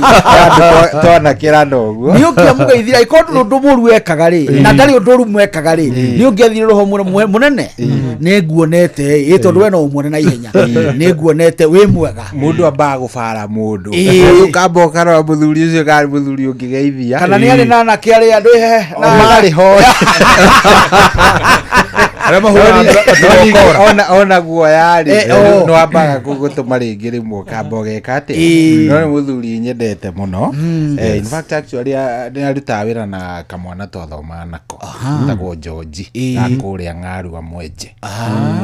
Andũ twanakĩrana ũguo. Nĩ ũngĩamũgeithire angĩkorwo ndũrĩ ũndũ mũru wekaga rĩ, na ndarĩ ũndũ ũru mwekaga rĩ, nĩ ũngĩathire roho mũnene nĩ nguonete ĩ, tondũ we no ũmuone na ihenya, nĩ nguonete wĩ mwega. Mũndũ ambaga gũbara mũndũ. Ĩĩ. Ũkamba ũkarora mũthuri ũcio kana mũthuri ũngĩgeithia. Kana nĩ arĩ na anake arĩa andũ he O marĩ ho. Arĩa mahũraga tũgokora. Ona guoya rĩ, Eh, oh. nĩ wambaga gũtũma rĩngĩ rĩmwe ũkamba ũgeka atĩa. Ĩĩ. No nĩ mũthuri nyendete mũno. In fact, actually, nĩ arutaga wĩra na kamwana twathomaga nako tagwo George, Ĩĩ. ga kũrĩa Ng'arua Mwenje.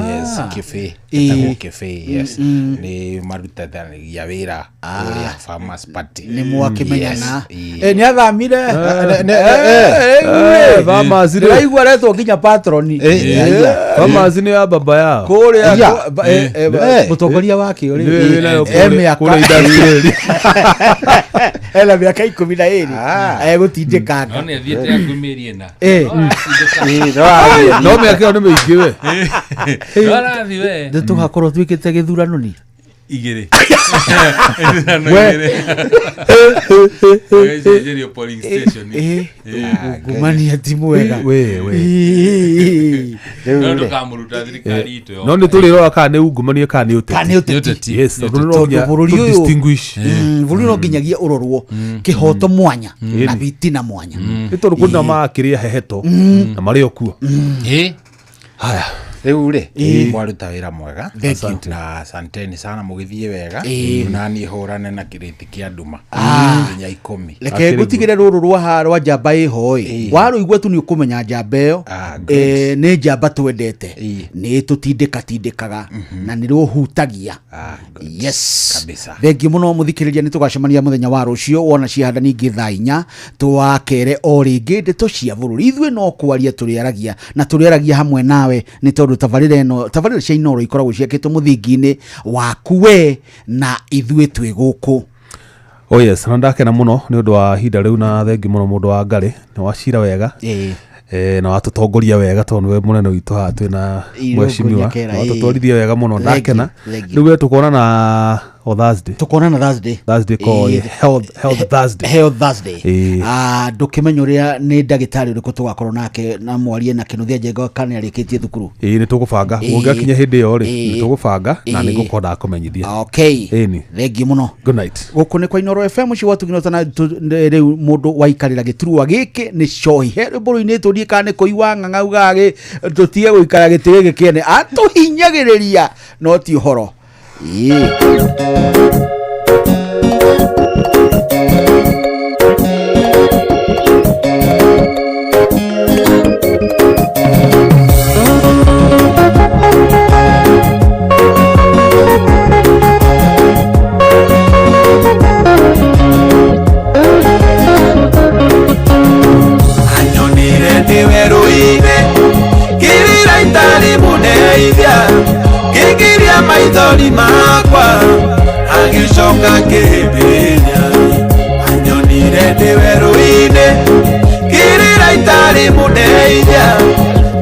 Yes, Kĩbĩ. Ĩĩ. Etagwo Kĩbĩ, yes. Nĩ marutithanagia wĩra kũrĩa Farmers Party. Nĩ mwakĩmenyana. Yes, ĩĩ. Nĩ athamire. Farmers rĩ. Ndĩraigua aretwo nginya patroni. Eh, aya. Farmers nĩ ya baba yao. Kũrĩa Aya. Mũtongoria wake ũrĩ Nĩwe wĩnayo e kũrĩa mĩaka kũrĩa industrial area. Ena mĩaka 12. Ah. Egũtindĩkanga. No nĩ athiĩte hakuhĩ mĩeri 4. Eh. Ĩĩ, no athiĩ. No mĩaka ĩyo nĩ mĩingĩ we. No arathiĩ we. Nĩ tũgakorwo twĩkĩte gĩthurano ni Igĩrĩ. Ithurano igĩrĩ. Agĩcenjerio polling station. Eh, ungumania ti mwega. We we. Ĩĩ. Rĩu No rĩ, ndũkamũruta thirikari itũ yo. No nĩ tũrĩrora kana nĩ ungumania kana nĩ ũteti. Kana nĩ ũteti. Nĩ ũteti. Yes, Nĩ tondũ no Tondũ nginya bũrũri tũ ũyũ- distinguish. Bũrũri no nginyagia ũrorwo kĩhoto mwanya na Ĩni. bitina mwanya. Nĩ tondũ kwĩna makĩrĩa heheto na marĩ o kuo. Ĩ. Haya. Rĩu rĩ, mwaruta wĩra mwega. Thank you. Na asanteni sana, mũgĩthiĩ wega. Ĩĩ. Na niĩ hũrane na kĩrĩti kĩa nduma nginya 10. Reke ngũtigĩre rũrũ rwa rwa njamba ĩho ĩ, warũigua tu nĩ ũkũmenya njamba ĩyo. Ah, good. Nĩ njamba twendete, Ĩĩ. nĩ tũtindĩkatindĩkaga na nĩ rũhutagia. Ah, good. Yes. Kabisa. Thengiũ mũno mũthikĩrĩria, nĩ tũgacemania mũthenya wa rũciũ wona ciahanda ningĩ thaa 4 twakere o rĩngĩ ndeto cia bũrũri. Ithuĩ no kwaria tũrĩaragia na tũrĩaragia hamwe nawe, nĩ tondũ tabarĩra ĩno, tabarĩra cia Inoro ikoragwo ciakĩtwo mũthingi-inĩ waku we na ithuĩ twĩ gũkũ. Oh yes, na ndakena mũno nĩ ũndũ wa ihinda rĩu, na thengi mũno mũndũ wa Ngarĩ nĩ wacira wega. Ĩĩ. Na watũtongoria wega tondũ nĩwe mũnene witũ haha twĩna Irũngũ mheshimiwa. Nyakera, ĩĩ. Watũtwarithia wega mũno, Thank ndakena. you, thank you. Rĩu we tũkonana o Thursday. Tũkonana Thursday. Thursday ko Ĩĩ. Health Thursday. Health Thursday. Ĩĩ. Ah, ndũkĩmenya ũrĩa nĩ ndagĩtarĩ ũrĩkũ tũgakorwo nake na mwarie na Kĩnuthia Njenga kana nĩarĩkĩtie thukuru. Ĩĩ, nĩ tũgũbanga. Ĩĩ. Ũngĩakinya hĩndĩ ĩyo rĩ, Ĩĩ. nĩ tũgũbanga na Ĩĩ. nĩ ngũkorwo ndakũmenyithia. Okay. Ĩni. Thengiũ mũno. Good night. Gũkũ nĩ kwa Inoro FM, ũcio watugino tana rĩu mũndũ waikarĩra gĩturwa gĩkĩ nĩ cohi he rwĩmbo rũinĩtwo ndiĩ kana nĩ kũigua ng'ang'a ugaga tũtige gũikara gĩtĩ gĩkĩ kĩene atũhinyagĩrĩria no ti ũhoro. Ĩĩ. Anyonire ndĩ werũ-inĩ kĩrĩra itarĩ mũndeithia, kĩngiria maithori makwa agĩcoka kĩhĩmbĩria. Anyonire ndĩ werũ-inĩ kĩrĩra itarĩ mũndeithia,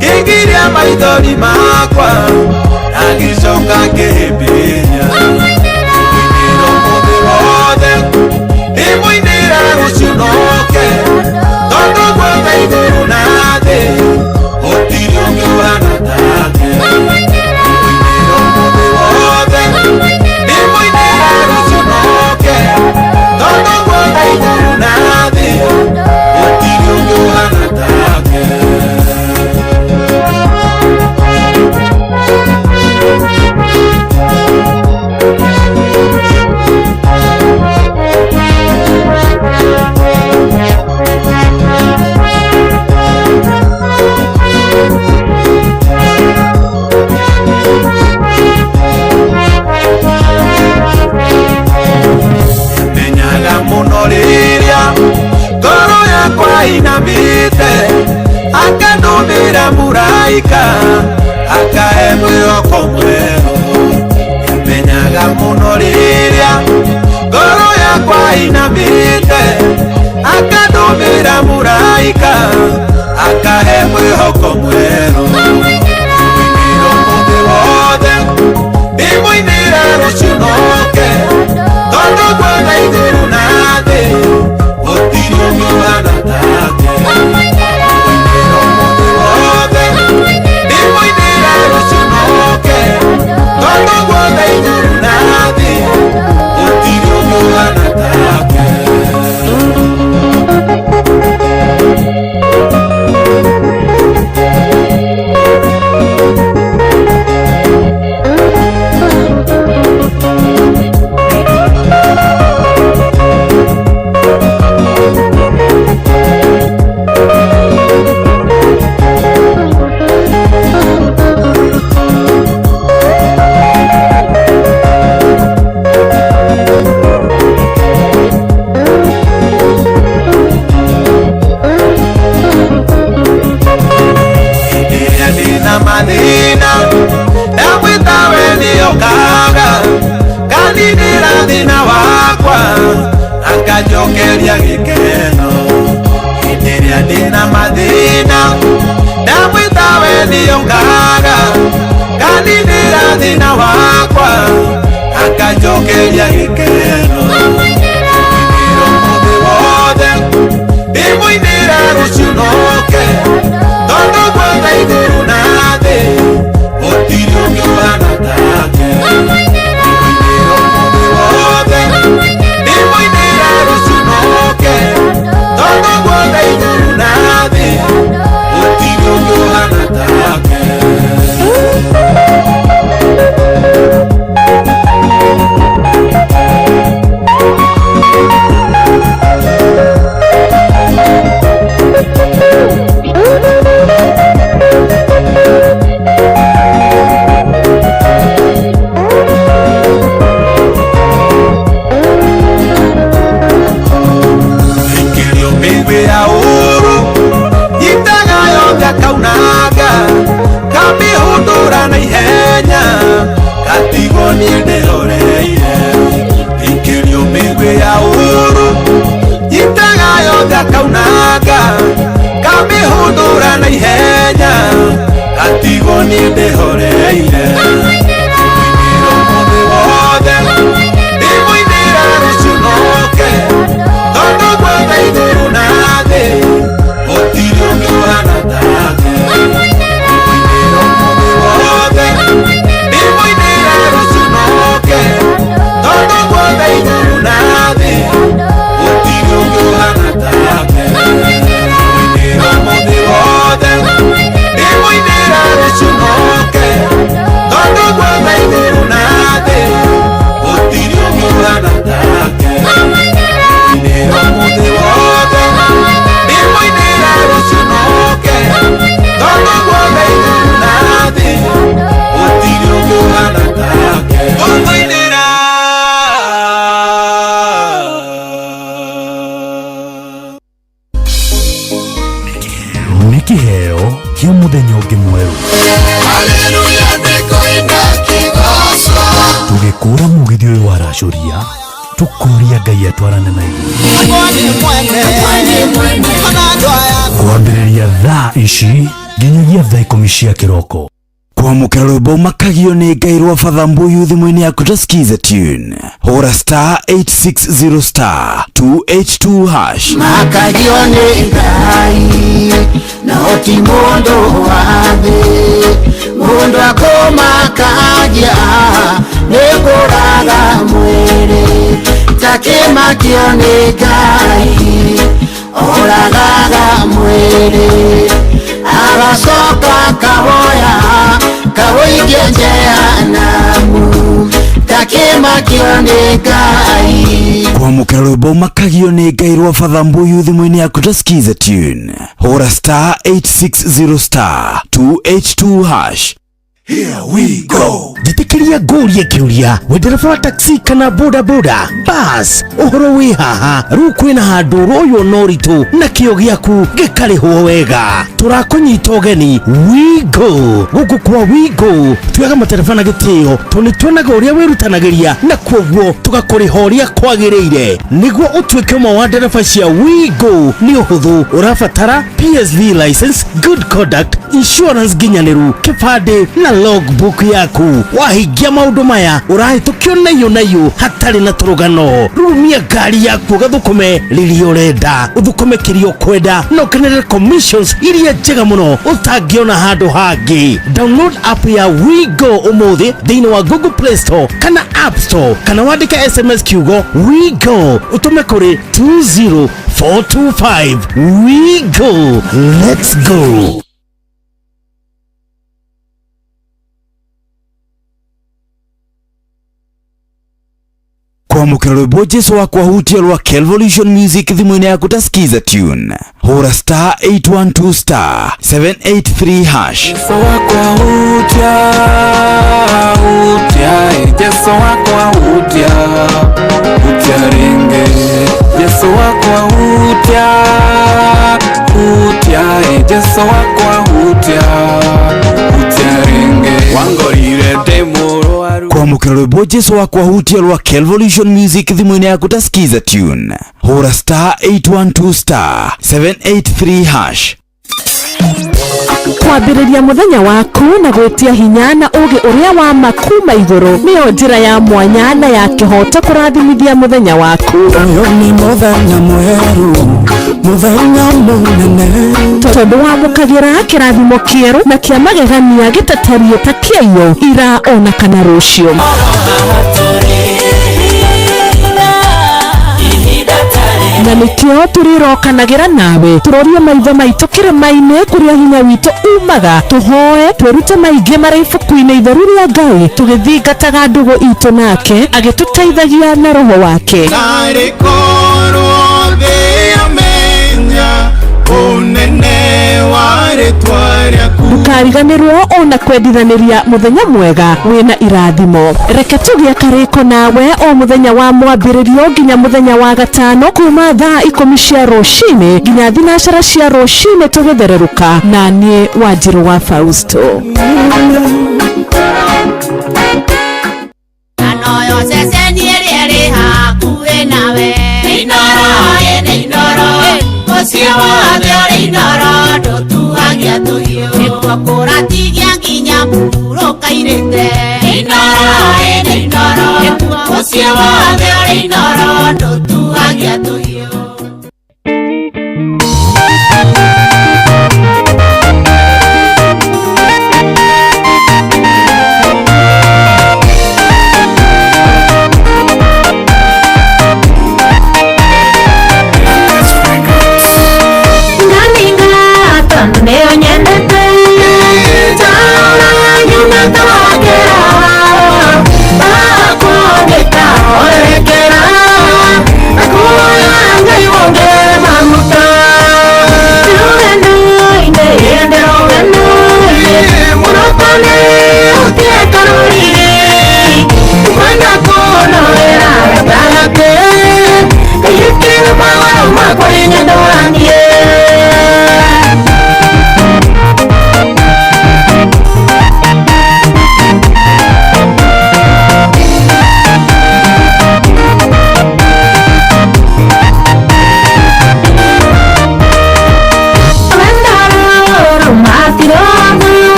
kĩngiria maithori makwa agĩcoka kĩhĩmbĩria. Ndĩmũinĩra ũmũthĩ wothe, ndĩmũinĩra rũciũ noke, tondũ guothe igũrũ na thĩ gũtirĩ ũngĩ ũhana take. Ndĩmũinĩra ũmũthĩ wothe, ndĩmũinĩra rũciũ noke, tondũ guothe igũrũ na thĩ gũtirĩ ũngĩ ũhana take. Menyaga mũno rĩrĩa ngoro yakwa inamĩte, akandũmĩra mũraika akahe mwĩhoko mwerũ. Menyaga mũno rĩrĩa ngoro yakwa inamĩte, akandũmĩra mũraika akahe mwĩhoko mwerũ. Ndĩmũinĩra ũmũthĩ wothe, ndĩmũinĩra rũciũ noke, tondũ guothe igũrũ na Akanjokeria gĩkeno hĩndĩ ĩrĩa ndĩna mathĩna ndamwĩta we nĩongaga kaninĩra thĩna wakwa akanjokeria gĩkeno ndĩmũinĩra ũmũthĩ wothe ndĩmũinĩra rũciũ noke tondũ guothe igũrũ na thĩ gũtirĩ ũngĩ ũhana take ndĩmũinĩra ũmũthĩ wothe ndĩmũinĩra rũciũ noke tondũ guothe igũrũ na thĩ gũtirĩ ũngĩ ũhana take. Ikĩrio mĩigwi ya ũũru nyitaga yothe akaunanga kamĩhũndũra na ihenya gatigwo niĩ ndĩroreire. Ikĩrio mĩigwi ya ũũru nyitaga yothe akaunanga kamĩhũndũra na ihenya gatigwo niĩ ndĩhoreire. Ndĩmũinĩra ũmũthĩ wothe ndĩmũinĩra rũciũ noke tondũ guothe igũrũ na thĩ gũtirĩ ũngĩ ũhana take. Ndĩmũinĩra ũmũthĩ wothe ndĩmũinĩra rũciũ noke tondũ guothe igũrũ na thĩ gũtirĩ ũngĩ ũhana take. Ndĩmũinĩra ũmũthĩ wothe ndĩmũinĩra rũciũ noke tondũ guothe igũrũ na thĩ gũtirĩ ũngĩ ũhana take. Ndĩmũinĩra ũmũthĩ wothe ndĩmũinĩra rũciũ noke tondũ guothe igũrũ na thĩ gũtirĩ ũngĩ ũhana take. Ngũmũinĩra. Nĩ kĩheo kĩa mũthenya ũngĩ mwerũ tũgĩkũra mũgithi ũyũ waracũria tũkoria Ngai atwarane na ithuĩ kwambĩrĩria thaa ici nginyagia thaa 10 cia kĩroko. Kwamũkĩra rwĩmbo makagio nĩ Ngai rwa Father Mbuyu thimũ-inĩ yaku ta skiza tune hũra star 860 star 282 hash. Makagio nĩ Ngai na ti mũndũ wa thĩ mũndũ akũmakagia nĩ kũraga mwĩrĩ takĩmakio nĩ Ngai oragaga mwĩrĩ agacoka kawoya kawoigie jehanamu takĩmakio nĩ Ngai. Kwamũkĩra rwĩmbo makagio nĩ Ngai rwa Father Mbuyu thimũ-inĩ yaku ta skiza tune hũra star 860 star 282 hash. Here we go. Njĩtĩkĩria ngũrie kĩũria we ndereba wa taxi kana boda boda bas ũhoro wĩ haha rĩu kwĩna handũ ũroywo na ũritũ na kĩo gĩaku gĩkarĩhwo wega tũrakũnyita ũgeni Wigo gũkũ kwa Wigo tuoyaga matereba na gĩtĩo tondũ nĩ tuonaga ũrĩa wĩrutanagĩria na kwoguo tũgakũrĩha ũrĩa kwagĩrĩire nĩguo ũtuĩke ũmwe wa ndereba cia Wigo nĩ ũhũthũ ũrabatara PSV license, good conduct, insurance nginyanĩru, kĩbandĩ na logbook yaku wahingia maũndũ maya ũrahĩtũkio naiyũ naiyũ hatarĩ na tũrũgano rurumia ngari yaku ũgathũkũme rĩrĩa ũrenda ũthũkũme kĩrĩa ũkwenda na ũkenere commissions iria njega mũno ũtangĩona handũ hangĩ. Download app ya Wigo ũmũthĩ thĩinĩ wa Google Play Store kana App Store kana wandĩke SMS kiugo Wigo ũtũme kũrĩ 20425. Wigo, let's go. Kwamũkĩra rwĩmbo Jesu wakwa hutia rwa Kelvolution Music thimũ-inĩ yaku ta skiza tune hũra star 812 star 783 hash. Jesu wakwa hutia hutia Jesu wakwa hutia hutia ringe Jesu wakwa hutia hutia Jesu wakwa hutia hutia ringe wangorire ndĩ mũrwaru. Ũramũkĩra rwĩmbo Jesu wakwa hutia rwa Kelvolution Music thimũ-inĩ yaku ta skiza tune. Hũra star 812 star 783 hash. Kwambĩrĩria mũthenya waku na gwĩtia hinya na ũũgĩ ũrĩa wa ma kuma igũrũ nĩyo njĩra ya mwanya na ya kĩhooto kũrathimithia mũthenya waku. Ũyũ nĩ mũthenya mwerũ, mũthenya mũnene. Tondũ wamũkagĩra kĩrathimo kĩerũ na kĩa magegania gĩtatariĩ ta kĩaiyo ira ona kana rũciũ. Na nĩkĩo tũrĩrokanagĩra nawe tũrorie maitho maitũ kĩrĩma-inĩ kũrĩa hinya witũ umaga, tũhoe twĩrute maingĩ marĩ ibuku-inĩ itheru rĩa Ngai tũgĩthingataga ndũgũ itũ nake agĩtũteithagia na roho wake. Narĩ korwo thĩ yamenya ũnene wa rĩtwa rĩaku. Ndũkariganĩrwo ona kwendithanĩria mũthenya mwega wĩna irathimo. Reke tũgĩe karĩko nawe o mũthenya wa mwambĩrĩrio nginya mũthenya wa gatano kuma thaa 10 cia rũcinĩ nginya 4 cia rũcinĩ tũgĩthererũka na niĩ Wanjirũ wa Fausto. Anoyo ceceni ĩrĩa ĩrĩ hakuhĩ nawe. Nĩ Inooro, ĩ nĩ Inooro, mũciĩ wothe ũrĩ Inooro, ndũtuagia tũhiũ. Nĩkuo kũratigia nginya mũhurũka irĩte. Nĩ Inooro, ĩ nĩ Inooro, mũciĩ wothe ũrĩ Inooro, ndũtuagia tũhiũ.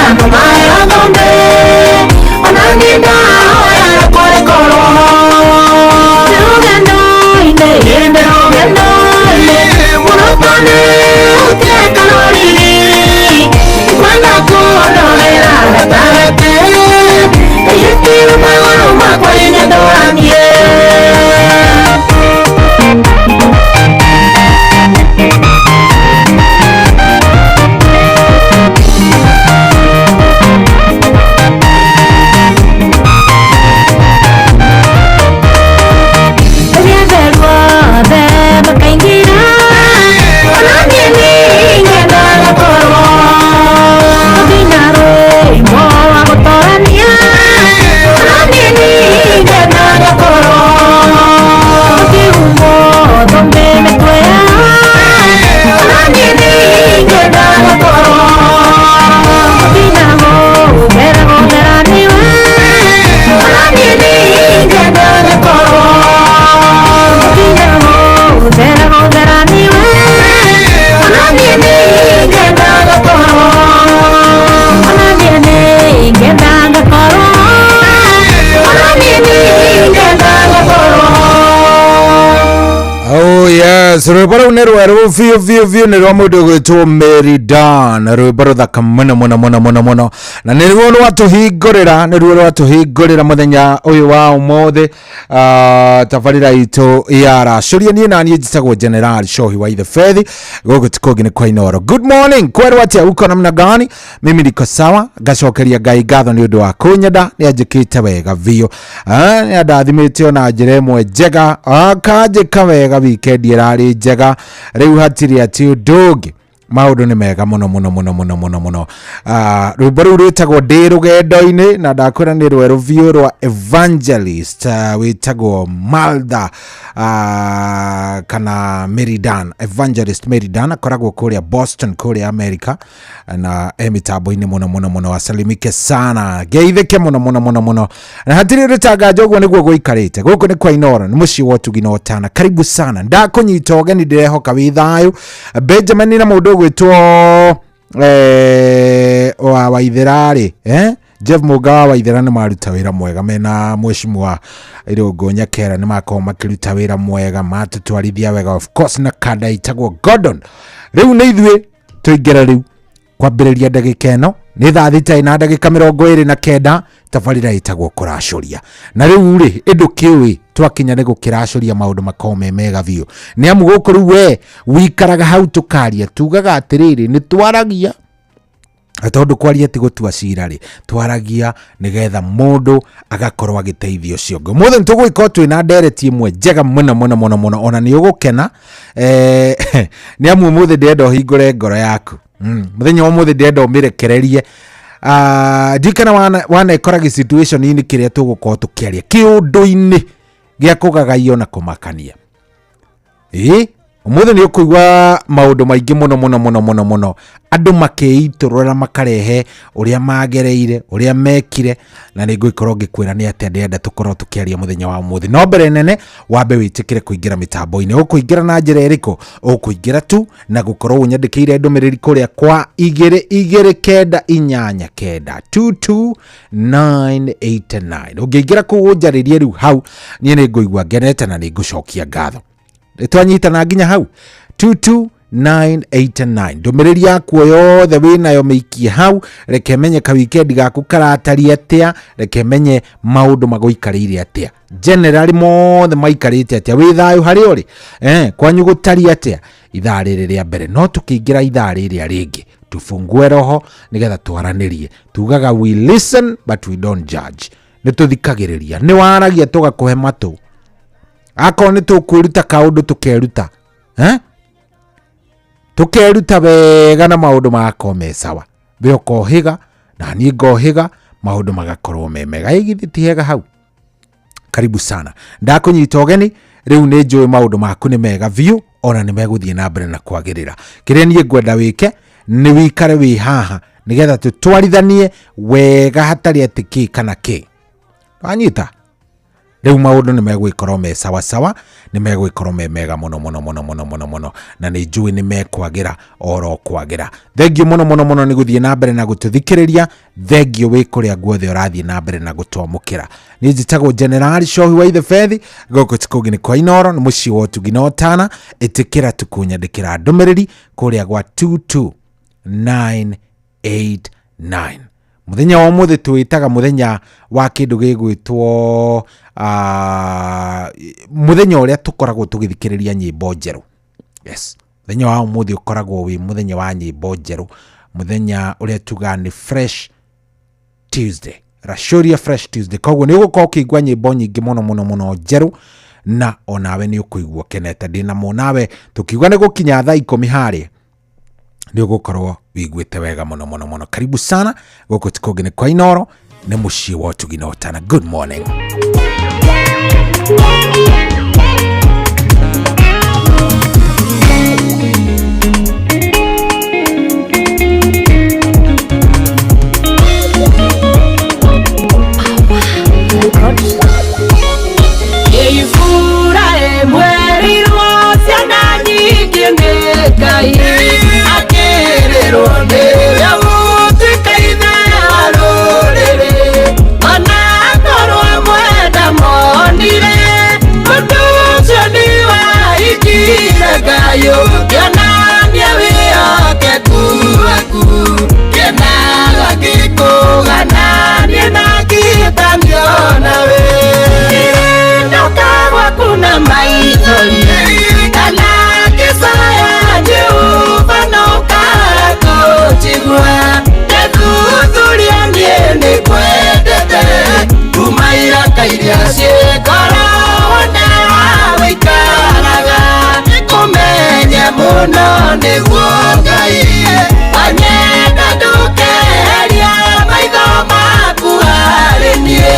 Andũ maheo thũmbĩ ona niĩ ndahoya rĩakwa rĩkorwo ho. Ndĩ rũgendo-inĩ, ndĩ rũgendo-inĩ, mũrutani ũtige karũrigi. Ngwenda kũndorera gatagatĩ, ndaiyũkire magũrũ makwa hinya ndũranie. Rĩrĩa atheru othe makaingĩra, ona niĩ nĩngenda gũkorwo. Tũkĩina rwĩmbo rwa gũtorania, ona niĩ nĩngenda gũkorwo. Tũkĩhumbwo thũmbĩ mĩtwe yao, ona niĩ nĩngenda gũkorwo. Tũkĩina gũthera gũthera nĩwe, ona niĩ nĩngenda gũkorwo. Tũkĩina gũthera gũthera nĩwe, ona niĩ nĩngenda gũkorwo. Ona niĩ nĩngenda gũkorwo. Ona niĩ nĩngenda gũkorwo. Oh yes, rwĩmbo rũu nĩ rwerũ biũ biũ biũ, nĩ rwa mũndũ ũgwĩtwo Mary Dan, rwĩmbo rũthaka mũno mũno mũno mũno mũno, na nĩruo rwatũhingũrĩra, nĩruo rwatũhingũrĩra mũthenya ũyũ wa ũmũthĩ, tabarĩra itũ ya racũria. Niĩ naniĩ njĩtagwo General Shohi wa Ithe Fethi, gũkũ ti kũngĩ nĩ kwa Inooro. Good morning, kwerwo atĩa, uko namna gani? Mimi niko sawa, ngacokeria Ngai ngatho nĩ ũndũ wa kũnyenda, nĩ anjĩkĩte wega biũ. Nĩ andathimĩte ona njĩra ĩmwe njega, akanjĩka wega, wikendi ĩrarĩ njega, rĩu hatirĩ atĩ ũndũ ũngĩ, maũndũ nĩ mega mũno mũno mũno mũno mũno mũno. Rwĩmbo rũu rwĩtagwo Ndĩ Rũgendo-inĩ, na ndakwĩra nĩ rwerũ biũ rwa evangelist wĩtagwo Malda kana Meridan, evangelist Meridan, akoragwo kũrĩa Boston kũrĩa America, na e mĩtambo-inĩ mũno mũno mũno. Asalimike sana, ngeithĩke mũno mũno mũno mũno, na hatirĩ ũndũ tanganja, ũguo nĩguo gũikarĩte. Gũkũ nĩ kwa Inooro, nĩ mũciĩ wa ũtugi na ũtana. Karibu sana, ndakũnyita ũgeni, ndĩrehoka wĩ thayũ. Benjamin na mũndũ ũgwĩtwo wa Waithera rĩ, Jeff Mũnga wa Waithera, nĩ maruta wĩra mwega mena mheshimiwa Irũngũ Nyakera, nĩ makorwo makĩruta wĩra mwega, matũtwarithia wega, of course na kanda ĩtagwo Gordon. Rĩu nĩ ithuĩ tũingĩre rĩu kwambĩrĩria ndagĩka ĩno, nĩ thaa 6 na ndagĩka 29, tabarĩra ĩtagwo kũracũria. Na rĩu rĩ, ĩndũ kĩũĩ twakinya nĩ gũkĩracũria, maũndũ makorwo me mega biũ, nĩ amu gũkũ rĩu we wikaraga hau tũkaria, tugaga atĩrĩrĩ, nĩ twaragia na tondũ kwaria ti gũtua cira rĩ, twaragia nĩgetha mũndũ agakorwo agĩteithia ũcio ũngĩ. Ũmũthĩ nĩ tũgũgĩkorwo twĩna ndereti ĩmwe njega mũno mũno mũno mũno, ona nĩ ũgũkena, nĩ amu ũmũthĩ ndĩrenda ũhingũre ngoro yaku. Mũthenya wa ũmũthĩ ndĩrenda ũmĩrekererie. Ndirikana wanekora gĩ-situation-inĩ kĩrĩa tũgũkorwo tũkĩaria kĩũndũ-inĩ gĩa kũgagaio na kũmakania. Ĩ ũmũthĩ nĩ ũkũigua maũndũ maingĩ mũno mũno mũno mũno mũno, andũ makĩitũrũra, makarehe ũrĩa magereire, ũrĩa mekire, na nĩ ngũgĩkorwo ngĩkwĩra nĩ atĩa ndĩrenda tũkorwo tũkĩaria mũthenya wa ũmũthĩ. No mbere nene wambe wĩtĩkĩre kũingĩra mĩtambo-inĩ. Ũkũingĩra na njĩra ĩrĩkũ? Ũkũingĩra tu na gũkorwo ũnyandĩkĩire ndũmĩrĩri kũrĩa kwa 22989, 22989. Ũngĩingĩra kũu ũnjarĩrie rĩu hau, niĩ nĩ ngũigua ngenete na nĩ ngũcokia ngatho. Twanyitana nginya hau 22989, ndũmĩrĩri yaku o yothe wĩnayo mĩikie hau, reke menye ka wikendi gaku karataria atĩa, reke menye maũndũ magũikarĩire atĩa, generally mothe maikarĩte atĩa, wĩ thayũ harĩa ũrĩ, kwanyu gũtariĩ atĩa. Ithaa rĩrĩ rĩa mbere, no tũkĩingĩra ithaa rĩrĩa rĩngĩ, tufungue roho nĩgetha twaranĩrie. Tugaga we listen but we don't judge, nĩ tũthikagĩrĩria, nĩ waragia tũgakũhe matũ, akorwo nĩ tũkwĩruta kaũndũ tũkeruta, eh? Tũkeruta wega na maũndũ magakorwo me sawa, we ũkohĩga na niĩ ngohĩga, maũndũ magakorwo me mega. Ĩ githĩ ti hega hau? Karibu sana, ndakũnyita ũgeni. Rĩu nĩ njũĩ maũndũ maku nĩ mega biũ, ona nĩ megũthiĩ na mbere na kwagĩrĩra. Kĩrĩa niĩ ngwenda wĩke nĩ wikare wĩ haha nĩgetha tũtwarithanie wega, hatarĩ atĩ kĩ kana kĩ. Wanyita? Rĩu maũndũ nĩ megũgĩkorwo me sawasawa, nĩ megũgĩkorwo me mega mũno mũno mũno mũno mũno mũno, na nĩ njũĩ nĩ mekwagĩra oro kwagĩra. Thengiũ mũno mũno mũno nĩ gũthiĩ na mbere na gũtũthikĩrĩria. Thengiũ wĩ kũrĩa guothe ũrathiĩ na mbere na gũtwamũkĩra. Niĩ njĩtagwo Generali Shohi wa Ithe Bethi, gũkũ ti kũngĩ nĩ kwa Inooro, nĩ mũciĩ wa ũtugi na ũtana. Ĩtĩkĩra tu kũnyandĩkĩra ndũmĩrĩri kũrĩa gwa 22989. Mũthenya wa ũmũthĩ tũwĩtaga mũthenya wa kĩndũ gĩgwĩtwo mũthenya ũrĩa tũkoragwo tũgĩthikĩrĩria nyĩmbo njerũ. Yes, mũthenya wa ũmũthĩ ũkoragwo wĩ mũthenya wa nyĩmbo njerũ, mũthenya ũrĩa tugaga nĩ Fresh Tuesday, Rashuria Fresh Tuesday. Koguo nĩ ũgũkorwo ũkĩigua nyĩmbo nyingĩ mũno mũno mũno njerũ, na onawe nĩ ũkũigua ũkenete. Ndĩna mũnawe tũkiuga nĩ gũkinya thaa 10 harĩa nĩ ũgũkorwo wĩiguĩte wega mũno mũno mũno. Karibu sana, gũkũ ti kũngĩ nĩ kwa Inooro, nĩ mũciĩ wa ũtugi na ũtana. Good morning. Ibura ĩmwerirwo ciana nyingĩ nĩ Ngai, akĩrĩrwo nĩwe gũtuĩka ithe wa rũrĩrĩ. Ona akorwo mwenda monire, ũndũ ũcio nĩ wahingire Ngai ũkĩonania wĩhokeku waku. Kĩenaga gĩkũgana niĩ na ngĩtanio nawe. Ndokagwa kuna maithori kana kĩcaya Jehova no kakũnjigua. Ndethuthuria niĩ nĩngwendete kuma iraka iria ciĩkoragwo na wĩikaraga. Kũmenye mũno nĩguo Ngai anyenda ndũkeheria maitho maku harĩ niĩ.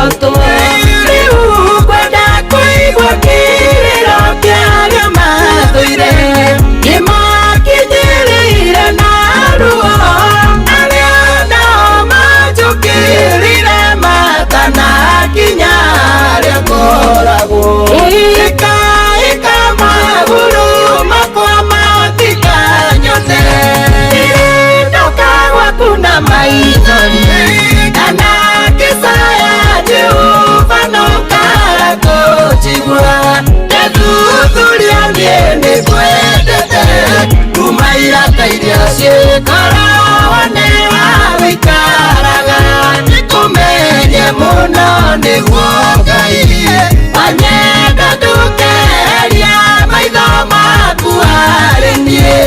Rĩu ngwenda kũigua kĩrĩro kĩa arĩa mathũire, nĩmakinyĩrĩire na ruo, arĩa nao manjũkĩrĩire matanakinya harĩa ngoragwo. Ĩka ĩka magũrũ makwa matikanyone, ndoka gwaku na maithori kana kĩcaya Jehova no kakũnjigua. Ndethuthuria niĩ nĩngwendete kuma iraka iria ciĩkoragwo nĩwe wĩikaraga. Kũmenye mũno nĩguo Ngai anyenda ndũkeheria maitho maku harĩ niĩ.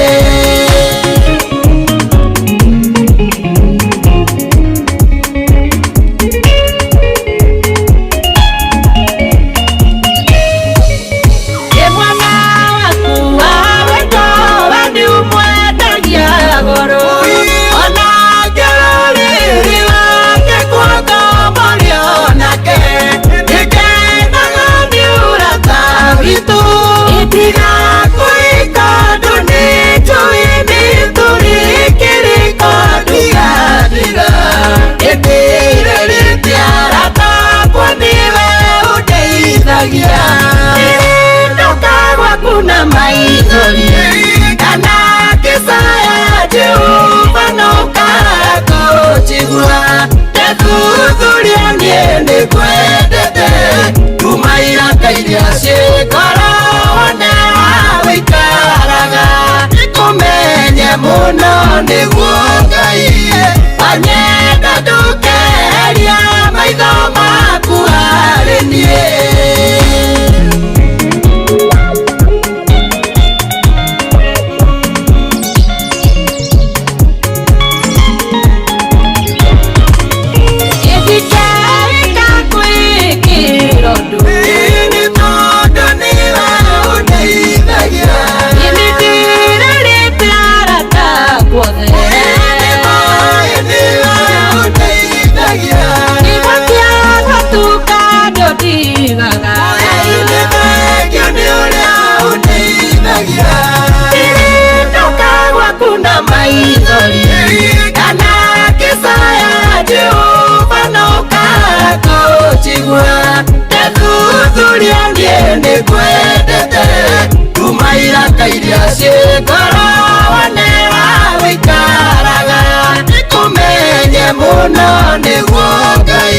Mũno nĩguo Ngai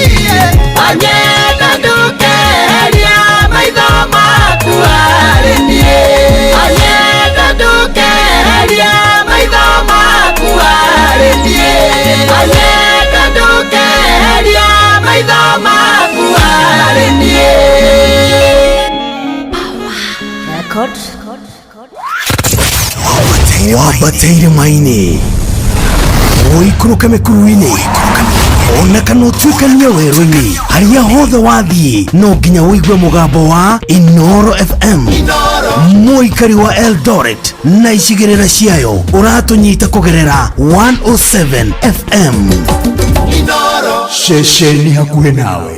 anyenda ndũkeheria maitho maku harĩ niĩ. Anyenda ndũkeheria maitho maku harĩ niĩ. Anyenda ndũkeheria maitho maku harĩ niĩ. Record. Wambateire maini ũikũrũke mĩkuru-inĩ ona kana ũtuĩkanie werũ-inĩ harĩa hothe wathiĩ no nginya ũigue mũgambo wa Inoro FM. Mũikari wa Eldoret na icigĩrĩra ciayo ũratũnyita kũgerera 107 FM. Ceceni hakuhĩ nawe.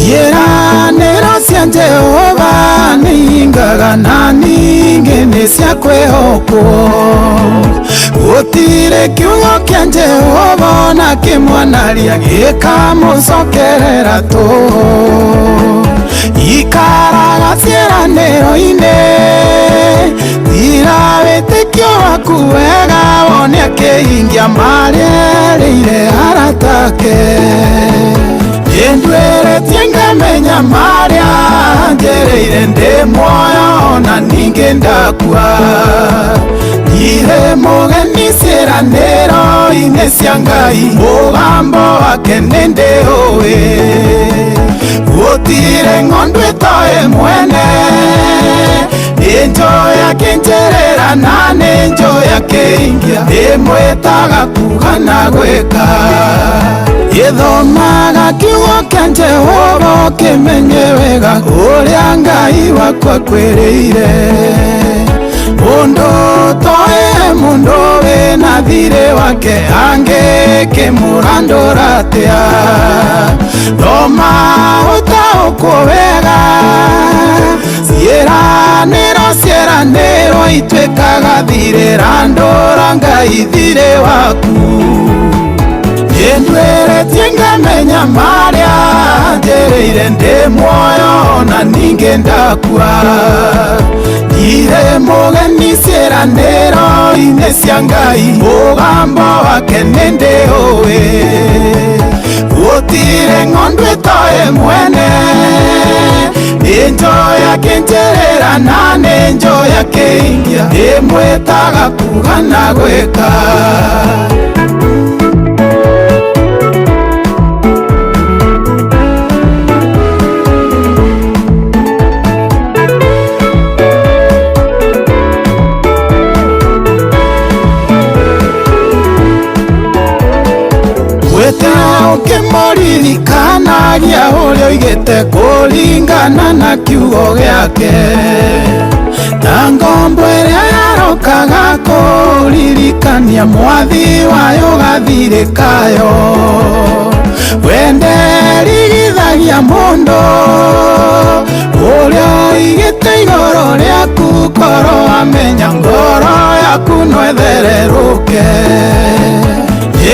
Ciĩranĩro cia Jehova nĩingaga na ningĩ nĩ cia kwĩhokwo. Gũtirĩ kiugo kĩa Jehova ona kĩmwe naria gĩkamũcokerera tũhũ. Ikaraga ciĩranĩro-inĩ, tira wĩtĩkio waku wega wone akĩhingia marĩa erĩire arata ake. Ndwĩrĩtie ngamenya marĩa njereire ndĩ muoyo ona ningĩ ndakua. Ndirĩ mũgeni ciĩranĩro-inĩ cia Ngai, mũgambo wake nĩndĩũĩ. Gũtirĩ ng'ondu ĩtoĩ mwene, nĩnjũĩ akĩnjĩrĩra na nĩnjũĩ akĩingia, ndĩmwĩtaga kuuga na gwĩka. Gĩthomaga kiugo kĩa Jehova ũkĩmenye wega ũrĩa Ngai waku akwĩrĩire. Mũndũ ũtoĩ mũndũ wĩna thirĩ wake angĩkĩmũrandũra atĩa? Thoma ũtaũkwo wega, ciĩranĩro ciĩranĩrwo ituĩkaga thirĩ, randũra Ngai thirĩ waku. Ndwĩrĩtie ngamenya marĩa njereire ndĩ muoyo ona ningĩ ndakua. Ndirĩ mũgeni ciĩranĩro-inĩ cia Ngai, mũgambo wake nĩndĩũĩ. Gũtirĩ ng'ondu ĩtoĩ mwene, nĩnjũĩ akĩnjĩrĩra na nĩnjũĩ akĩingia, ndĩmwĩtaga kuuga na gwĩka. Ũkĩmũririkanagia ũrĩa oigĩte kũringana na kiugo gĩake. Ta ngombo ĩrĩa yarokaga kũririkania mwathi wayo gathirĩ kayo. Wenderigithagia mũndũ ũrĩa oigĩte igũrũ rĩaku, korwo amenya ngoro yaku no ĩthererũke.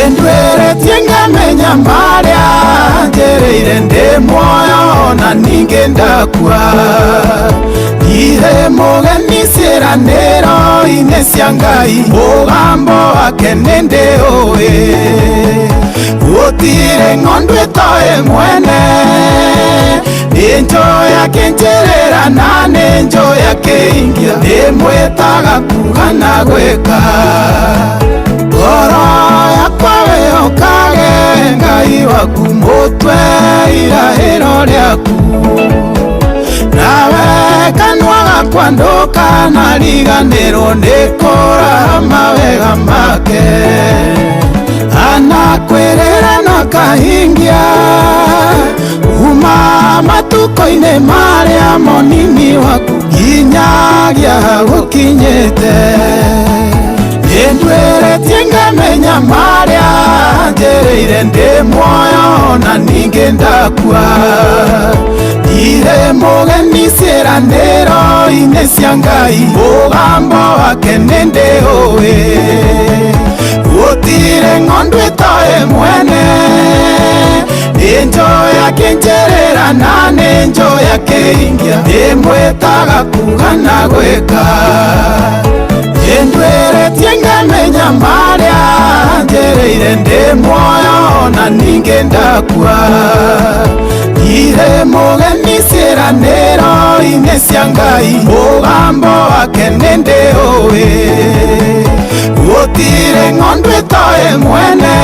Ndwĩrĩtie ngamenya marĩa njereire ndĩ muoyo ona ningĩ ndakua. Ndirĩ mũgeni ciĩranĩro-inĩ cia Ngai, mũgambo wake nĩndĩũĩ. Gũtirĩ ng'ondu ĩtoĩ mwene, nĩnjũĩ akĩnjĩrĩra na nĩnjũĩ akĩingia, ndĩmwĩtaga kuuga na gwĩka. Ngoro yakwa wĩhokage Ngai waku, mũtwe irahĩro rĩaku. Nawe kanua gakwa ndũkanariganĩrwo nĩ kũraha mawega make. Anakwĩrĩra na akahingia kuma matukũ-inĩ marĩa monini waku nginyagia hau ũkinyĩte. Ndwĩrĩtie ngamenya marĩa njereire ndĩ muoyo ona ningĩ ndakua. Ndirĩ mũgeni ciĩranĩro-inĩ cia Ngai, mũgambo wake nĩndĩũĩ. Gũtirĩ ng'ondu ĩtoĩ akĩingia Ndĩmwĩtaga kuga na gwĩka Ĩndwĩrĩtie ngamenya marĩa njĩrĩire ndĩ muoyo ona ningĩ ndakua Irĩ mũgeni ciĩranĩro-inĩ cia Ngai mũgambo wake nĩ ndĩũĩ Gũtirĩ ng'ondu ĩtoĩ mwene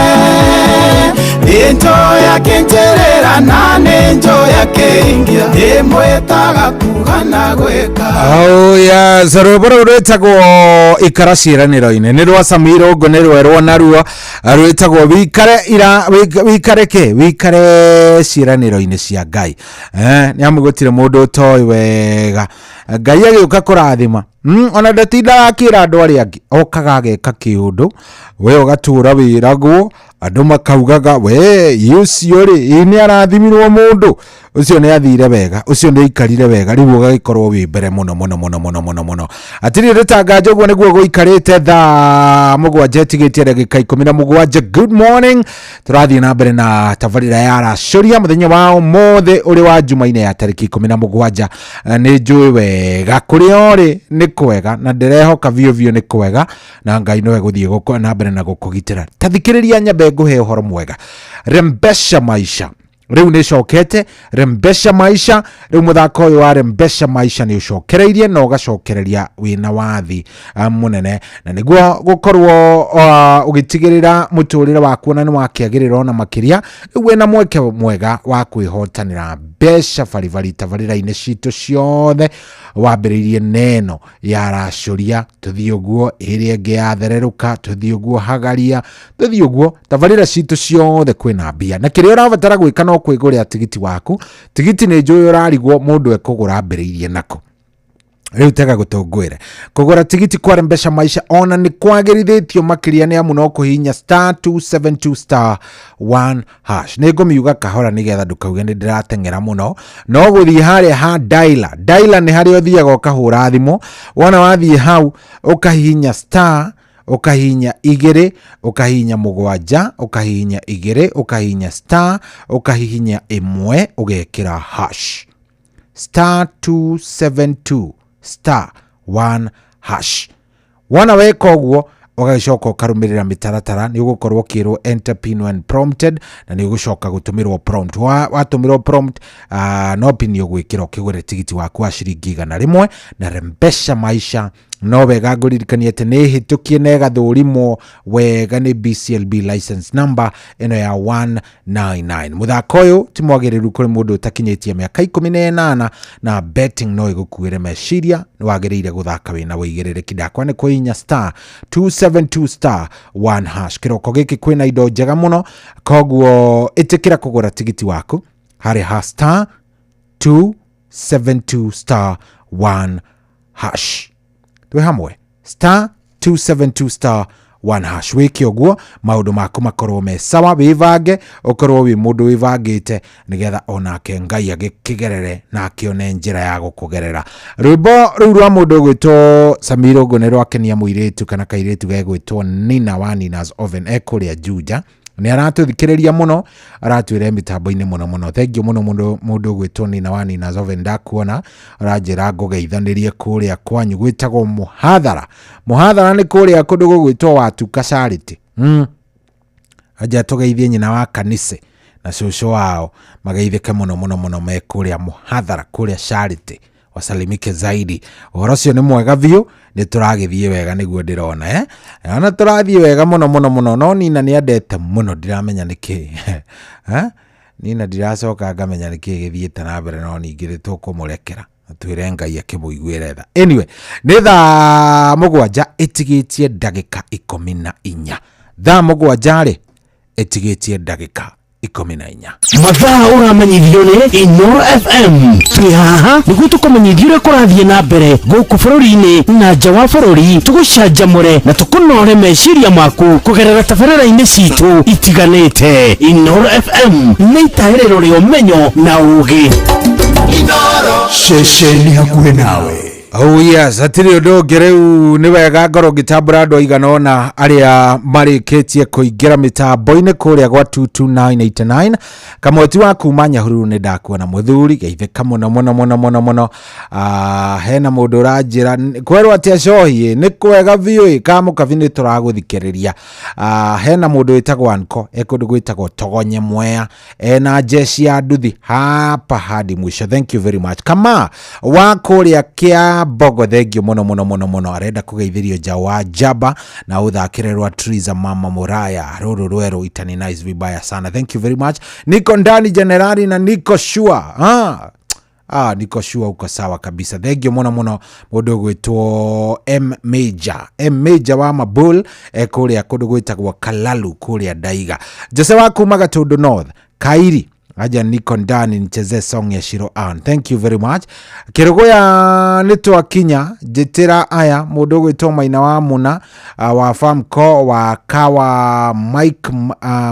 Nĩ njũĩ akĩnjĩrĩra na nĩ njũĩ akĩingia Ndĩmwĩtaga kuga na gwĩka. Oh yes, rwĩmbo rũu rwĩtagwo ikara ciĩranĩro-inĩ nĩ rwa Samiro ngo nĩ rwerwo naruo rwĩtagwo wikare ira wikare kĩ wikare ciĩranĩro-inĩ cia Ngai. Nĩ amu gũtirĩ mũndũ ũtoĩ wega Ngai agĩũka kũrathima. Ona ndatindaga akĩra andũ arĩa angĩ, okaga ageka kĩũndũ, we ũgatũra wĩragwo, andũ makaugaga we ũcio rĩ ĩ nĩ arathimirwo mũndũ ũcio nĩ athire wega, ũcio nĩ aikarire wega, rĩu ũgagĩkorwo wĩ mbere mũno mũno mũno mũno mũno mũno. Atirĩ rĩtanganja ũguo nĩguo gũikarĩte thaa 7 ĩtigĩtie ndagĩka 17. Good morning, tũrathiĩ na mbere na tabarĩra ya racũria mũthenya wa ũmũthĩ ũrĩ wa Jumaine ya tarĩki 17. Nĩ njũĩ wega kũrĩa ũrĩ nĩ kwega na ndĩrehoka biũ biũ nĩ kwega na Ngai nowe gũthiĩ na mbere na gũkũgitĩra. Ta thikĩrĩria nyambe ngũhe ũhoro mwega. Rembesha Maisha rĩu nĩ cokete. Rembesha Maisha rĩu mũthako ũyũ wa Rembesha Maisha nĩ ũcokereirie na ũgacokereria wĩna wathi mũnene, na nĩguo gũkorwo ũgĩtigĩrĩra mũtũrĩre waku ona nĩ wakĩagĩrĩra ona makĩria. Rĩu wĩna mweke mwega wa kwĩhotanĩra mbeca baribari tabarĩra-inĩ citũ ciothe, wambĩrĩirie neno ya racũria tũthiĩ ũguo, ĩrĩa ĩngĩ ya thererũka tũthiĩ ũguo, hagaria tũthiĩ ũguo, tabarĩra citũ ciothe kwĩna mbia, na kĩrĩa ũrabatara gwĩka no kwĩgũrĩra tigiti waku. Tigiti nĩ njũĩ ũrarigwo mũndũ ekũgũra ambĩrĩirie nako. Rĩu tega gũtũngwĩre kũgũra tigiti kwa Rembesha Maisha ona nĩ kwagĩrithĩtio makĩria nĩ amu no kũhihinya star 272 star 1 hash. Nĩ ngũmiuga kahora nĩgetha ndũkauge nĩ ndĩrateng'era mũno, no gũthiĩ harĩa ha dialer. Dialer nĩ harĩa ũthiaga ũkahũra thimũ, wona wathiĩ hau ũkahihinya star, ũkahihinya 2, ũkahihinya 7, ũkahihinya 2, ũkahihinya star, ũkahihinya 1, ũgekĩra hash. Star 272 star 1 hash. Wona weka ũguo ũgagĩcoka ũkarũmĩrĩra mĩtaratara, nĩ ũgũkorwo ũkĩrwo enter pin when prompted, na nĩ ũgũcoka gũtũmĩrwo prompt. Watũmĩrwo prompt, no pin ũgwĩkĩra ũkĩgũre tigiti waku wa ciringi 100 na Rembesha Maisha. No wega ngũririkanie atĩ nĩ hĩtũkie na ĩgathũrimwo wega nĩ BCLB license number ĩno ya 199. Mũthako ũyũ ti mwagĩrĩru kũrĩ mũndũ ũtakinyĩtie mĩaka 18, na betting no ĩgũkuĩre meciria, nĩ wagĩrĩire gũthaka wĩna ũigĩrĩrĩki. Ndakwa nĩ kũhihinya star 272 star 1 hash. Kĩroko gĩkĩ kwĩna indo njega mũno, koguo ĩtĩkĩra kũgũra tigiti waku harĩ ha star 272 star 1 hash. Twĩ hamwe star 272 star 1 hash. Wĩke ũguo maũndũ maku makorwo me sawa, wĩbange, ũkorwo wĩ mũndũ wĩbangĩte nĩgetha onake Ngai agĩkĩgerere na akĩone njĩra ya gũkũgerera. Rwĩmbo rũu rwa mũndũ ũgwĩtwo Samiro ũguo nĩ rwakenia mũirĩtu kana kairĩtu gegwĩtwo Nina wa Nina's Oven ekũrĩa Juja. Nĩ aratũthikĩrĩria mũno, aratwĩra mĩtambo-inĩ mũno mũno. Thank you mũno mũndũ ũgwĩtwo Nina wa Nina's Oven, ndakuona aranjĩra ngũgeithanĩrie kũrĩa kwanyu gwĩtagwo Mũhathara. Mũhathara nĩ kũrĩa kũndũ gũgwĩtwo Watuka Charity. Anja tũgeithie nyina wa kanitha na cũcũ wao, mageithĩke mũno mũno mũno me kũrĩa Mũhathara, kũrĩa Charity, wasalimike zaidi. Ũhoro ũcio nĩ mwega biũ, nĩ tũragĩthiĩ wega nĩguo ndĩrona, Ona tũrathiĩ wega mũno mũno mũno, no Nina nĩ andete mũno, ndiramenya nĩkĩ. Nina ndiracoka ngamenya nĩkĩ gĩthiĩte na mbere, no ningĩ nĩ tũkũmũrekera twĩre Ngai akĩmũiguĩre tha. Anyway, nĩ thaa 7 ĩtigĩtie ndagĩka 14. Thaa 7 rĩ ĩtigĩtie ndagĩka 14. Mathaa ũramenyithio nĩ Inooro FM. Twĩ haha nĩguo tũkũmenyithie ũrĩa kũrathiĩ na mbere gũkũ bũrũri-inĩ na nja wa bũrũri, tũgũcanjamũre na tũkũnore meciria maku kũgerera tabarĩra-inĩ citũ itiganĩte. Inooro FM nĩ itaĩrĩro rĩa ũmenyo na ũũgĩ. Ceceni hakuhĩ nawe. Oh yes, hatirĩ ũndũ ũngĩ rĩu nĩ wega ngorwo ngĩtambũra andũ aigana ũna arĩa marĩkĩtie kũingĩra mĩtambo-inĩ kũrĩa gwa 22989. Kamweti wa kuma Nyahururu nĩ ndakuona mũthuri geithĩka mũno mũno mũno mũno mũno. Hena mũndũ ũranjĩra kwerwo atĩa cohi nĩ kwega biũ ĩ kamũkabi nĩ tũragũthikĩrĩria. Hena mũndũ wĩtagwo Anko e kũndũ gwĩtagwo Togonye Mwea ena jeshi ya nduthi hapa hadi mwisho. Thank you very much. Kama wa kũrĩa kĩa Mbogo, thank you mũno mũno mũno mũno. Arenda kũgeithĩrio nja wa Jaba na ũthakĩre rwa Triza Mama Muraya rũrũ rwerũ itani nice vibaya sana. Thank you very much. Niko ndani generali na niko sure. Niko sure uko sawa kabisa. Thank you mũno mũno mũndũ ũgwĩtwo M Major. M Major wa Mabul kũrĩa kũndũ gwĩtagwo Kalalu kũrĩa Ndaiga. Jose wa kuma Gatundu North Kairi aja niko ndani nicheze song ya Shiro Ann. Thank you very much. Kiruguya nĩ twakinya njĩtĩra aya mũndũ ũgwĩtwo Maina wa Muna wa Famco wa Kawa Mike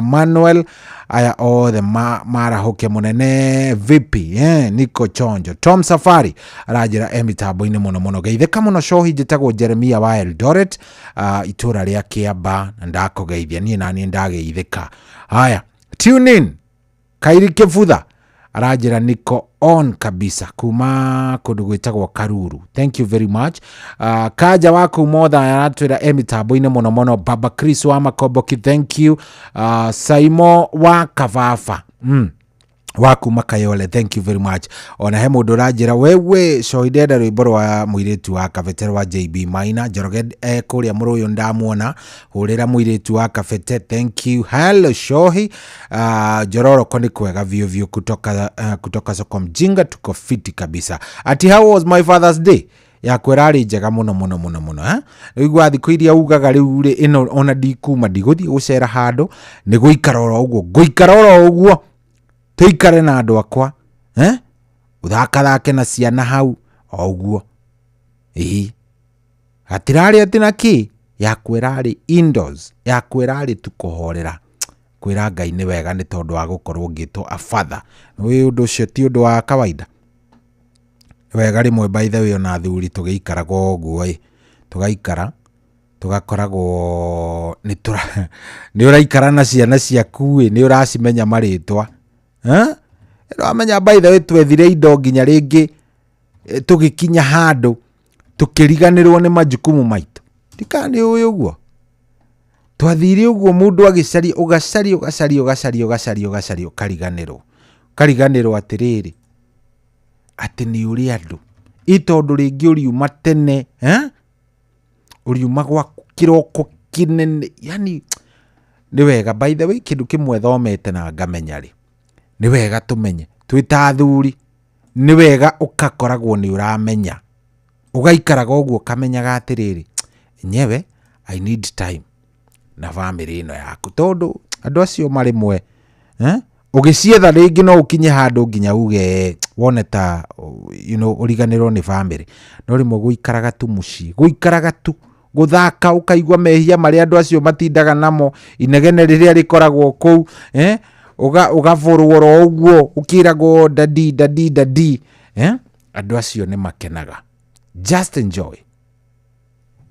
Manuel aya othe marahũke mũnene vipi niko chonjo. Tom Safari aranjĩra e mĩtambo-inĩ mũno mũno. Geithĩka mũno cohi njĩtagwo Jeremia wa Eldoret itũra rĩa Kĩamba na ndakũgeithia niĩ naniĩ ndageithĩka. Haya, tune in Kairi Kĩbutha aranjĩra niko on kabisa kuma kũndũ gwĩtagwo Karuru. Thank you very much. Kaja wa kuma Othaya aratwĩra e mĩtambo-inĩ mũno mũno. Baba Chris wa Makomboki, thank you. Saimo wa Kababa wa kuma Kayole, thank you very much. Ona he mũndũ ũranjĩra wewe cohi ndenda rwĩmbo rwa mũirĩtu wa Kabete rwa JB Maina Njoroge kũrĩa mũrũyũ ndamuona hũrĩra mũirĩtu wa Kabete, thank you. Hello shohi Njororoko nĩ kwega biũ biũ kutoka soko mjinga tuko fiti kabisa. Ati how was my father's day yakwa ĩrarĩ njega mũno mũno mũno mũno rĩu thikũ iria ugaga rĩu rĩ ĩno ona ndikuma ndigũthiĩ gũcera handũ nĩ gũikara oro ũguo ngũikara oro ũguo tuikare na andũ akwa ũthakathake na ciana hau o ũguo ĩĩ hatirarĩ atĩ na kĩ yakwa ĩrarĩ indoors yakwa ĩrarĩ tu kũhorera kwĩra Ngai nĩ wega nĩ tondũ wa gũkorwo ngĩtwo a father. Nĩ ũndũ ũcio ti ũndũ wa kawaida. Nĩ wega rĩmwe by the way ona athuri tũgĩikaraga ũguo ĩ tũgaikara tũgakoragwo nĩ ũraikara na ciana ciaku ĩ nĩ ũracimenya marĩtwa. Wamenya by the way twethire indo nginya rĩngĩ tũgĩkinya handũ tũkĩriganĩrwo nĩ majukumu maitũ ndikana nĩ ũĩ ũguo twathire ũguo mũndũ agĩcaria ũgacaria ũgacaria ũgacaria ũgacaria ũgacaria ũkariganĩrwo ũkariganĩrwo atĩrĩrĩ atĩ nĩ ũrĩ andũ ĩ tondũ rĩngĩ ũriuma tene ũriuma gwaku kĩroko kĩnene yani nĩ wega by the way kĩndũ kĩmwe thomete na ngamenya rĩ nĩ wega tũmenye twĩ ta athuri nĩ wega ũgakoragwo nĩ ũramenya ũgaikaraga ũguo ũkamenyaga atĩrĩrĩ enyewe I need time na bamĩrĩ ĩno yaku tondũ andũ acio marĩ mwe ũgĩcietha rĩngĩ no ũkinye handũ nginya uge wone ta you know ũriganĩrwo nĩ bamĩrĩ no rĩmwe gũikaraga tu mũciĩ gũikaraga tu gũthaka ũkaigua mehia marĩa andũ acio matindaga namo inegene rĩrĩa rĩkoragwo kũu ũgabũrwo oro ũguo ũkĩragwo dadi dadi dadi andũ acio nĩ makenaga. Just enjoy,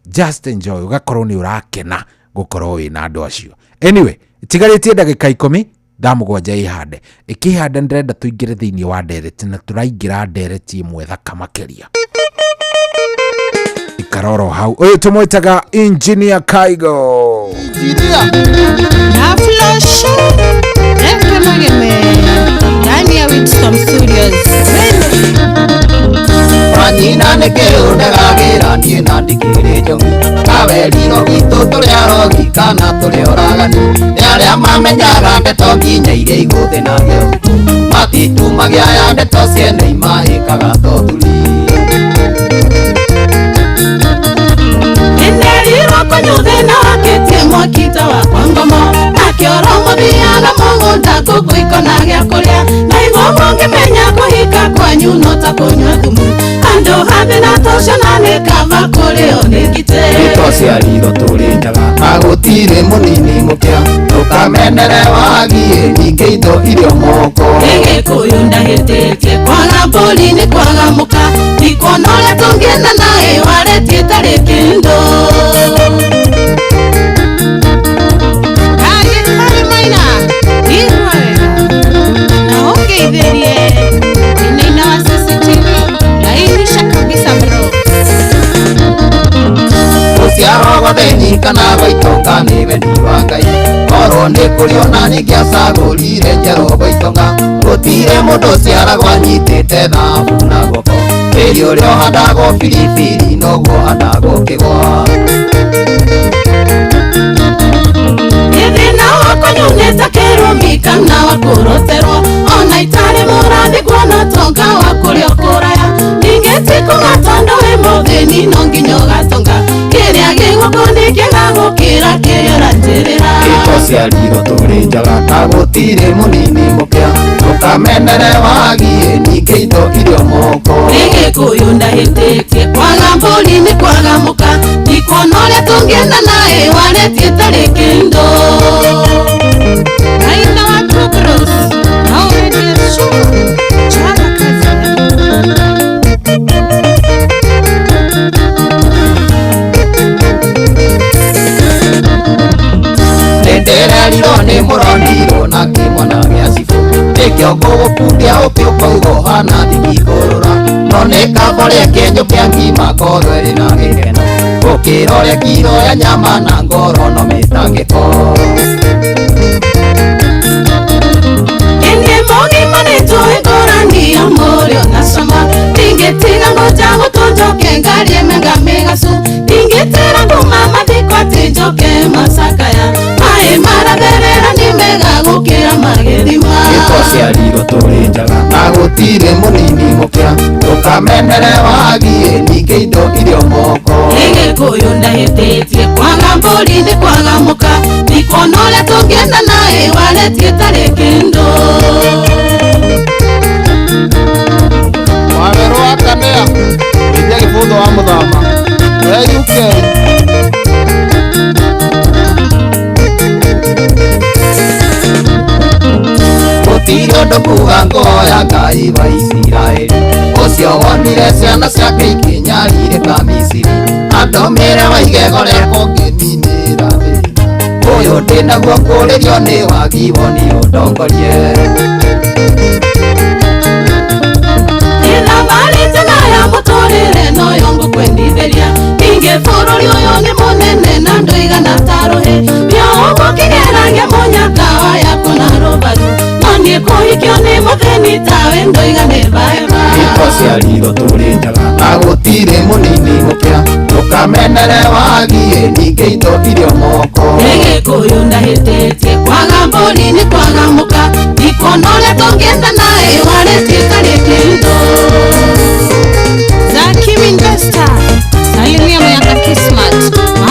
just enjoy ũgakorwo nĩ ũrakena gũkorwo wĩna andũ acio. Anyway, tigarĩtie ndagĩka 10 thaa 7 ĩhande ĩkĩhanda ndĩrenda tũingĩre thĩinĩ wa ndereti na tũraingĩra ndereti ĩmwe thaka makĩria ikaroro hau. Ũyũ tũmwĩtaga Engineer Kaigo na Flash Reke Mageme ndani ya Wisdom Studios. Wanyina nĩkĩ ũndegagĩra niĩ na ndikĩrĩ njogu kaweriro gwitũ tũrĩ arogi kana tũrĩ oragani nĩ arĩa mamenyaga ndeto nginya iria igũthĩnagia matitumagia ya ndeto ciene imahĩkaga tothuri. Nĩnderirwo kũnyuthĩ na wakĩtie mwaki ta wakwa ngomo akĩoro mũthiaga mũgũnda ngũkũ ikona gĩa kũrĩa na igua mũngĩmenya kũhika kwanyu no ta kũnyua thumu andũ hathĩ na tũcana nĩ kaba kũrĩo nĩ ngitĩ. Nĩtwaciarirwo tũrĩ njaga na gũtirĩ mũnini mũkĩa Ndũkamenere wagiĩ ningĩ indo irio moko. Gĩgĩkũyũ ndahĩtĩtie kwaga mbũri nĩ kwaga mũka ndikuona ũrĩa tũngĩenda naĩ waretie tarĩ kĩndũ. Ndagĩtarĩ Maina, igua wega na ũngeithĩrie inaina wa CCTV lainisha kabisa bro. Gũciarwo gwathĩni kana gwaitonga nĩ wendi wa Ngai. Korwo nĩ kũrĩ ona ningĩacagũrire njerũ gwaitonga. Gũtirĩ mũndũ ũciaragwo anyitĩte thabu na guoko. Tĩri ũrĩa ũhandagwo biribiri noguo ũhandagwo kĩgwa. Thĩna wakwa nyonete kĩrumi kana wa kũroterwo ona itarĩ mũrathi kuona ũtonga wa kũrĩa kũraya ningĩ ti kuga tondũ wĩ mũthĩni no nginya ũgatonga kĩrĩa gĩ guoko nĩ kĩega gũkĩra kĩrĩa ũratĩrĩra. Twaciarirwo tũrĩ njaga na gũtirĩ mũnini mũkĩa. Ndũkamenere wagiĩ ningĩ indo irio moko. Gĩgĩkũyũ ndahĩtĩtie kwaga mbũri nĩ kwaga mũka ndikuona ũrĩa tũngĩenda naĩ waretie tarĩ kĩndũ. Raila wa Tugros, Aurelia Shuma, Chapa kazi. Nĩndĩrerirwo nĩ mũronirwo na kĩmwana gĩa cibũ. Nĩkĩo ngũgũkundia ũkĩ ũkauga ũhana thigi kũrũra. No nĩ kaba ũrĩe kĩenyũ kĩa ngima ngoro ĩrĩ na gĩkeno. Gũkĩra ũrĩa kiro ya nyama na ngoro no mĩtangĩko. Ĩndĩ mũgima nĩnjũĩ ngũrani ya mũrĩo na cama ndingĩtiga ngũnja gũtũ njoke ngarie mĩanga mĩgacu ndingĩtĩra nguma mathiko atĩ njoke macakaya maĩ maratherera nĩ mega gũkĩra magĩthima. Twaciarirwo tũrĩ njaga na gũtirĩ mũnini mũkĩa. Ndũkamenere wagiĩ ningĩ indo irio moko. Gĩgĩkũyũ ndahĩtĩtie kwaga mbũri nĩ kwaga mũka ndikuona ũrĩa tũngĩenda naĩ waretie tarĩ kĩndũ. Wawerũ wa Kanea, rĩithia gĩbũthũ wa mũthama. We UK. Gũtirĩ ũndũ kuga ngoro ya Ngai wa Isiraeli. Ũcio wonire ciana ciake ikĩnyarirĩka Misiri. Andũmĩre wa igego rĩakwa ũngĩninĩra thĩna. Ũyũ ndĩnaguo ngũrĩrio nĩ wagi woni ũndongorie. Thabarĩ njega ya mũtũrĩre noyo ngũkwendithĩria ningĩ bũrũri ũyũ nĩ mũnene na ndũigana ta rũhĩ nĩo ũgũkĩgeragia mũnyaka wa yaku na rũbaru no niĩ kũhikio nĩ mũthĩni tawe ndoiga nĩ baeba. Twaciarirwo tũrĩ njaga na gũtirĩ mũnini mũkĩa. Ndũkamenere wagiĩ ningĩ indo irio moko. Gĩgĩkũyũ ndahĩtĩtie kwaga mbũri nĩ kwaga mũka ndikuona ũrĩa tũngĩenda naĩ waretie tarĩ kĩndũ. Zakim Investor, salimia Mayaka Kismat,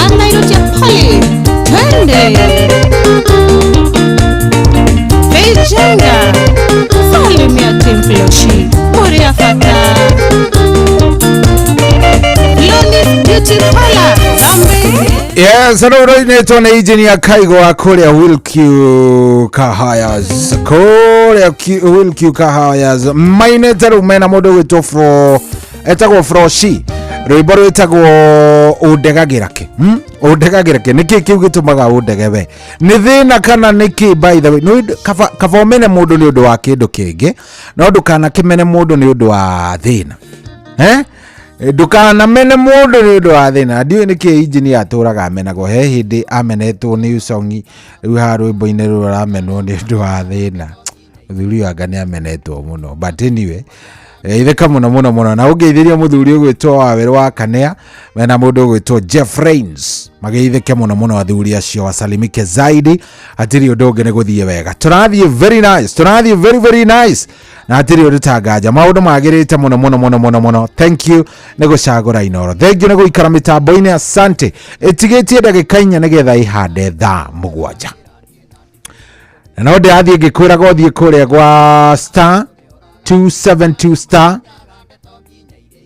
Anna Irutia Pali, twende. Beijenga, salimia Tim Filoshi, Muria Fata. Lonis Beauty Parlor, Zambezi. Yes, rĩu rũinĩtwo nĩ engineer Kaigo wa kũrĩa Wilq Kahayas kũrĩa Wilq Kahayas mainĩte rĩu mena mũndũ ũgwĩtwo Fro etagwo Froshi rwĩmbo rwĩtagwo ũndegagĩra kĩ ũndegagĩra kĩ nĩkĩ kĩu gĩtũmaga ũndege we nĩ thĩna kana nĩkĩ by the way nĩ kaba ũmene mũndũ nĩ ũndũ wa kĩndũ kĩngĩ no ndũkanakĩmene mũndũ nĩ ũndũ wa thĩna ndukanamene mũndũ nĩ ũndũ wa thĩna ndiũĩ nĩkĩ engineer atũraga amenagwo he hĩndĩ amenetwo nĩ ucongi rĩu haha rwĩmbo-inĩ rũrũ aramenwo nĩ ũndũ wa thĩna mũthuri ũyũ anga nĩ amenetwo mũno but anyway itheka mũno mũno mũno na ũngeithĩria mũthuri ũgwĩtwo Wawerũ wa Kanea mena mũndũ ũgwĩtwo Jeff Rains mageithĩke mũno mũno athuri acio wasalimike zaidi hatirĩ ũndũ ũngĩ nĩ gũthiĩ wega tũrathiĩ very nice tũrathiĩ very very nice na hatirĩ ũndũ tanganja maũndũ magĩrĩte mũno mũno mũno mũno mũno thank you nĩ gũcagũra Inooro thank you nĩ gũikara mĩtambo-inĩ asante ĩtigĩtie ndagĩka 4 nĩgetha ĩhande thaa 7 na no ndĩrathiĩ ngĩkwĩraga ũthiĩ kũrĩa gwa star 272 star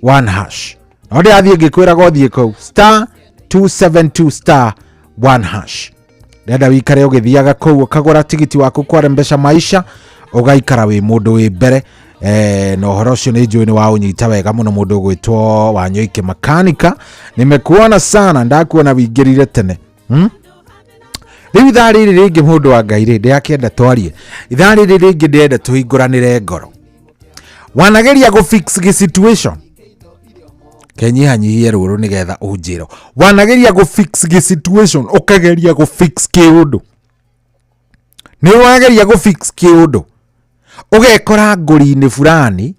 1 hash no ndĩrathiĩ ngĩkwĩraga ũthiĩ kũu star 272 star 1 hash Ndĩrenda wikare ũgĩthiaga kũu ũkagũra tigiti waku kwarembesha maisha, ũgaikara wĩ mũndũ wĩ mbere. Na ũhoro ũcio nĩ njũĩ nĩ waũnyita wega mũno. Mũndũ ũgwĩtwo Wanyoike Makanika, nimekuona sana, ndakuona wingĩrire tene. Rĩu ithaa rĩrĩ rĩngĩ, mũndũ wa Ngai rĩ, ndĩrakĩenda twarie ithaa rĩrĩ rĩngĩ, ndĩrenda tũhingũranĩre ngoro. Wanageria gũ fix gĩ situation, kenyihanyihie rũrũ nĩgetha ũnjĩro. Wanageria gũ fix gĩ situation, ũkageria gũ fix kĩũndũ, nĩ wageria gũ fix kĩũndũ, ũgekora ngũri-inĩ fulani,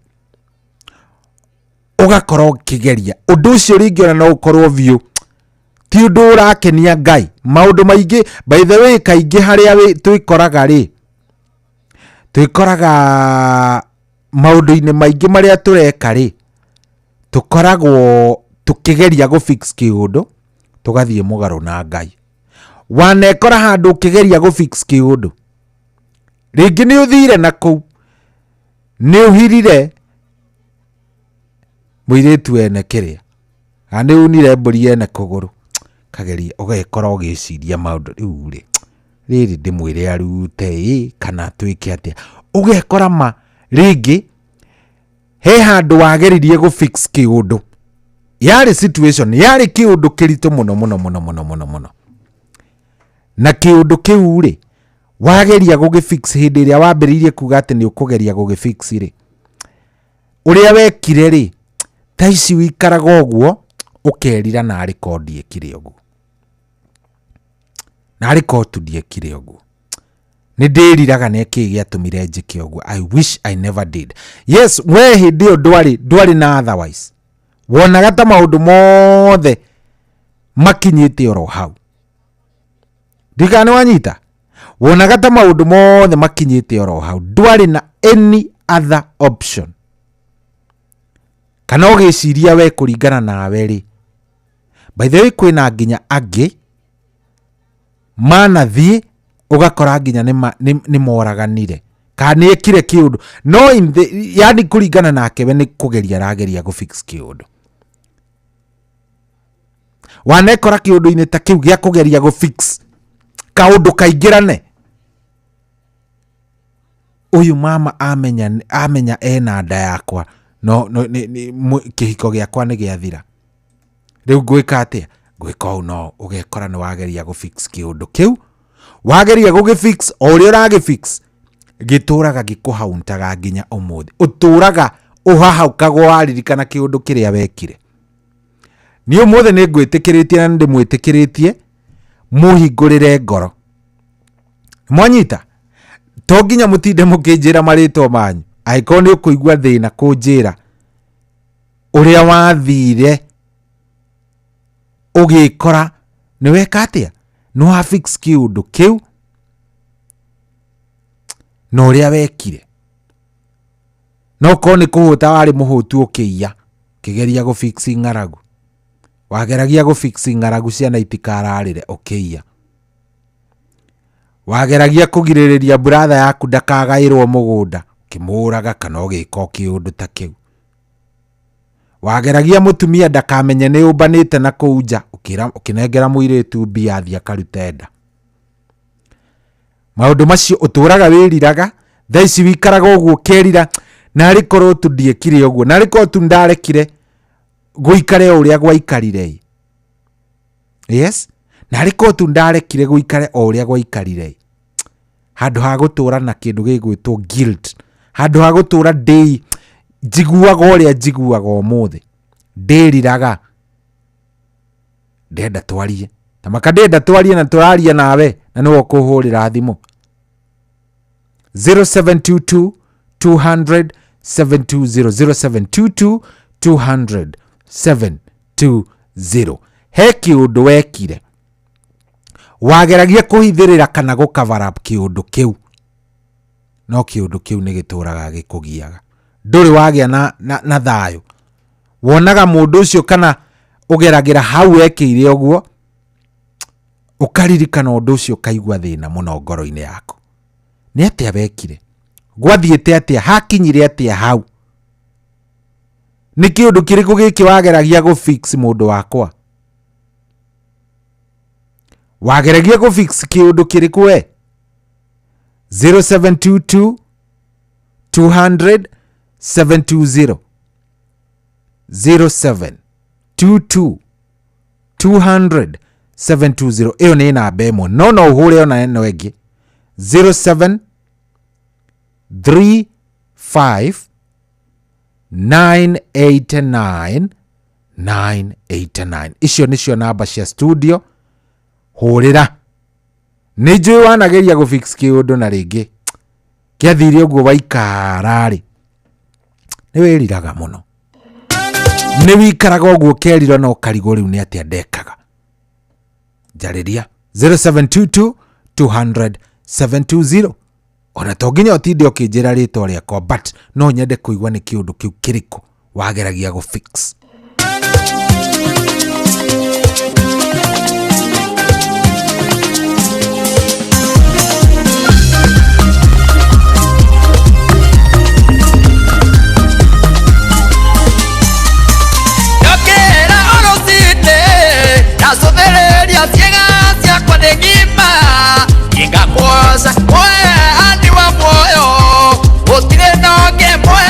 ũgakorwo ũkĩgeria ũndũ ũcio rĩngĩ, ona no ũkorwo biũ ti ũndũ ũrakenia Ngai. Maũndũ maingĩ, by the way, kaingĩ harĩa twĩkoraga rĩ, twĩkoraga maũndũ-inĩ maingĩ marĩa tũreka rĩ, tũkoragwo tũkĩgeria gũ fix kĩũndũ, tũgathiĩ mũgarũ na Ngai. Wanekora handũ ũkĩgeria gũ fix kĩũndũ, rĩngĩ nĩ ũthire na kũu, nĩ ũhirire mũirĩtu ene kĩrĩa, kana nĩ unire mbũri ene kũgũrũ, kageria ũgekora ũgĩciria maũndũ rĩu rĩ, rĩrĩ ndĩmwĩre arute ĩ kana twĩke atĩa. Ũgekora ma rĩngĩ he handũ wageririe gũ fix kĩũndũ, yarĩ situation, yarĩ kĩũndũ kĩritũ mũno mũno mũno mũno mũno mũno, na kĩũndũ kĩu rĩ, wageria gũgĩ fix, hĩndĩ ĩrĩa wambĩrĩirie kuga atĩ nĩ ũkũgeria gũgĩ fix rĩ, ũrĩa wekire rĩ, tha ici wikaraga ũguo ũkerira, narĩ korwo ndiekire ũguo, narĩ korwo tu ndiekire ũguo, nĩ ndĩriraga nĩ kĩĩ gĩatũmire njĩke ũguo, I wish I never did. Yes, we hĩndĩ ĩyo ndwarĩ na otherwise, wonaga ta maũndũ mothe makinyĩte oro hau. Ndikana nĩ wanyita, wonaga ta maũndũ mothe makinyĩte oro hau, ndwarĩ na any other option, kana ũgĩciria we kũringana nawe rĩ. By the way, kwĩna nginya angĩ manathiĩ ũgakora nginya nĩ moraganire kana nĩ ekire kĩũndũ, no in the, yani kũringana nake we nĩ kũgeria arageria gũ fix kĩũndũ. Wanekora kĩũndũ-inĩ ta kĩu gĩa kũgeria gũ fix kaũndũ kaingĩrane, ũyũ mama amenya ena nda yakwa, no kĩhiko gĩakwa nĩ gĩathira, rĩu ngwĩka atĩa? Ngwĩka ũũ. No ũgekora nĩ wageria gũ fix kĩũndũ kĩu, wageria gũgĩ fix, o ũrĩa ũragĩ fix gĩtũraga gĩkũhauntaga nginya ũmũthĩ, ũtũraga ũhahaukagwo waririkana kĩũndũ kĩrĩa wekire. Niĩ ũmũthĩ nĩ ngwĩtĩkĩrĩtie na nĩ ndĩmwĩtĩkĩrĩtie mũhingũrĩre ngoro. Mwanyita, to nginya mũtinde mũkĩnjĩra marĩtwa manyu. Angĩkorwo nĩ ũkũigua thĩna kũnjĩra ũrĩa wathire ũgĩkora nĩ weka atĩa, nĩ wa fix kĩũndũ kĩu na ũrĩa wekire, no korwo nĩ kũhũta warĩ mũhũtu, ũkĩiya ũkĩgeria gũ fix ng'aragu, wageragia gũ fix ng'aragu ciana itikararĩre, ũkĩiya, wageragia kũgirĩrĩria brother yaku ndakagaĩrwo mũgũnda, ũkĩmũraga kana ũgĩka o kĩũndũ ta kĩu, wageragia mũtumia ndakamenye nĩ ũmbanĩte na kũu nja, ũkĩnengera mũirĩtu mbia athiĩ akarute nda. Maũndũ macio ũtũraga wĩriraga. Thaa ici wikaraga ũguo ũkerira, narĩ korwo tu ndiekire ũguo, narĩ korwo tu ndarekire gũikare o ũrĩa gwaikarire ĩ. Yes, narĩ korwo tu ndarekire gũikare o ũrĩa gwaikarire ĩ, handũ ha gũtũra na kĩndũ gĩgwĩtwo guilt, handũ ha gũtũra ndĩ njiguaga ũrĩa njiguaga ũmũthĩ, ndĩriraga. Ndĩrenda twarie tamaka, ndĩrenda twarie na tũraria nawe na nĩwe ũkũhũrĩra thimũ 0722 200 720, 0722 200 720. He kĩũndũ wekire, wageragia kũhithĩrĩra kana gũ cover up kĩũndũ kĩu, no kĩũndũ kĩu nĩ gĩtũraga gĩkũgiaga, ndũrĩ wagĩa na thayũ. Wonaga mũndũ ũcio kana ũgeragĩra hau ekĩire ũguo, ũkaririkana ũndũ ũcio, ũkaigua thĩna mũno ngoro-inĩ yaku. Nĩ atĩa wekire? Gwathiĩte atĩa? Hakinyire atĩa hau? Nĩ kĩũndũ kĩrĩkũ gĩkĩ wageragia gũ fix, mũndũ wakwa? Wageragia gå fix kä å ndå kä rä kå we? 0722 200 720, 0722 200 720. Ĩyo nĩ namba ĩmwe, no no ũhũre ona ĩno ĩngĩ, 07 35 989 989. Icio nĩcio namba cia studio, hũrĩra. Nĩ njũĩ wanageria gũ fix kĩũndũ na rĩngĩ kĩathire ũguo waikara rĩ, nĩ wĩriraga mũno, nĩ wikaraga ũguo ũkerira na ũkarigwo rĩu nĩ atĩa ndekaga. Njarĩria 0722 200 720. Ona to nginya ũtinde ũkĩnjĩra rĩtwa rĩakwa, but no nyende kũigua nĩ kĩũndũ kĩu kĩrĩkũ wageragia gũ fix. Njokera o rũcinĩ ndacũthĩrĩria ciĩga ciakwa nĩ ng'ima ingakwoca mwe ani wa muoyo gũtirĩ nonge mwe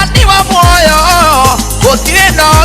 ani wa muoyo gũtirĩ nonge.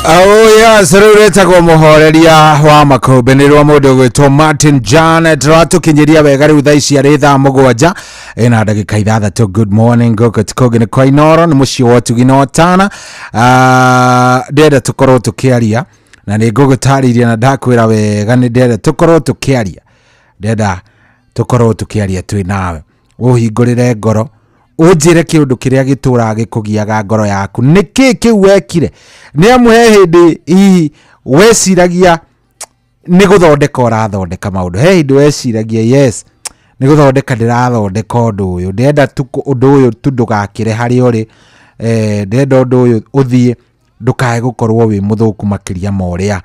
Oh yes, rĩu rĩtagwo mũhoreria wa makũmbĩ nĩ rwa mũndũ ũgwĩtwo Martin Janet rwatũkinyĩria wega rĩu thaa ici arĩ thaa 7 ĩna ndagĩka 6. Good morning gũkũ tikũngĩ nĩ kwa Inoro, nĩ mũciĩ wa ũtugi na ũtana. Ndĩrenda tũkorwo tũkĩaria na nĩ ngũgũtarĩria na ndakwĩra wega nĩ ndĩrenda tũkorwo tũkĩaria, ndĩrenda tũkorwo tũkĩaria twĩ nawe, ũhingũrĩre ngoro ũnjĩre kĩũndũ kĩrĩa gĩtũraga gĩkũgiaga ngoro yaku, nĩ kĩĩ kĩu wekire? Nĩ amu he hĩndĩ hihi weciragia nĩ gũthondeka ũrathondeka maũndũ, he hĩndĩ weciragia yes nĩ gũthondeka ndĩrathondeka ũndũ ũyũ, ndĩrenda tu ũndũ ũyũ tu ndũgakĩre harĩa ũrĩ, ndĩrenda ũndũ ũyũ ũthiĩ ndũkae gũkorwo wĩ mũthũku makĩria ma ũrĩa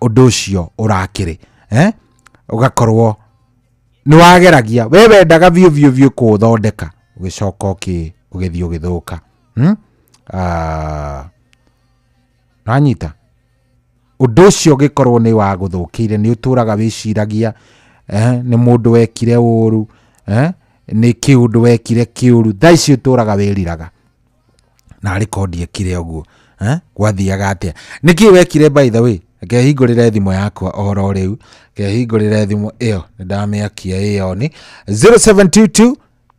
ũndũ ũcio ũrakĩrĩ, ũgakorwo nĩ wageragia we wendaga biũ biũ biũ kũũthondeka, ũgĩcoka ũgĩthiĩ ũgĩthũka. Nanyita ũndũ ũcio ũgĩkorwo nĩ wagũthũkĩire, nĩ ũtũraga wĩciragia nĩ mũndũ wekire ũru, nĩ kĩũndũ wekire kĩũru, thaa ici ũtũraga wĩriraga na arĩ ndiekire ũguo, gwathiaga atĩa, nĩkĩ wekire? By the way, reke hingũrĩre thimũ yakwa oro rĩu, reke hingũrĩre thimũ ĩyo nĩ ndamĩakia ĩyo nĩ 0722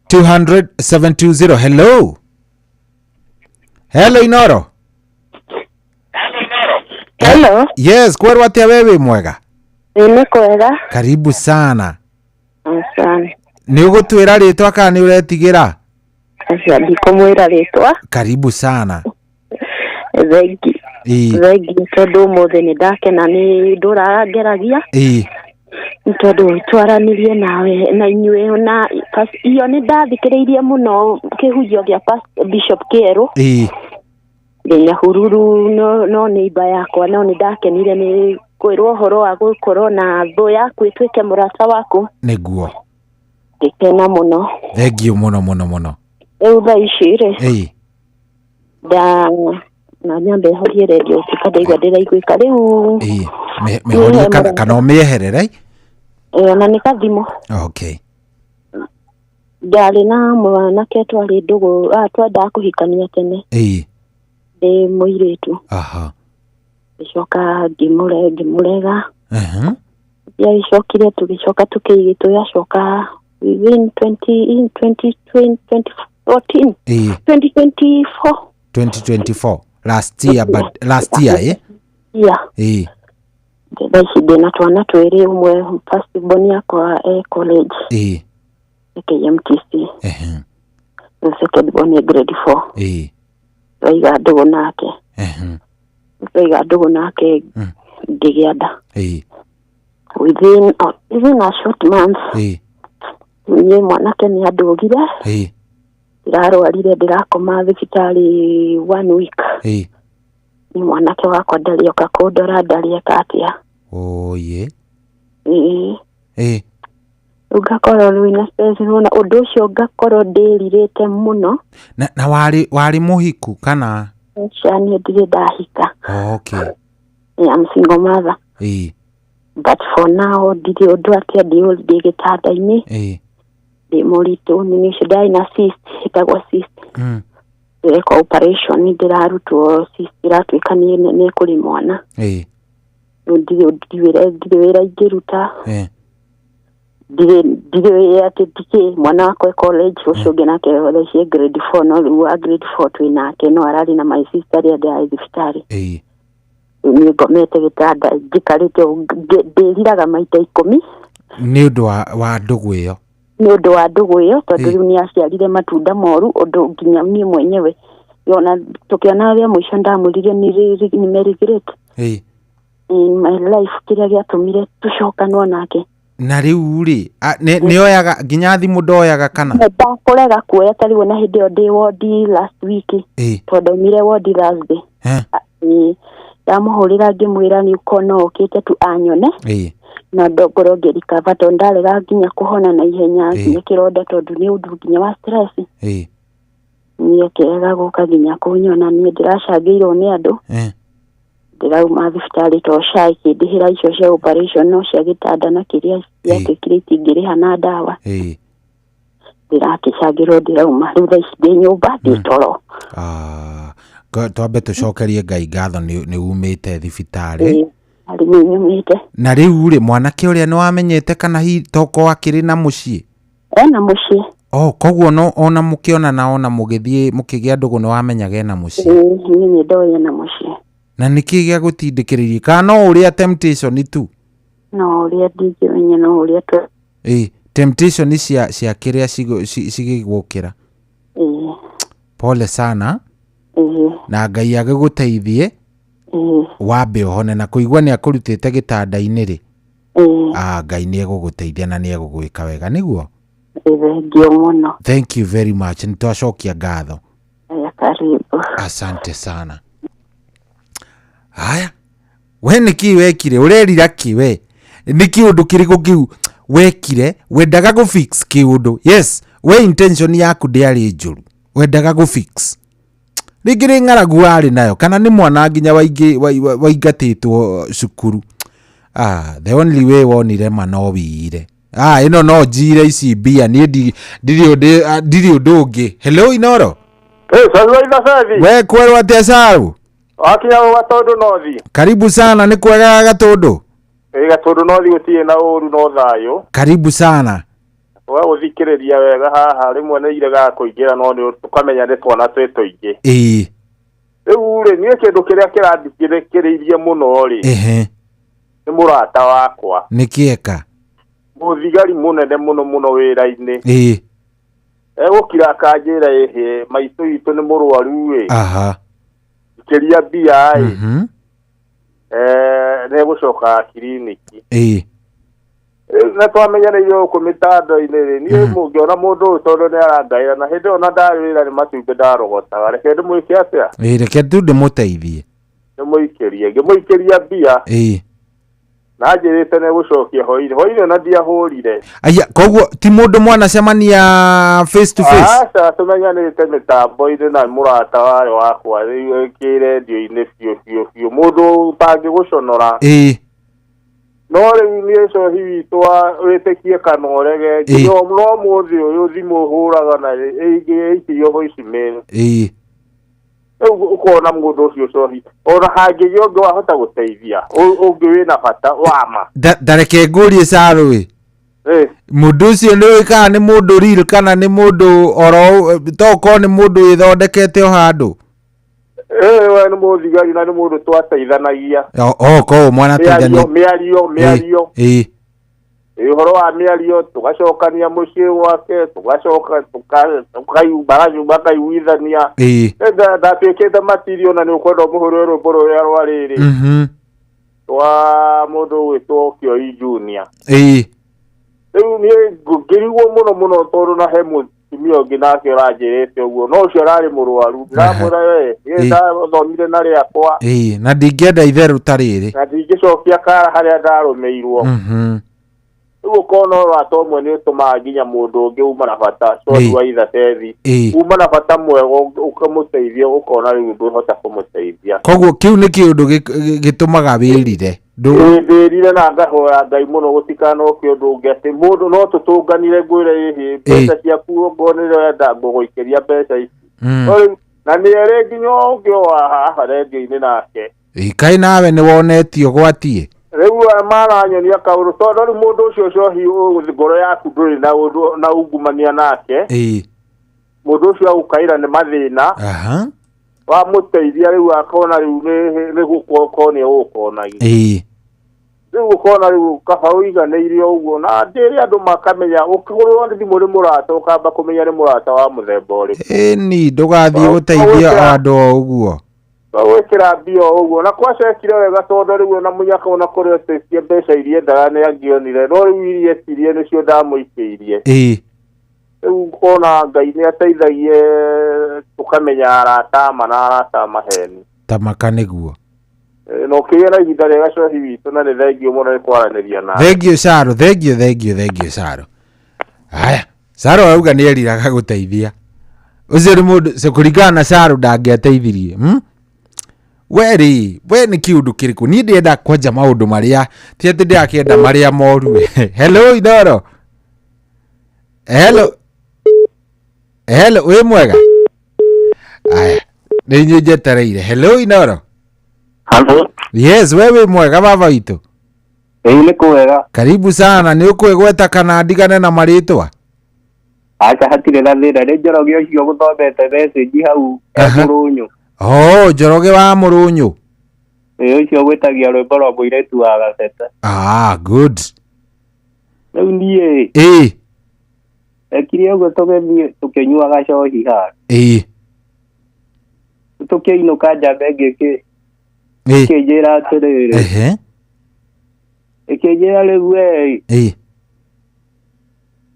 200 720. Hello, hello Inoro. Hello. Yes, kwerwo atĩa? We wĩ mwega? Nĩ kwega. Karibu sana. Asante. Nĩ ũgũtwĩra rĩtwa kana nĩ ũretigĩra? Acio ndikũmwĩra rĩtwa. Karibu sana. Thengi. Ĩĩ. Thengi tondũ ũmũthĩ nĩ ndakena nĩ ndũrangeragia. Ĩĩ. Nĩ tondũ twaranĩrie nawe na inyuĩ na iyo nĩ ndathikĩrĩirie mũno kĩhunjio gĩa Bishop Kĩerũ. Ĩĩ. Ndĩ Nyahururu no nĩ imba yakwa, no nĩ ndakenire nĩ kwĩrwo ũhoro wa gũkorwo na thũ yaku ĩtuĩke mũrata waku. Nĩguo. Ngĩkena mũno. Thengiũ mũno mũno mũno. Rĩu thaa ici rĩ, Ĩĩ. nda na nyambe horie redio tuka ndaigua ndĩraiguĩka rĩu. Ĩĩ. Mĩhorie kana ũmĩeherere. Ona nĩ kathimũ. Okay. Ndarĩ na mwanake twarĩ ndũgũ, twendaga kũhikania tene. Ĩĩ. Ndĩ mũirĩtu. Aha. Ngĩcoka ngĩmũrega. Yagĩcokire tũgĩcoka tũgĩcoka within 2014. Ĩĩ. 2024. 2024. Last year, but last year, eh? Yeah. Ĩĩ. Thaa ici ndĩna twana twĩrĩ, ũmwe first born yakwa e college. Ĩĩ. KMTC. Ehe. The second born e grade 4. Ĩĩ. Twaiga ndũgũ nake. Ehe. Twaiga ndũgũ nake ngĩgĩa nda. Ĩĩ. Within a short month. Ĩĩ. Niĩ mwanake nĩ andũgire. Ĩĩ. Ndĩrarwarire ndĩrakoma thibitarĩ 1 week. Ĩĩ. Ni mwanake wakwa ndarĩoka kũndora, ndarĩeka atĩa. Oye. Ĩĩ. Ĩĩ. Rĩu ngakorwo rĩu na stress na ũndũ ũcio ngakorwo ndĩrirĩte mũno. Na warĩ mũhiku kana? Aca, niĩ ndirĩ ndahika. Okay. I'm single mother. Ĩĩ. But for now ndirĩ ũndũ atĩa, ndĩ gĩtanda-inĩ. Ĩĩ. Ndĩ mũritũ, nĩ ũcio ndarĩ na cyst, ĩtagwo cyst. Ndĩrekwo operation, ndĩrarutwo cyst, ĩratuĩka nĩ kũrĩ mwana. Ĩĩ. Rĩu ndirĩ wĩra ingĩruta. Ĩĩ. Ndirĩ atĩ ndikĩ mwana wakwa e college, ũcio ũngĩ nake thaa ici e grade 4, no rĩu wa grade 4 twĩ nake, no ararĩ na my sister rĩrĩa ndĩrarĩ thibitarĩ. Ĩĩ. Rĩu niĩ ngomete gĩtanda njikarĩte ndĩriraga maita 10. Nĩ ũndũ wa ndũgũ ĩyo. Nĩ ũndũ wa ndũgũ ĩyo, tondũ rĩu nĩ aciarire matunda moru, ũndũ nginya niĩ mwenyewe ona tũkĩona rĩa mũico ndamwĩrire nĩ regret Ĩĩ. in my life kĩrĩa gĩatũmire tũcokanwo nake. Na rĩu rĩ, nĩ oyaga nginya thimũ ndoyaga kana? Ndakũrega kuoya ta rĩu ona hĩndĩ ĩyo ndĩ wondi last week. Ĩĩ. Tondũ ndaumire wondi Thursday. Ndamũhũrĩra ngĩmwĩra nĩ ũkorwo no ũkĩte tu anyone. Ĩĩ. Na ngorwo ngĩrikava tondũ ndarega nginya kũhona na ihenya nginya kĩronda tondũ nĩ ũndũ nginya wa stress. Ĩĩ. Niĩ akĩrega gũka nginya kũnyona, niĩ ndĩracangĩirwo nĩ andũ. Ndĩrauma thibitarĩ to SHA ĩkĩndĩhĩra icio cia operation, no cia gĩtanda na kĩrĩa gĩatuĩkire itingĩrĩha na ndawa. Ĩĩ. Ndĩrakĩcangĩrwo ndĩrauma rĩu thaa ici ndĩ nyũmba ndĩ toro. Twambe tũcokerie Ngai ngatho nĩ umĩte thibitarĩ. Ĩĩ, arĩ nĩ nyumĩte. Na rĩu rĩ, mwanake ũrĩa nĩ wamenyete kana hihi toko akĩrĩ na mũciĩ? Ena mũciĩ. Oh, koguo no ona mũkĩonana ona mũgĩthiĩ mũkĩgĩa ndũgũ nĩ wamenyaga ena mũciĩ? Ĩĩ, niĩ nĩ ndoĩ ena mũciĩ. Na nĩkĩ gĩa gũtindĩkĩrĩirie, kana no ũrĩa temptation tu? No ũrĩa ndingĩmenya, no ũrĩa tũ. Ĩĩ, temptation cia kĩrĩa cigĩgũkĩra. Ĩĩ. Pole sana. Ĩĩ. Na Ngai agĩgũteithie. Ĩĩ. Wambe ũhone na kũigua nĩ akũrutĩte gĩtanda-inĩ rĩ. Ĩĩ. Ah, Ngai nĩ egũgũteithia na nĩ egũgwĩka wega, nĩguo? Ĩĩ, thengiũ mũno. Thank you very much, nĩ twacokia ngatho. Aya, karibu. Asante sana. Haya, we nĩkĩ wekire? Ũrerira kĩ we? Nĩ kĩũndũ kĩrĩkũ kĩu wekire wendaga gũ fix kĩũndũ? Yes, we intention yaku ndĩarĩ njũru, wendaga gũ fix. Rĩngĩ nĩ ng'aragu warĩ nayo, kana nĩ mwana nginya waingatĩtwo cukuru. Ah, the only way wonire ma no wĩire. Ah, ĩno no njire ici mbia, niĩ ndirĩ ũndũ ũngĩ. Hello Inoro. Hey, Salwa Savi. We kwerwo atĩa Saru? Wakinya gũ Gatũndũ North. Karibu sana, nĩ kwega Gatũndũ? Ĩ, Gatũndũ North gũtirĩ na ũru no thayũ. Karibu sana. Wa gũthikĩrĩria wega haha rĩmwe nĩ iregaga kũingĩra no nĩ tũkamenya nĩ twana twĩ tũingĩ. Ĩĩ. Rĩu rĩ, niĩ kĩndũ kĩrĩa kĩrandikĩrĩirie mũno rĩ, nĩ mũrata wakwa. Nĩ kĩeka? Mũthigari mũnene mũno mũno wĩra-inĩ. Ĩĩ. Egũkira akanjĩra ĩhĩ, maitũ witũ nĩ mũrwaru ĩ. Aha. Ikĩria mbia ĩ. Nĩ egũcoka kiriniki. Ĩĩ. Na twamenyanĩire gũkũ mĩtandao-inĩ rĩ, niĩ mũngĩona mũndũ ũyũ tondũ nĩ arangaĩra na hĩndĩ ĩyo na ndarĩ wĩra nĩ matumbĩ ndarogotaga, reke ndĩmwĩke atĩa? Ĩĩ, reke tu ndĩmũteithie. Ndĩmũikĩrie, ngĩmũikĩria mbia. Ĩĩ. Na anjĩrĩte nĩ egũcokia hwaĩ-inĩ, hwaĩ-inĩ ona ndiahũrire. Aya, koguo ti mũndũ mwanacemania face to face? Aca, tũmenyanĩte mĩtambo-inĩ na mũrata warĩ wakwa rĩu kĩrendio-inĩ biũ biũ biũ, mũndũ ũtangĩgũconora. Ĩĩ. No rĩu niĩ cohi witũ wa wĩtĩkie kana ũrege, nginya no mũthĩ ũyũ thimũ hũraga na ĩikĩrio voicemail. Ĩĩ. Rĩu ũkona mũndũ ũcio cohi ona hangĩgĩa ũngĩ wahota gũteithia ũngĩ wĩna bata wa ma. Ndareke ngũrie Saru ĩ. Mũndũ ũcio nĩ ũĩ kana nĩ mũndũ real kana nĩ mũndũ oro to ũkorwo nĩ mũndũ wĩthondekete o handũ? Ĩĩ, we nĩ mũthigari na nĩ mũndũ twateithanagia. O koguo mwanateithania. Mĩario, mĩario. Ĩĩ. Ĩĩ, ũhoro wa mĩario tũgacokania mũciĩ gwake, tũgacoka makaiguithania. Ĩĩ. Ndatuĩkĩte matirio na nĩ ũkwenda ũmũhũrĩre rwĩmbo rũrĩa rwa rĩrĩ. Rwa mũndũ ũgwĩtwo Kĩoi Junior. Ĩĩ. Rĩu niĩ ngĩrigwo mũno mũno tondũ na he mũtumia ũngĩ nake ũranjĩrĩte ũguo, no ũcio ararĩ mũrwaru. Ndĩramwĩra we, niĩ ndathomire na rĩakwa. Ĩĩ, na ndingĩenda itherũ ta rĩrĩ. Na ndingĩcokia kara harĩa ndarũmĩirwo. Rĩu ũkona ũrata ũmwe nĩ ũtũmaga nginya mũndũ ũngĩ uma na bata, cohi wa ithatethi. Uma na bata mwega ũkamũteithia, ũkona rĩu ndũhota kũmũteithia. Koguo kĩu nĩ kĩũndũ gĩtũmaga wĩrire. Ndĩrire na ngahoya Ngai mũno gũtikanoke ũndũ ũngĩ atĩ mũndũ no tũtũnganire ngwĩre ĩhĩ mbeca ciaku okorwo nĩ ũrenda ngũgũikĩria mbeca ici. Na nĩ erĩ nginya ũngĩ wa haha rendio-inĩ nake. Kaĩ nawe nĩ wonetio gwatiĩ? Rĩu maranyonia kaũndũ tondũ rĩu mũndũ ũcio cohi ngoro yaku ndũrĩ na ũndũ na ungumania nake. Mũndũ ũcio agũkaĩra nĩ mathĩna. Wamũteithia rĩu akona rĩu nĩ gũkorwo nĩ egũkonagia. Rĩu ũkona rĩu kaba ũiganĩire ũguo na ndĩrĩ andũ makamenya ũkĩhũrĩrwo nĩ thimũ nĩ mũrata ũkamba kũmenya nĩ mũrata wa mũthemba ũrĩkũ. Ĩni, ndũgathiĩ gũteithia andũ o ũguo. Gwĩkĩra mbia o ũguo na kwacekire wega tondũ rĩu ona mũnyaka ona kũrĩa ũtĩtie mbeca iria endaga nĩ angĩonire, no rĩu iria etirie nĩcio ndamũikĩirie. Rĩu ũkona Ngai nĩ ateithagie tũkamenya arata ama na arata maheni. Tamaka nĩguo. Na ũkĩgĩa na ihinda rĩega cohi witũ na nĩ thengiũ mũno nĩ kwaranĩria nawe. Thengiũ Caro, thengiũ, thengiũ, thengiũ Caro. Haya, Caro arauga nĩ eriraga gũteithia. Ũcio nĩ mũndũ, kũringana na Caro ndangĩateithirie. We rĩ, we nĩ kĩũndũ kĩrĩkũ? Niĩ ndĩrenda kwanja maũndũ marĩa, ti atĩ ndĩrakĩenda marĩa moru. Hello Inoro. Hello. Hello, wĩ mwega? Aya. Nĩ inyuĩ njetereire. Hello Inoro. Hello. Yes, wewe mwega baba witũ. Ĩĩ nĩ kwega. Karibu sana, nĩ ũkwĩgweta kana ndigane na marĩtwa? Aca hatirĩ na thĩna, nĩ Njoroge ũcio gũthomete message hau Mũrũnyũ. Oh, Njoroge wa Mũrũnyũ. Ĩĩ ũcio gwĩtagia rwĩmbo rwa mũirĩtu wa Gaceta. Ah, good. Rĩu niĩ Ĩĩ, ekire ũguo tũgĩthiĩ tũkĩnyua gacohi haha. Ĩĩ. Tũkĩinũka njamba ĩngĩ Ĩĩ. ĩkĩnjĩra atĩrĩrĩ. Ehe. Ĩkĩnjĩra rĩu we Ĩĩ.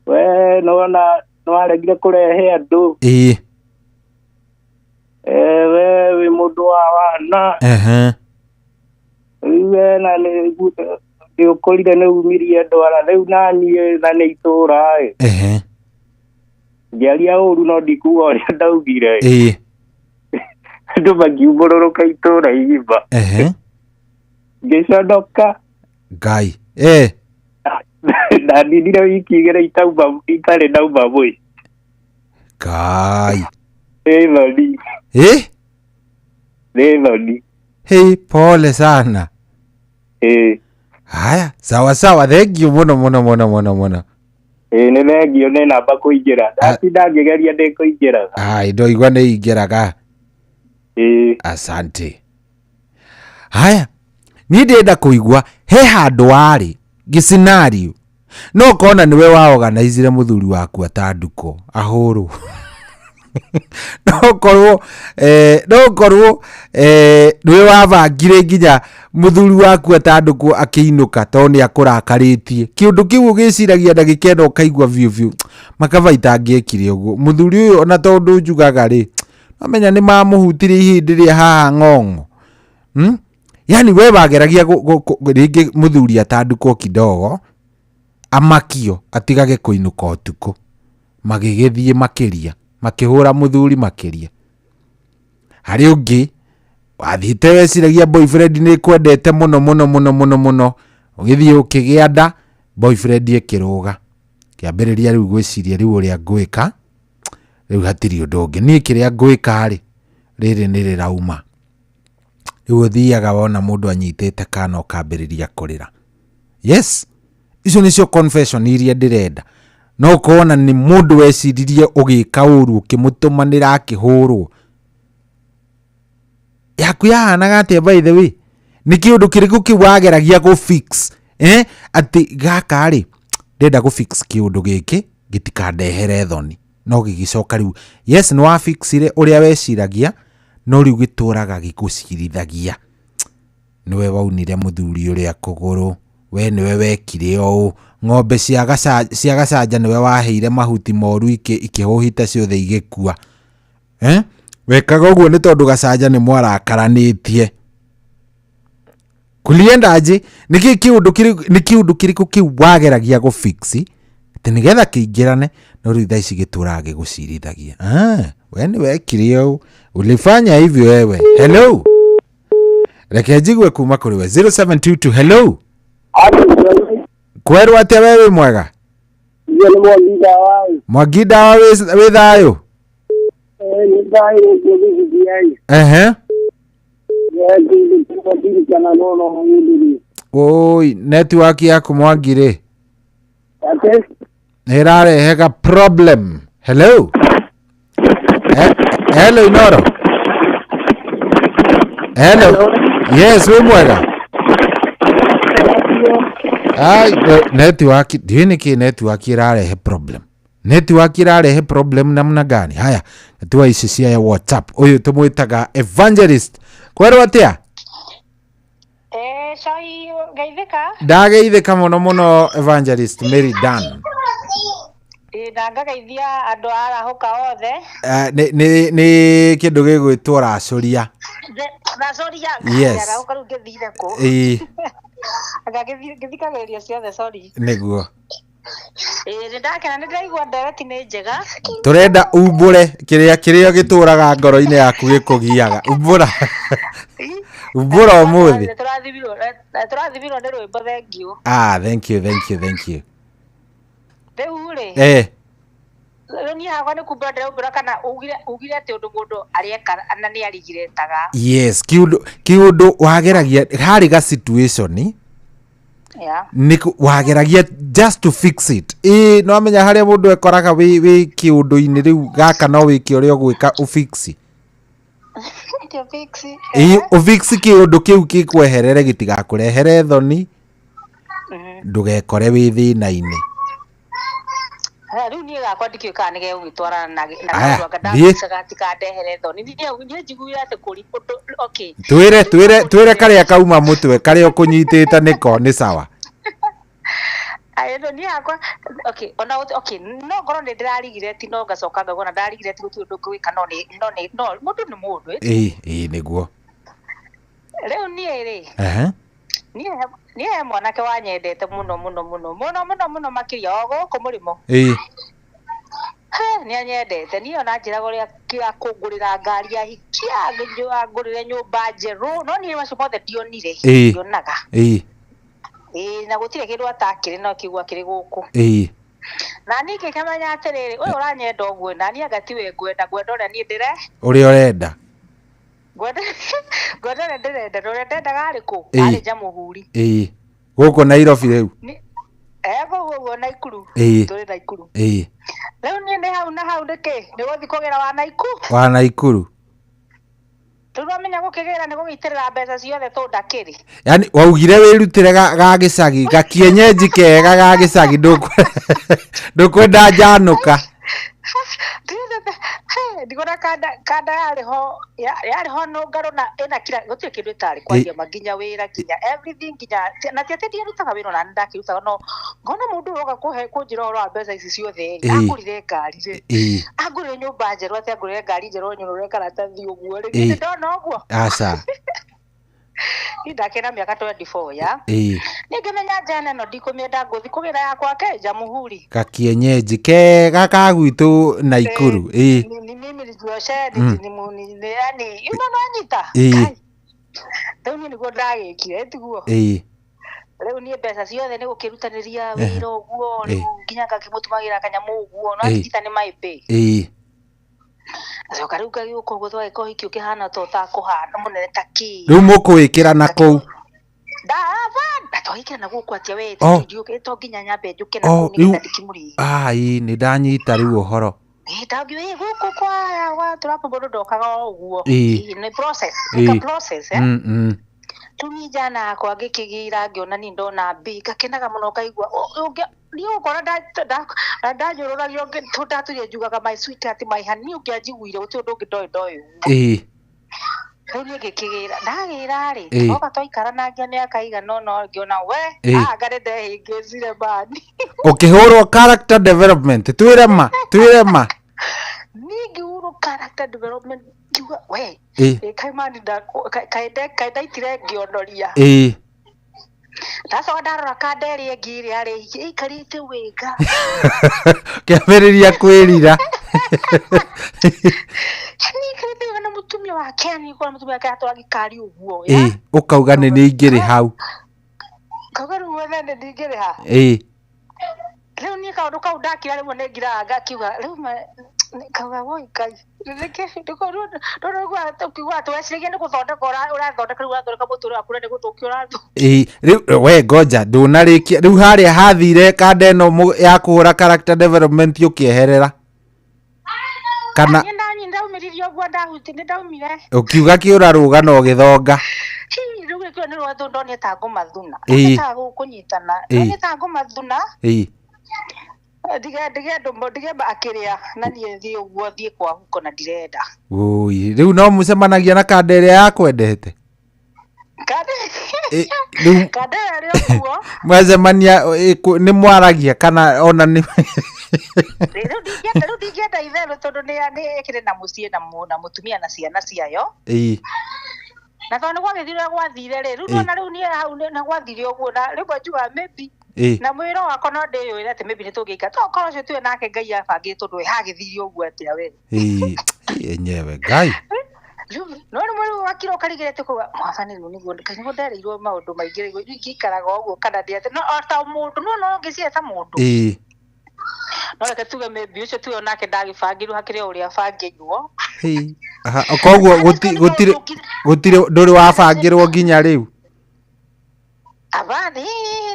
we nĩwona nĩwaregire kũrehe andũ. Ĩĩ. We wĩ mũndũ wa wana. Ehe. Rĩu we na nĩũkorire nĩ umirie ndwara rĩu naniĩ na nĩ itũra ĩ. Ehe. Ngĩaria ũru no ndikuga ũrĩa ndaugire. Ĩĩ. Andũ makiumbũrũrũka itũra igima. Ehe. Ngĩconoka. Ngai. Eh. Ndaninire wiki igĩrĩ itauma itarĩ ndauma mũciĩ. Ngai. Nĩ thoni. Eh? Nĩ thoni. Hey, pole sana. Ĩĩ. Haya, sawa sawa, thank you muno muno muno muno muno. Ĩĩ nĩ thengio nĩ namba kũingĩra. Ndatinda ngĩgeria ndĩ kũingĩraga. Ai, ndoigua nĩ ingĩraga. Ĩĩ. Asante. Haya, niĩ ndĩrenda kũigua he handũ warĩ gĩscenario no ũkona nĩwe waorganizire mũthuri waku atandũko ahũrwo no ũkorwo no ũkorwo nĩwe wabangire nginya mũthuri waku atandũkwo akĩinũka tondũ nĩ akũrakarĩtie kĩũndũ kĩu ũgĩciragia ndagĩka ĩno ũkaigua biũ biũ makaba itangĩekire ũguo mũthuri ũyũ ona tondũ njugaga rĩ amenya nĩ mamũhutirie ihĩndĩ rĩa haha ng'ong'o. Yani we wageragia rĩngĩ mũthuri atandũkwo kidogo amakio atigage kũinũka ũtukũ magĩgĩthiĩ makĩria makĩhũra mũthuri makĩria harĩ ũngĩ wathiĩte weciragia boyfriend nĩ kwendete mũno mũno mũno mũno mũno ũgĩthiĩ ũkĩgĩa nda boyfriend ĩkĩrũga kĩambĩrĩria rĩu gwĩciria rĩu ũrĩa ngwĩka rĩu hatirĩ ũndũ ũngĩ niĩ kĩrĩa ngwĩka rĩ rĩrĩ nĩ rĩrauma rĩu ũthiaga wona mũndũ anyitĩte kana ũkambĩrĩria kũrĩra. Yes, icio nĩcio confession iria ndĩrenda no ũkona nĩ mũndũ weciririe ũgĩka ũru ũkĩmũtũmanĩra akĩhũrwo yaku yahanaga atĩa by the way nĩ kĩũndũ kĩrĩkũ kĩu wageragia gũ fix atĩ gaka rĩ ndĩrenda gũ fix kĩũndũ gĩkĩ gĩtikandehere thoni no gĩgĩcoka rĩu yes nĩ wafixire ũrĩa weciragia no rĩu gĩtũraga gĩgũcirithagia nĩwe waunire mũthuri ũrĩa kũgũrũ we nĩwe wekire ũũ ng'ombe cia gacanja nĩwe waheire mahuti moru ikĩhũhita ciothe igĩkua wekaga ũguo nĩ tondũ gacanja nĩ mwarakaranĩtie kulienda aje nĩ kĩũndũ kĩrĩkũ kĩu wageragia gũ fix atĩ nĩgetha kĩingĩrane no rĩu thaa ici gĩtũraga gĩgũcirithagia we nĩ wekire ũũ ulifanya hivyo wewe. Hello, reke njigue kuma kũrĩ we 0722. Hello, kwerwo atĩa we wĩ mwega? Mwangi Ndawa wĩ thayũ? Ehe. Oi, network yaku Mwangi rĩ nĩ ĩrarehega problem. Hello. Hello Inoro. Hello. Yes, wĩ mwega? Ai, network ndiũĩ nĩkĩ network ĩrarehe problem. Network ĩrarehe problem namna gani? Haya, tua ici cia WhatsApp. Ũyũ tũmwĩtaga Evangelist. Kwerwo atĩa? Cai geithĩka. Ndageithĩka mũno mũno Evangelist Mary Dan. Na ngageithia andũ a arahũka othe. Nĩ kĩndũ gĩgwĩtwo racũria. Racũria. Yes. Arahũka rĩu ngĩthire kũ? Ĩĩ. Ngĩthikagĩrĩria ciothe, sorry. Nĩguo. Ĩĩ nĩndakena nĩndĩraigua ndereti nĩ njega. Tũrenda umbũre kĩrĩa kĩrĩa gĩtũraga ngoro-inĩ yaku gĩkũgiaga. Umbũra. Umbũra ũmũthĩ. Tũrathimirwo nĩ rwĩmbo, thank you. Ah, thank you, thank you, thank you. Rĩu rĩ. Rĩu niĩ hakwa nĩ kumbũra ndĩraumbũra kana ugire atĩ ũndũ mũndũ arĩeka na nĩ arigiretaga. Yes, kiundu wageragia harĩ ga situation. Yeah. Nĩ wageragia just to fix it. Ĩ no amenya harĩa mũndũ ekoraga wĩ kĩũndũ-inĩ rĩu gaka no wĩke ũrĩa ũgwĩka ũfix. To fix. Ĩ ũfix kĩũndũ kĩu gĩkweherere gĩtigakũrehere thoni, ndũgekore wĩ thĩna-inĩ. Rĩu niĩ gakwa ndikĩũĩ kana nĩ gegũgĩtwarana na Aya, kaũndũ anga thiĩ. ndagucaga atikandehere thoni. Niĩ njiguire atĩ kũri ũndũ, okay. Twĩre karĩa kauma mũtwe karĩa ũkũnyitĩte nĩko nĩ sawa. Aya, no niĩ hakwa, okay, ona okay, no ngorwo nĩ ndĩrarigireti no ngacoka ngauga ona ndarigireti gũtirĩ ũndũ ngwĩka no mũndũ nĩ mũndũ, ĩ. Ĩ nĩguo. Rĩu niĩ rĩ, Ehe. Niĩ he mwanake wanyendete mũno mũno mũno mũno mũno mũno makĩria o gũkũ mũrĩmo. Ĩ. He, nĩ anyendete. Niĩ ona njĩraga ũrĩa akũngũrĩra ngari ahikia, angũrĩre nyũmba njerũ, no niĩ macio mothe ndionire, ndionaga. Ĩ. Ĩ, na gũtirĩ kĩndũ atakĩrĩ no kĩgua kĩrĩ gũkũ. Ĩ. Na niĩ ngĩkĩmenya atĩrĩrĩ, ũyũ ũranyenda ũguo, na niĩ anga tiwe ngwenda, ngwenda ũrĩa niĩ ndĩre. Ũrĩa ũrenda. Ngwenda ũrĩa ndĩrenda, na ũrĩa ndendaga arĩ kũ? Ĩ. Arĩ Jamũhuri. Ĩ. Gũkũ Nairobi rĩu. Eh, kũu ũguo Naikuru. Ĩ. Tũrĩ Naikuru. Ĩ. Rĩu niĩ nĩ hau na hau nĩkĩ? Nĩ gũthiĩ kũgĩra wa Naikuru. Wa Naikuru. Rĩu wamenya gũkĩgĩra nĩ gũgĩitĩrĩra mbeca ciothe tũ ndakĩrĩ. Yaani waugire wĩrutĩre ga gĩcagi, ga kienyeji kega ga gĩcagi, ndũkwenda njanũka. Ndigona kanda yarĩ ho, yarĩ ho nũngarũ na ĩna kira, gũtirĩ kĩndũ ĩtarĩ kwaria ma, nginya wĩra, nginya everything, nginya, na ti atĩ ndiarutaga wĩra ona nĩ ndakĩrutaga, no ngona mũndũ ũyũ oka kũnjĩra ũhoro wa mbeca ici ciothe rĩ, angũrire ngari rĩ, angũrire nyũmba njerũ, atĩ angũrire ngari njerũ nyũrũre karatathi ũguo rĩ, niĩ ndona ũguo. Aca. Niĩ ndakĩrĩ na mĩaka 24 ya. Niĩ ngĩmenya njana ĩno ndikũmĩenda ngũthi kũgĩra ya kwake Jamũhuri. Gakienyeji kega ka gwitũ Naikuru. Ĩ. Ni mimi nijioshe, ni yani, you know, nanyita. Rĩu niĩ nĩguo ndagĩkire, tiguo. Rĩu niĩ mbeca ciothe nĩ gũkĩrutanĩria wĩra ũguo, rĩu nginya ngakĩmũtũmagĩra kanyamũ ũguo, no anjita nĩ my pay. Acoka rĩu ngagĩũka ũguo twagĩka ũhiki ũkĩhana ta ũtakũhana mũnene ta kĩ. Rĩu mũkũwĩkĩra na kũu. Ndaba, twagĩkĩra na gũkũ atĩa we, ndiũkĩ, to nginya nyambe njũke na kũu nĩgetha ndĩkĩmũrĩe. Ai, nĩ ndanyita rĩu ũhoro. Ĩ, ndangĩũĩ, gũkũ kwa tũrapo mũndũ ndokaga o ũguo. Ĩ, nĩ process, nĩ ka process, eh? Rĩu niĩ njana yakwa ngĩkĩgĩra ngĩona niĩ ndona mbĩ, ngakenaga mũno ngaigua, niĩ ũgũkora ndanyũrũragio tondũ ndatũire njugaga my sweetheart, my honey, niĩ ũngĩanjiguire gũtirĩ ũndũ ũngĩ ndoĩ ndoĩ ũguo. Rĩu niĩ ngĩkĩgĩra, ndagĩra rĩ, twoka twaikara nake mĩaka igana ũna ngĩona we, anga nĩ ndehĩngĩcire mani. Ũkĩhũrwo character development, twĩre ma, twĩre ma. Niĩ ngĩhũrwo character development, ngiuga we, kaĩ mani kaĩ ndaitire ngĩonoria. Ndacoka ndarora kanda ĩrĩa ĩngĩ ĩrĩa yarĩ ĩikarĩte wega. Kĩambĩrĩria kwĩrira. Yaani ĩikarĩte wega na mũtumia wake, yaani ũkona mũtumia wake atwara gĩkari ũguo, Ĩ, ũkauga nĩ nĩ ingĩrĩ hau. Kauga rĩu wethe nĩ ndingĩrĩ ha. Rĩu niĩ kaũndũ kau ndakira rĩmwe nĩ ngiraga ngakiuga, rĩu kauga woi Ngai. Nĩkĩ, ndũraigua atĩ weciragia nĩ gũthondeka ũrathondeka, rĩu ũrathondeka mũtũrĩre waku na nĩ gũthũkia ũrathũkia. Ĩ, rĩu we ngoja ndũnarĩkia, rĩu harĩa hathire kanda ĩno ya kũhũra character development ũkĩeherera. Kana Niĩ ndaumĩririe ũguo ndahuti, nĩ ndaumire. Ũkiuga kĩũra rũga na ũgĩthonga. Hi, rĩu gĩkĩo nĩ rwathu ndonire ta ngũmathuna. Ndonire ta gũkũnyitana. Ndonire ta ngũmathuna. Ndige andũ, ndige akĩrĩa na niĩ thiĩ ũguo thiĩ kwa huko na ndirenda. Oi, rĩu no mũcemanagia na kanda ĩrĩa yakwendete. Kanda Rĩu kanda ĩrĩa ĩrĩ o kuo. Mwacemania, nĩ mwaragia kana ona nĩ Rĩu ndingĩenda itherũ tondũ nĩ ĩkĩrĩ na mũciĩ na mũtumia na ciana ciayo. Na tondũ nĩ gwagĩthire ũrĩa gwathire rĩ, rĩu nona rĩu niĩ hau nĩ gwathire ũguo na rĩmwe njugaga maybe na mwĩra wakwa no ndĩyũĩre atĩ maybe nĩ tũngĩikara. To korwo ũcio tiwe nake Ngai abangĩte tondũ we hagĩthire ũguo atĩa we. Enyewe Ngai. Rĩu no rĩmwe rĩu wakira ũkarigĩrĩte kuga mwathani rĩu nĩguo Ngai nĩguo ndereirwo maũndũ maingĩ rĩu ingĩikaraga ũguo kana ndĩ atĩ no o ta mũndũ no no ũngĩciria ta mũndũ. No reke tuge maybe ũcio tuge onake ndagĩbangĩirwo hakĩrĩ o ũrĩa abangĩirwo. Hĩ. Aha, koguo gũtirĩ gũtirĩ ndũrĩ wabangĩrwo nginya rĩu. Aba niĩ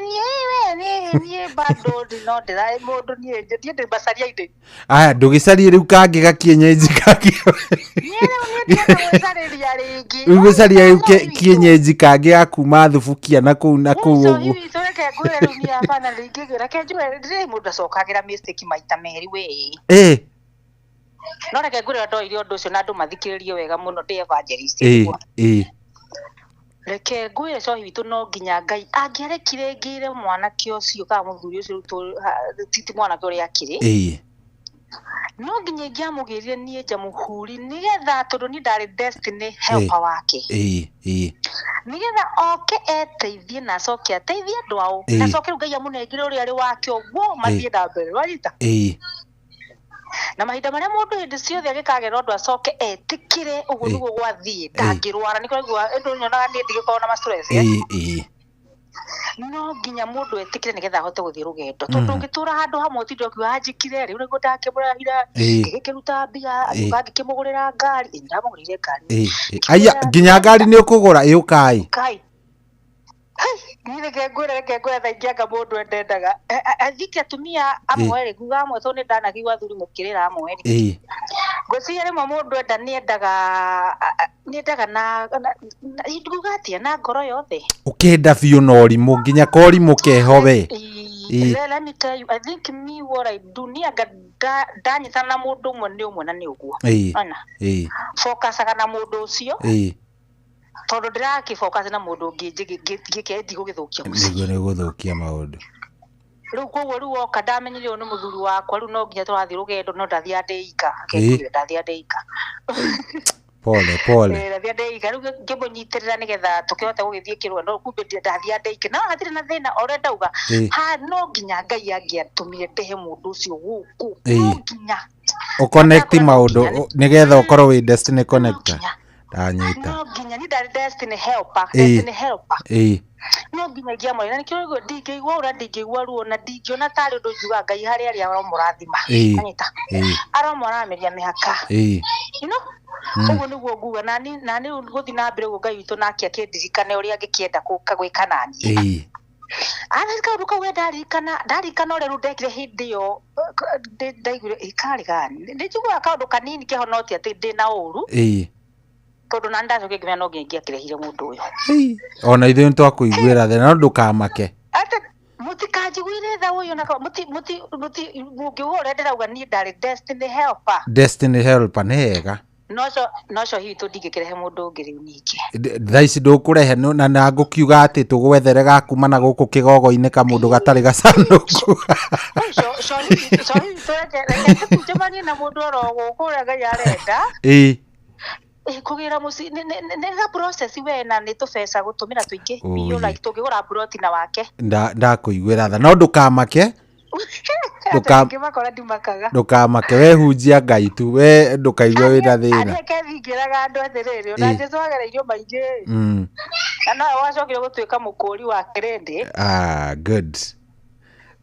niĩ niĩ bado no ndĩra mũndũ niĩ niĩ ndĩ macaria-inĩ. Aya ndũgĩcarie rĩu kangĩ gakienyenji kangĩ. Niĩ rĩu niĩ ndĩrenda gwĩcarĩria rĩngĩ. Rĩu gũcaria rĩu kienyenji kangĩ ga kuma thubukia na kũu na kũu Ũcio ũguo. hihi reke ngwĩre rĩu niĩ hapana rĩngĩ reke njuge ndirĩ mũndũ acokagĩra mistake maita merĩ we. Eh. No reke ngwĩre ndoire ũndũ ũcio na andũ mathikĩrĩrie wega mũno ndĩ evangelist. Eh. Eh. Reke ngwĩre cohi witũ no nginya Ngai angĩarekire ngĩre mwanake ũcio kana mũthuri ũcio rĩu ti mwanake ũrĩa akĩrĩ. Eh. No nginya ingĩamũgĩrire niĩ njamũhuri nĩgetha tondũ niĩ ndarĩ destiny helper wake. Eh. Eh. Nĩgetha oke eteithie na acoke ateithie andũ ao Ĩĩ. na acoke rĩu Ngai amũnengere ũrĩa arĩ wake ũguo mathiĩ na mbere wanyita. Eh. Na mahinda marĩa mũndũ hĩndĩ ciothe agĩkagera ũndũ acoke etĩkĩre ũguo Ĩĩ. nĩguo gwathiĩ ndangĩrwara nĩkĩo ũraigua ũndũ nyonaga niĩ ndigĩkorwo na ma stress eh. Eh. Eh. No nginya mũndũ etĩkĩre nĩgetha ahote gũthiĩ rũgendo tondũ ũngĩtũra handũ hamwe ũtinde ũkiuga anjĩkire rĩu nĩguo ndakĩmũrahira Ĩĩ. ngĩgĩkĩruta mbia agĩũka ngĩkĩmũgũrĩra ngari. Ĩ, ndamũgũrĩire ngari. Eh. Eh. Aya nginya ngari nĩ ũkũgũra ĩũkai. Kai. Niĩ reke ngwĩre reke ngwĩre thaa ingĩ anga mũndũ endendaga. I think atumia amwe rĩ nguga amwe tondũ nĩ ndanakĩigua athuri mũkĩrĩra amwe rĩ. Eh. Ngwĩciria rĩmwe mũndũ enda nĩendaga nĩendaga na nguga atĩa na ngoro yothe. Ũkenda biũ na ũrimũ nginya korimũ keho we. Ĩĩ. Let me tell you, I think me what I do niĩ anga ndanyitana na mũndũ ũmwe nĩ ũmwe na nĩ ũguo. Ĩĩ. Ona. Ĩĩ. Focusaga na mũndũ ũcio. Ĩĩ. Tondũ ndĩrakĩfocus na mũndũ ũngĩ ngĩke ndigũgĩthũkia mũciĩ. Nĩguo nĩ gũthũkia maũndũ. Rĩu koguo rĩu woka ndamenyire ũyũ nĩ mũthuri wakwa rĩu no nginya tũrathiĩ rũgendo no ndathiaga ndĩ ika. Ĩĩ. Reke ndathiaga ndĩ ika. Pole pole. Ndathiaga ndĩ ika rĩu ngĩmũnyitĩrĩra nĩgetha tũkĩhote gũgĩthiĩ kĩrũgendo kumbe ndathiaga ndĩ ika. No hatirĩ na thĩna o ũrĩa ndauga. Ĩĩ. Ha no nginya Ngai angĩatũmire ndehe mũndũ ũcio gũkũ. Ĩĩ. No nginya. Ũconnect maũndũ nĩgetha ũkorwo wĩ destiny connector. Ndanyita. No nginya niĩ ndarĩ destiny helper. Ĩĩ. Destiny helper. Ĩĩ. No nginya ingĩamũrĩ na nĩkĩo ũguo ndingĩigua ũra ndingĩigua ruo na ndingĩona tarĩ ũndũ ngiuga Ngai harĩa arĩ aromũrathima. Ĩĩ. Anyita. Ĩĩ. Aromũramĩria mĩhaka. Ĩĩ. You know? Ũguo nĩguo nguga na nĩ gũthiĩ na mbere ũguo Ngai witũ nake akĩndirikane ũrĩa angĩkĩenda gwĩka naniĩ. Ĩĩ. Arathi kaũndũ kau we ndarikana ndarikana ũrĩa rĩu ndekire hĩndĩ ĩyo ndaiguire ĩ karĩ gani nĩ njiguaga kaũndũ kanini keho no ti atĩ ndĩna ũru. Ĩĩ. Tondũ nani ndacokire ngĩmenya no nginya ingĩakĩrehire mũndũ ũyũ. Ona ithuĩ nĩtwakũiguĩra tha no ndũkamake. Atĩ mũtikanjiguire tha ũyũ na mũti mũti mũti mũngĩuga ũrĩa ndĩrauga niĩ ndarĩ destiny helper. Destiny helper nĩ hega. No cio hihi tũndingĩkĩrehe mũndũ ũngĩ rĩu ningĩ. Thaa ici ndũkũrehe na ngũkiuga atĩ tũgwethere gakuma na gũkũ kĩgogo-inĩ kamũndũ gatarĩ gacanũku. Cio hihi tũreke reke tũcemanie na mũndũ oro gũkũ ũrĩa Ngai arenda. Ĩĩ. Kũgĩra mũciĩ nĩ ga process we na nĩ tũbeca gũtũmĩra tũingĩ biũ like tũngĩgũra mburoti na wake. Ndakũiguĩra tha no ndũkamake. Ngĩmakora ndimakaga. Ndũkamake we hunjia Ngai tu we ndũkaigue wĩna thĩna. Arĩa kethingĩraga andũ atĩrĩrĩ ona Jesũ agereirio maingĩ. Na nowe wacokire gũtuĩka mũkũri wa kĩrĩndĩ. Ah, good.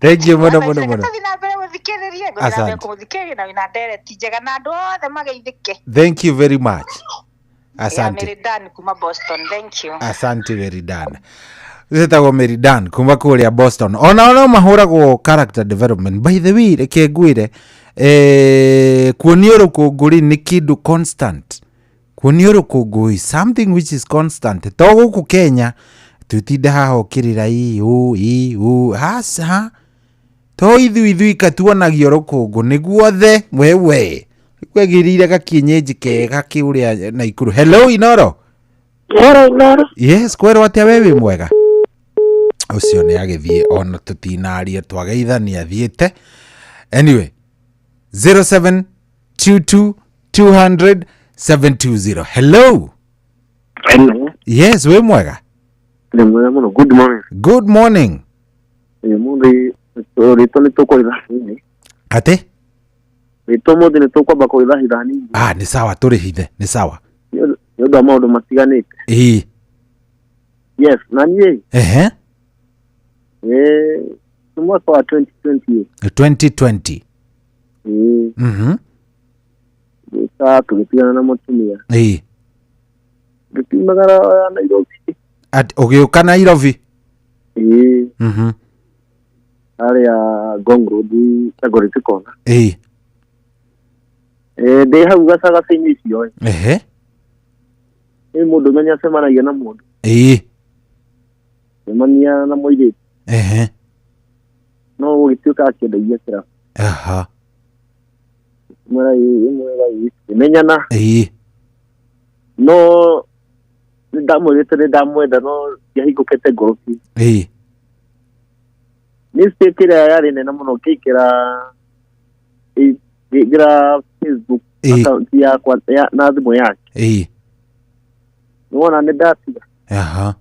Thank you mũno mũno mũno. Tũthiĩ na mbere gũthikĩrĩria ngũthiĩ na mbere kũmũthikĩrĩria na wĩna ndereti njega na andũ othe mageithĩke. Thank you very much. Asante. Mary Dan kuma Boston. Thank you. Asante Mary Dan. Wĩtagwo Mary Dan kuma kũrĩa Boston. Ona no mahũragwo character development. By the way, reke ngwĩre kuonio rũkũngũ rĩ nĩ kĩndũ constant. Kuonio rũkũngũ is something which is constant. To gũkũ Kenya tũtinda haha ũkĩrĩra ĩ ũ ĩ ũ haca. To ithuĩ ithuĩ tuonagio rũkũngũ nĩguothe wewe. Kwagĩrĩire gakienyeji kega kĩũrĩa Naikuru. Hello Inoro. Hello Inoro. Yes, kwerwo atĩa we wĩ mwega? Ũcio nĩ agĩthiĩ ona tũtinaria twageithania athiĩte. Anyway, 0722 200 720. Hello. Hello. Yes, wĩ mwega? Nĩ mwega mũno. Good morning. Good morning. Ũmũthĩ rĩtwa nĩ tũkũrĩra hanini. Atĩ? Rĩtwa ũmũthĩ nĩ tũkwamba kũrĩrahitha hanini. Ah, nĩ sawa tũrĩhithe, nĩ sawa. Nĩ ũndũ wa maũndũ matiganĩte. Ĩĩ. Yes, na niĩ. Ehe. Nĩ mwaka wa 2020. 2020. Ĩĩ. Gĩũka tũgĩtigana na mũtumia. Ĩĩ. Ngĩkiumagara ya Nairobi. At ũgĩũka Nairobi? Ĩĩ. Harĩa Ngong Road, Dagoretti Corner. Ĩĩ. Ndĩ hau gacagaca-inĩ icio. Ehe. Nĩ mũndũ ũmenya acemanagia na mũndũ. Ĩĩ. Cemania na mũirĩtu. Ehe. No gũgĩtuĩka akĩendagia kĩrabu. Aha. Mwĩra ĩĩ mwega ĩĩ tũkĩmenyana. Ĩĩ. No nĩndamwĩrĩte nĩndamwenda no ndiahingũkĩte ngoro biũ. Ĩĩ. Mistake ĩrĩa yarĩ nene mũno ngĩingĩra ngĩingĩra Facebook account yakwa na thimũ yake. Ĩĩ. Nĩwona nĩndatiga. Aha.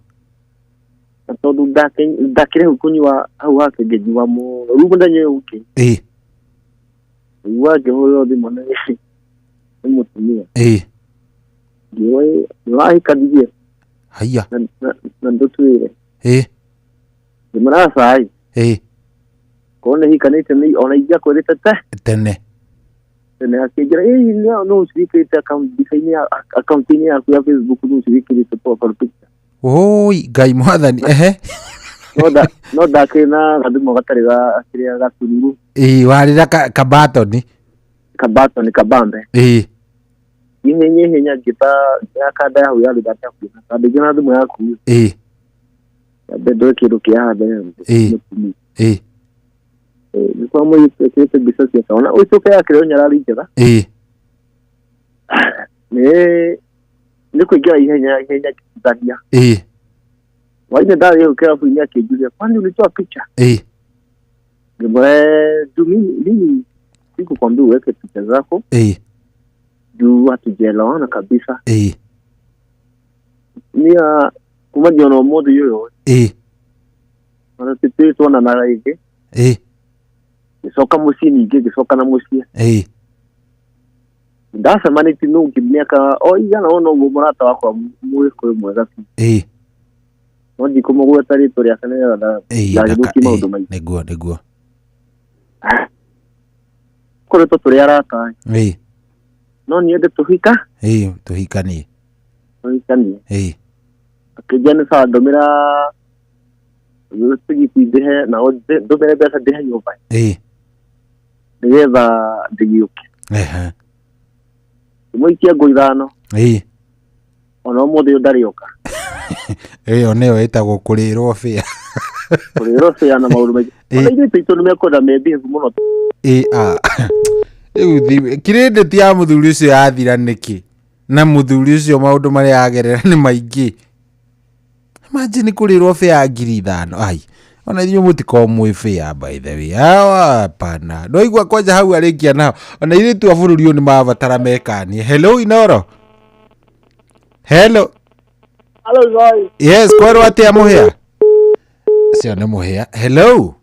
Na tondũ ndakĩrĩ hau kũnyua hau hake ngĩnyua mũno. Rĩu mũthenya ũyũ ũngĩ. Ĩĩ. Nĩguo ngĩhũrĩrwo thimũ nĩ mũtumia. Ĩĩ. Ngĩrwo nĩwahikanirie. Haiya. Na ndũtwĩre. Ĩĩ. Ngĩmwĩra aca ĩ. Ĩĩ. Korwo nĩhikanĩte nĩ ona ingĩakwĩrĩte te. Tene. Tene akĩnjĩra ĩĩ no ũciĩkĩrĩte account-inĩ account-inĩ yaku ya Facebook no ũciĩkĩrĩte profile picture. Oi Ngai mwathani ehe. No ndakĩrĩ na gathimũ gatarĩ ga kĩrĩa gatururu. Ĩĩ warĩ na kabatoni. Kabatoni kabambe. Ĩĩ. Ihenya ihenya ngĩta ya kanda ya hau yarĩ ndata kuona. Ndingĩ na thimũ yaku. Ĩĩ. Yambe ndoe kĩndũ kĩa haha mbere. Ĩĩ. Ĩĩ. Nĩkwa mũirĩtu ekĩrĩte mbica ciake ona ũcoke yakĩrĩ nyarari njega. Ĩĩ. Nĩ kũingĩra ihenya ihenya ngĩthania. Ĩĩ. Waine ndarĩ hau kĩrabu-inĩ akĩnjũria kwani ulitoa picha? Ĩĩ. Ngĩmwĩra juu mimi sikukwambia uweke picha zako. Ĩĩ. Juu hatujaelewana kabisa. Ĩĩ. Nia kuma jiona ũmũthĩ ũyũ. Ĩĩ. Ona tũtirĩ tuonana rĩngĩ. Ĩĩ. Ngĩcoka mũciĩ ningĩ ngĩcoka na mũciĩ. Ĩĩ. Ndacemanĩtie na ũngĩ mĩaka o igana ũna ũguo mũrata wakwa mũgĩkũyũ mwega biũ. Ĩĩ. No ndikũmũgweta rĩtwa rĩake nĩgetha ndagĩthũkie maũndũ maingĩ. Nĩguo nĩguo. Koretwo tũrĩ arata. Ĩĩ. No niĩ tũhika. Ĩĩ tũhikanie. Tũhikanie. Ĩĩ. Akĩnjia nĩ sawa ndũmĩra tigiti ndĩhe na ndũmĩre mbeca ndĩhe nyũmba. Ĩĩ. Nĩgetha ndĩgĩũke. Ehe. Ngĩmũikia ngũ ithano. Ĩĩ. Ona ũmũthĩ ũyũ ndarĩ oka. Ĩyo nĩyo ĩtagwo kũrĩrwo bĩa. Kũrĩrwo bĩa na maũndũ maingĩ. Ona ithuĩ tũitũ nĩmekwenda membehave mũno. Ĩĩ a. Rĩu credit ya mũthuri ũcio yathira nĩkĩ? Na mũthuri ũcio maũndũ marĩa agerera nĩ maingĩ. Imagine kũrĩrwo bĩa ya 5,000. Ai. Ona inyuĩ mũtikoragwo mwĩ bĩa by the way. Awa hapana. Ndwaigua kwanja hau arĩkia nao. Ona airĩtu a bũrũri ũyũ nĩmarabatara mekanie. Hello Inoro. Hello. Hello Zoi. Yes, kwerwo atĩa mũhĩa? Ũcio nĩ mũhĩa. Hello.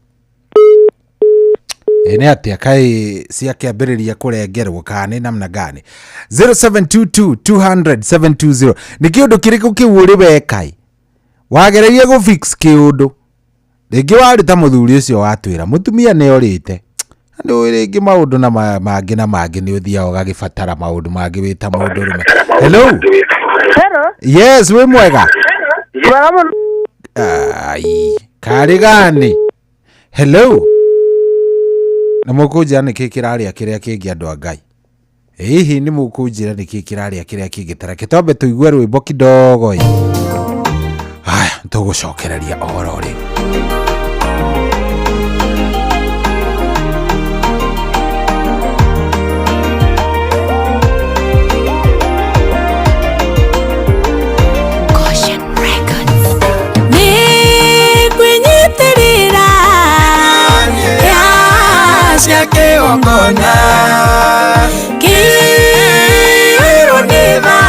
Ĩ nĩ atĩa kaĩ ciakĩambĩrĩria kũrengerwo kana nĩ namna gani? 0722 200 720. Nĩ kĩũndũ kĩrĩkũ kĩu ũrĩ weka? Wagererie gũ fix kĩũndũ. Rĩngĩ warĩ ta mũthuri ũcio watwĩra mũtumia nĩ orĩte. Nĩ ũĩ rĩngĩ maũndũ na mangĩ na mangĩ nĩ ũthiaga ũgagĩbatara maũndũ mangĩ wĩ ta mũndũrũme. Hello. Hello. Yes, wĩ mwega. Mwega mũno. Ai, karĩ gani? Hello. Na mũkũnjĩra nĩkĩ kĩrarĩa kĩrĩa kĩngĩ andũ a Ngai? Hihi nĩ mũkũnjĩra nĩkĩ kĩrarĩa kĩrĩa kĩngĩ? Ta reke twambe tũigue rwĩmbo kidogo ĩ. Haya, tũgũcokereria ũhoro rĩu. Kĩgongona kĩirwo nĩ tha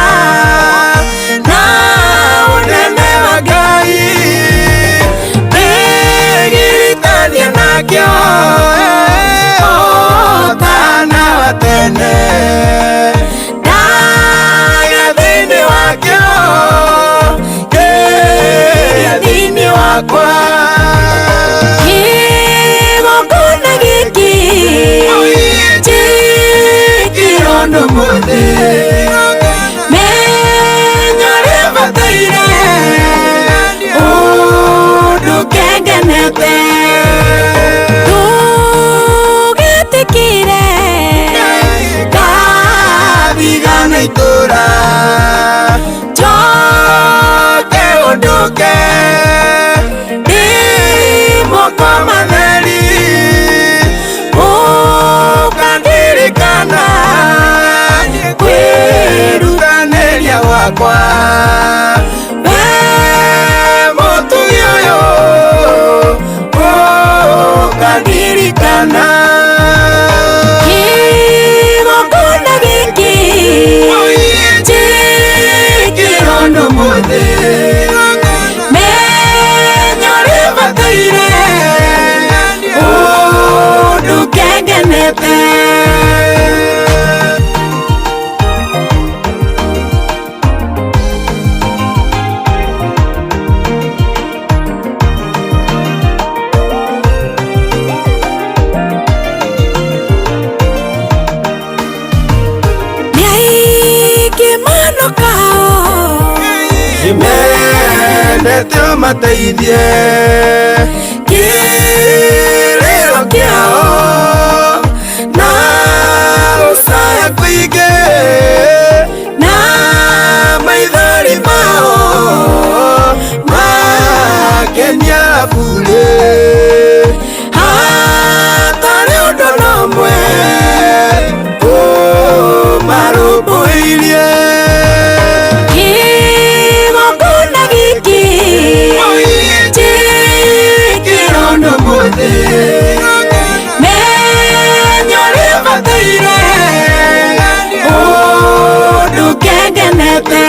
na ũnene wa Ngai ndĩgiritania nakĩo ũtana wa tene ndaga thĩinĩ wakĩo kĩrĩa thĩinĩ wakwa. yakwa we mũtugi ũyũ ũkandirikana Kĩgongona gĩkĩ njĩkĩrwo ũndũ mũthĩ menyo rĩbataire ũndũ kengenete nĩ aingĩ manokao mendete ũmateithie kĩrĩro kĩao na gũcaya kũingĩ na maithori mao makenia burĩ hatarĩ ũndũ na ũmwe ũmarũmbũirie Kĩgongona gĩkĩ njĩkĩrwo ũndũ mũthĩ menyo rĩbataire ũndũ kengenete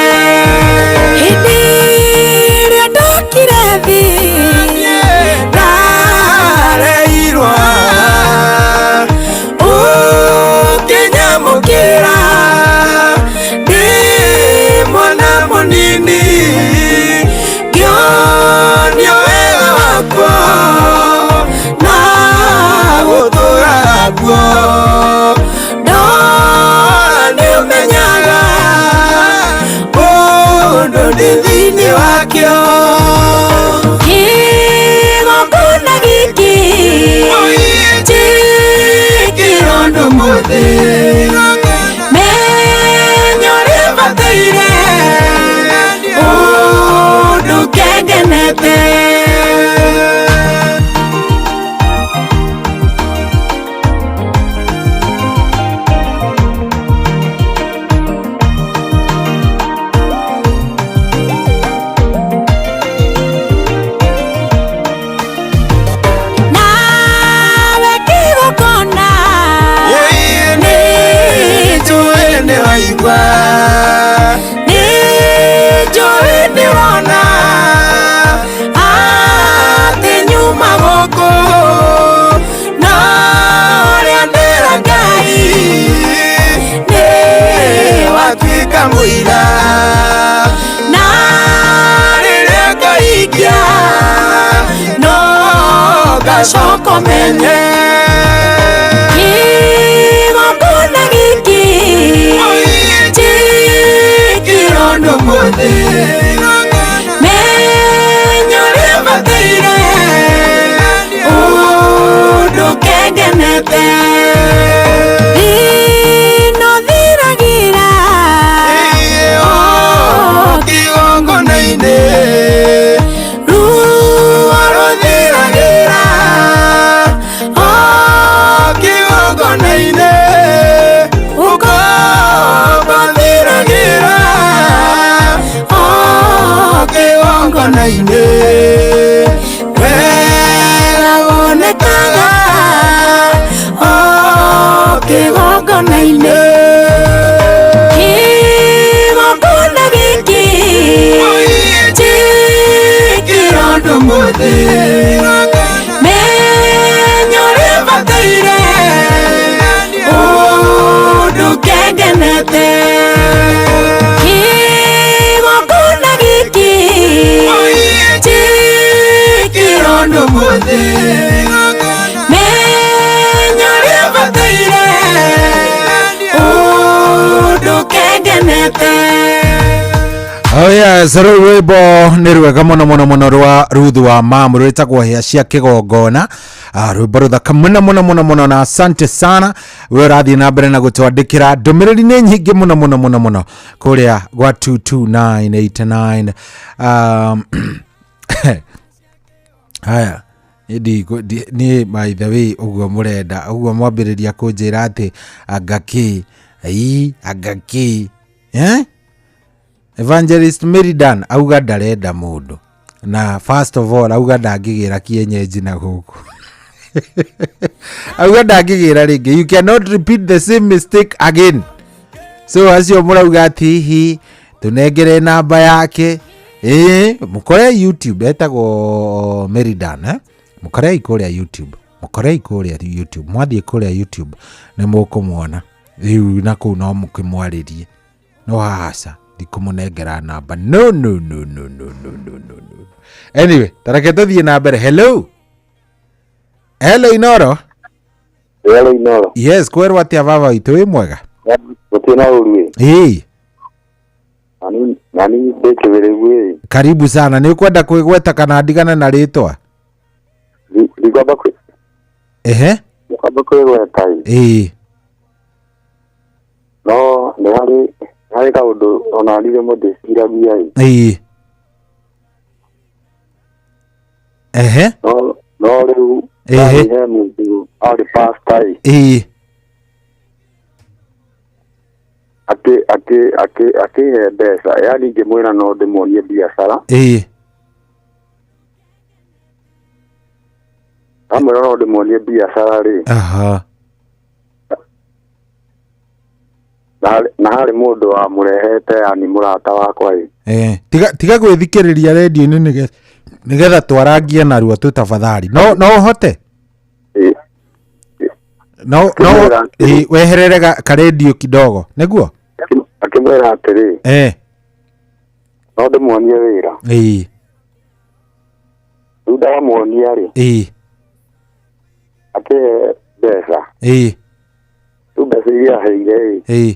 hĩndĩ ĩrĩa ndokire thĩ ndareirwo ũkĩnyamũkĩra ndĩ mwana mũnini ngĩonio wega wakwa na gũtũra guo ndora nĩũmenyaga ũndũ ndĩ thĩinĩ wakĩo Kĩgongona gĩkĩ njĩkĩrwo ũndũ mũthĩ menyo rĩbataire ũndũ kengenete nawe kĩgongona nĩnjũĩ nĩwaigua nĩnjũĩ nĩwona atĩ nyuma gũkũ na ũrĩa ndĩra Ngai nĩ watuĩka mũira na rĩrĩa ngahingia no ngacoka menye Kĩgongona gĩkĩ njĩkĩrwo ũndũ mũthĩ menyo rĩbataire ũndũ kengenete thĩna ũthiragĩra o kĩgongona-inĩ ruo rũthiragĩra o kĩgongona-inĩ ũkombo thiragĩra o kĩgongona-inĩ wega wonekaga o kĩgongona-inĩ Kĩgongona gĩkĩ njĩkĩrwo ũndũ mũthĩ menyo rĩbataire ũndũ kengenete Kĩgongona gĩkĩ njĩkĩrwo ũndũ mũthĩ menyo rĩbataire ũndũ kengenete Oh yes, rũu rwĩmbo nĩ rwega mũno mũno mũno rwa Ruth wa Mamu rwĩtagwo hĩa cia kĩgongona. Rwĩmbo rũthaka mũno mũno mũno mũno na asante sana we ũrathiĩ na mbere na gũtwandĩkĩra ndũmĩrĩri nĩ nyingĩ mũno mũno mũno mũno kũrĩa gwa 22989 haya niĩ by the way ũguo mũrenda ũguo mwambĩrĩria kũnjĩra atĩ anga kĩ ai anga kĩ eh? Evangelist Meridan auga ndarenda mũndũ na first of all auga ndangĩgĩra kienyeji na gũkũ auga ndangĩgĩra rĩngĩ, you cannot repeat the same mistake again. So acio mũrauga atĩ hihi tũnengere namba yake, ĩĩ mũkore YouTube etagwo Meridan, eh? Mũkorei kũrĩa YouTube, mũkorei kũrĩa YouTube, mwathiĩ kũrĩa YouTube nĩ mũkũmuona rĩu na kũu no mũkĩmwarĩrie, no haha ndikũmũnengera namba, no no no no no no no no no. Anyway, tareke tũthiĩ na mbere. Hello, hello Inoro. Hello Inoro. Yes, kwerwo atĩa baba witũ, wĩ mwega? Gũtirĩ na ũru ĩ. Ĩĩ. Nani ndĩ kĩwĩrĩgu ĩ. Karibu sana. Nĩ ũkwenda kwĩgweta kana ndigane na rĩtwa? Ndikwamba kwĩ Ehe. Ndikwamba kwĩgweta ĩ. Ĩĩ. No nĩ harĩ kaũndũ ona niĩ rĩmwe ndĩciragia ĩ. Ĩĩ. Ehe. No rĩu Ehe. he mũndũ arĩ pastor ĩ. Ĩĩ. Akĩhe mbeca, yaani ngĩmwĩra no ndĩmuonie biacara. Ĩĩ. Ndamwĩra no ndĩmuonie biacara rĩ. Aha. Na harĩ mũndũ wamũrehete, yani mũrata wakwa ĩ. Tiga gwĩthikĩrĩria redio-inĩ nĩgetha twarangie narua tu tafadhali. No ũhote? No no weherere karedio kidogo nĩguo? Akĩmwĩra atĩrĩ. No ndĩmuonie wĩra. Ĩĩ. Rĩu ndamuonia rĩ. Ĩĩ. Akĩhe mbeca. Ĩĩ. Rĩu mbeca iria aheire ĩ. Ĩĩ.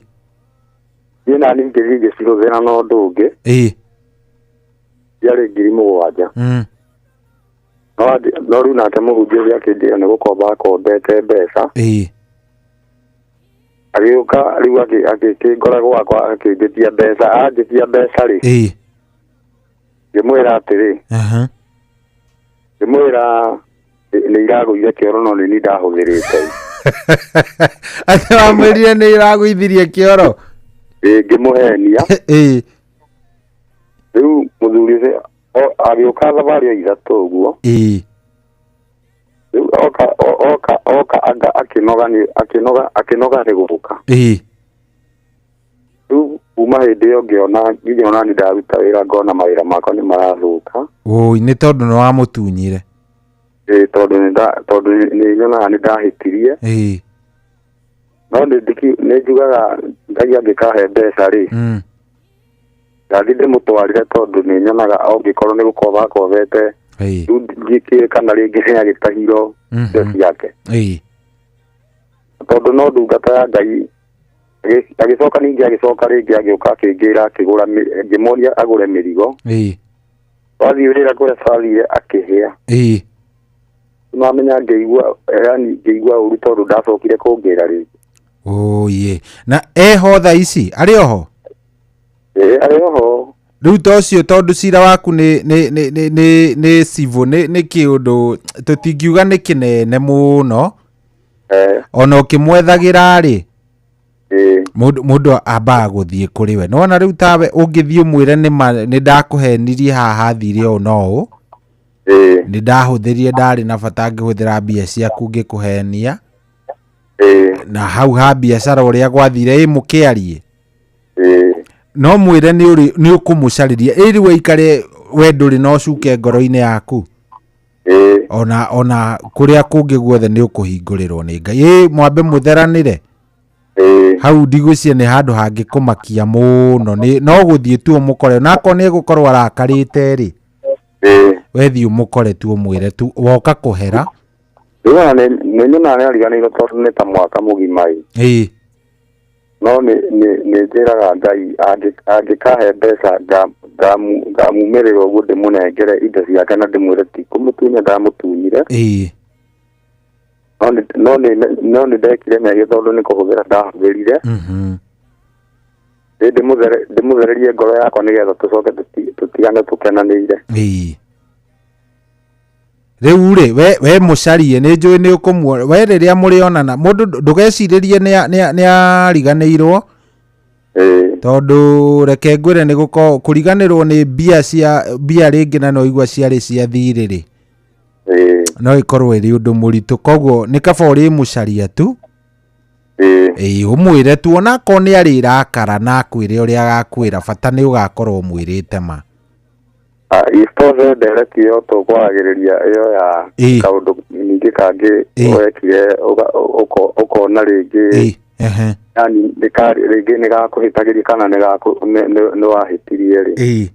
Niĩ nani ngĩthiĩ ngĩcihũthĩra na ũndũ ũngĩ. Ĩĩ. Ciarĩ 7,000. No rĩu nake mũhunjia ũcio akĩnjĩra nĩ gũkomba akombete mbeca. Ĩĩ. Agĩũka rĩu akĩngora gwakwa akĩnjĩtia mbeca, anjĩtia mbeca rĩ. Ĩĩ. Ngĩmwĩra atĩrĩ. Aha. Ngĩmwĩra nĩ iragũire kĩoro no nĩ niĩ ndahũthĩrĩte. Atĩ wamwĩrire nĩ iragũithirie kĩoro? Ĩĩ, ngĩmũhenia. Ĩĩ. Rĩu mũthuri ũcio agĩũka thabarĩ o ithatũ ũguo. Ĩĩ. Rĩu oka anga akĩnoga nĩ gũka. Ĩĩ. Rĩu kuma hĩndĩ ĩyo ngĩona nginya ona niĩ ndaruta wĩra ngona mawĩra makwa nĩ marathũka. Ũi, nĩ tondũ nĩ wamũtunyire. Ĩĩ, tondũ nĩ nyonaga nĩ ndahĩtirie. Ĩĩ. No nĩ njugaga Ngai angĩkahe mbeca rĩ. Ndathi ndĩmũtwarire tondũ nĩ nyonaga angĩkorwo nĩ gũkomba akombete. Ĩĩ. Rĩu ndikĩũĩ kana rĩngĩ nĩ agĩtahirwo indo ciake. Ĩĩ. Tondũ no ndungata ya Ngai agĩcoka ningĩ agĩcoka rĩngĩ agĩũka akĩngĩra akĩgũra ngĩmuonia agũre mĩrigo. Ĩĩ. Twathiĩ wĩra kũrĩa twathire akĩhĩa. Ĩĩ. Nĩwamenya ngĩigua, yaani ngĩigua ũru tondũ ndacokire kũngĩra rĩngĩ. Oye. Na eho thaa ici arĩ oho? Ĩĩ, arĩ oho. Rĩu ta ũcio tondũ cira waku nĩ civil, nĩ kĩũndũ tũtingiuga nĩ kĩnene mũno. Ona ũkĩmwethagĩra rĩ, mũndũ ambaga gũthiĩ kũrĩ we. Nĩwona rĩu tawe ũngĩthiĩ ũmwĩre nĩ ndakũhenirie haha hathire ũũ na ũũ. Nĩ ndahũthĩrire, ndarĩ na bata ngĩhũthĩra mbia ciaku ngĩkũhenia. Na hau ha biacara ũrĩa gwathire, ĩ mũkĩarie. No mwĩre nĩ ũkũmũcarĩria. Ĩ rĩu aikare we ndũrĩ na ũcuke ngoro-inĩ yaku. Ona kũrĩa kũngĩ guothe nĩ ũkũhingũrĩrwo nĩ Ngai. Ĩ mwambe mũtheranĩre. Hau ndigwĩciria nĩ handũ hangĩkũmakia mũno. No gũthiĩ tu ũmũkore. Na akorwo nĩ egũkorwo arakarĩte rĩ, we thiĩ ũmũkore tu ũmwĩre tu woka kũhera. Rĩu nĩ nyonaga nĩ ariganĩirwo tondũ nĩ ta mwaka mũgima ĩ. Ĩĩ. No nĩ njĩraga Ngai angĩkahe mbeca ngamumĩrĩra ũguo ndĩmũnengere indo ciake na ndĩmwĩre ti kũmũtunya ndamũtunyire. Ĩĩ. No nĩ ndekire mehia tondũ nĩ kũhũthĩra ndahũthĩrire. Ndĩmũthererie ngoro yakwa nĩgetha tũcoke tũtigane tũkenanĩire. Ĩĩ. Rĩu rĩ, we mũcarie, nĩ njũĩ nĩ ũkũmuona. We rĩrĩa mũrĩonana, mũndũ ndũgecirĩrie nĩ ariganĩirwo. Tondũ reke ngwĩre nĩ gũkorwo kũriganĩrwo nĩ mbia cia mbia rĩngĩ na no igua ciarĩ cia thirĩ rĩ, no ĩkorwo ĩrĩ ũndũ mũritũ. Koguo nĩ kaba ũrĩmũcaria tu, ĩĩ, ũmwĩre tu onakorwo nĩ arĩrakara na akwĩre ũrĩa agakwĩra, bata nĩ ũgakorwo ũmwĩrĩte ma. Isitoshe ndereti ĩyo tũkwaragĩrĩria ĩyo ya kaũndũ ningĩ kangĩ wekire ũkona rĩngĩ, yani rĩngĩ nĩ gakũhĩtagĩria kana nĩ wahĩtirie rĩ.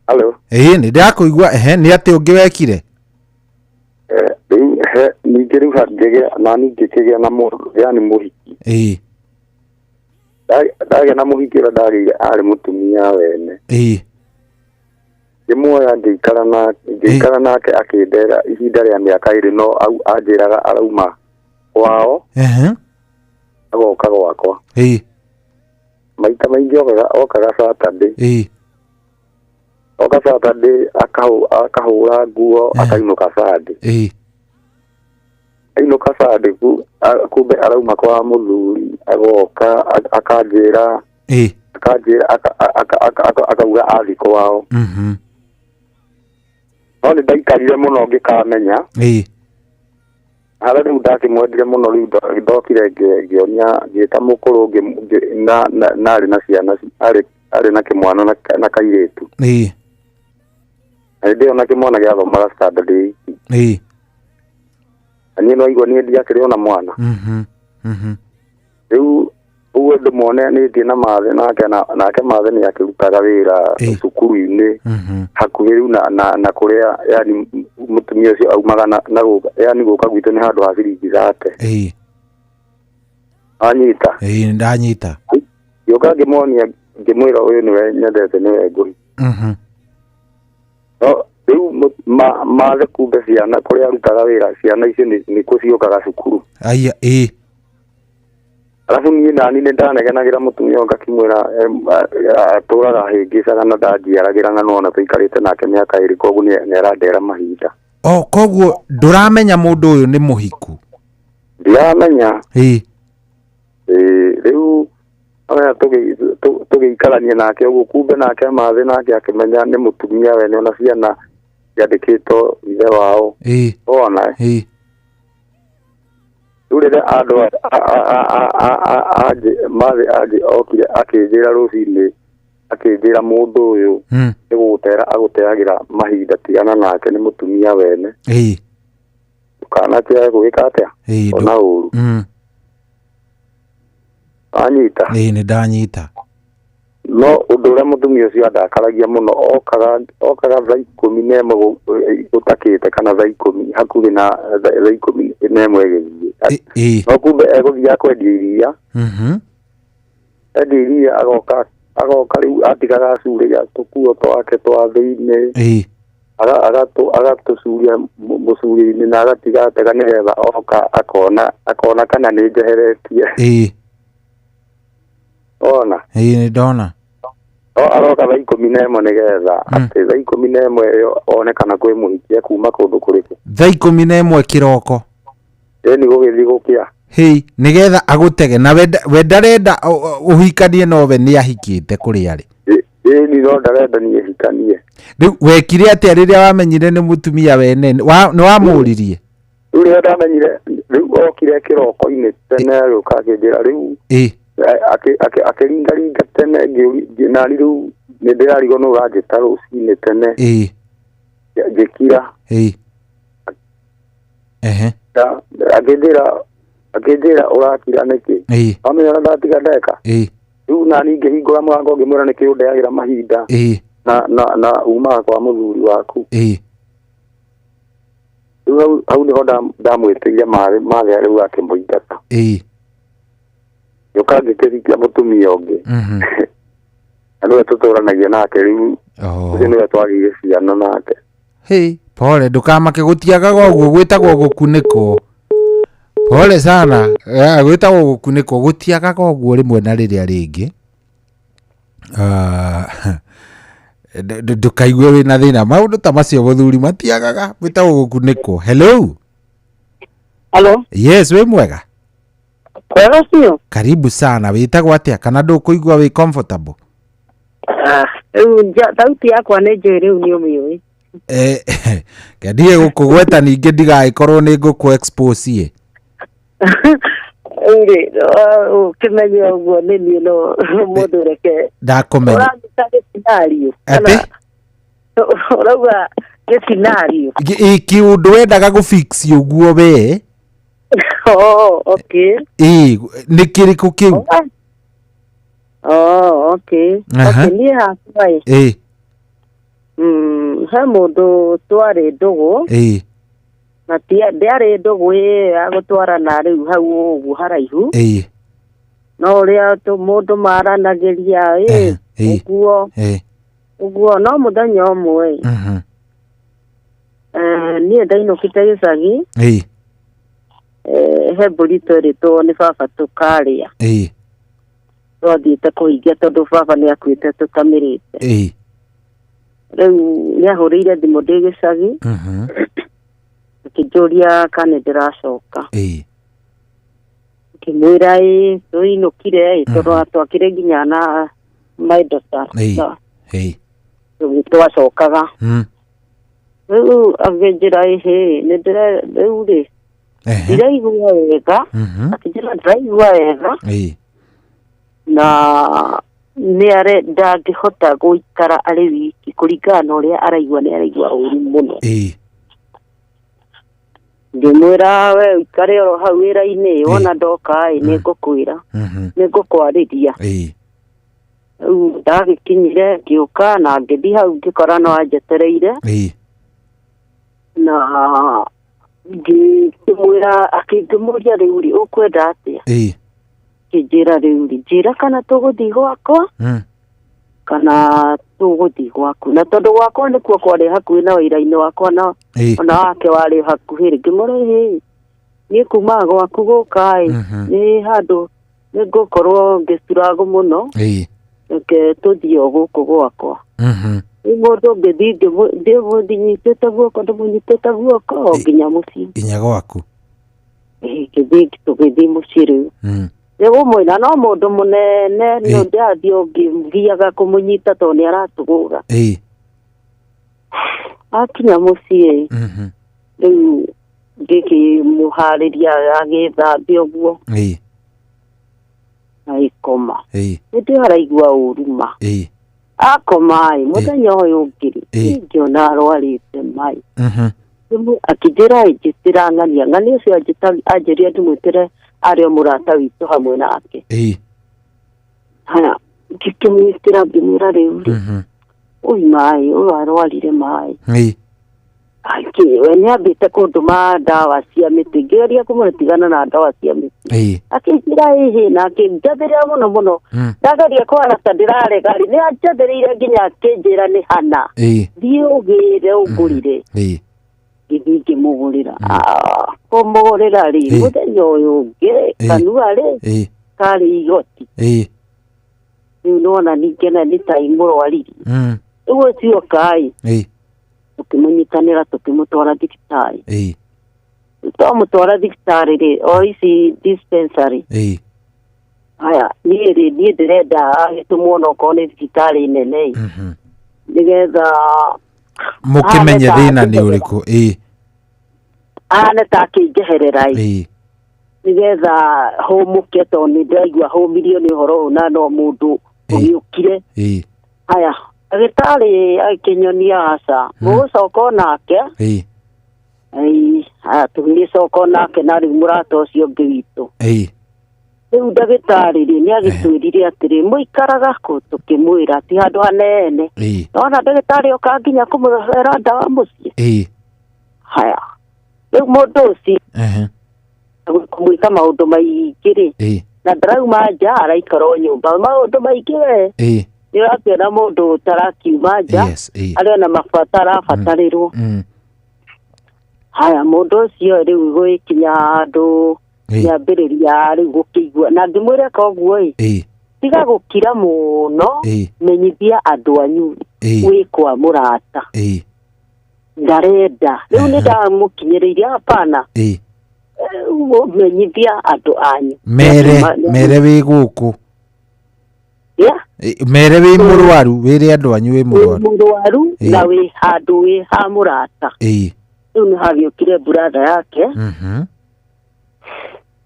Hello? Ĩĩ, nĩ ndĩrakũigua. Ehe, nĩ atĩ ũngĩ wekire? Rĩu ningĩ rĩu ngĩgĩa na ningĩ kĩgĩa na mũndũ, yani mũhiki. Ndagĩa na mũhiki ũrĩa ndagĩire arĩ mũtumia wene. Ngĩmuoya ngĩikara nake akĩndera ihinda rĩa mĩaka 2, no anjĩraga arauma kwao agoka gwakwa. Maita maingĩ okaga Saturday. Oka Saturday akahũra nguo akainũka Sunday. Ainũka Sunday kumbe arauma kwa mũthuri agoka akanjĩra akauga athi kwao. No nĩ ndaikarire mũno ngĩkamenya. Harĩa rĩu ndakĩmwendire mũno, rĩu ndokire ngĩonia ngĩta mũkũrũ narĩ na ciana, arĩ na kĩmwana na kairĩtu. Na hĩndĩ ĩyo na kĩmwana gĩathomaga standard 8. Na niĩ no igua niĩ ndiakĩrĩ ona mwana. Rĩu ũguo ndĩmuone nĩtie na mathe nake mathe nĩ akĩrutaga wĩra cukuru-inĩ hakuhĩ rĩu na kũrĩa yani mũtumia ũcio aumaga na gũka, yani gũka gwitũ nĩ handũ ha ciringi 30. Anyita? Ĩĩ, ndanyita. Ngĩũka ngĩmuonia ngĩmwĩra ũyũ nĩwe nyendete nĩwe ngũhi. No rĩu mathe kumbe ciana kũrĩa arutaga wĩra ciana icio nĩ kũciokaga cukuru. Aya, ĩĩ. Alafu niĩ nani nĩ ndanegenagĩra mũtumia ũyũ ngakĩmwĩra atũraga hĩngĩcaga na ndanjiaragĩra na nĩwona tũikarĩte nake mĩaka 2, koguo nĩ arandera mahinda. O koguo ndũramenya mũndũ ũyũ nĩ mũhiku? Ndiramenya. Rĩu tũgĩikarania nake ũguo kumbe nake mathe nake akĩmenya nĩ mũtumia wene ona ciana ciandĩkĩtwo ithe wao. Wona? Rĩu rĩrĩa andũ mathe anjĩ okire akĩnjĩra rũcinĩ akĩnjĩra mũndũ ũyũ nĩ gũgũtera agũteagĩra mahinda, tigana nake nĩ mũtumia wene. Ndũkanakĩae gũgĩka atĩa ona ũru. Anyita? Ĩĩ, nĩ ndanyita. No ũndũ ũrĩa mũtumia ũcio andakaragia mũno, okaga thaa 11 gũtakĩte kana thaa 10 hakuhĩ na thaa 11 ĩgĩthiĩ. No kumbe egũthiaga kwendia iria. Endia iria agoka rĩu atigaga acurĩria tũkuo twake twa thĩinĩ. Agatũcuria mũcuri-inĩ na agatiga atega nĩgetha oka akona kana nĩ njeheretie. Ona? Ĩĩ, nĩ ndona. No aroka thaa 11 nĩgetha atĩ thaa 11 ĩyo one kana kwĩ mũhikia kuma kũndũ kũrĩkũ. Thaa 11 kĩroko? Ĩĩ, nĩ gũgĩthiĩ gũkĩa. Hĩ, nĩgetha agũtege na we ndarenda ũhikanie nowe nĩ ahikĩte kũrĩa arĩ. Ĩĩ, ni no ndarenda niĩ hikanie. Rĩu wekire atĩa rĩrĩa wamenyire nĩ mũtumia wene? Nĩ wamũririe? Rĩu rĩrĩa ndamenyire, rĩu okire kĩroko-inĩ tene agĩũka akĩnjĩra rĩu akĩringaringa tene nani rĩu nĩ ndĩrarigwo nĩ ũranjĩta rũcinĩ tene. Ngĩkira. Akĩnjĩra ũrakira nĩkĩ? Wamenya ũrĩa ndatiga ndeka? Rĩu nani ngĩhingũra mũrango ngĩmwĩra nĩkĩ ũndeagĩra mahinda na umaga kwa mũthuri waku. Rĩu hau nĩho ndamwĩtĩire mathe rĩu akĩmũingata. Ngĩũka ngĩkĩhikia mũtumia ũngĩ. Na nĩwe tũtũranagia nake rĩu. Ũcio nĩwe twagĩire ciana nake. Hĩ, pole, ndũkamake gũtiagaga ũguo gwĩtagwo gũkunĩkwo. Pole sana, gwĩtagwo gũkunĩkwo gũtiagaga ũguo rĩmwe na rĩrĩa rĩngĩ. Ndũkaigue wĩna thĩna, maũndũ ta macio mũthuri matiagaga, gwĩtagwo gũkunĩkwo. Hello? Hello? Yes, wĩ mwega? Kwega biũ. Karibu sana. Wĩtagwo atĩa kana ndũkũigua wĩ comfortable? Rĩu thauti yakwa nĩ njũĩ rĩu nĩ ũmĩũĩ. Ngendie gũkũgweta ningĩ ndigagĩkorwo nĩ ngũkũ expose ĩ. Rĩu rĩ, ũkĩmenye ũguo nĩ niĩ no mũndũ reke. Ndakũmenya. Ũranduta gĩcinario. Atĩ? Ũrauga gĩcinario. Ĩ kĩũndũ wendaga gũfix ũguo we? Oh, okay. Ĩ nĩ kĩrĩkũ kĩu? Oh, okay. Aha. Okay, niĩ hakwa ĩ. Ĩ. He mũndũ twarĩ ndũgũ. Ĩ. Na ndĩarĩ ndũgũ ĩyo ya gũtwarana rĩu hau ũguo haraihu. Ĩ. No ũrĩa mũndũ maranagĩria ĩ ũguo. Ĩ. Ũguo no mũthenya ũmwe. Niĩ ndainũkĩte gĩcagi. Ĩ. He mbũri twerĩtwo nĩ baba tũkarĩa. Ĩ. Twathiĩte kũhingia tondũ baba nĩ akuĩte tũtamĩrĩte. Ĩ. Rĩu nĩ ahũrĩire thimũ ndĩ gĩcagi. Akĩnjũria kana nĩ ndĩracoka. Ĩ. Ngĩmwĩra ĩ tũinũkire ĩ tondũ twakĩrĩ nginya na my daughter. Ĩ. Ĩ. Twacokaga. Rĩu akĩnjĩra ĩhĩ nĩ ndĩre rĩu rĩ ndiraigua wega. Akĩnjĩra ndiraigua wega. Ĩ. Na nĩ are ndangĩhota gũikara arĩ wiki kũringana na ũrĩa araigua nĩ araigua ũru mũno. Ĩ. Ngĩmwĩra we ũikare oro hau wĩra-inĩ wona ndoka ĩ nĩ ngũkwĩra nĩ ngũkwarĩria. Ĩ. Rĩu ndagĩkinyire ngĩũka na ngĩthiĩ hau ngĩkora no anjetereire. Ĩ. Na ngĩmwĩra akĩngĩmũria rĩu rĩ ũkwenda atĩa? Ĩ. Akĩnjĩra rĩu rĩ njĩra kana tũgũthiĩ gwakwa kana tũgũthiĩ gwaku. Na tondũ gwakwa nĩkuo kwarĩ hakuhĩ na wĩra-inĩ wakwa na ona wake warĩ hakuhĩ rĩ ngĩmũra ĩhĩ niĩ kuma gwaku gũka ĩ nĩ handũ nĩ ngũkorwo ngĩcuragwo mũno. Ĩ. Reke tũthiĩ o gũkũ gwakwa. Rĩu mũndũ ngĩthiĩ ndĩmũnyitĩte guoko ndĩmũnyitĩte guoko o nginya mũciĩ. Nginya gwaku. Ĩ ngĩthiĩ tũgĩthiĩ mũciĩ rĩu. Nĩgũmwĩra no mũndũ mũnene nĩ ndĩrathiĩ ũngĩgiaga kũmũnyita tondũ nĩ aratũgũga. Ĩ. Akinya mũciĩ rĩu ngĩkĩmũharĩria agĩthambia ũguo. Ĩ. Agĩkoma. Ĩ. Hĩndĩ ĩyo araigua ũru ma. Ĩ. Akoma ĩ mũthenya ũyũ ũngĩ rĩ ngĩona arwarĩte mai. Akĩnjĩra njĩtĩra ng'ania ng'ania ũcio anjĩrire ndĩmwĩtĩre arĩ o mũrata witũ hamwe nake. Ĩ. Haya ngĩkĩmwĩtĩra ngĩmwĩra rĩu rĩ ũyũ maĩ ũyũ arwarire maĩ. Ĩ. We nĩ ambĩte kũndũma ndawa cia mĩtĩ ngĩgeria kũmwĩra tigana na ndawa cia mĩtĩ. Ĩ. Akĩnjĩra ĩhĩ na akĩnjathĩrĩra mũno mũno. Ndageria kũhana ta ndĩrarega rĩ nĩ anjathĩrĩire nginya akĩnjĩra nĩ hana. Ĩ. Thiĩ ũgĩre ũngũrĩre. Ĩ. Ngĩthiĩ ngĩmũgũrĩra. Kũmũgũrĩra rĩ mũthenya ũyũ ũngĩ kanua rĩ Ĩ. karĩ igoti. Ĩ. Rĩu nĩwona ningĩ na nĩ ta imũrwaririe. Rĩu ũcio kaĩ. Ĩ. Tũkĩmũnyitanĩra tũkĩmũtwara thibitarĩ. Ĩ. Twamũtwara thibitarĩ rĩ o ici dispensary. Ĩ. Haya niĩ rĩ niĩ ndĩrenda agĩtũmwo onokorwo nĩ thibitarĩ nene ĩ. Nĩgetha Mũkĩmenye thĩna nĩ ũrĩkũ. Ĩ. Ahane ta akĩnjeherera ĩ. Ĩ. Nĩgetha hũmũke tondũ nĩ ndĩraigua hũmirio nĩ ũhoro ũyũ na no mũndũ ũgĩũkire. Ĩ. Haya ndagĩtarĩ akĩnyonia aca mũgũcoka onake. Ĩ. Ĩ haya tũgĩgĩcoka onake na rĩu mũrata ũcio ũngĩ witũ. Ĩ. Rĩu ndagĩtarĩ rĩ nĩ agĩtwĩrire atĩrĩ mũikaraga kũ tũkĩmwĩra ti handũ hanene. Ĩ. Nona ndagĩtarĩ oka nginya kũmũhera ndawa mũciĩ. Ĩ. Haya rĩu mũndũ ũcio kũmwĩka maũndũ maingĩ rĩ Ĩ. na ndarauma nja araikara o nyũmba maũndũ maingĩ we. Ĩ. Nĩ ũrakĩona mũndũ ũtarakiuma nja arĩ ona mabata arabatarĩrwo. Haya mũndũ ũcio rĩu gwĩkinya handũ nĩambĩrĩria rĩu gũkĩigua na ngĩmwĩra koguo ĩ tiga gũkira mũno menyithia andũ anyu wĩ kwa mũrata. Ĩ. Ndarenda rĩu nĩ ndamũkinyĩrĩirie hapana. Ĩ. Menyithia andũ anyu. Mere mere wĩ gũkũ. Yeah. Mere wĩ mũrwaru, wĩre andũ anyu wĩ mũrwaru. Mũrwaru na wĩ handũ wĩ ha mũrata. Rĩu nĩ hagĩũkire brother yake.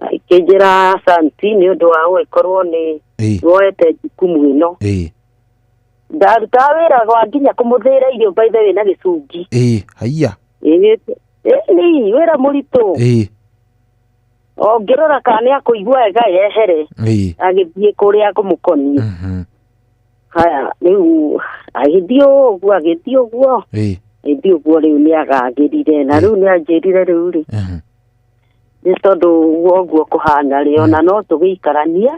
Akĩnjĩra asanti nĩ ũndũ wa gũgĩkorwo nĩ woete jukumu ĩno. Ndarutaga wĩra wa nginya kũmũthĩra irio by the way na gĩcungi. Haiya. Nĩ wĩra mũritũ. Ũngĩrora kana nĩ akũigua wega yehere. Agĩthiĩ kũrĩa kũmũkonia. Haya rĩu agĩthiĩ ũguo agĩthiĩ ũguo. Agĩthiĩ ũguo rĩu nĩ agagĩrire na rĩu nĩ anjĩrire rĩu rĩ. Nĩ tondũ ũguo kũhana rĩ ona no tũgĩikaranie.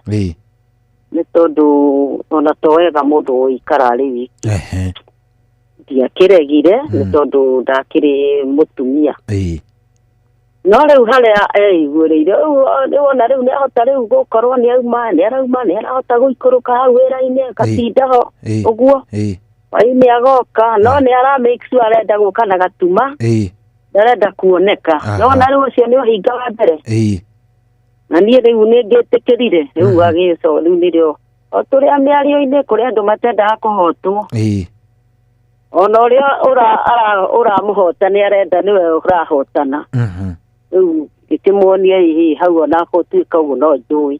Nĩ tondũ ona to wega mũndũ gũikara arĩ wiki. Ndiakĩregire nĩ tondũ ndakĩrĩ mũtumia. No rĩu harĩa eiguĩrĩire rĩu ona rĩu nĩ ahota rĩu gũkorwo nĩ auma nĩ arauma nĩ arahota gũikũrũka hau wĩra-inĩ akatinda ho ũguo. Hwaĩ-inĩ agoka no nĩ ara make sure arenda gũka na gatuma. Ndarenda kuoneka. No na rĩu ũcio nĩ ũhinga wa mbere. Na niĩ rĩu nĩ ngĩtĩkĩrire rĩu agĩco rĩu nĩrĩo o tũrĩa mĩario-inĩ kũrĩ andũ matendaga kũhotwo. Ona ũrĩa ũramũhota nĩ arenda nĩwe ũrahotana. Rĩu ngĩkĩmuonia hihi hau ona gũtuĩka ũguo no njũĩ.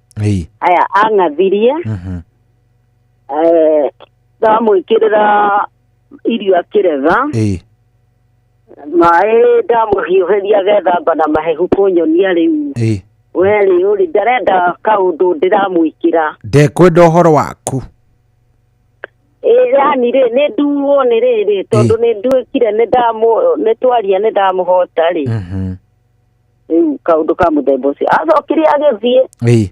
Aya ang'athirie. Ndamwĩkĩrĩra irio akĩrega. Maĩ ndamũhiũhĩria agethamba na mahehu kũnyonia rĩu. We rĩ ũrĩ ndarenda kaũndũ ndĩramwĩkĩra. Ndekwenda ũhoro waku. Yani rĩ nĩ nduo nĩ rĩrĩ tondũ nĩ nduĩkire nĩ twaria nĩ ndamũhota rĩ. Rĩu kaũndũ ka mũthemba ũcio acokire agĩthiĩ.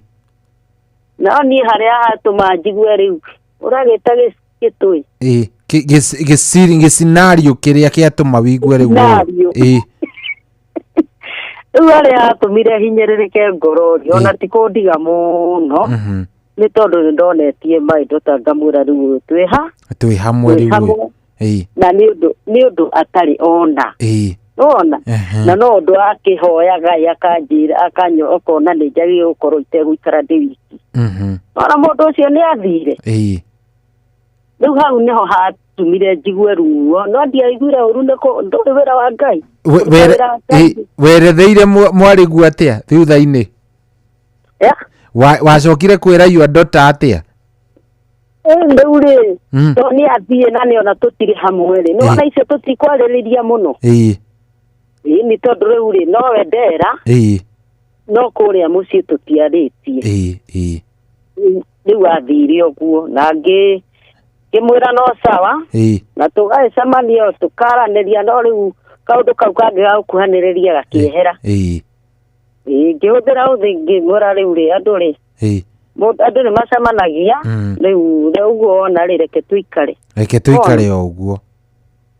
No niĩ harĩa hatũma njigue rĩu ũragĩta gĩtũi. Gĩcinario kĩrĩa kĩatũma wigue rĩu. Rĩu harĩa hatũmire hinyĩrĩrĩke ngoro rĩ ona ti kũndiga mũno. Nĩ tondũ nĩ ndonetie maitho ta ngamwĩra rĩu twĩ hamwe rĩu. Na nĩ ũndũ atarĩ ona. Nona na no ũndũ akĩhoyaga akanjĩra akanyo okona nĩ njagĩrĩirwo gũkorwo itegũikara ndĩ wiki. Ona mũndũ ũcio nĩ athire. Rĩu hau nĩho hatũmire njigue ruo no ndiaiguire ũru nĩ ndũrĩ wĩra wa Ngai. Weretheire mwarĩguo atĩa thutha-inĩ? Wacokire kwĩra your daughter atĩa? Rĩu rĩ to nĩ athiĩ na nĩ ona tũtirĩ hamwe rĩ nĩ ona icio tũtikwarĩrĩria mũno. Nĩ tondũ rĩu rĩ nowe ndera no kũrĩa mũciĩ tũtiarĩtie. Rĩu athire ũguo na ngĩmwĩra no sawa na tũgagĩcemania tũkaranĩria no rĩu kaũndũ kau kangĩ ga gũkuhanĩrĩria gakĩehera. Ngĩhũthĩra ũthĩ ngĩmwĩra rĩu rĩ andũ rĩ andũ nĩ macemanagia rĩu ũguo wona rĩ reke tũikare. Reke tũikare o ũguo.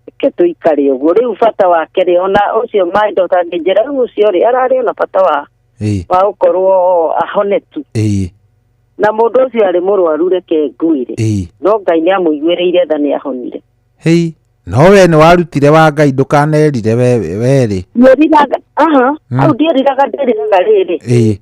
Reke tũikare ũguo rĩu bata wake rĩ ona ũcio my daughter ngĩnjĩra rĩu ũcio rĩ ararĩ ona bata wa gũkorwo ahone tu. Na mũndũ ũcio arĩ mũrwaru reke ngwĩre. No Ngai nĩ amũiguĩrĩire tha nĩ ahonire. No we nĩ warutire wa Ngai ndũkanerire we rĩ. Ndiĩriraga hau ndiĩriraga ndĩriraga rĩrĩ.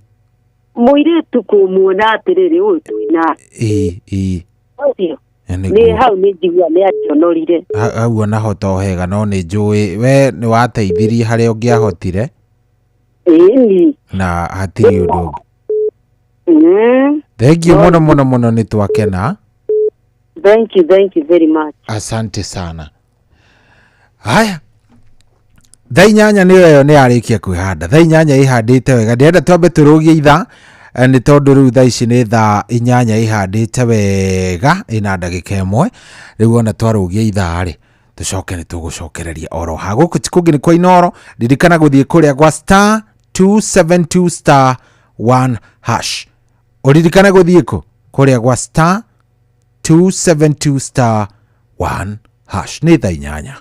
Mũirĩtu kũmuona atĩrĩrĩ ũyũ twĩ nake. Ũcio nĩ hau nĩ njigua nĩ anjonorire. Hau ona ho to hega no nĩ njũĩ we nĩ wateithirie harĩa ũngĩahotire. Na hatirĩ ũndũ ũngĩ. Thank you mũno mũno mũno nĩ twakena. Thank you very much. Asante sana. Haya. Thaa inyanya nĩyo ĩyo nĩ yarĩkia kwĩhanda. Thaa inyanya ĩhandĩte wega. Ndĩrenda twambe tũrũgie ithaa nĩ tondũ rĩu thaa ici nĩ thaa inyanya ĩhandĩte wega ĩna ndagĩka ĩmwe. Rĩu ona twarũgia ithaa rĩ tũcoke nĩ tũgũcokereria oro ha. Gũkũ ti kũngĩ nĩ kwa Inooro. Ririkana gũthiĩ kũrĩa gwa star 272 star 1 hash. Ũririkane gũthiĩ kũ? Kũrĩa gwa star 272 star 1 hash. Nĩ thaa inyanya.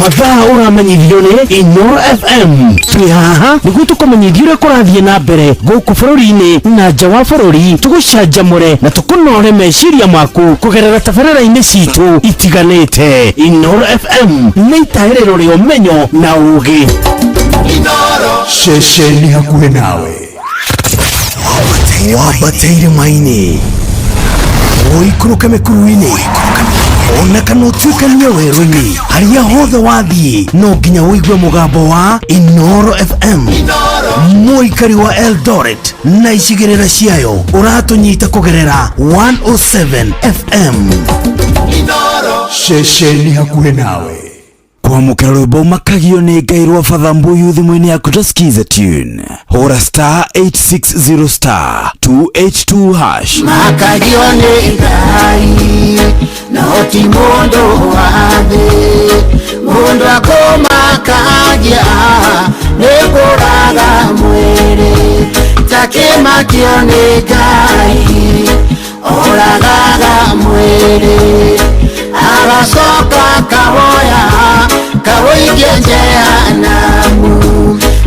Mathaa ũramenyithio nĩ Inooro FM. Twĩ haha nĩguo tũkũmenyithie ũrĩa kũrathiĩ na mbere gũkũ bũrũri-inĩ na nja wa bũrũri, tũgũcanjamũre na tũkũnore meciria maku kũgerera tabarĩra-inĩ citũ itiganĩte. Inooro FM nĩ itaĩrĩro rĩa ũmenyo na ũũgĩ. Ceceni hakuhĩ nawe. Wambate irĩma-inĩ, ũikũrũke mĩkuru-inĩ, ona kana ũtuĩkanie werũ-inĩ, harĩa hothe wathiĩ no nginya ũigue mũgambo wa Inoro FM. Mũikari wa Eldoret na icigĩrĩra ciayo ũratũnyita kũgerera 107 FM. Ceceni hakuhĩ nawe. Kwamũkĩra rwĩmbo makagio nĩ Ngai rwa Father Mbuyu thimũ-inĩ yaku ta skiza tune. Hũra star 860 star 282 hash. Makagio nĩ Ngai no ti mũndũ wa thĩ, mũndũ akũmakagia nĩ kũraga mwĩrĩ, takĩmakio nĩ Ngai oragaga mwĩrĩ, agacoka kawoya kawoikia jehanamu,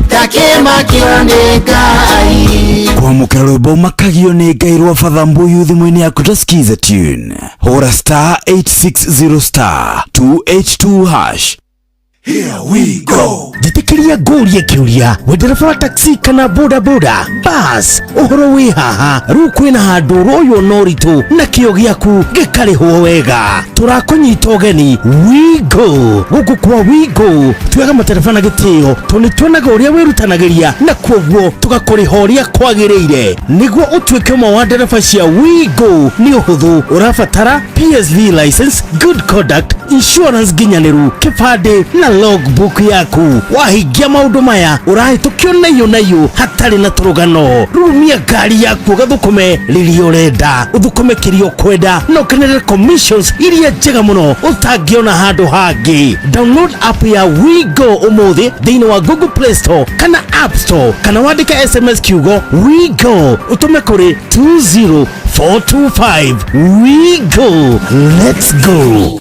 takĩmakio nĩ Ngai. Kwamũkĩra rwĩmbo makagio nĩ Ngai rwa Father Mbuyu thimũ-inĩ yaku ta skiza tune. Hũra star 860 star 282 hash. Here we go. Njĩtĩkĩria ngũrie kĩũria, we ndereba wa taxi kana boda boda bas, ũhoro wĩ haha rĩu kwĩna handũ ũroywo na ũritũ na kĩo gĩaku gĩkarĩhwo wega. Tũrakũnyita ũgeni Wigo. Gũkũ kwa Wigo twega matereba na gĩtĩo tondũ nĩ tuonaga ũrĩa wĩrutanagĩria na kwoguo tũgakũrĩha ũrĩa kwagĩrĩire. Nĩguo ũtuĩke ũmwe wa ndereba cia Wigo nĩ ũhũthũ, ũrabatara PSV license, good conduct, insurance nginyanĩru, kĩbandĩ na logbook yaku. Wahingia maũndũ maya ũrahĩtũkio naiyũ naiyũ hatarĩ na tũrũgano. Rurumia ngari yaku ũgathũkũme rĩrĩa ũrenda, ũthũkũme kĩrĩa ũkwenda na ũkenere commissions iria njega mũno ũtangĩona handũ hangĩ. Download app ya Wigo ũmũthĩ thĩinĩ wa Google Play Store kana App Store, kana wandĩke SMS kiugo Wigo ũtũme kũrĩ 20425. Wigo, let's go.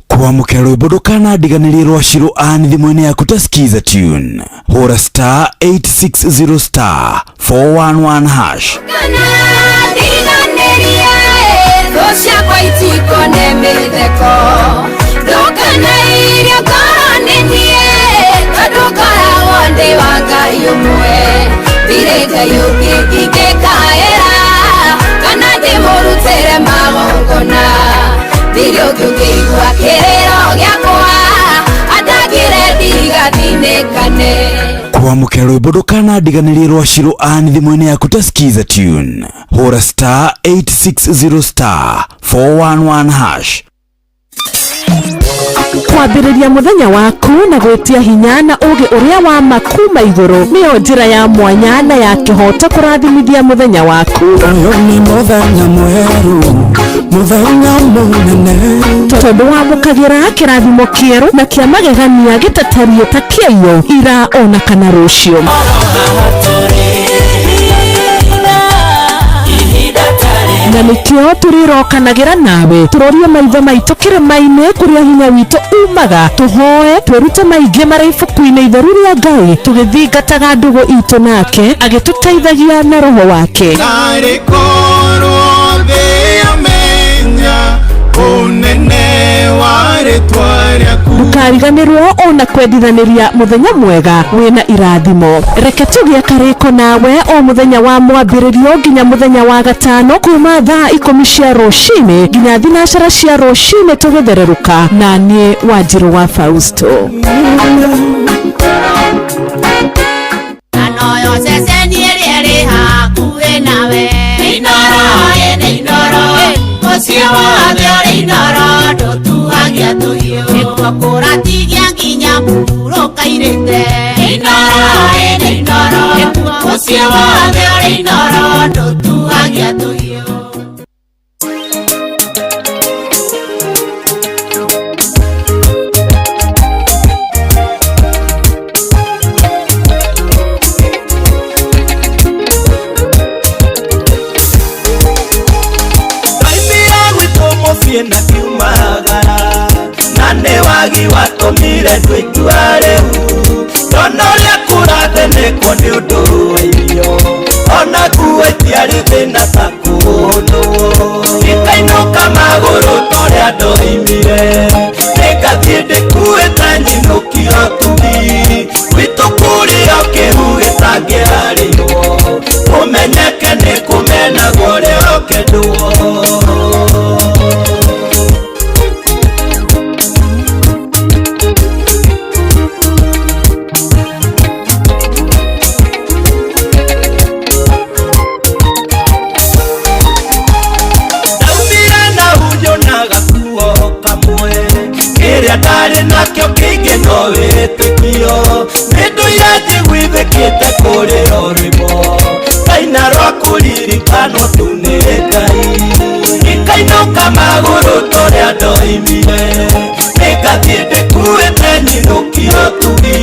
Kwamũkĩra rwĩmbo ndũkanandiganĩrie rwa Shiro Ann thimũ-inĩ yaku ta skiza tune. Hũra star 860 star 411 hash. Ndiganĩrie thũ ciakwa itikone mĩtheko, ndũkanairio ngoro nĩ niĩ, tondũ ngoragwo ndĩ wa Ngai ũmwe, ndirĩ Ngai ũngĩ ingĩkaĩra kana ndĩmũrutĩre magongona, ndirĩ ũngĩ ũngĩigua kĩrĩro gĩakwa andangĩre ndigathinĩkane. Kwamũkĩra rwĩmbo ndũkanandiganĩrie rwa Shiro Ann thimũ-inĩ yaku ta skiza tune. Hũra star 860 star 411 hash. Kwambĩrĩria mũthenya waku na gwĩtia hinya na ũũgĩ ũrĩa wa ma kuma igũrũ nĩyo njĩra ya mwanya na ya kĩhooto kũrathimithia mũthenya waku. Ũyũ nĩ mũthenya mwerũ, mũthenya mũnene, tondũ wamũkagĩra kĩrathimo kĩerũ na kĩa magegania gĩtatariĩ ta kĩaiyũ ira ona kana rũciũ. Na nĩkĩo tũrĩrokanagĩra nawe tũrorie maitho maitũ kĩrĩma-inĩ kũrĩa hinya witũ umaga, tũhoe twĩrute maingĩ marĩ ibuku-inĩ itheru rĩa Ngai, tũgĩthingataga ndũgũ itũ nake agĩtũteithagia na roho wake. Narĩ korwo thĩ yamenya ũnene wa rĩtwa rĩaku. Ndũkariganĩrwo ona kwendithanĩria mũthenya mwega wĩna irathimo. Reke tũgĩe karĩko nawe o mũthenya wa mwambĩrĩrio nginya mũthenya wa gatano kuma thaa 10 cia rũcinĩ nginya 9 cia rũcinĩ tũgĩthererũka, na niĩ Wanjirũ wa Fausto. Anoyo ceceni ĩrĩa ĩrĩ hakuhĩ nawe, Inoro ĩ Inoro, mũciĩ wothe ũrĩ Inoro, ndũtuagia tũhiũ, nĩkuo kũratigia nginya mũhurũka irĩte. Inoro ĩ Inoro, mũciĩ wothe ũrĩ Inoro, ndũtuagia tũhiũ. Na kiumagara na nĩ wagi watũmire ndwĩtua rĩu, ndona ũrĩa kũrathenekwo nĩ ũndũ wa irio, ona nguo itiarĩ thĩna ta kũhũnwo, itainũka magũrũ ta ũrĩa ndoimire, nĩngathiĩ ndĩkuĩte nyinũkio tumi gwitũ. Kĩrĩa ndarĩ nakĩo kĩingĩ no wĩtĩkio. Nĩ ndũire njiguithĩkĩte kũrĩra rwĩmbo. Ngaina rwa kũririkanwo tu nĩ Ngai. Ikainũka magũrũ tũrĩa ndoimire. Nĩngathiĩ ndĩkuĩte nyinũkio tugi.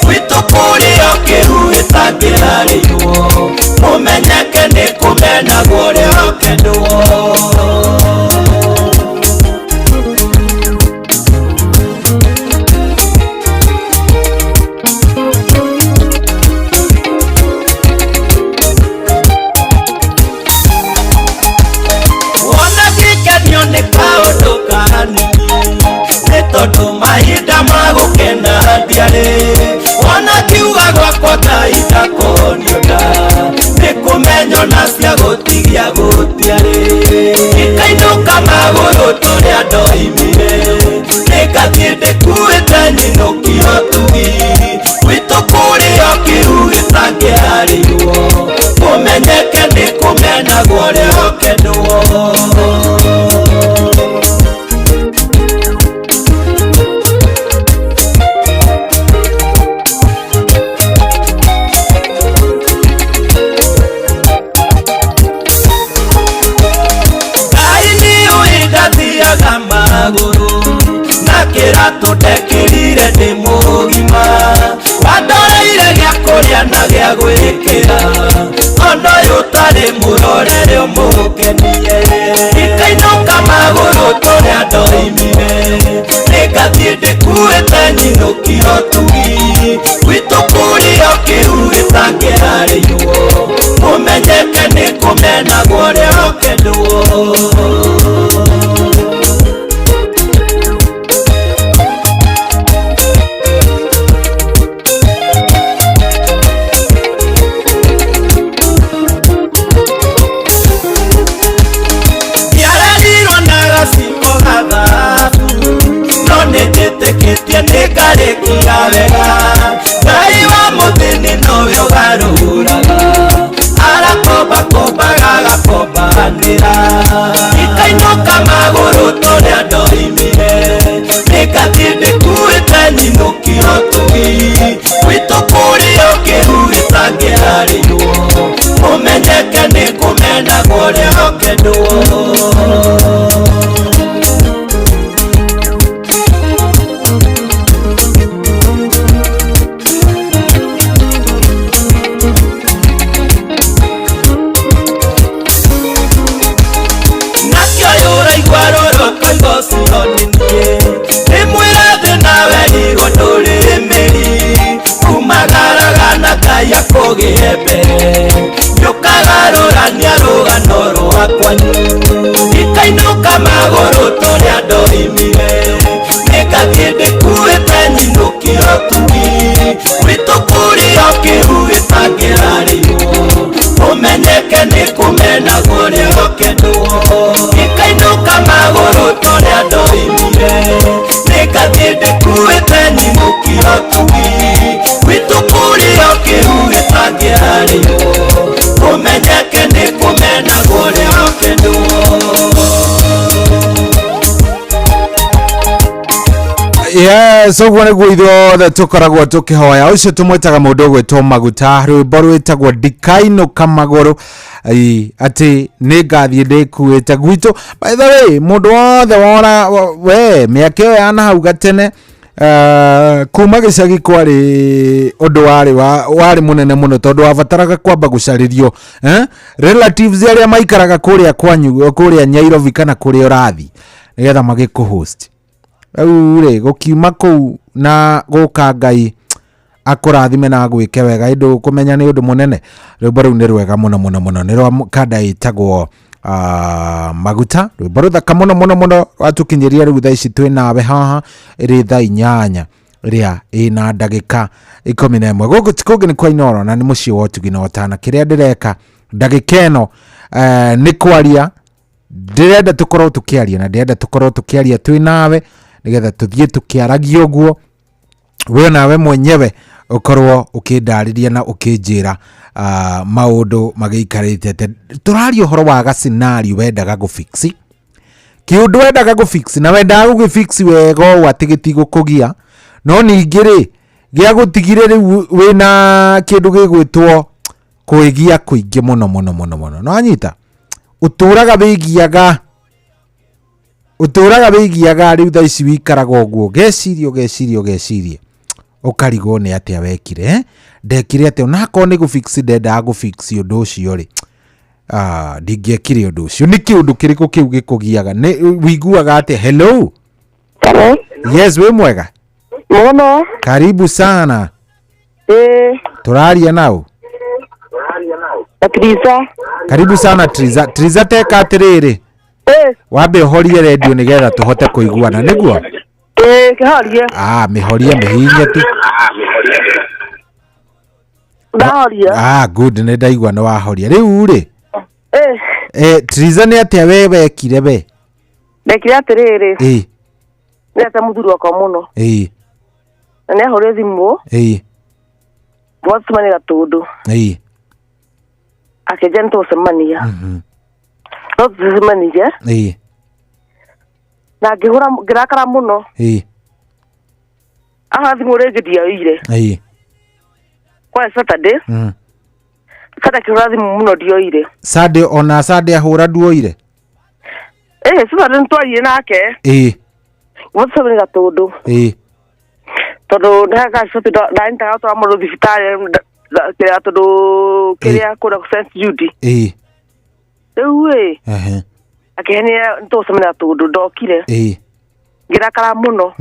Gwitũ kũrĩa kĩru gĩtangĩarĩirwo. Mũmenyeke nĩ kũmenagwo ũrĩa ũkendwo. Wona gĩkenio nĩ kaũndũ kanini nĩ tondũ mahinda ma gũkena ndiarĩ. Wona ngiuga gwakwa Ngai ndakonio nda nĩ kũmenywo na cia gũtigia gũtiarĩ. Ikainũka magũrũ tũrĩa ndoimire nĩngathiĩ ndĩkuĩte nyinũkio tugi. Gwitũ kũrĩa kĩru gĩtangĩarĩirwo kũmenyeke nĩ kũmenagwo ũrĩa ũkendwo. Ngai nĩũĩ ndathiaga magũrũ na kĩratũ ndekĩrire ndĩ mũgima. Wandoreire gĩa kũrĩa na gĩa gwĩkĩra ona ũyũ ũtarĩ mũrorere ũmũkenie. Ikainũka magũrũ tũrĩa ndoimire nĩngathiĩ ndĩkuĩte nyinũkio tugi. Gwitũ kũrĩa kĩru gĩtangĩarĩirwo kũmenyeke nĩ kũmenagwo ũrĩa ũkendwo. Ndiarerirwo na gaciko ga thahabu no nĩnjĩtĩkĩtie nĩngarĩkia wega. Ngai wa mũthĩni nowe ũgarũraga arakombakombaga agakombanĩra. Ikainũka magũrũ tũrĩa ndoimire nĩngathiĩ ndĩkuĩte nyinũkio tugi. Gwitũ kũrĩa kĩru gĩtangĩarĩirwo kũmenyeke nĩ kũmenagwo ũrĩa ũkendwo. Nakĩo ũraigua rũrũ ũkoiga ũcio nĩ niĩ. Ndĩmwĩre thĩ nawe rirwo ndũrĩ mĩri. Umagaraga na Ngai akũgĩe mbere. Nĩũkagarũrania rũgano rwa kwanyu. Ikainũka magũrũ tũrĩa ndoimire. Nĩngathiĩ ndĩkuĩte nyinũkio tugi. Gwitũ kũrĩa kĩru gĩtangĩarĩirwo kũmenyeke nĩ kũmenagwo ũrĩa ũkendwo. Ikainũka magũrũ tũrĩa ndoimire nĩngathiĩ ndĩkuĩte nyinũkio tugi. Gwitũ kũrĩa kĩru gĩtangĩarĩirwo kũmenyeke nĩ kũmenagwo ũrĩa ũkendwo. Yes, ũguo nĩguo ithuothe tũkoragwo tũkĩhoya. Ũcio tũmwĩtaga mũndũ ũgwĩtwo Maguta, rwĩmbo rwĩtagwo ndikainũka magũrũ. Ai, atĩ nĩngathiĩ ndĩkuĩte gwitũ. By the way, mũndũ wothe wona we mĩaka ĩyo ya nahau gatene kuma gĩcagi kwarĩ ũndũ warĩ mũnene mũno tondũ wabataraga kwamba gũcarĩrio relatives arĩa maikaraga kũrĩa kwanyu kũrĩa Nairobi kana kũrĩa ũrathiĩ nĩgetha magĩkũhost. Rĩu rĩ gũkiuma kũu na gũka Ngai akũrathime na agwĩke wega ĩndũ kũmenya nĩ ũndũ mũnene. Rwĩmbo rũu nĩ rwega mũno mũno mũno, nĩ rwa kanda ĩtagwo Maguta, rwĩmbo rũthaka mũno mũno mũno rwatũkinyĩria rĩu thaa ici twĩ nawe haha ĩrĩ thaa 8 ĩrĩa ĩna ndagĩka 11. Gũkũ ti kũngĩ nĩ kwa Inooro na nĩ mũciĩ wa ũtugi na ũtana. Kĩrĩa ndĩreka ndagĩka ĩno nĩ kwaria, ndĩrenda tũkorwo tũkĩaria na ndĩrenda tũkorwo tũkĩaria twĩ nawe nĩgetha tũthiĩ tũkĩaragia ũguo we nawe mwenyewe ũkorwo ũkĩndarĩria na ũkĩnjĩra maũndũ magĩikarĩte atĩa. Tũraria ũhoro wa gacinari wendaga gũfix Kĩũndũ wendaga gũfix na wendaga gũgĩfix wega ũũ atĩ gĩtigũkũgia, no ningĩ rĩ gĩagũtigire rĩu wĩna kĩndũ gĩgwĩtwo kwĩgia kũingĩ mũno mũno mũno mũno. No anyita ũtũraga wĩgiaga, ũtũraga wĩgiaga rĩu thaa ici wikaraga ũguo ũgeciria ũgeciria ũgeciria ũkarigwo nĩ atĩa wekire, eh? Ndekire atĩa onakorwo nĩ gũfix ndendaga gũfix ũndũ ũcio rĩ, ndingĩekire ũndũ ũcio. Nĩ kĩũndũ kĩrĩkũ kĩu gĩkũgiaga? Nĩ wiguaga atĩa? Hello. Hello. Yes, wĩ mwega? Mũno. Karibu sana. Tũraria nao. Na Triza. Karibu sana Triza. Triza teka atĩrĩrĩ. Wambe ũhorie redio nĩgetha tũhote kũiguana, nĩguo? Kĩhorie. Mĩhorie mĩhinye tu. Ndahoria. Good, nĩ ndaigua nĩ wahoria. Rĩu rĩ. Triza nĩ atĩa we wekire we? Ndekire atĩrĩrĩ. Nĩete mũthuri wakwa mũno. Na nĩahũrire thimũ. Twacemania Gatũndũ. Akĩnjĩra nĩtũgũcemania. No tũcemanirie. Na ngĩhũra ngĩrakara mũno. Ahũra thimũ rĩngĩ ndioire. Kwarĩ Saturday. Saturday akĩhũra thimũ mũno ndioire. Sunday ona Sunday ahũra nduoire? Saturday nĩtwaririe nake. Gwacemania Gatũndũ. Tondũ ndanyitaga gũtwara mũndũ thibitarĩ kĩrĩa tondũ kĩrĩa kũrĩa St Jude. Rĩu ĩ akĩhenia nĩtũgũcemania Gatũndũ ndokire. Ngĩrakara mũno.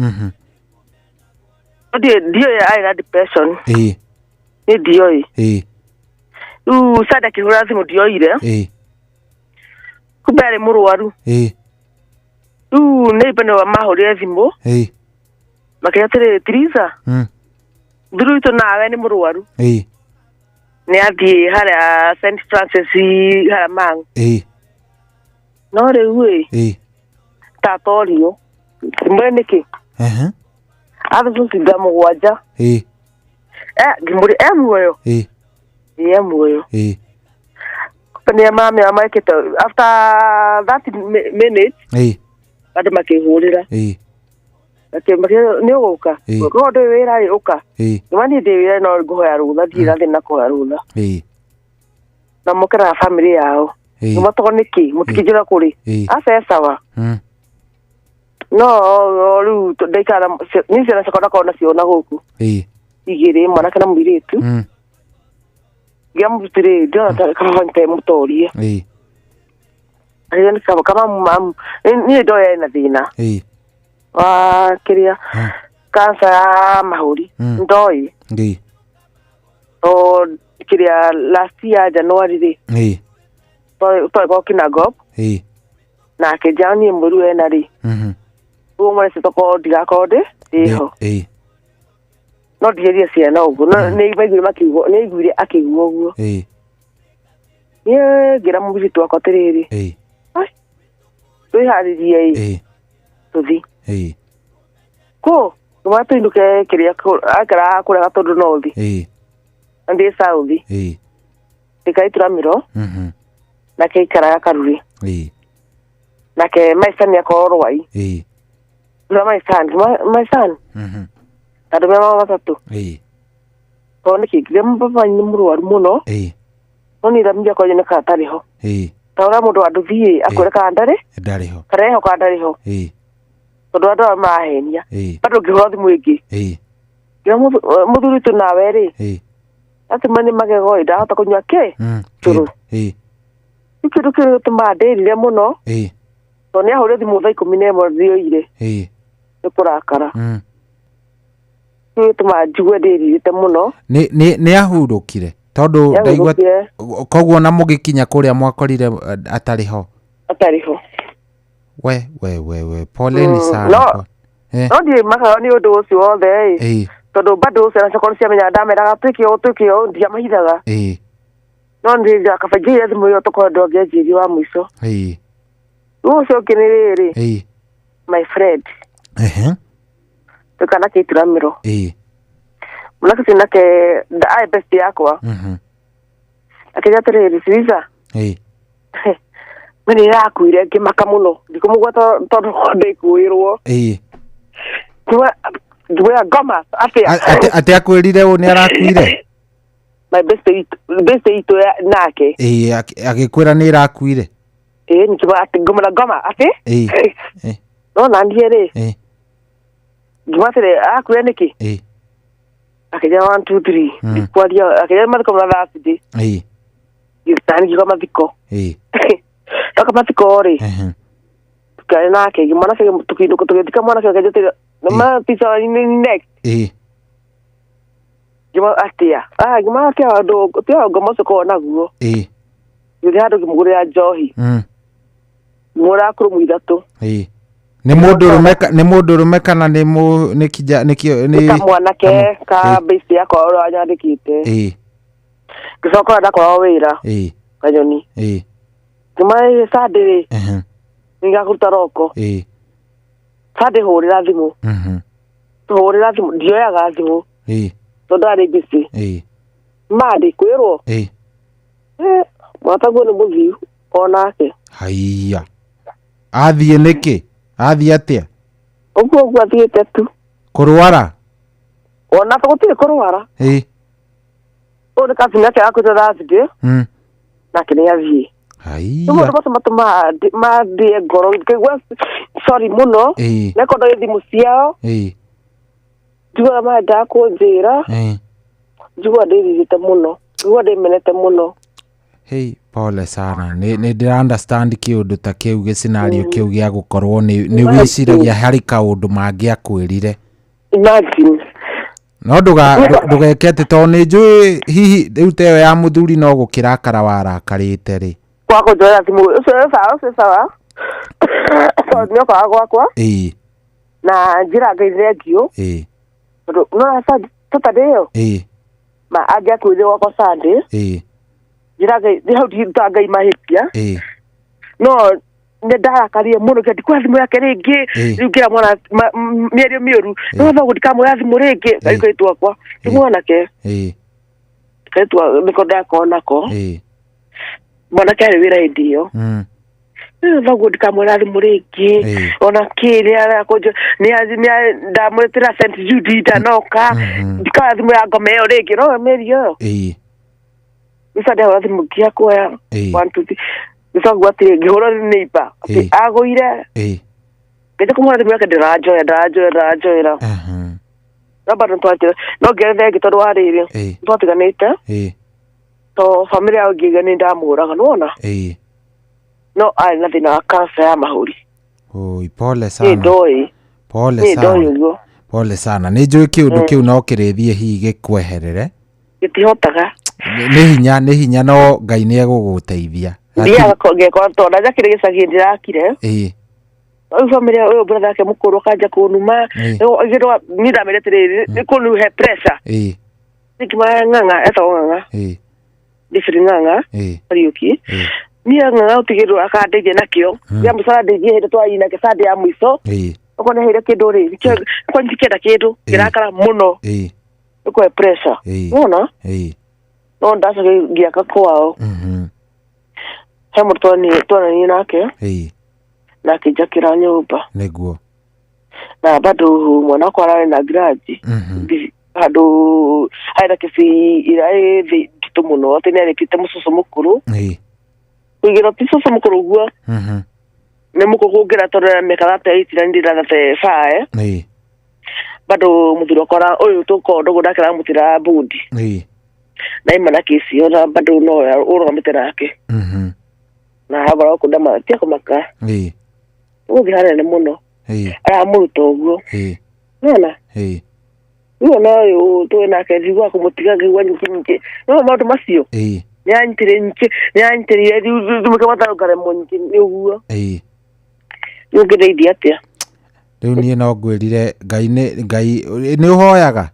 Ndioĩ arĩ na depression. Niĩ ndioĩ. Rĩu Sunday akĩhũra thimũ ndioire. Kumbe arĩ mũrwaru. Rĩu neighbor nĩwe mahũrire thimũ. Makĩra atĩrĩrĩ, Triza. Mũthuri witũ nawe nĩ mũrwaru. Nĩ athiĩ harĩa St Francis harĩa Mang. No rĩu ĩ tatorio. Ngĩmwĩra nĩkĩ? Athecwo cindano mũgwanja. Ngĩmũria e muoyo? Ĩ e muoyo. Nĩ mami mekĩte after 30 minutes andũ makĩhũrĩra. Nĩ ũgũka? Korwo ndũĩ wĩra ĩ ũka. Ngĩmwĩra niĩ ndĩ wĩra no ngũhoya rũtha, ndirĩ na thĩna kũhoya rũtha. Na moke na bamĩrĩ yao. Ngĩmwĩra tokorwo nĩkĩ mũtikĩnjĩra kũrĩ. Aca e sawa. No rĩu ndaikara niĩ ciana ciakwa ndakorwo nacio na gũkũ. Igĩrĩ mwanake na mũirĩtu. Ngĩra mũrutĩ rĩ ndĩrona ta kaba nĩ mũtorie. Akĩra nĩ kaba kaba mamu niĩ ndoĩ ena thĩna. Wa kĩrĩa kansa ya mahũri ndoĩ. To kĩrĩa last year January rĩ. Twarĩ Kinangop. Na akĩnjĩra niĩ mweri wena rĩ. Rĩu mweri ũcio tokorwo ndigakorwo ndĩho. No ndigerie ciana ũguo. No nĩ aiguire akĩigua ũguo. Niĩ ngĩra mũirĩtu wakwa atĩrĩrĩ. Twĩharĩrie ĩ. Tũthiĩ. Kũ ngĩmwĩra tũinũke kĩrĩa aikaraga kũrĩa Gatũndũ North. Na ndĩ South. Ndĩkaitũra Nake aikaraga Karuri. Nake my son akorwo Rwai. Ngĩra my son, my son. Andũ me mama matatũ. Tondũ nĩkĩ ngĩra baba nĩ mũrwaru mũno. No niĩ thamiri yakwa nyone kana atarĩ ho. Ta ũrĩa mũndũ wa nduthi ĩ akwĩra kana ndarĩ. Ndarĩ ho. Kana eho kana ndarĩ ho. Tondũ andũ aya marahenia. Bado ngĩhũra thimũ ĩngĩ. Ngĩra mũthuri witũ nawe rĩ. Atĩ nĩ magego ĩ ndahota kũnyua kĩ? Cũrũ. Rĩu kĩndũ kĩu gĩtũmaga ndĩrire mũno. Tondũ nĩ ahũrire thimũ thaa 11 ndioire. Nĩ kũrakara. Kĩu gĩtũmaga njigue ndĩrirĩte mũno. Nĩ ahurũkire tondũ ndaigua koguo na mũgĩkinya kũrĩa mwakorire atarĩ ho. Atarĩ ho. We we we we poleni sana. No ndiĩ makaga nĩ ũndũ ũcio wothe ĩ. Tondũ bado ciana ciakwa nĩ ciamenyaga ndameraga twĩke ũũ twĩke ũũ ndiamahithaga. No nĩ kaba njĩire thimũ ĩyo tokorwo andũ angĩanjĩrie wa mũico. Rĩu ũcio ũngĩ nĩ rĩrĩ. My friend. Tũikara nake ituramĩro. Mwanake ũcio nake arĩ best yakwa. Akĩnjĩra atĩrĩrĩ, Triza. Nĩ ĩrakuire ngĩmaka mũno. Ndikũmũgweta tondũ ndĩkuĩrwo. Ĩĩ. Ngĩmwĩra ngoma atĩa? Atĩ akwĩrire ũũ nĩ arakuire? My best best itũ nake. Ĩĩ, agĩkwĩra nĩ ĩrakuire. Ĩĩ, ngĩmwĩra atĩ ngĩmwĩra ngoma atĩ? Ĩĩ. No na niĩ rĩ. Ngĩmwĩra atĩrĩ, arakuire nĩkĩ? Ĩĩ. Akĩnjĩra 1 2 3. Ndikwaria, akĩnjĩra mathiko ma Thursday. Ĩĩ. Ngĩtani ngiuga mathiko. Ĩĩ. Ndoka mathiko rĩ. Tũkĩaria nake, mwanake tũkĩinũka tũgĩthika mwanake akĩnjĩra nĩ ma pizza nĩ next. Ĩĩ. Ngĩmwĩra atĩa? Ah, ngĩmwĩra atĩa ũndũ ti ngoma ũcio ũkoragwo naguo. Ĩĩ. Ngĩthiĩ handũ ngĩmũgũrĩra njohi. Ngĩmũgũrĩra kurumu ithatũ. Ĩĩ. Nĩ mũndũrũme nĩ mũndũrũme kana nĩ mũ nĩ kija nĩ kĩ nĩ Nĩ kamwanake ka base yakwa ũrĩa wanyandĩkĩte. Ĩĩ. Ngĩcoka ndakorwo wĩra. Ĩĩ. Kanyoni. Ĩĩ. Ngĩmwĩra Sunday rĩ. Nĩngakũruta roko. Ĩĩ. Sunday hũrĩra thimũ. Hũrĩra thimũ, ndioyaga thimũ. Ĩĩ. Tondũ arĩ busy. Ĩĩ. Mandi kwĩrwo. Ĩĩ. Mwataguo nĩ mũthiu onake. Haiya. Athiĩ nĩkĩ? Athiĩ atĩa? Ũguo ũguo athiĩte tu. Kũrwara? Ona gũtirĩ kũrwara. Ĩĩ. Ũyũ nĩ cousin yake akuĩte Thursday. Nake nĩ athiĩ. Haiya. Rĩu maũndũ macio matũmaga mandĩe ngoro ngaigua sorry mũno. Ĩĩ. Nakorwo ndoĩ thimũ ciao. Ĩĩ. Njiguaga marendaga kũnjĩra. Ĩĩ. Njiguaga ndĩrirĩte mũno. Njiguaga ndĩmenete mũno. Hey, pole sana. Nĩ nĩ ndĩra understand kĩũndũ ta kĩu gĩ scenario kĩu gĩa gũkorwo nĩ nĩ wĩciragia harĩ kaũndũ mangĩakwĩrire. Imagine. No ndũgeke atĩ tondũ nĩ njũĩ hihi rĩu ta ĩyo ya mũthuri no gũkĩrakara warakarĩte rĩ. Kwa kũnjoera thimũ ũcio wĩ sawa, ũcio sawa. Tondũ nĩokaga gwakwa. Ĩĩ. Na njĩra Ngai thengiũ. Ĩĩ. Tondũ no Saturday ĩyo. Ĩĩ. Ma angĩakuire gwakwa Sunday. Ĩĩ. Njĩra Ngai, nĩ hau ndiraruta Ngai mahĩtia. Ĩĩ. No nĩ ndarakarire mũno kĩa ndikuoya thimũ yake rĩngĩ. Rĩu ngĩra mwana mĩario mĩũru. No thoguo ndikamuoya thimũ rĩngĩ. Rĩu kairĩtu gakwa. Ti mwanake. Ĩĩ. Kairĩtu nĩko ndakorwo nako. Ĩĩ. Mwanake arĩ wĩra hĩndĩ ĩyo. Rĩu thoguo ndikamuoya thimũ rĩngĩ. Ona kĩ nĩ arakũnjũ nĩ ndamwĩtĩra St Jude ndanoka. Ndikaoya thimũ ya ngoma ĩyo rĩngĩ. No mĩario ĩyo. Ĩĩ. Misa ndahũra thimũ nginya kuoya. Ĩĩ. 1 2 3. Gĩcoka atĩrĩ ngĩhũra nĩ neighbor. Atĩ agũire. Ĩĩ. Ngĩja kũmũhũra thimũ yake ndĩranjoya ndĩranjoya ndĩranjoera. No bado nĩtwatira no ngĩra thengi tondũ wa rĩrĩ. Nĩtwatiganĩte. Ĩĩ. To family yao ngĩiga nĩ ndamũraga nĩwona? Ĩĩ. No arĩ na thĩna wa cancer ya mahũri. Oi, pole Niĩ sana. ndoĩ. Pole Niĩ ndoĩ sana. ũguo. Pole sana. Nĩ njũĩ kĩũndũ kĩu no kĩrĩthiĩ hihi gĩkweherere. Gĩtihotaga. Nĩ hinya nĩ hinya no Ngai nĩ egũgũteithia. Thiaga ngekora tondũ ndanjakire gĩcagi ndĩrakire. Ĩĩ. Rĩu family ũyũ brother yake mũkũrũ akanja kũnuma. Ĩĩ. Niĩ ndamĩra atĩrĩrĩ nĩ kũnũhe pressure. Ĩĩ. Ngĩmwĩra ng'ang'a etagwo ng'ang'a. Ĩĩ. Ndibiri ng'ang'a. Ĩĩ. Kariũki. Niĩ ng'ang'a gũtigĩrwo akandeithia nakĩo. Ya mũico arandeithia hĩndĩ twaina nake Sunday ya mũico. Ĩĩ. Okorwo nĩ heire kĩndũ rĩ, okorwo ndikĩenda kĩndũ, ngĩrakara mũno. Ĩĩ. Nĩkũhe pressure. Ĩĩ. Wona? Ĩĩ. No ndacoka ngĩaka kwao. He mũndũ twananirie nake. Ĩĩ. Na akĩnjakĩra nyũmba. Nĩguo. Na bado mwana wakwa ararĩ na grudge. Handũ harĩ na kĩci ĩrĩa ĩ thĩ nditũ mũno atĩ nĩ arĩkĩte mũcũcũ mũkũrũ. Ĩĩ. Kũigĩrwo ti cũcũ mũkũrũ ũguo. Nĩ mũkũrũ kũngĩra tondũ ena mĩaka 38 na niĩ ndĩ na 35. Ĩĩ. Bado mũthuri wakwa ũyũ tũkoragwo ndũgũ nake aramũtĩra mbũndi. Ĩĩ. Na ima na kĩci ĩyo na bado no ũrũgamĩte nake. Na habara gũkũ ndama tia kũmaka. Ĩĩ. Ũgũthiĩ hanene mũno. Ĩĩ. Aramũruta ũguo. Ĩĩ. Nĩwona? Ĩĩ. Rĩu ona ũyũ twĩ nake njiguaga kũmũtiga ngĩigua nyingĩ nyingĩ. Nĩwona maũndũ macio? Ĩĩ. Nĩanyitĩrĩire nyingĩ, nĩanyitĩrĩire rĩu rĩu ngaremwo nyingĩ nĩ ũguo. Ĩĩ. Rĩu ũngĩndeithia atĩa? Rĩu niĩ no ngwĩrire Ngai nĩ Ngai nĩ ũhoyaga?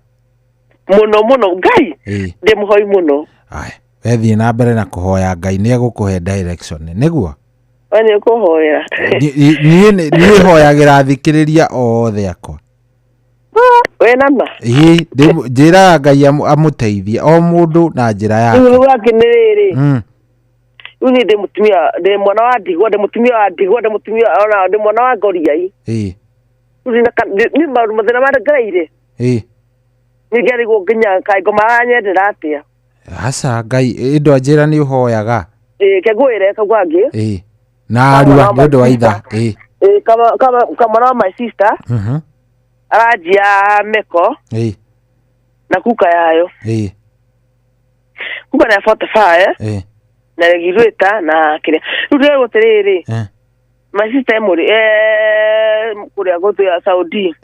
Mũno mũno Ngai. Ĩĩ. Ndĩ mũhoi mũno. Aya, we thiĩ na mbere na kũhoya Ngai nĩ egũkũhe direction nĩguo? We nĩ ũkũhoera. Niĩ niĩ hoyagĩra athikĩrĩria othe akwa. We na ma? Ĩĩ, njĩraga Ngai amũteithie o mũndũ na njĩra yake. Rĩu angĩ nĩ rĩrĩ. Rĩu niĩ ndĩ mũtumia, ndĩ mwana wa ndigwa, ndĩ mũtumia wa ndigwa, ndĩ mũtumia ona ndĩ mwana wa ngoriai. Rĩu ndĩna niĩ maũndũ mathĩna marĩa ngereire. Niĩ ngĩarigwo nginya kaĩ ngoma aranyendera atĩa. Aca Ngai ĩndũ anjĩra nĩ ũhoyaga. Ĩĩ kengwĩre kau kangĩ. Na arua nĩ ũndũ wa itha. Ĩĩ kamwana wa my sister. Aranjia meko. Na kuka yayo. Kuka na 45. Na regulator na kĩrĩa. Rĩu ndĩrerwo atĩrĩrĩ. My sister mũrĩ kũrĩa gũtũ Saudi.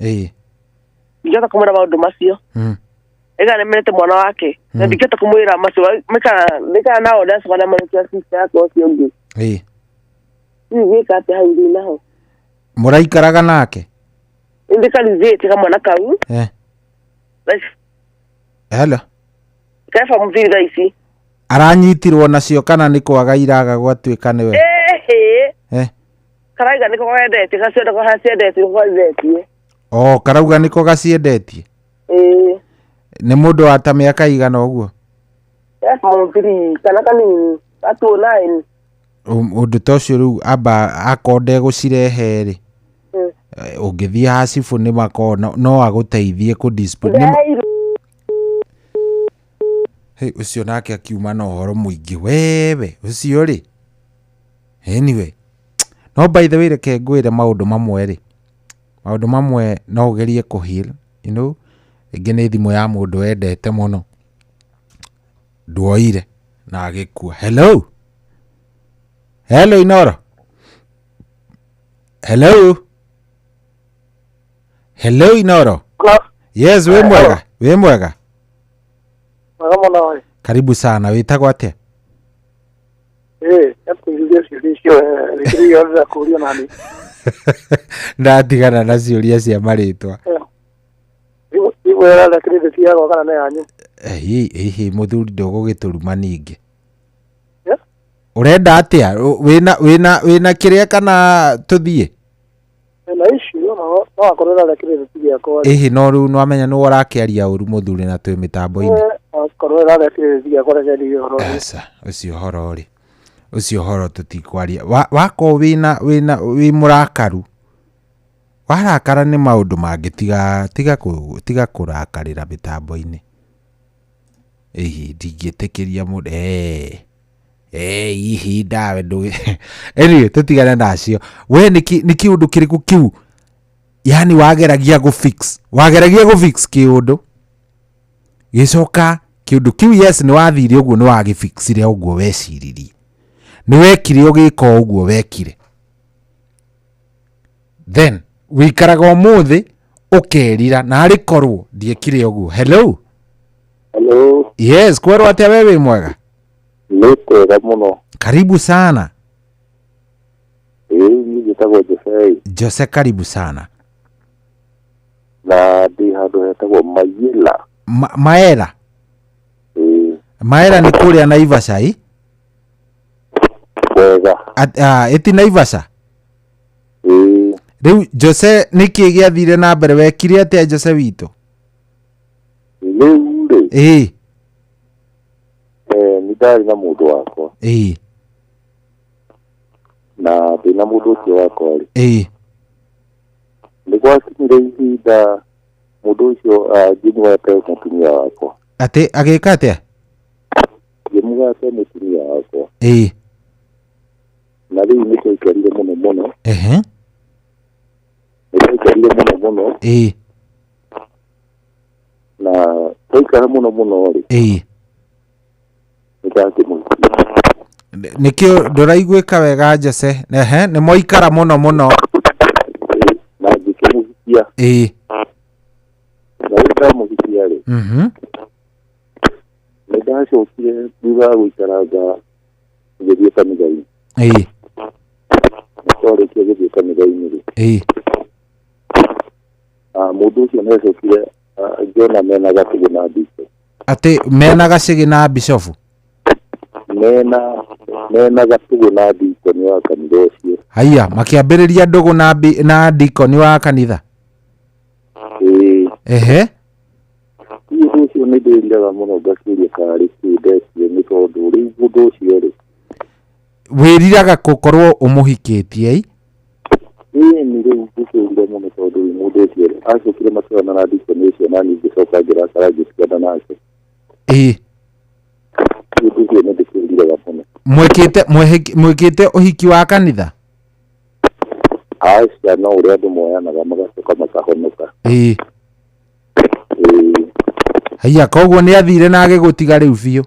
Ndingĩhota kũmwĩra maũndũ macio. Ĩga nĩmenete mwana wake. Na ndingĩhota kũmwĩra macio. Maikara nao ndacoka ndamũrekia sister yakwa ũcio ũngĩ. Rĩu gwĩka atĩa hau ndĩ naho? Mũraikaraga nake? Ndĩkarithĩtie kamwana kau. Hello. Keba mũthiri thaa ici. Aranyitirwo nacio kana nĩ kwaga iraga gwatuĩka nĩwe? Karauga nĩko gaendetie, gaciendetie, gaciendetie. Oh, karauga nĩko gaciendetie? Nĩ mũndũ wa ta mĩaka igana ũguo? Mũthiri kana kanini, ka 29. Ũndũ ta ũcio rĩu amba akorwo ndegũcirehe rĩ, ũngĩthiĩ ha cibũ nĩ makoragwo no agũteithie kũ dispute. Hey, ũcio nake akiuma na ũhoro mũingĩ wewe ũcio rĩ. Anyway, no by the way reke ngwĩre maũndũ mamwe rĩ, maũndũ mamwe no ũgerie kũ heal, you know, rĩngĩ nĩ thimũ ya mũndũ wendete mũno nduoire na agĩkua. Hello. Hello Inoro. Hello. Hello Inoro. Yes, wĩ mwega, wĩ mwega. Mwega mũno we. Karibu sana, wĩtagwo atĩa? Ndatigana na ciũria cia marĩtwa. Ĩhĩ mũthuri ndũgũgĩtũruma ningĩ. Ũrenda atĩa? Wĩna kĩrĩa kana tũthiĩ? Ĩhĩ no rĩu nĩwamenya nĩwe ũrakĩaria ũru mũthuri na twĩ mĩtambo-inĩ. Aca, ũcio ũhoro rĩ, ũcio ũhoro tũtikwaria. Wakorwo wĩna wĩ mũrakaru, warakara nĩ maũndũ mangĩ, tiga kũrakarĩra mĩtambo-inĩ. Ĩhĩ ndingĩtĩkĩria mũndũ ihi ndawe ndũgĩ. Anyway, tũtigane nacio. We nĩ kĩũndũ kĩrĩkũ kĩu yani wageragia gũ fix, wageragia gũ fix kĩũndũ gĩcoka kĩũndũ kĩu, yes nĩ wathire ũguo, nĩ wagĩfixire ũguo weciririe, nĩ wekire ũgĩka ũguo wekire, then wĩikaraga ũmũthĩ ũkerira na arĩ korwo ndiekire ũguo. Hello. Hello. Yes, kwerwo atĩa we wĩ mwega? Nĩ kwega mũno. Karibu sana. Ĩĩ niĩ njĩtagwo Jose. Jose, karibu sana. Na ndĩ handũ hetagwo Mayela. Maera? Ĩĩ. Maera nĩ kũrĩa Naivasha ĩ? Wega. Ĩti Naivasha? Ĩĩ. Rĩu Jose nĩkĩ gĩathire na mbere, wekire atĩa Jose witũ? Rĩu rĩ. Ĩĩ. Nĩ ndarĩ na mũndũ wakwa. Ĩĩ. Na ndĩ na mũndũ ũcio wakwa rĩ. Ĩĩ. Nĩ gwakinyire ihinda mũndũ ũcio ngĩmũgate mũtumia wakwa. Atĩ agĩka atĩa? Ngĩmũgate mũtumia wakwa. Ĩĩ. Na rĩu nĩ twaikarire mũno mũno. Ehe. Nĩ twaikarire mũno mũno. Ĩĩ. Na twaikara mũno mũno rĩ. Ĩĩ. Nĩ ndakĩmũhikia. Nĩkĩo ndũraiguĩka wega Jose. Ehe, nĩ mwaikara mũno mũno. Na ngĩkĩmũhikia. Ĩĩ. Na rĩu ndamũhikia rĩ. Nĩ ndacokire thutha wa gũikaranga ngĩthiĩ kanitha-inĩ. Ĩĩ. Twarĩkia gũthiĩ kanitha-inĩ rĩ. Ĩĩ. Mũndũ ũcio nĩ acokire ngĩona mena gacigĩ na bishop. Atĩ mena gacigĩ na bishop? Mena gatugũ na deacon wa kanitha ũcio. Haiya, makĩambĩrĩria ndũgũ na deacon wa kanitha? Ĩĩ. Ehe. Ũndũ ũcio nĩ ndĩriraga mũno ngakĩũria karĩ kĩ ndekire, nĩ tondũ rĩu ũndũ ũcio rĩ, Wĩriraga gũkorwo ũmũhikĩtie ĩ? Ĩĩ nĩ rĩu ngĩkĩrire mũno tondũ rĩu mũndũ ũcio acokire matũra na ndikoni ũcio na niĩ ngĩcoka ngĩrakara ngĩtigana nake. Ĩ. Ũndũ ũcio nĩ ndĩkĩriraga mũno. Mwĩkĩte mwĩkĩte ũhiki wa kanitha? Aca, no ũrĩa andũ moyanaga magacoka makahonoka. Ĩ. Ĩĩ. Haiya, koguo nĩ athire na agĩgũtiga rĩu biũ?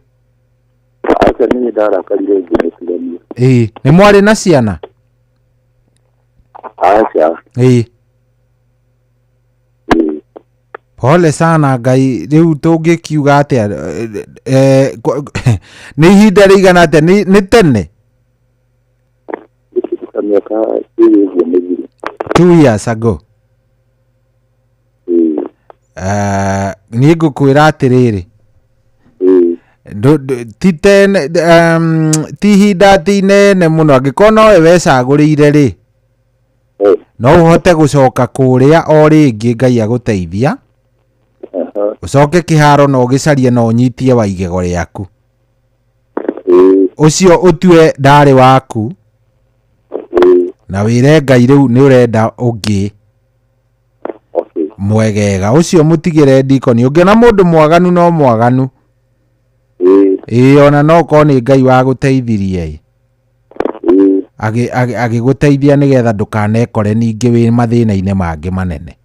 Aca, niĩ ndarakarire ngĩmũtigania. Ĩ, nĩ mwarĩ na ciana? Aca. Ĩ. Ĩĩ. Pole sana Ngai, rĩu tũngĩkiuga atĩa? Nĩ ihinda rĩigana atĩa? Nĩ tene? Nĩ kĩndũ ta mĩaka ĩĩrĩ ũguo mĩthiru. 2 years ago. Ĩĩ. Niĩ ngũkwĩra atĩrĩrĩ, Ĩĩ. Ti tene, ti ihinda atĩ inene mũno, angĩkorwo nowe wecagũrĩire rĩ, no ũhote gũcoka kũrĩa o rĩngĩ Ngai agũteithia, ũcoke kĩharo na ũgĩcarie na ũnyitie wa igego rĩaku. Ũcio ũtue ndarĩ waku, na wĩre Ngai rĩu nĩ ũrenda ũngĩ mwegega. Ũcio mũtigĩre ndikoni, ũngĩona mũndũ mwaganu no mwaganu. Ĩĩ, ona no korwo nĩ Ngai wagũteithirie ĩ, agĩgũteithia nĩgetha ndũkanekore ningĩ wĩ mathĩna-inĩ mangĩ manene.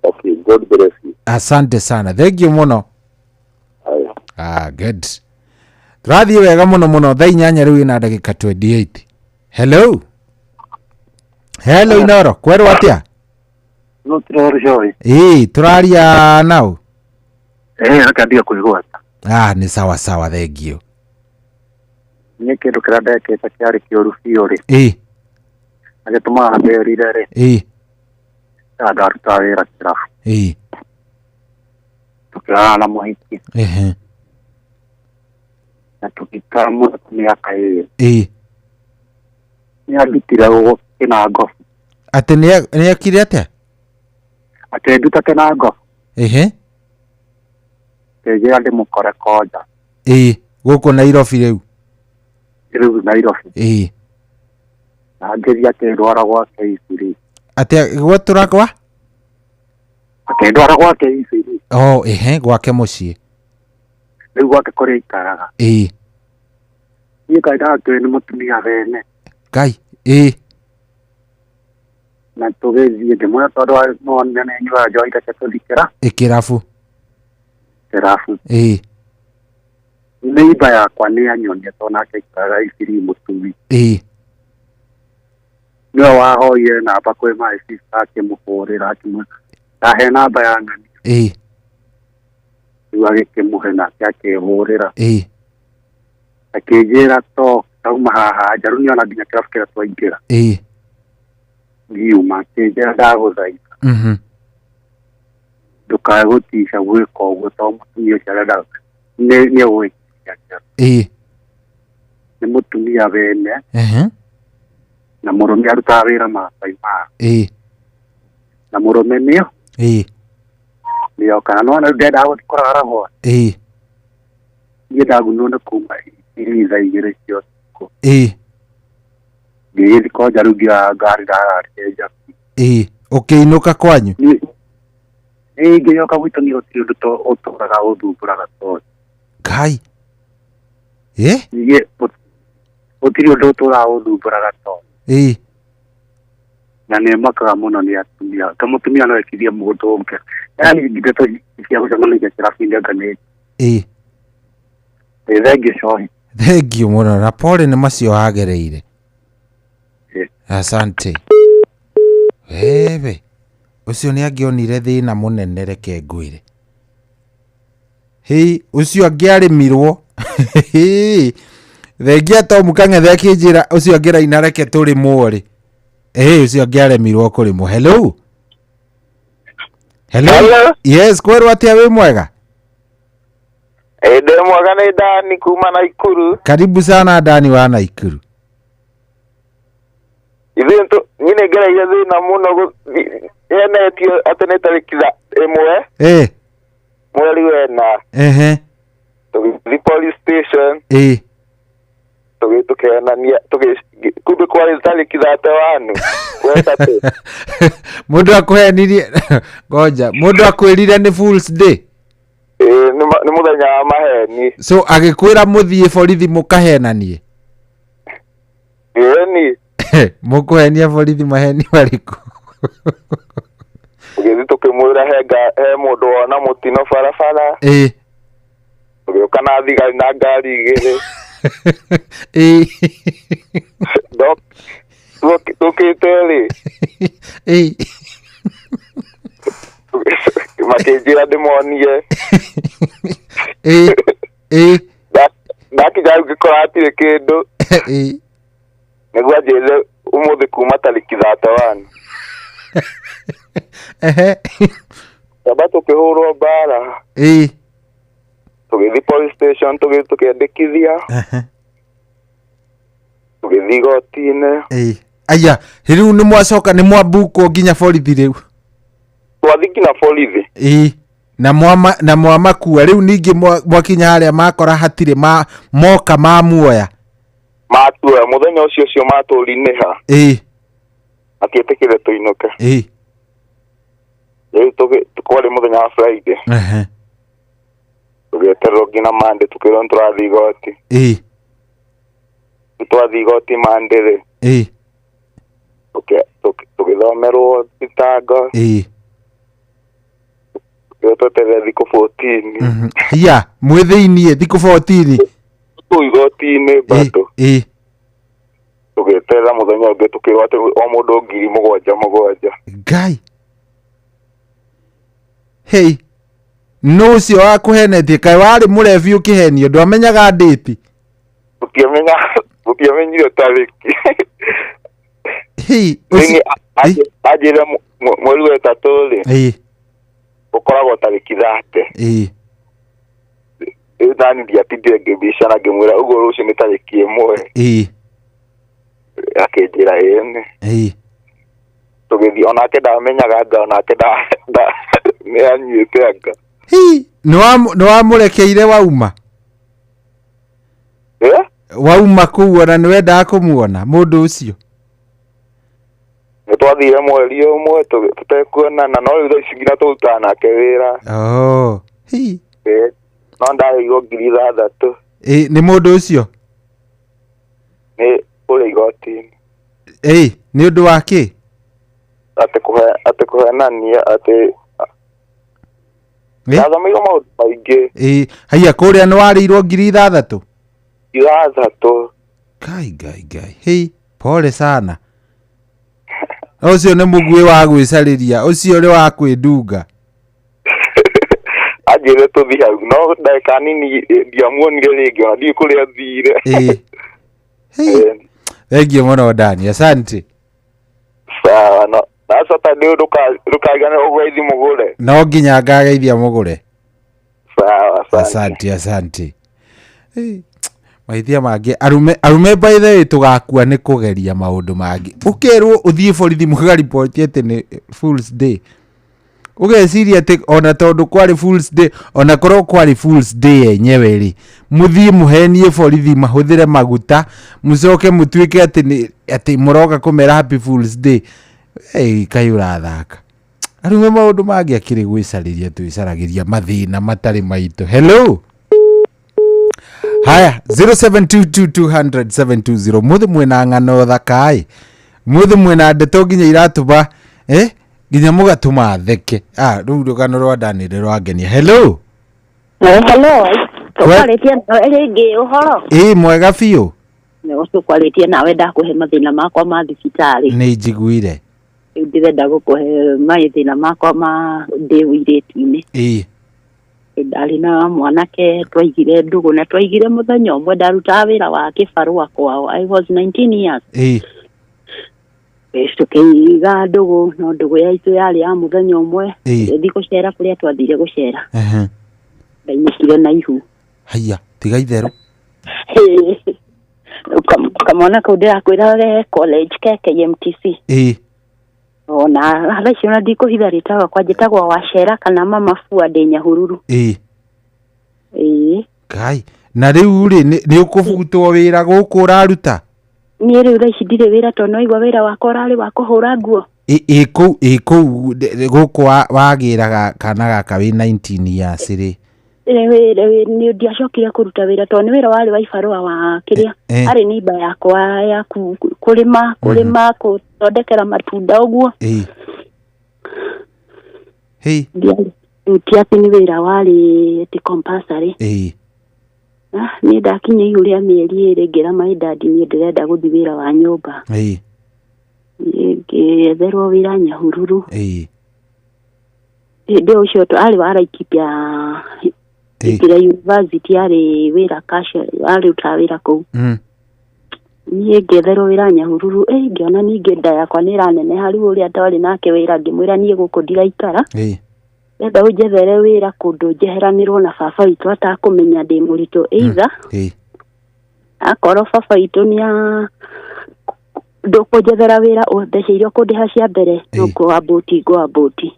Okay, God bless you. Asante sana, thank you mũno. Haya. Ah, good. Tũrathiĩ wega mũno mũno, thaa 8 rĩu ĩna ndagĩka 28. Hello. Hello Inoro, kwerwo atĩa? No tũrarĩ. Ĩĩ, tũraria nau. Reke ndige kũigwata. Ah, nĩ sawa sawa, thank you. Niĩ kĩndũ kĩrĩa ndekĩte kĩarĩ kĩũru biũ rĩ. Ĩĩ. Na gĩtũmaga ndĩrire rĩ. Ĩĩ. Na ndarutaga wĩra kĩrabu. Ĩĩ. Tũkĩrara na mũhiki. Ehe. Na tũgĩikara mũno mĩaka ĩĩrĩ. Ĩĩ. Nĩ andutire kĩnango. Atĩ nĩ ekire atĩa? Atĩ nduta kĩnango. Ehe. Akĩnjĩra ndĩmũkore konja. Ĩĩ, gũkũ Nairobi rĩu. Rĩu Nairobi. Ĩĩ. Na ngĩthiĩ akĩndwara gwake Isiri. Atĩ gwatũra kwa? Akĩndwara gwake Isiri. Oh, ehe, gwake mũciĩ. Rĩu gwake kũrĩa aikaraga. Ĩĩ. Niĩ kaĩ ndakĩũĩ nĩ mũtumia wene. Ngai, ĩĩ. Na tũgĩthiĩ ngĩmwĩra tondũ no nĩ nyuaga njohi reke tũthiĩ Ĩ kĩrabu. Kĩrabu. Ĩĩ. Neighbor yakwa nĩ anyonia tondũ nake aikaraga Isiri mũtumi. Ĩĩ. Nĩwe wahoire namba kwĩ my sister akĩmũhũrĩra akĩmwĩra ndahe namba ya ng'ania. Ĩĩ. Rĩu agĩkĩmũhe nake akĩhũrĩra. Ĩĩ. Akĩnjĩra to tauma haha nja rĩu nĩona nginya kĩrabu kĩrĩa twaingĩra. Ĩĩ. Ngiuma akĩnjĩra ndagũthaitha. Ndũkae gũtica gwĩka ũguo tondũ mũtumia ũcio arenda nĩ egũgĩkinya kĩrabu. Ĩĩ. Nĩ mũtumia wene. Ehe. Na mũrũme arutaga wĩra Maasai Mara. Ĩĩ. Na mũrũme nĩo. Ĩĩ. Nĩo kana nĩwona rĩu ndendaga gũthiĩ kũrara gwa. Ĩĩ. Niĩ ndagunwo nĩ kuma iri thaa 2 cia ũtukũ. Ĩĩ. Ngĩgĩthiĩ konja rĩu ngĩoya ngari ndararire nja. Ĩĩ, ũkĩinũka kwanyu? Ĩĩ, ngĩcoka gwitũ niĩ gũtirĩ ũndũ ũtũraga ũthumbũraga tondũ. Ngai. Ĩ? Niĩ gũtirĩ ũndũ ũtũraga ũthumbũraga tondũ. Ĩĩ. Na nĩ makaga mũno nĩ atumia. Ta mũtumia no ekithie mũndũ ũngĩ. Yaani ndeto cia gũcemanagia kĩrabu-inĩ anga nĩ. Ĩĩ. Ĩĩ, thengiũ cohi. Thengiũ mũno na pole nĩ macio wagereire. Asante. Wewe. Ũcio nĩ angĩonire thĩna mũnene reke ngwĩre. Hĩ, ũcio angĩarĩmirwo. Thengia Tom Kang'ethe akĩnjĩra ũcio angĩraina reke tũrĩmwo rĩ. Ĩĩ, ũcio angĩaremirwo kũrĩmwo. Hello. Hello. Hello. Yes, kwerwo atĩa wĩ mwega? Ĩĩ, ndĩ mwega nĩ Dani kuma Naikuru. Karibu sana Dani wa Naikuru. Ithuĩ niĩ nĩ ngereire thĩna mũno henetio atĩ nĩ tarĩki 1. Ĩĩ. Mweri wena. Ehe. Tũgĩthiĩ police station. Ĩĩ. Tũkĩhenania kumbe kwarĩ tarĩki 31 wetatũ. Mũndũ akũhenirie ngoja, mũndũ akwĩrire nĩ Fools Day. Ĩĩ, nĩ mũthenya wa maheni. So agĩkwĩra mũthiĩ borithi mũkahenanie. Ĩni. Mũkũhenia borithi maheni marĩkũ? Tũgĩthiĩ tũkĩmwĩra he mũndũ wona mũtino barabara. Ĩĩ. Tũgĩũka na thigari na ngari igĩrĩ. Ĩĩ. Tũkĩte rĩ. Ĩĩ. Makĩnjĩra ndĩmonie. Ĩĩ. Ĩĩ. Ndakinya hau ngĩkora hatirĩ kĩndũ. Ĩĩ. Nĩguo anjĩrire ũmũthĩ kuma tarĩki 31. Ehe. Twamba tũkĩhũrwo mbara. Ĩĩ. Tũgĩthiĩ police station tũkĩandĩkithia. Ehe. Tũgĩthiĩ igoti-inĩ. Ĩĩ. Aya, rĩu nĩ mwacoka nĩ mwambukwo nginya borithi rĩu. Twathiĩ nginya borithi. Ĩĩ. Na mwamakua rĩu ningĩ mwakinya harĩa makora hatirĩ moka mamuoya. Matuoya mũthenya ũcio ũcio matũrinĩha. Ĩĩ. Matietĩkĩre tũinũke. Ĩĩ. Rĩu kwarĩ mũthenya wa Friday. Ehe. Tũgĩetererwo nginya Monday tũkĩrwo nĩ tũrathiĩ igoti. Ĩĩ. Twathiĩ igoti Monday rĩ. Ĩĩ. Tũgĩthomerwo thitango. Ĩĩ. Tũkĩrwo tweterere thikũ 14. Hiya, mwĩ thĩiniĩ thikũ 14. Kũu igoti-inĩ bado. Ĩĩ. Tũgĩeterera mũthenya ũngĩ tũkĩrwo atĩ o mũndũ 7,700. Ngai. Hey. Nũ ũcio wakũhenetie kaĩ warĩ mũrebi ũkĩhenio ndwamenyaga ndĩti. Tũtiamenyire tarĩki. Hey, ũcio anjĩra mweri wa ĩtatũ rĩ. Ĩĩ. Ũkoragwo tarĩki 30. Ĩĩ. Rĩu nani ndiatindire ngĩbicana ngĩmwĩra ũguo rũciũ nĩ tarĩki 1. Ĩĩ. Akĩnjĩra ĩĩ. Ĩĩ. Tũgĩthiĩ onake ndamenyaga anga onake nĩ anyuĩte anga. Hi, nĩ wamũrekeire wauma? Eh? Wauma kũu ona nĩ wendaga kũmuona mũndũ ũcio? Nĩ twathire mweri ũmwe tũtekuonana no rĩu thaa ici nginya tũrutaga nake wĩra. Oh. Hi. No ndaheirwo 6,000. Ĩ, nĩ mũndũ ũcio? Nĩ kũrĩa igoti-inĩ. Ĩ, nĩ ũndũ wa kĩ? Atĩ kũhenania atĩ ndathomeirwo maũndũ maingĩ. Ĩ, haiya kũrĩa nĩ warĩirwo 6,000? 6,000. Ngai ngai ngai. Hei, pole sana. Ũcio nĩ mũguĩ wa gwĩcarĩria, ũcio nĩ wa kwĩndunga. Anjĩrire tũthiĩ hau, no ndagĩka nini ndiamuonire rĩngĩ ona ndiũĩ kũrĩa athire. Ĩ. Thengiũ mũno Dani, asante. Sawa, no na Saturday ndũkaigane ũgeithi mũgũre. No nginya ngageithia mũgũre. Sawa, asante. Asante. Mahĩtia mangĩ arume by the way tũgakua nĩ kũgeria maũndũ mangĩ. Ũkerwo ũthiĩ borithi mũkariboti atĩ nĩ Fools Day. Ũgeciria atĩ ona tondũ kwarĩ Fools Day, ona korwo kwarĩ Fools Day yenyewe rĩ, mũthiĩ mũhenie borithi mahũthĩre maguta, mũcoke mũtuĩke atĩ atĩ mũroka kũmera Happy Fools Day. Ei, kaĩ ũrathaka. Arume maũndũ mangĩ akĩrĩ gwĩcarĩria twĩcaragĩria mathĩna matarĩ maitũ. Hello. Haya, 0722200720 mũthĩ mwĩna ng'ano thaka-ĩ, mũthĩ mwĩna ndeto nginya iratũma nginya mũgatũma theke. Rĩu rũgano rwa Dani nĩ rwangenia. Hello. Hello. Tũkwarĩtie nawe rĩngĩ ũhoro? Ĩ, mwega biũ. Tũkwarĩtie nawe ndakũhe mathĩna makwa ma thibitarĩ. Nĩ njiguire. Rĩu ndĩrenda gũkũhe mathĩna makwa ma ndĩ ũirĩtu-inĩ. Ĩ. Ndarĩ na mwanake twaigire ndũgũ na twaigire mũthenya ũmwe ndarutaga wĩra wa kĩbarũa kwao. I was 19 years. Ĩ. Tũkĩiga ndũgũ no ndũgũ yaitũ yarĩ ya mũthenya ũmwe. Tũgĩthiĩ gũcera kũrĩa twathire gũcera. Ndainũkire na ihu. Haiya, tiga itherũ. Kamwana kau ndĩrakwĩra ge college ke KMTC. Ĩ. Ona thaa ici ona ndikũhitha rĩtwa rĩakwa njĩtagwo Wacera kana Mama Fua ndĩ Nyahururu. Ĩ. Ĩ. Ngai, Na rĩu rĩ, nĩ ũkũbutwo wĩra gũkũ ũraruta? Niĩ rĩu thaa ici ndirĩ wĩra tondũ nĩwaigua wĩra wakwa ũrarĩ wa kũhũra nguo. Ĩ kũu, ĩ kũu gũkũ wagĩraga kana gaka wĩ 19 years rĩ? Nĩ ndiacokire kũruta wĩra tondũ nĩ wĩra warĩ wa ibarũa wa kĩrĩa arĩ neighbor yakwa ya kũrĩma, kũrĩma, gũthondekera matunda ũguo. Hei. Ndiarĩ, ti atĩ nĩ wĩra warĩ atĩ compulsory. Niĩ ndakinya igũrũ rĩa mĩeri 2 ngĩra my dad niĩ ndĩrenda gũthiĩ wĩra wa nyũmba. Ngĩetherwo wĩra Nyahururu. Hĩndĩ ĩyo ũcio arĩ wa Laikipia, Laikipia University, arĩ wĩra cash, arutaga wĩra kũu. Niĩ ngĩetherwo wĩra Nyahururu, ngĩona ningĩ nda yakwa nĩ ĩraneneha, rĩu ũrĩa twarĩ nake wĩra ngĩmwĩra niĩ gũkũ ndiraikara. Ndĩrenda ũnjethere wĩra kũndũ njeheranĩrwo na baba witũ atakũmenya ndĩ mũritũ. Either akorwo baba witũ nĩ a ndũkũnjethera wĩra, mbeca iria ũkũndĩha cia mbere, no ngũambũti, ngũambũti.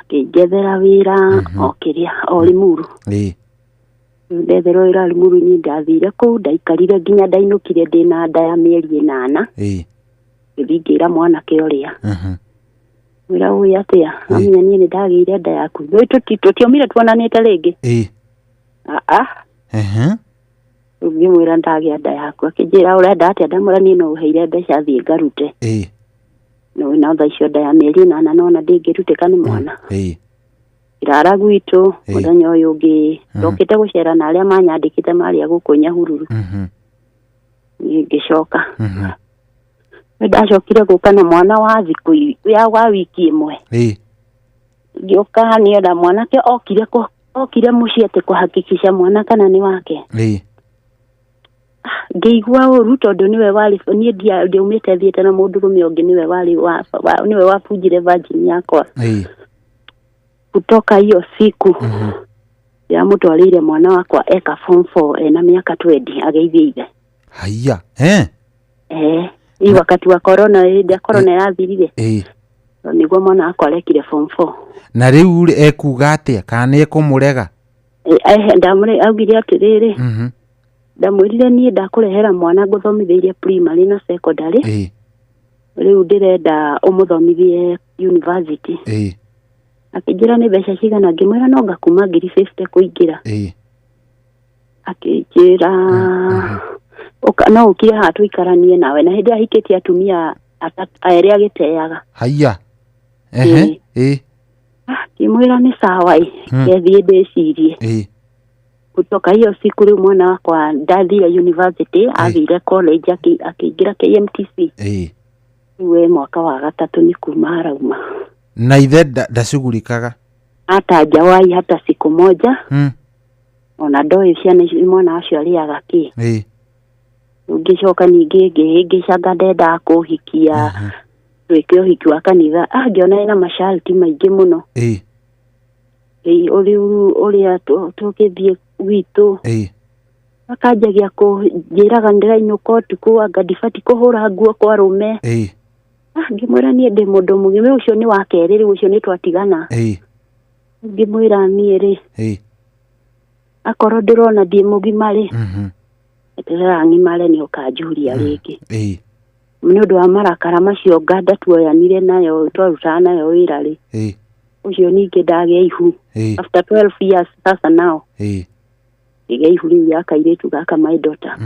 Akĩnjethera wĩra o kĩrĩa, o Limuru. Ndetherwo wĩra Limuru, niĩ ndathire kũu, ndaikarire nginya ndainũkire ndĩna nda ya mĩeri 8. Ngĩthiĩ ngĩra mwanake ũrĩa. Mwĩra ũyũ atĩa? Amenya niĩ nĩ ndagĩire nda yaku. Rĩu tũtiomire tuonanĩte rĩngĩ. Rĩu ngĩmwĩra ndagĩa nda yaku. Akĩnjĩra ũrenda atĩa? Ndamwĩra niĩ no ũheire mbeca thiĩ ngarute. No na thaa icio nda ya mĩeri 8 nona ndĩngĩrutĩka nĩ mwana. Ngĩrara gwitũ, mũthenya ũyũ ũngĩ, ndokĩte gũcera na arĩa manyandĩkĩte marĩa gũkũ Nyahururu. Niĩ ngĩcoka. Nĩ ndacokire gũka na mwana wa thikũ ya wa wiki ĩmwe. Ngĩũka niĩ mwanake okire mũciĩ atĩ kũhakikisha mwana kana nĩ wake. Ngĩigua ũru tondũ nĩwe warĩ, niĩ ndiaumĩte thiĩte na mũndũrũme ũngĩ, nĩwe warĩ wa, wa, nĩwe wabunjire virgin yakwa. Kutoka hiyo siku, ndĩramũtwarĩire mwana wakwa eka form 4 ena mĩaka 20 ageithie ithe. Haiya, Hii wakati wa corona, hĩndĩ ya corona yathirire. Nĩguo mwana wakwa arekire form 4. Na rĩu rĩ, ekuga atĩa? Kana nĩ ekũmũrega? Augire atĩrĩrĩ, ndamwĩrire niĩ ndakũrehera mwana ngũthomithĩirie primary na secondary. Rĩu ndĩrenda ũmũthomithie university. Akĩnjĩra nĩ mbeca cigana, ngĩmwĩra no ngakuma ngiri 50 kũingĩra. Akĩnjĩra, no ũkire haha tũikaranie nawe, na hĩndĩ ahikĩtie atumia erĩ agĩteaga. Haiya. Ngĩmwĩra nĩ sawa ĩ, ngethiĩ ndĩcirie. Kutoka hiyo siku rĩu mwana wakwa ndathire university, athire college, akĩingĩra KMTC. Rĩu mwaka wa gatatũ nĩ kuma arauma. Na ithe ndacugurikaga? Hata hajawahi hata siku moja. Ona ndoĩ ciana ici mwana ũcio arĩaga kĩ. Ngĩcoka ningĩ ngĩhĩngĩcanga ndendaga kũhikia, twĩke ũhiki wa kanitha. Ngĩona ena masharti maingĩ mũno. Ũrĩa tũgĩthiĩ gwitũ. Akanjagia kũnjĩraga ndĩrainũka ũtukũ, anga ndibatiĩ kũhũra nguo kwa arũme. Ngĩmwĩra niĩ ndĩ mũndũ mũgima, ũcio nĩ wa kerĩ rĩu, ũcio nĩ twatigana. Ngĩmwĩra niĩ rĩ, akorwo ndĩrona ndĩ mũgima rĩ, eterera ng'imare nĩ ũkanjũria rĩngĩ. Nĩ ũndũ wa marakara macio nganda tuoyanire nayo, twarutaga nayo wĩra rĩ. Ũcio ningĩ ndagĩa ihu. After 12 years sasa now. Ngĩgĩa ihu rĩu ya kairĩtu gaka my daughter.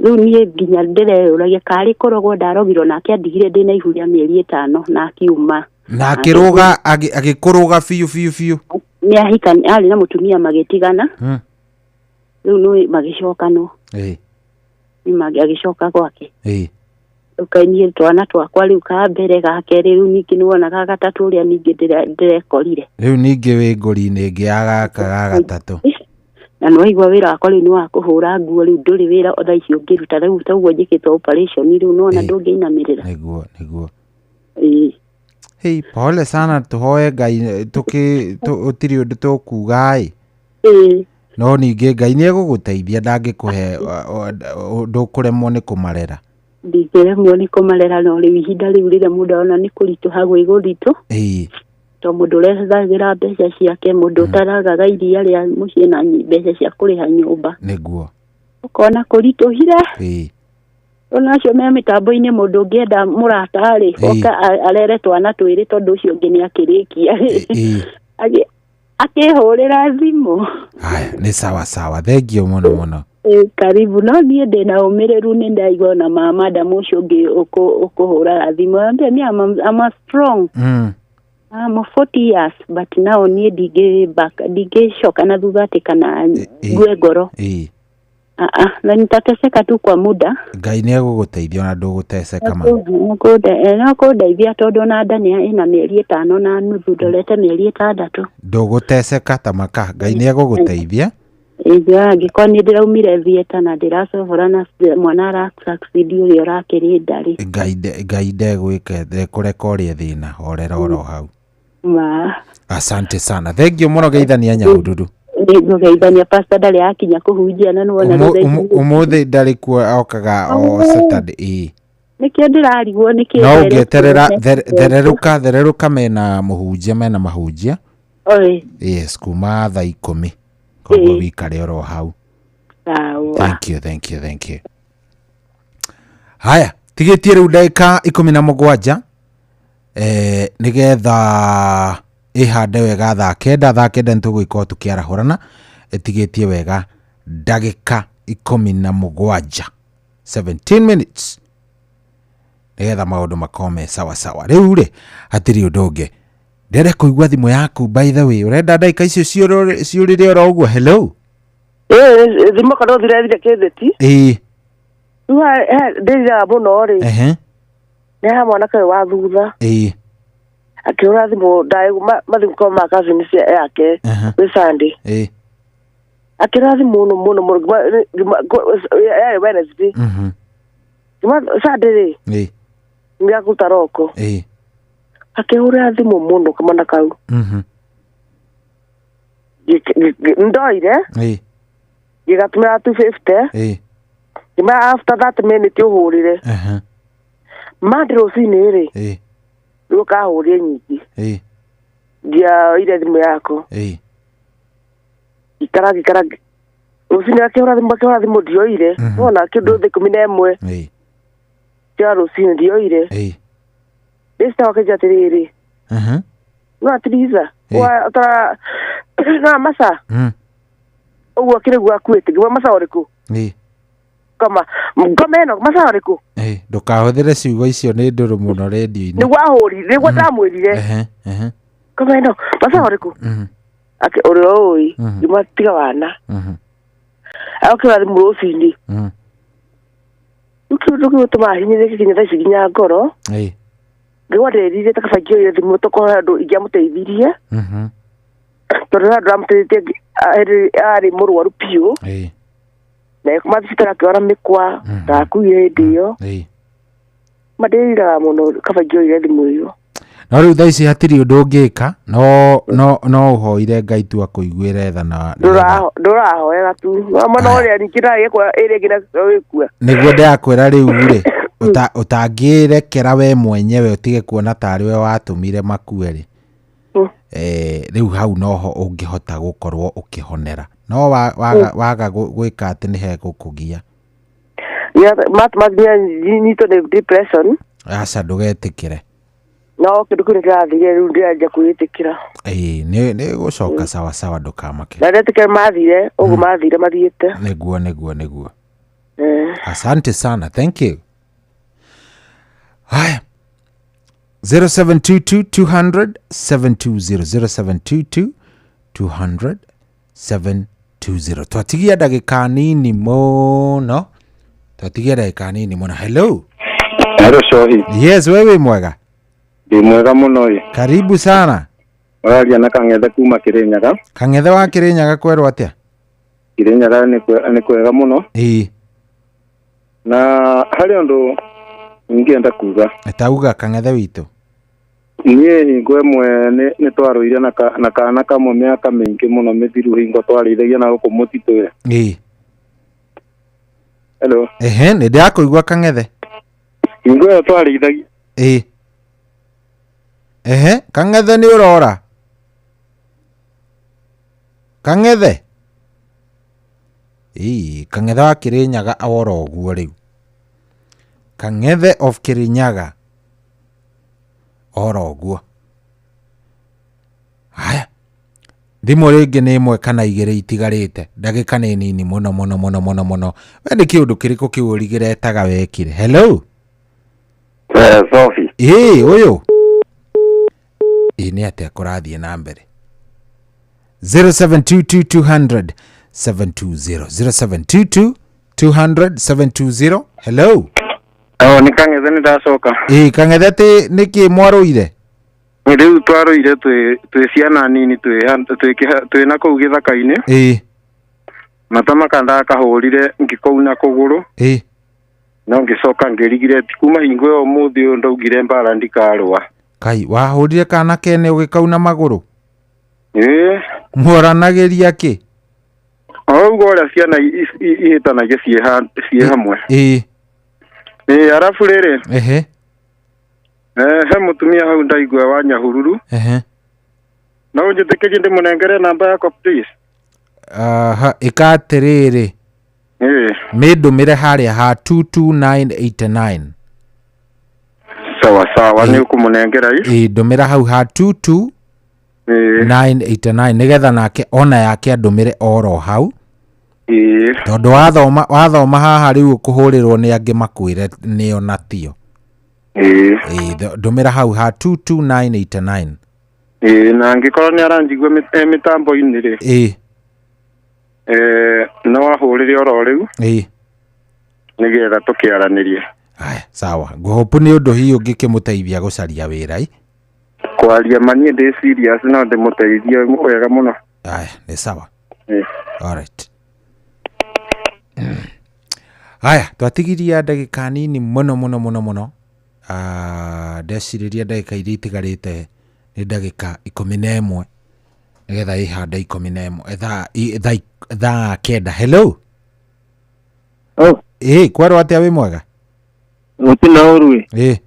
Rĩu niĩ nginya ndĩreyũragia karĩ kũrogwo ndarogirwo nake andigire ndĩna ihu rĩa mĩeri 5 na akiuma. Na akĩrũga, agĩkũrũga biũ biũ biũ. Nĩ ahika, arĩ na mũtumia magĩtigana. Rĩu nĩ magĩcokanwo. Nĩ agĩcoka gwake. Rĩu kaĩ niĩ twana twakwa rĩu ka mbere ga kerĩ rĩu ningĩ nĩ wona ga gatatũ ũrĩa ningĩ ndĩrekorire. Rĩu ningĩ wĩ ngũri-inĩ ĩngĩ ya gaka ga gatatũ. Na nĩ waigua wĩra wakwa rĩu nĩ wa kũhũra nguo, rĩu ndũrĩ wĩra thaa ici ũngĩruta, rĩu ta ũguo njĩkĩtwo operation rĩu nĩwona ndũngĩinamĩrĩra. Nĩguo, nĩguo. Hei, pole sana, tũhoe Ngai, tũtirĩ ũndũ tũkuga ĩ. No ningĩ Ngai nĩ egũgũteithia, ndangĩkũhe, ndũkũremwo nĩ kũmarera. Ndingĩremwo nĩ kũmarera, no rĩu ihinda rĩu rĩrĩa mũndũ arona nĩ kũritũha gwĩ gũritũ. To mũndũ ũrethagĩra mbeca ciake, mũndũ ũtaragaga iria rĩa mũciĩ na mbeca cia kũrĩha nyũmba. Nĩguo. Ũkona kũritũhire. Ona acio me mĩtambo-inĩ mũndũ ũngĩenda mũrata rĩ, oka arere twana twĩrĩ tondũ ũcio ũngĩ nĩ akĩrĩkia rĩ. Akĩhũrĩra thimũ. Haya, nĩ sawa sawa. Thengio mũno mũno. Karibu. No niĩ ndĩna ũmĩrĩru, nĩ ndaigua ona ma madam ũcio ũngĩ ũkũhũraga thimũ. Ambia niĩ I'm a strong. I'm 40 years but now niĩ ndingĩcoka na thutha atĩ kana ngue ngoro. Na nitateseka tu kwa muda. Ngai nĩ egũgũteithia ona ndũgũteceka ma. No kũndeithia tondũ ona nda nĩ ĩna mĩeri 5.5, ndorete mĩeri 6. Ndũgũteceka ta maka. Ngai nĩ egũgũteithia. Angĩkorwo nĩ ndĩraumire theatre na ndĩracobora na mwana ara-succeed ũrĩa ũrakĩrĩ nda-rĩ. Ngai ndegwĩka, ndekũreka ũrĩe thĩna, horera oro hau. Ma. Asante sana. Thengio mũno geithania Nyahururu. Nĩngũgeithania pastor ndarĩ akinya kũhunjia na nĩwona rĩu Ũmũthĩ ndarĩ kuo, okaga o Saturday. Ĩĩ. Nĩkĩo ndĩrarigwo nĩkĩ. No ũngĩeterera thererũka mena mũhunjia, mena mahunjia. Oi. Yes, kuma thaa 10. Koguo wikare oro hau. Sawa. Thank you, thank you, thank you. Haya, tigĩtie rĩu ndagĩka 17 nĩgetha ĩhande wega thaa 9. Thaa 9 nĩtũgũgĩkorwo tũkĩarahũrana. Ĩtigĩtie wega ndagĩka 17, 17 minutes, nĩgetha maũndũ makorwo me sawa sawa. Rĩu rĩ, hatirĩ ũndũ ũngĩ. Ndĩrenda kũigua thimũ yaku, by the way. Ũrenda ndagĩka icio ciũrĩre oro ũguo? Hello. Thimũ kana ũthire kĩthĩti. Ĩĩ. Rĩu ndĩriraga mũno rĩ. Nĩ ha mwanake ũyũ wa thutha. Ĩĩ. Akĩhũra thimũ mathimũ kwa ma cousin yake wĩ Sunday. Ĩĩ. Akĩhũra thimũ mũno mũno mũno, yarĩ Wednesday. Ngĩma Sunday rĩ. Ĩĩ. Nĩakũruta roko. Ĩĩ. Akĩhũra thimũ mũno kamwana kau. Ndoire. Ĩĩ. Ngĩgatũmĩra 250. Ĩĩ. Ngĩma after 30 minutes ũhũrĩre. Monday rũcinĩ rĩ. Ĩĩ. Rĩu kahũrire nyingĩ. Ĩĩ. Ndiaoire thimũ yako. Ĩĩ. Ngĩikara ngĩikara rũcinĩ akĩhũra thimũ ndioire. Wona kĩndũ thaa 11. Ĩĩ. Kĩa rũcinĩ ndioire. Ĩĩ. Ndĩcita wakĩnjĩra atĩrĩrĩ. No atiriza. Wa no masa. Ũguo akĩrĩ guo akuĩte. Ngĩmwĩra masa ũrĩkũ? Ĩĩ. Kama ngoma ĩno masa ũrĩkũ? Ĩĩ, ndũkahũthĩre ciugo icio nĩ ndũrũ mũno rĩndiũ-inĩ. Nĩguo ahũrire, nĩguo ndamwĩrire. Ngoma ĩno masa ũrĩkũ? Akĩ ũrĩa ũĩ, ngĩmwĩra tiga wana. Agũkĩra thimũ rũcinĩ. Rĩu kĩũndũ kĩu gĩtũmaga hinyĩrĩrĩke nginya thaa ici nginya ngoro. Ĩĩ. Ngĩigua ndĩrirĩte kaba ingĩoire thimũ tokorwo he handũ ingĩamũteithirie. Tondũ he handũ ndamũteithĩtie arĩ mũrwaru biũ. Ĩĩ. Na kuma thibitarĩ akĩona mĩkwa, ndakuire hĩndĩ ĩyo. Ĩĩ. Ma ndĩriraga mũno kaba ingĩoire thimũ ĩyo. No rĩu thaa ici hatirĩ ũndũ ũngĩka, no ũhoire Ngai tu akũiguĩre tha na Ndũrahoera tu. No mwena ũrĩa ningĩ ndagĩkua ĩrĩa ĩngĩ na wĩkua. Nĩguo ndĩrakwĩra rĩu rĩ, ũtangĩrekera we mwenyewe ũtige kuona tarĩ we watũmire makue rĩ. Rĩu hau noho ũngĩhota gũkorwo ũkĩhonera. No waga gwĩka atĩ nĩ hegũkũgia. Matũma nginya nyitwo nĩ depression. Aca ndũgetĩkĩre. No kĩndũ kĩu nĩkĩrathire rĩu ndĩranjia kwĩĩtĩkĩra. Ĩĩ, nĩ gũcoka sawa sawa ndũkamake. Na ndetĩkĩra mathire, ũguo mathire mathiĩte. Nĩguo, nĩguo, nĩguo. Asante sana, thank you. Haya. 0722 200 720, 0722 200 720. Twatigia ndagĩka nini mũno. Twatigia ndagĩka nini mũno. Hello. Hello, Shohi. Yes, wewe mwega. Ndi mwega mũno ĩ. Karibu sana. Ũraria na Kang'ethe kuma Kĩrĩnyaga. Kang'ethe wa Kĩrĩnyaga kwerwo atĩa? Kĩrĩnyaga nĩ kwega mũno. Ĩĩ. Na harĩ ũndũ ingĩenda kuga. Tauga Kang'ethe witũ. Niĩ hingo ĩmwe nĩ twarũire na kana kamwe mĩaka mĩingĩ mũno mĩthiru hingo twarĩithagia na gũkũ mũtitũ. Ĩĩ. Hello. Ehe, nĩ ndĩrakũigua Kang'ethe. Hingo ĩyo twarĩithagia. Ĩĩ. Ehe, Kang'ethe nĩ ũrora? Kang'ethe? Ii, Kang'ethe wa Kĩrĩnyaga oro ũguo rĩu. Kang'ethe of Kĩrĩnyaga oro ũguo. Haya, thimũ rĩngĩ nĩ ĩmwe kana igĩrĩ itigarĩte, ndagĩka nĩ nini mũno mũno mũno mũno mũno. We nĩ kĩũndũ kĩrĩkũ kĩu ũrigĩretaga wekire? Hello? Eh, Sophie. Ĩĩ, ũyũ. Ĩĩ nĩ atĩa kũrathiĩ na mbere? 0722 200 720 0722 200 720. Hello? Oh, nĩ Kang'ethe nĩ ndacoka. Ĩĩ, Kang'ethe atĩ nĩkĩ mwarũire? Rĩu twarũire twĩ twĩ ciana nini twĩ twĩ kĩha- twĩ na kũu gĩthaka-inĩ. Ĩĩ. Matama ndakahũrire ngĩkũuna kũgũrũ. Ĩĩ. No ngĩcoka ngĩrigire ti kuma hingo ĩyo ũmũthĩ ũyũ ndaugire mbara ndikarũa. Kai, wahũrire kana kene ũgĩkauna magũrũ? Ĩĩ. Mworanagĩria kĩ? O ũguo ũrĩa ciana ihĩtanagia ciĩ hamwe. Ĩĩ. Ĩĩ, arabu rĩrĩ. Ehe. Eh, he mũtumia hau ndaigua wa Nyahururu. Ehe. No ũnjĩtĩkĩrie ndĩmũnengere namba yakwa please? Aha, ĩka atĩrĩrĩ. Ĩĩ. Mĩndũmĩre harĩa ha 22989. Sawa sawa, nĩ ũkũmũnengera ĩ? Ĩĩ, ndũmĩra hau ha 22989 nĩgetha nake ona yake andũmĩre oro hau. Ĩĩ. Tondũ wathoma wathoma haha rĩu ũkũhũrĩrwo nĩ angĩ makwĩre nĩo na tio. Ĩĩ. Ĩĩ, ndũmĩra hau ha 22989. Ĩĩ, na angĩkorwo nĩ aranjigua e mĩtambo-inĩ rĩ. Ĩĩ. Eh, no ahũrĩre oro rĩu. Ĩĩ. Nĩgetha tũkĩaranĩrie. Haya, sawa. Ngũhopu nĩ ũndũ hihi ũngĩkĩmũteithia gũcaria wĩra ĩ. Kwaria ma niĩ ndĩ serious no ndĩmũteithie wega mũno. Haya, nĩ sawa. Ĩĩ. Alright. Haya, twatigiria ndagĩka nini mũno mũno mũno mũno. Ah, ndecirĩria ndagĩka iria itigarĩte nĩ ndagĩka 11 nĩgetha ĩhande 11 thaa 9. Hello? Oh. Ĩĩ, kwerwo atĩa wĩ mwega? Gũtirĩ na ũru ĩ. Ĩĩ.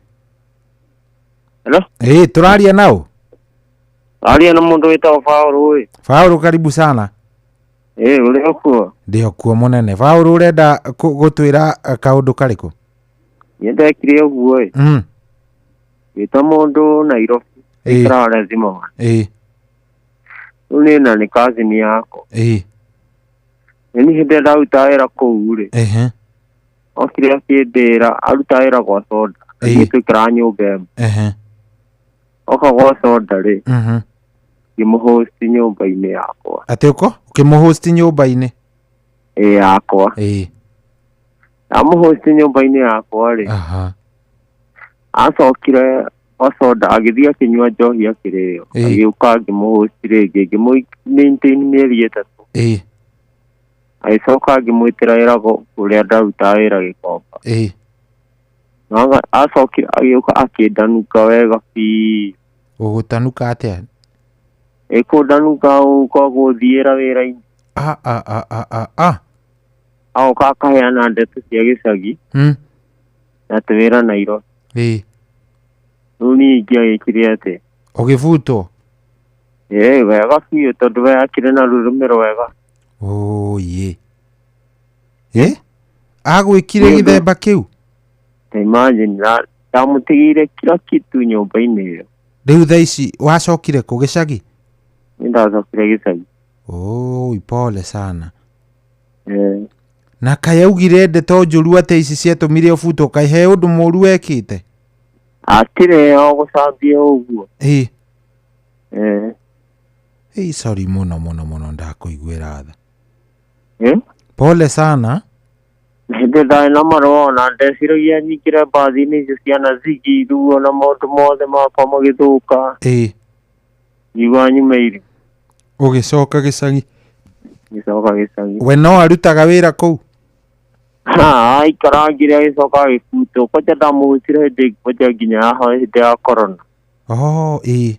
Hello? Ĩĩ, tũraria nao? Aria na mũndũ wĩtagwo Paũlũ ĩ. Paũlũ karibu sana. Ĩĩ, ũrĩ o kuo? Ndĩ o kuo mũnene. Paũlũ ũrenda gũtwĩra kaũndũ karĩkũ? Niĩ ndekire ũguo ĩ. Ngĩta mũndũ Nairobi. Ĩĩ. Aikaraga Lezimo. Ĩĩ. Rĩu niĩ na nĩ cousin yakwa. Ĩĩ. Nĩ niĩ hĩndĩ ĩrĩa ndarutaga wĩra kũu rĩ. Ehe. Okire akĩndĩra arutaga wĩra gwa soda. Ĩĩ. Ithuĩ twaikaraga nyũmba ĩmwe. Ehe. Oka gwa soda rĩ. Ngĩmũhost nyũmba-inĩ yakwa. Atĩ ũko? Ũkĩmũhost nyũmba-inĩ? Ĩĩ yakwa. Ĩĩ. Ndamũhost nyũmba-inĩ yakwa rĩ. Aha. Acokire gwa soda agĩthiĩ akĩnyua njohi akĩrĩo. Ĩĩ. Agĩũka ngĩmũhost rĩngĩ ngĩmũ maintain mĩeri 3. Ĩĩ. Agĩcoka ngĩmwĩtĩra wĩra kũrĩa ndarutaga wĩra Gĩkomba. Ĩĩ. Na acokire agĩũka akĩndanuka wega biũ. Ũgũtanuka atĩa? Ĩkũndanuka ũka gũthiĩra wĩra-inĩ. A a a a a a. Agoka akaheana ndeto cia gĩcagi. Na atĩ wĩra Nairobi. Ĩĩ. Rĩu niĩ ingĩagĩkire atĩa? Ũgĩbutwo? Ĩĩ wega biũ tondũ we akĩrĩ na rũrĩmĩ rwega. Ũyĩ. Ĩ? Agwĩkire gĩthemba kĩu? Ta imagine ndamũtigĩire kila kitu nyũmba-inĩ ĩyo. Rĩu thaa ici wacokire kũ gĩcagi? Nĩ ndacokire gĩcagi. Oi, pole sana. Ĩĩ. Na kaĩ augire ndeto njũru atĩa ici ciatũmire ũbutwo kaĩ he ũndũ mũru wekĩte? Hatirĩ o gũcambia ũguo. Ĩĩ. Ĩĩ. Ĩĩ sorry mũno mũno mũno ndakũiguĩra tha. Ĩ? Pole sana. Hĩndĩ ndarĩ na marũa ona ndeciragia nyingĩre mbathi-inĩ icio cia Nazigi rĩu ona maũndũ mothe makwa magĩthũka. Ĩĩ. Ngiuga nyume irio. Ũgĩcoka gĩcagi. Ngĩcoka gĩcagi. We no arutaga wĩra kũu? Ha, aikarangire agĩcoka agĩbutwo. Kwanja ndamũhutire hĩndĩ kwanja nginya haha hĩndĩ ya corona. Oh, ĩĩ.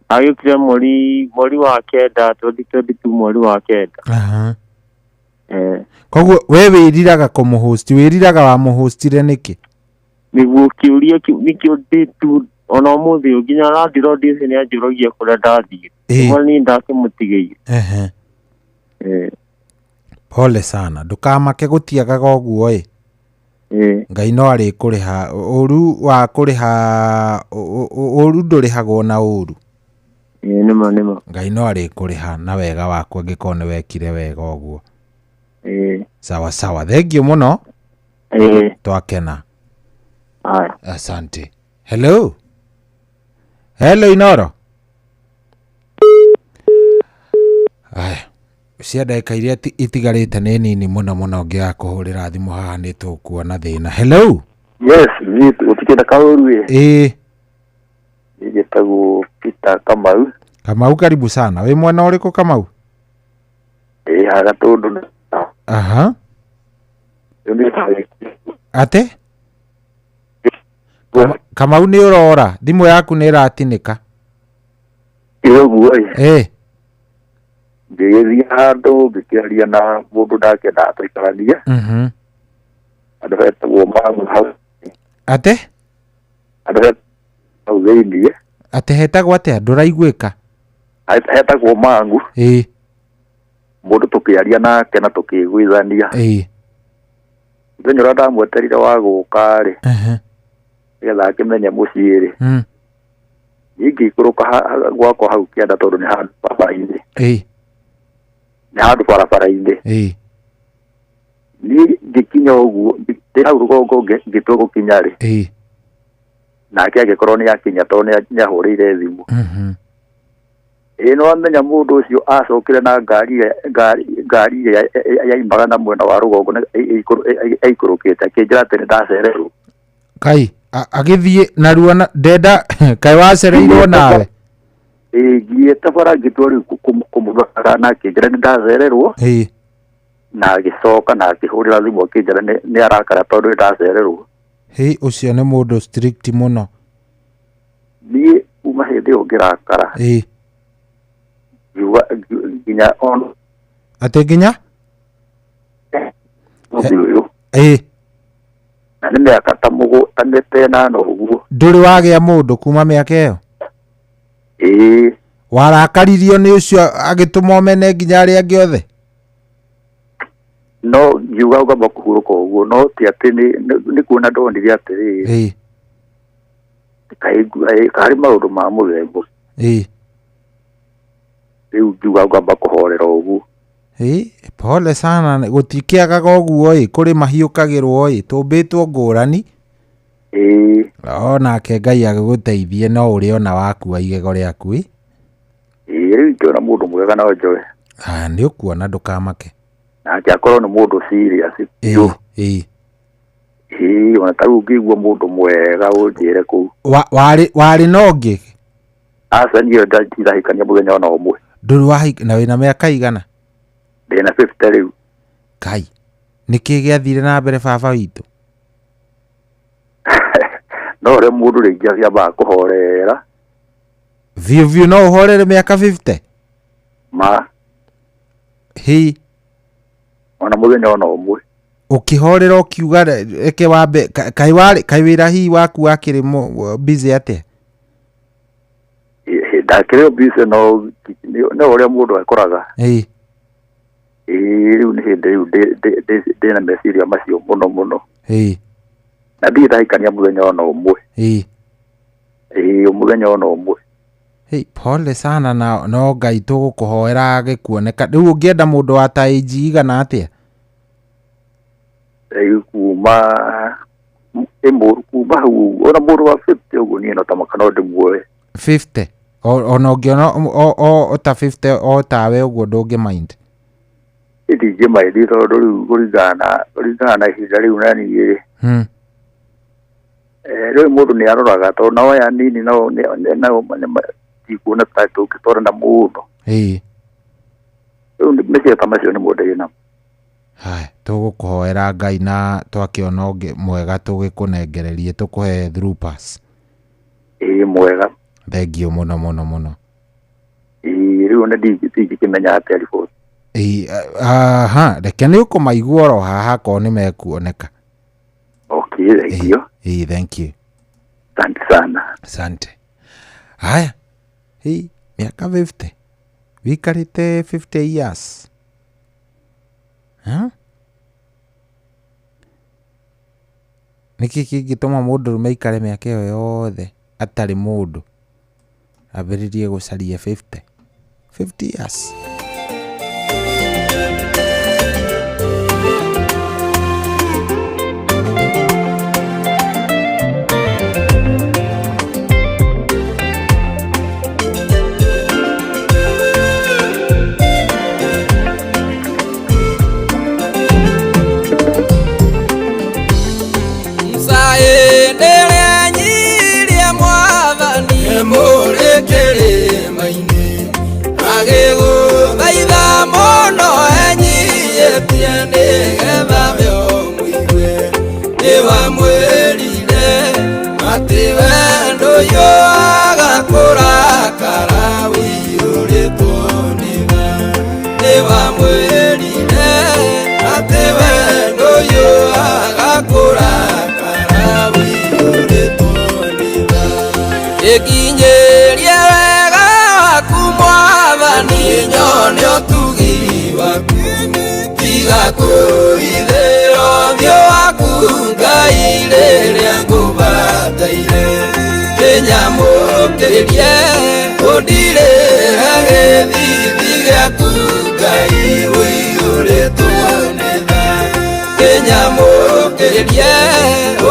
Agĩũkire mweri wa kenda, 2022 mweri wa kenda. Aha. Koguo we wĩriraga kũmũhost, wĩriraga wamũhostire nĩkĩ? Nĩguo kĩũria kĩu nĩkĩo ndĩ tu Ona ũmũthĩ ũyũ nginya landlord ũcio nĩ anjũragia kũrĩa ndathiĩ. Ĩĩ. Ũguo niĩ ndakĩmũtigĩire. Ehe. Ĩĩ. Pole sana ndũkamake gũtiagaga ũguo ĩ. Ĩĩ. Ngai no arĩkũrĩha ũru wa kũrĩha ũru ndũrĩhagwo na ũru. Ĩĩ nĩma nĩma. Ngai no arĩkũrĩha na wega waku angĩkorwo nĩ wekire wega ũguo. Ĩĩ. Sawa sawa, thengiũ mũno. Ĩĩ. Twakena. Haya. Asante. Hello. Hello Inoro. Aya. Cia ndagĩka iria itigarĩte nĩ nini mũno mũno ngĩaga kũhũrĩra thimũ haha nĩ tũkuona thĩna. Hello. Yes, niĩ gũtikĩenda kaũru ĩ. Ĩĩ. Niĩ njĩtagwo Peter Kamau. Kamau karibu sana. Wĩ mwena ũrĩkũ Kamau? Ĩ haha Gatũndũ. Aha. Rĩu nĩ Ate? Kamau nĩ ũrora, thimũ yaku nĩ ĩratinĩka. Ĩ ũguo ĩ. Ĩ. Ngĩgĩthiĩ handũ ngĩkĩaria na mũndũ ndakĩendaga tũikaranie. Handũ hetagwo Mang'u hau. Ate? Handũ hetagwo hau thĩiniĩ. Ate hetagwo atĩa? Ndũraiguĩka. Hetagwo Mang'u. Ĩ. Mũndũ tũkĩaria nake na tũkĩiguithania. Ĩ. Mũthenya ũrĩa ndamweterire wa gũka rĩ, nĩgetha akĩmenye mũciĩ rĩ, niĩ ngĩikũrũka gwakwa hau kĩanda tondũ nĩ handũ barabara-inĩ. Ĩ. Nĩ handũ barabara-inĩ. Ĩ. Niĩ ngĩkinya ũguo, ndĩ hau rũgongo ngĩtua gũkinya rĩ, Ĩ. nake agĩkorwo nĩ akinya tondũ nĩ ahũrĩire thimũ. Ĩ nĩ wamenya mũndũ ũcio acokire na ngari ngari ĩrĩa yaimaga na mwena wa rũgongo aikũrũkĩte akĩnjĩra atĩ nĩ ndacererwo. Kai agĩthiĩ narua na ndenda kaĩ wacereirwo nawe. Ĩ ngiĩte bara ngĩtua rĩu kũmũthara na akĩnjĩra nĩ ndacererwo. Ĩ. Na agĩcoka na akĩhũrĩra thimũ akĩnjĩra nĩ arakara tondũ nĩ ndacererwo. Hĩ, ũcio nĩ mũndũ strict mũno. Niĩ kuma hĩndĩ ĩyo ngĩrakara. Ĩ. Ngiuga nginya on Atĩ nginya? Mũthĩ ũyũ. Ĩ. Na nĩ mĩaka ta ta mĩta ĩnana ũguo. Ndũrĩ wagĩa mũndũ kuma mĩaka ĩyo? Ĩ. Warakaririo nĩ ũcio agĩtũma ũmene nginya arĩa angĩ othe? No ngiuga ngamba kũhurũka ũguo no ti atĩ nĩ kuona ndonire atĩrĩrĩ. Ĩ. Karĩ maũndũ ma mũthemba. Ĩ. Rĩu ngiuga ngamba kũhorera ũguo. Ĩ, pole sana gũtikĩagaga ũguo ĩ, kũrĩ mahiũkagĩrwo ĩ, tũmbĩtwo ngũrani. Ĩ. O nake Ngai agĩgũteithie no ũrĩona wakua igego rĩaku ĩ. Ĩ, rĩu ingĩona mũndũ mwega no njoe. Ah, nĩ ũkuona ndũkamake. Nake akorwo nĩ mũndũ serious. Ĩ, ĩ. Ĩ, ona ta rĩu ũngĩigua mũndũ mwega ũnjĩre kũu. Warĩ na ũngĩ? Aca niĩ ndirahikania mũthenya ona ũmwe. Ndũrĩ wahika na wĩna mĩaka igana? Ndĩna 50 rĩu. Kai, nĩkĩ gĩathire na mbere baba witũ? No ũrĩa mũndũ rĩngĩ aciambaga kũhorera. Biũ biũ no ũhorere mĩaka 50? Ma. Hĩ. Ona mũthenya ona ũmwe. Ũkĩhorera ũkiuga reke wambe kaĩ warĩ kaĩ wĩra hihi waku wakĩrĩ busy atĩa? Ndakĩrĩ o busy no no ũrĩa mũndũ ekoraga. Ĩ. Ĩ, rĩu nĩ hĩndĩ rĩu ndĩna meciria macio mũno mũno. Ĩ. Na ndirĩ ndahikania mũthenya ona ũmwe. Ĩ. Ĩ, mũthenya ona ũmwe. Hey, pole sana na no Ngai tũgũkũhoera agĩkuoneka. Rĩu ũngĩenda mũndũ wa ta age igana atĩa? Rĩu kuma kuma hau ona mũndũ wa 50 ũguo niĩ no ta maka no ndĩmuoe. 50? Ona ũngĩona o ta 50 o tawe ũguo ndũngĩ mind? Ndingĩ mind tondũ rĩu kũringana na ihinda rĩu na niĩ rĩ. Rĩu mũndũ nĩ aroraga tondũ nao aya anini nao ndikuona ta tũngĩtwarana mũno. Ĩ. Rĩu meciria ta macio nĩmo ndĩ namo. Haya, tũgũkũhoera Ngai na twakĩona ũngĩ mwega tũgĩkũnengererie tũkũhe through pass. Ĩ, mwega. Thengiũ mũno mũno mũno. Ĩ, rĩu ona ndingĩkĩmenya atĩa riboti. Ĩ, aha, reke nĩ ũkũmaigua oro haha akorwo nĩ mekuoneka. Okay, thank you. Ĩ, thank you. Asante sana. Asante. Haya. Hii miaka 50. Wikarite 50 years. Nĩkĩ kĩngĩtũma mũndũrũme aikare mĩaka ĩyo yothe atarĩ mũndũ ambĩrĩrie gũcaria 50 years? Ekinyeria wega waku Mwathani nyone ũtugi waku tiga kũhithĩra ũthiũ waku Ngai rĩrĩa ngũbataire kĩnyamũkĩrie ũndirĩre gĩthithi gĩaku Ngai ũiyũrĩtwo nĩ tha kĩnyamũkĩrie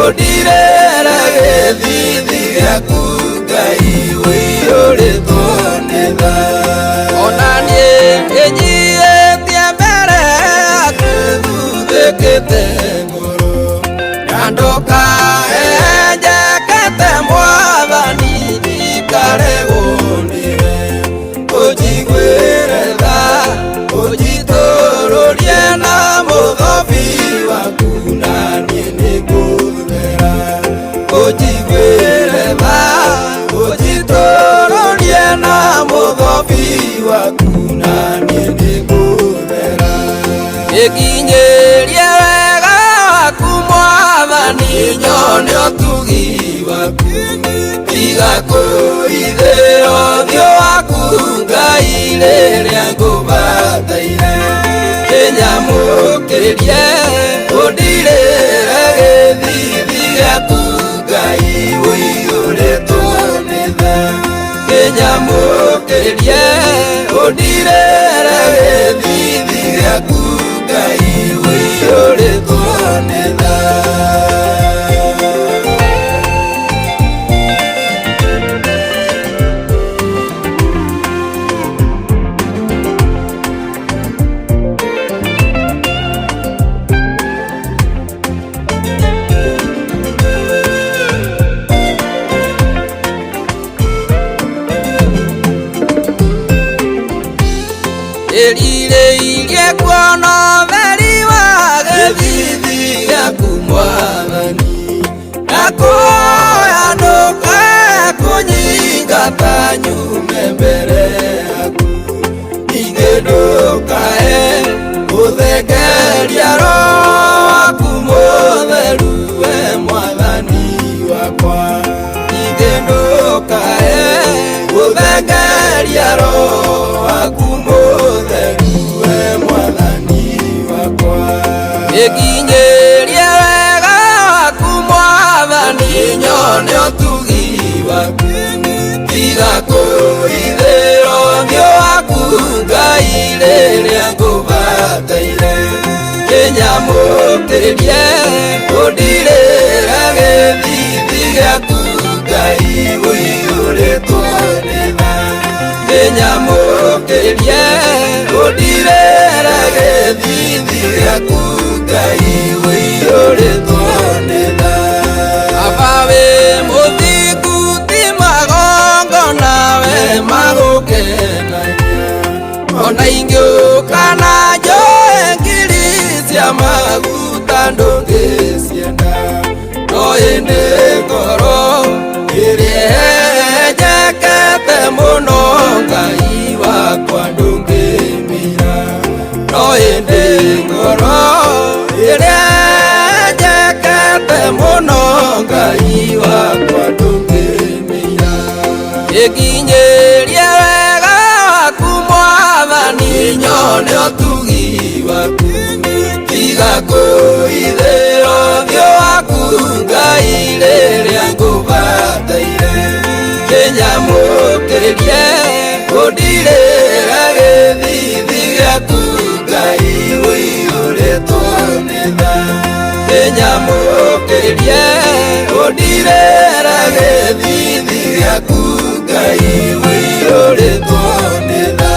ũndirĩre gĩthithi gĩaku Ngai ũiyũrĩtwo nĩ tha. Ona niĩ nĩnyiihĩtie mbere yaku thuthĩkĩte ngoro na ndũkahenjekete Mwathani ndikaregwo nĩwe ũnjiguĩre tha ũnjitũrũrie na mũthobi waku na niĩ nĩngũthera ũnjiguĩre tha ũnjitũrũrie na mũthobi waku na niĩ nĩngũthera. Ĩkinyĩrie wega waku Mwathani nyone ũtugi waku tiga kũhithĩra ũthiũ waku Ngai rĩrĩa ngũbataire kĩnyamũkĩrie ũndirĩre gĩthithi gĩaku Ngai ũiyũrĩtwo nĩ tha kĩnyamũkĩrie ũndirĩre gĩthithi gĩaku Ngai ũiyũrĩtwo nĩ tha. Ĩrirĩirie kuona ũtheri wa gĩthithi gĩaku Mwathani na kuoya ndũkae kũnyingata nyume mbere yaku ningĩ ndũkae gũthengeria Roho waku Mũtheru we Mwathani wakwa ningĩ ndũkae gũthengeria Roho waku Mũtheru we Mwathani wakwa. Ĩkinyĩrie wega waku Mwathani nyone ũtugi waku tiga kũhithĩra ũthiũ waku Ngai rĩrĩa ngũbataire kĩnyamũkĩrie ũndirĩre gĩthithi gĩaku Ngai ũiyũrĩtwo nĩ tha kĩnyamũkĩrie ũndirĩre gĩthithi gĩaku Ngai ũiyũrĩtwo nĩ tha. Baba wĩ mũthingu ti magongona we magũkenagia ona ingĩũka na njoe ngiri cia maguta ndũngĩcienda no ĩndĩ ngoro ĩrĩa ĩhenjekete mũno Ngai wakwa ndũngĩmĩira no ĩndĩ ngoro ĩrĩa ĩhenjekete mũno Ngai wakwa ndũngĩmĩira. Rĩrĩa ngũbataire kĩnyamũkĩrie ũndirĩra gĩthithi gĩaku Ngai ũiyũrĩtwo nĩ tha kĩnyamũkĩrie ũndirĩra gĩthithi gĩaku Ngai ũiyũrĩtwo nĩ tha.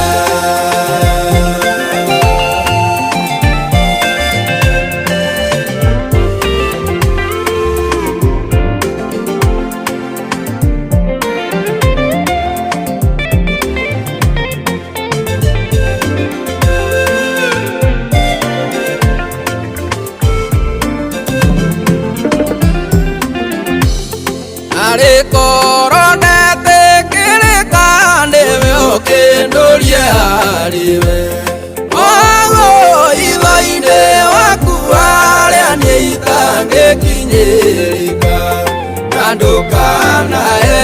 Arĩkorwo ndetĩkĩrĩka nĩwe ũkĩndũrie harĩwe Ogo itho-inĩ waku harĩa niĩ itangĩkinyĩrĩka na ndũkanae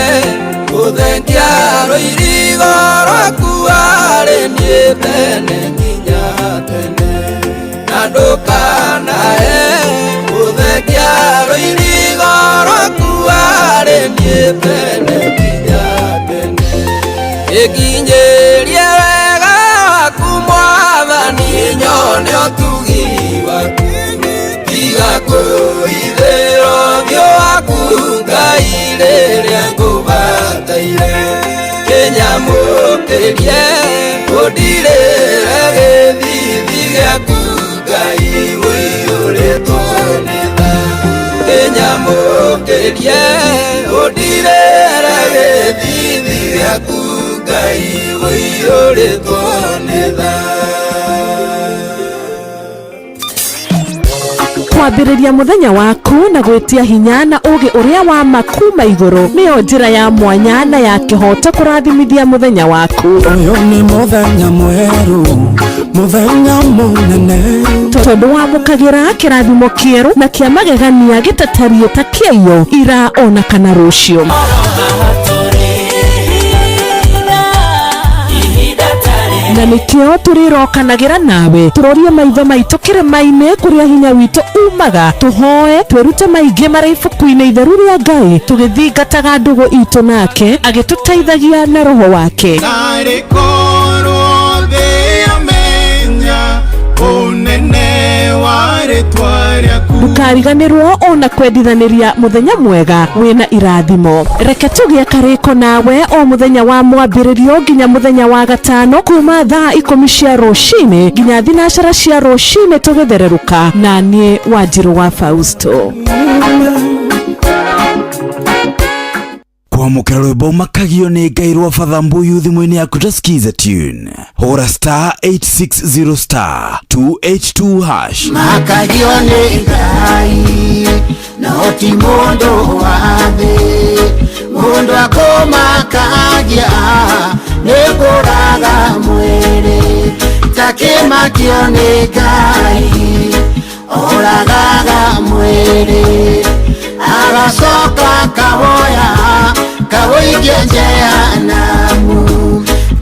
gũthengia rũirigo rwaku harĩ niĩ tene nginya tene na ndũkanae gũthengia rũirigo rwaku harĩ niĩ tene nginya tene ĩkinyĩrie wega waku Mwathani nyone ũtugi waku tiga kũhithĩra ũthiũ waku Ngai rĩrĩa ngũbataire kĩnyamũkĩrie ũndirĩre gĩthithi gĩaku Ngai ũiyũrĩtwo nĩ tha kĩnyamũkĩrie ũndirĩre gĩthithi gĩaku Ngai ũiyũrĩtwo nĩ tha. Kwambĩrĩria mũthenya waku na gwĩtia hinya na ũũgĩ ũrĩa wa ma kuma igũrũ nĩyo njĩra ya mwanya na ya kĩhooto kũrathimithia mũthenya waku. Ũyũ nĩ mũthenya mwerũ, mũthenya mũnene, tondũ wamũkagĩra kĩrathimo kĩerũ na kĩa magegania gĩtatariĩ ta kĩaiyo ira ona kana rũciũ. Na nĩkĩo tũrĩrokanagĩra nawe tũrorie maitho maitũ kĩrĩma-inĩ kũrĩa hinya witũ umaga tũhoe twĩrute maingĩ marĩ ibuku-inĩ itheru rĩa Ngai tũgĩthingataga ndũgũ itũ nake agĩtũteithagia na roho wake. Narĩ korwo thĩ yamenya ũnene wa rĩtwa rĩaku. Ndũkariganĩrwo ona kwendithanĩria mũthenya mwega wĩna irathimo. Reke tũgĩe karĩko nawe o mũthenya wa mwambĩrĩrio nginya mũthenya wa gatano kuma thaa 10 cia rũcinĩ nginya 12 cia rũcinĩ tũgĩthererũka na niĩ Wanjirũ wa Fausto. Kwamũkĩra rwĩmbo makagio nĩ Ngai rwa Father Mbuyu thimũ-inĩ yaku ta skiza tune hũra star 860 star 282 hash. Makagio nĩ Ngai no ti mũndũ wa thĩ, mũndũ akũmakagia nĩ kũraga mwĩrĩ takĩmakio nĩ Ngai oragaga mwĩrĩ agacoka kawoya kawoikia jehanamu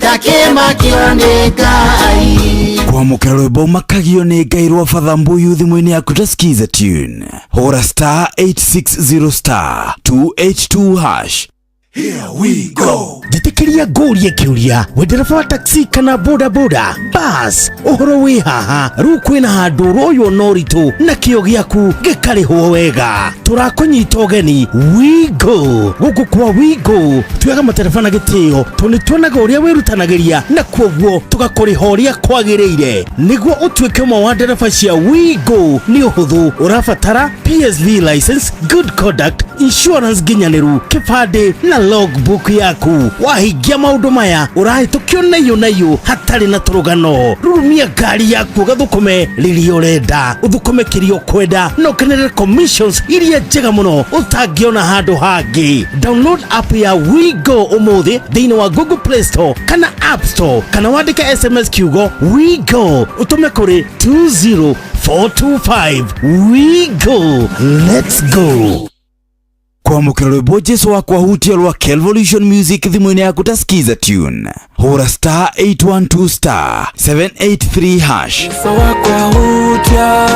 takĩmakio nĩ Ngai. Kwamũkĩra rwĩmbo makagio nĩ Ngai rwa Father Mbuyu thimũ-inĩ yaku ta skiza tune hũra star 860 star 282 hash. Here we go. Njĩtĩkĩria ngũrie kĩũria we ndereba wa taxi kana boda boda bus ũhoro wĩ haha rĩu kwĩna handũ ũroywo na ũritũ na kĩo gĩaku gĩkarĩhwo wega tũrakũnyita ũgeni Wigo gũkũ kwa Wigo tuoyaga matereba na gĩtĩo tondũ nĩ tuonaga ũrĩa wĩrutanagĩria na kwoguo tũgakũrĩha ũrĩa kwagĩrĩire nĩguo ũtuĩke ũmwe wa ndereba cia Wigo nĩ ũhũthũ ũrabatara PSV license, good conduct, insurance nginyanĩru, kĩbandĩ na logbook yaku wahingia maũndũ maya ũrahĩtũkio naiyũ naiyũ hatarĩ na tũrũgano rurumia ngari yaku ũgathũkũme rĩrĩa ũrenda ũthũkũme kĩrĩa ũkwenda na ũkenerere commissions iria njega mũno ũtangĩona handũ hangĩ. Download app ya Wigo ũmũthĩ thĩinĩ wa Google Play Store kana App Store kana wandĩke SMS kiugo Wigo ũtũme kũrĩ 20425. Wigo, let's go. Kwamũkĩra rwĩmbo Jesu wakwa hutia rwa Kelvolution Music thimũ-inĩ yaku ta skiza tune. Hũra star 812 star 783 hash. Jesu wakwa hutia,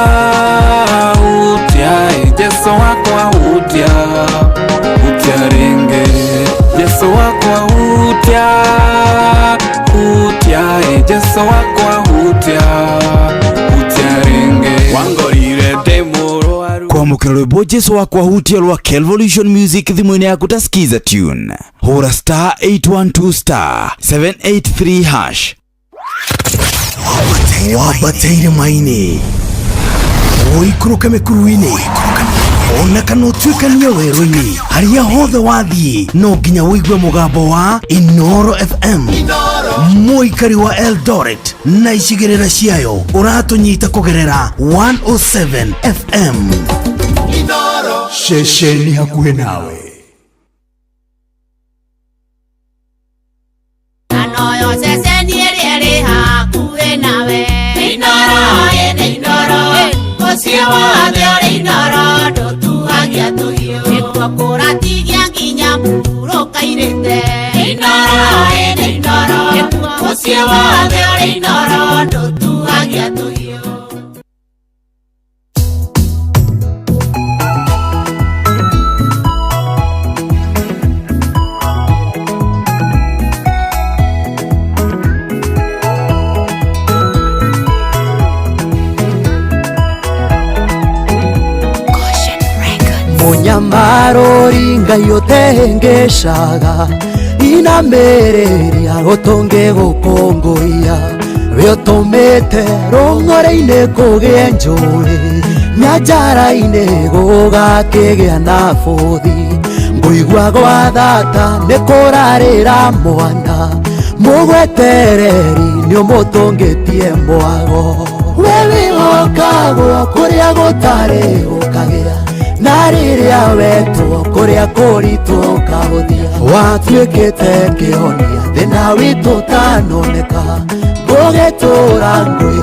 hutia, Jesu wakwa hutia, hutia ringe. Jesu wakwa hutia, hutia, Jesu wakwa hutia, hutia ringe. Wangorire ndĩ Kwamũkĩra rwĩmbo Jesu wakwa hutia rwa Kelvolution Music thimũ-inĩ yaku ta skiza tune. Hũra star 812 star 783 hash. Wambateire maini ũikũrũke mĩkuru-inĩ ona kana ũtuĩkanie werũ-inĩ harĩa hothe wathiĩ no nginya ũigue mũgambo wa Inoro FM. Mũikari wa Eldoret na icigĩrĩra ciayo ũratũnyita kũgerera 107 FM. Ceceni hakuhĩ nawe. Anoyo ceceni ĩrĩa ĩrĩ hakuhĩ nawe. Inoro, ĩnĩ Inoro, mũciĩ wothe ũrĩ Inoro, ndũtuagia tũhiũ. Nĩkuo kũratigia nginya mũhurũka-irĩte. Inoro, ĩnĩ Inoro, mũciĩ wothe ũrĩ Inoro, ndũtuagia tũhiũ. Munyamarori Ngai ũtehengeshaga inamĩrĩria ũtũngĩ gũkũngũiya we ũtũmĩte rũng'ore-inĩ kũgĩe njũĩ nyanjara-inĩ gũgakĩgĩa na bũthi ngũigua gwa thata nĩ kũrarĩra mwana mũgwetereri nĩ ũmũtũngĩtie mwago we wĩhokagwo kũrĩa gũtarĩ gũkagĩa na rĩrĩa wetwo kũrĩa kũritũ ũkahũthia watuĩkĩte kĩhonia thĩna witũ ũtanoneka ngũgĩtũra ngwĩ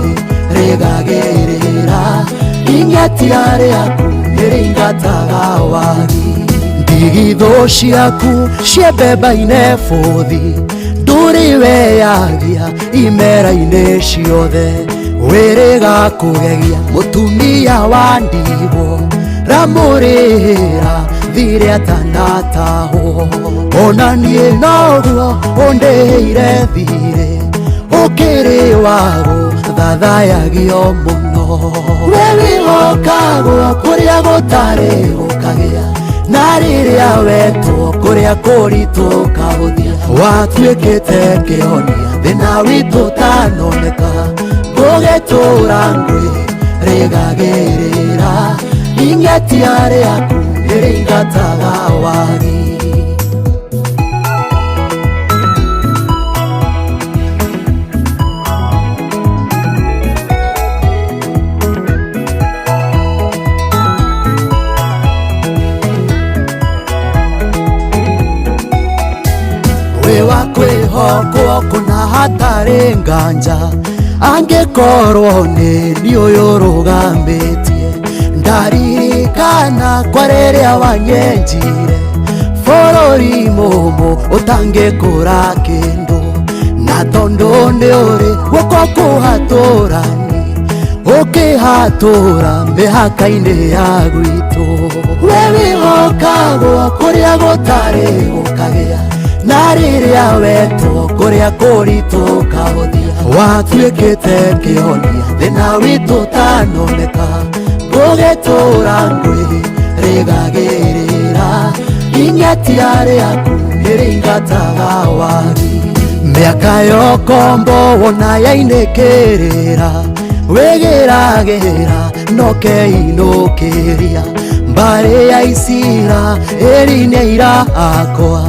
rĩgagĩrĩra ing'atia rĩaku nĩrĩingataga wagi ndigithũ ciaku ciembemba-inĩ bũthi ndũrĩ weyagia imera-inĩ ciothe wĩrĩga kũgegia mũtumia wa ndigwo ramũrĩra thirĩ atanatahwo ona niĩ noguo ũndĩhĩire thirĩ ũkĩrĩ wago thathayagio mũno we wĩhokagwo kũrĩa gũtarĩ gũkagĩa na rĩrĩa wetwo kũrĩa kũritũ ũkahũthia watuĩkĩte kĩhonia thĩna witũ ũtanoneka ngũgĩtũra ngwĩ rĩgagĩrĩra ing'atia rĩaku nĩrĩingataga wagi. Wĩ wa kwĩhokwo kũna hatarĩ nganja angĩkorwo nĩ niĩ ũyũ ũrũgamĩtie ndaririkana kwa rĩrĩa wanyenjire bũrũri mũmũ ũtangĩkũra kĩndũ na tondũ nĩ ũrĩ guoko kũhatũrani ũkĩhatũra mĩhaka-inĩ ya gwitũ we wĩhokagwo kũrĩa gũtarĩ gũkagĩa na rĩrĩa wetwo kũrĩa kũritũ ũkahũthia watuĩkĩte kĩhonia thĩna witũ ũtanoneka ngũgĩtũra ngwĩ rĩgagĩrĩra ing'atia rĩaku nĩrĩingataga wagi mĩaka yokombo wona yainĩkĩrĩra wĩgĩragĩra nokeinũkĩria mbarĩ ya Isira ĩri nĩ aira akwa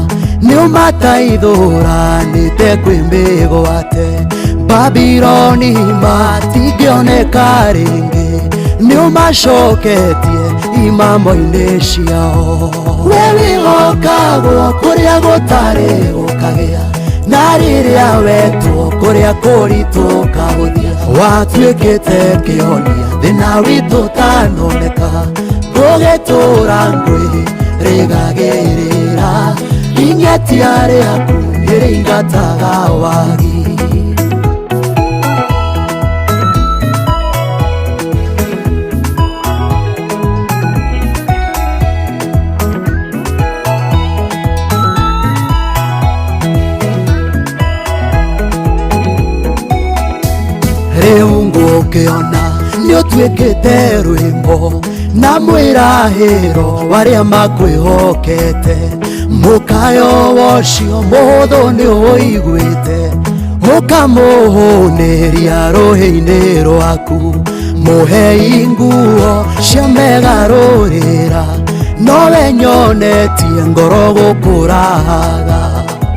nĩũmataithũranĩte kwĩ mĩgwate Babiloni matingĩoneka rĩngĩ nĩũmacoketie imamo-inĩ ciao we wĩhokagwo kũrĩa gũtarĩ gũkagĩa na rĩrĩa wetwo kũrĩa kũritũ ũkahũthia watuĩkĩte kĩhonia thĩna witũ ũtanoneka ngũgĩtũra ngwĩ Ngwĩrĩgagĩrĩra Ing'etia rĩaku nĩrĩingataga wagi. Rĩu ngũkĩona nĩũtuĩkĩte rwĩmbo na mwĩrahĩro warĩa makwĩhokete. Mũkayo wocio mũhũthũ nĩũiguĩte, ũkamũhũnĩria rũhĩ-inĩ rwaku. Mũhei nguo cia megarũrĩra, nowe nyonetie ngoro gũkũraga.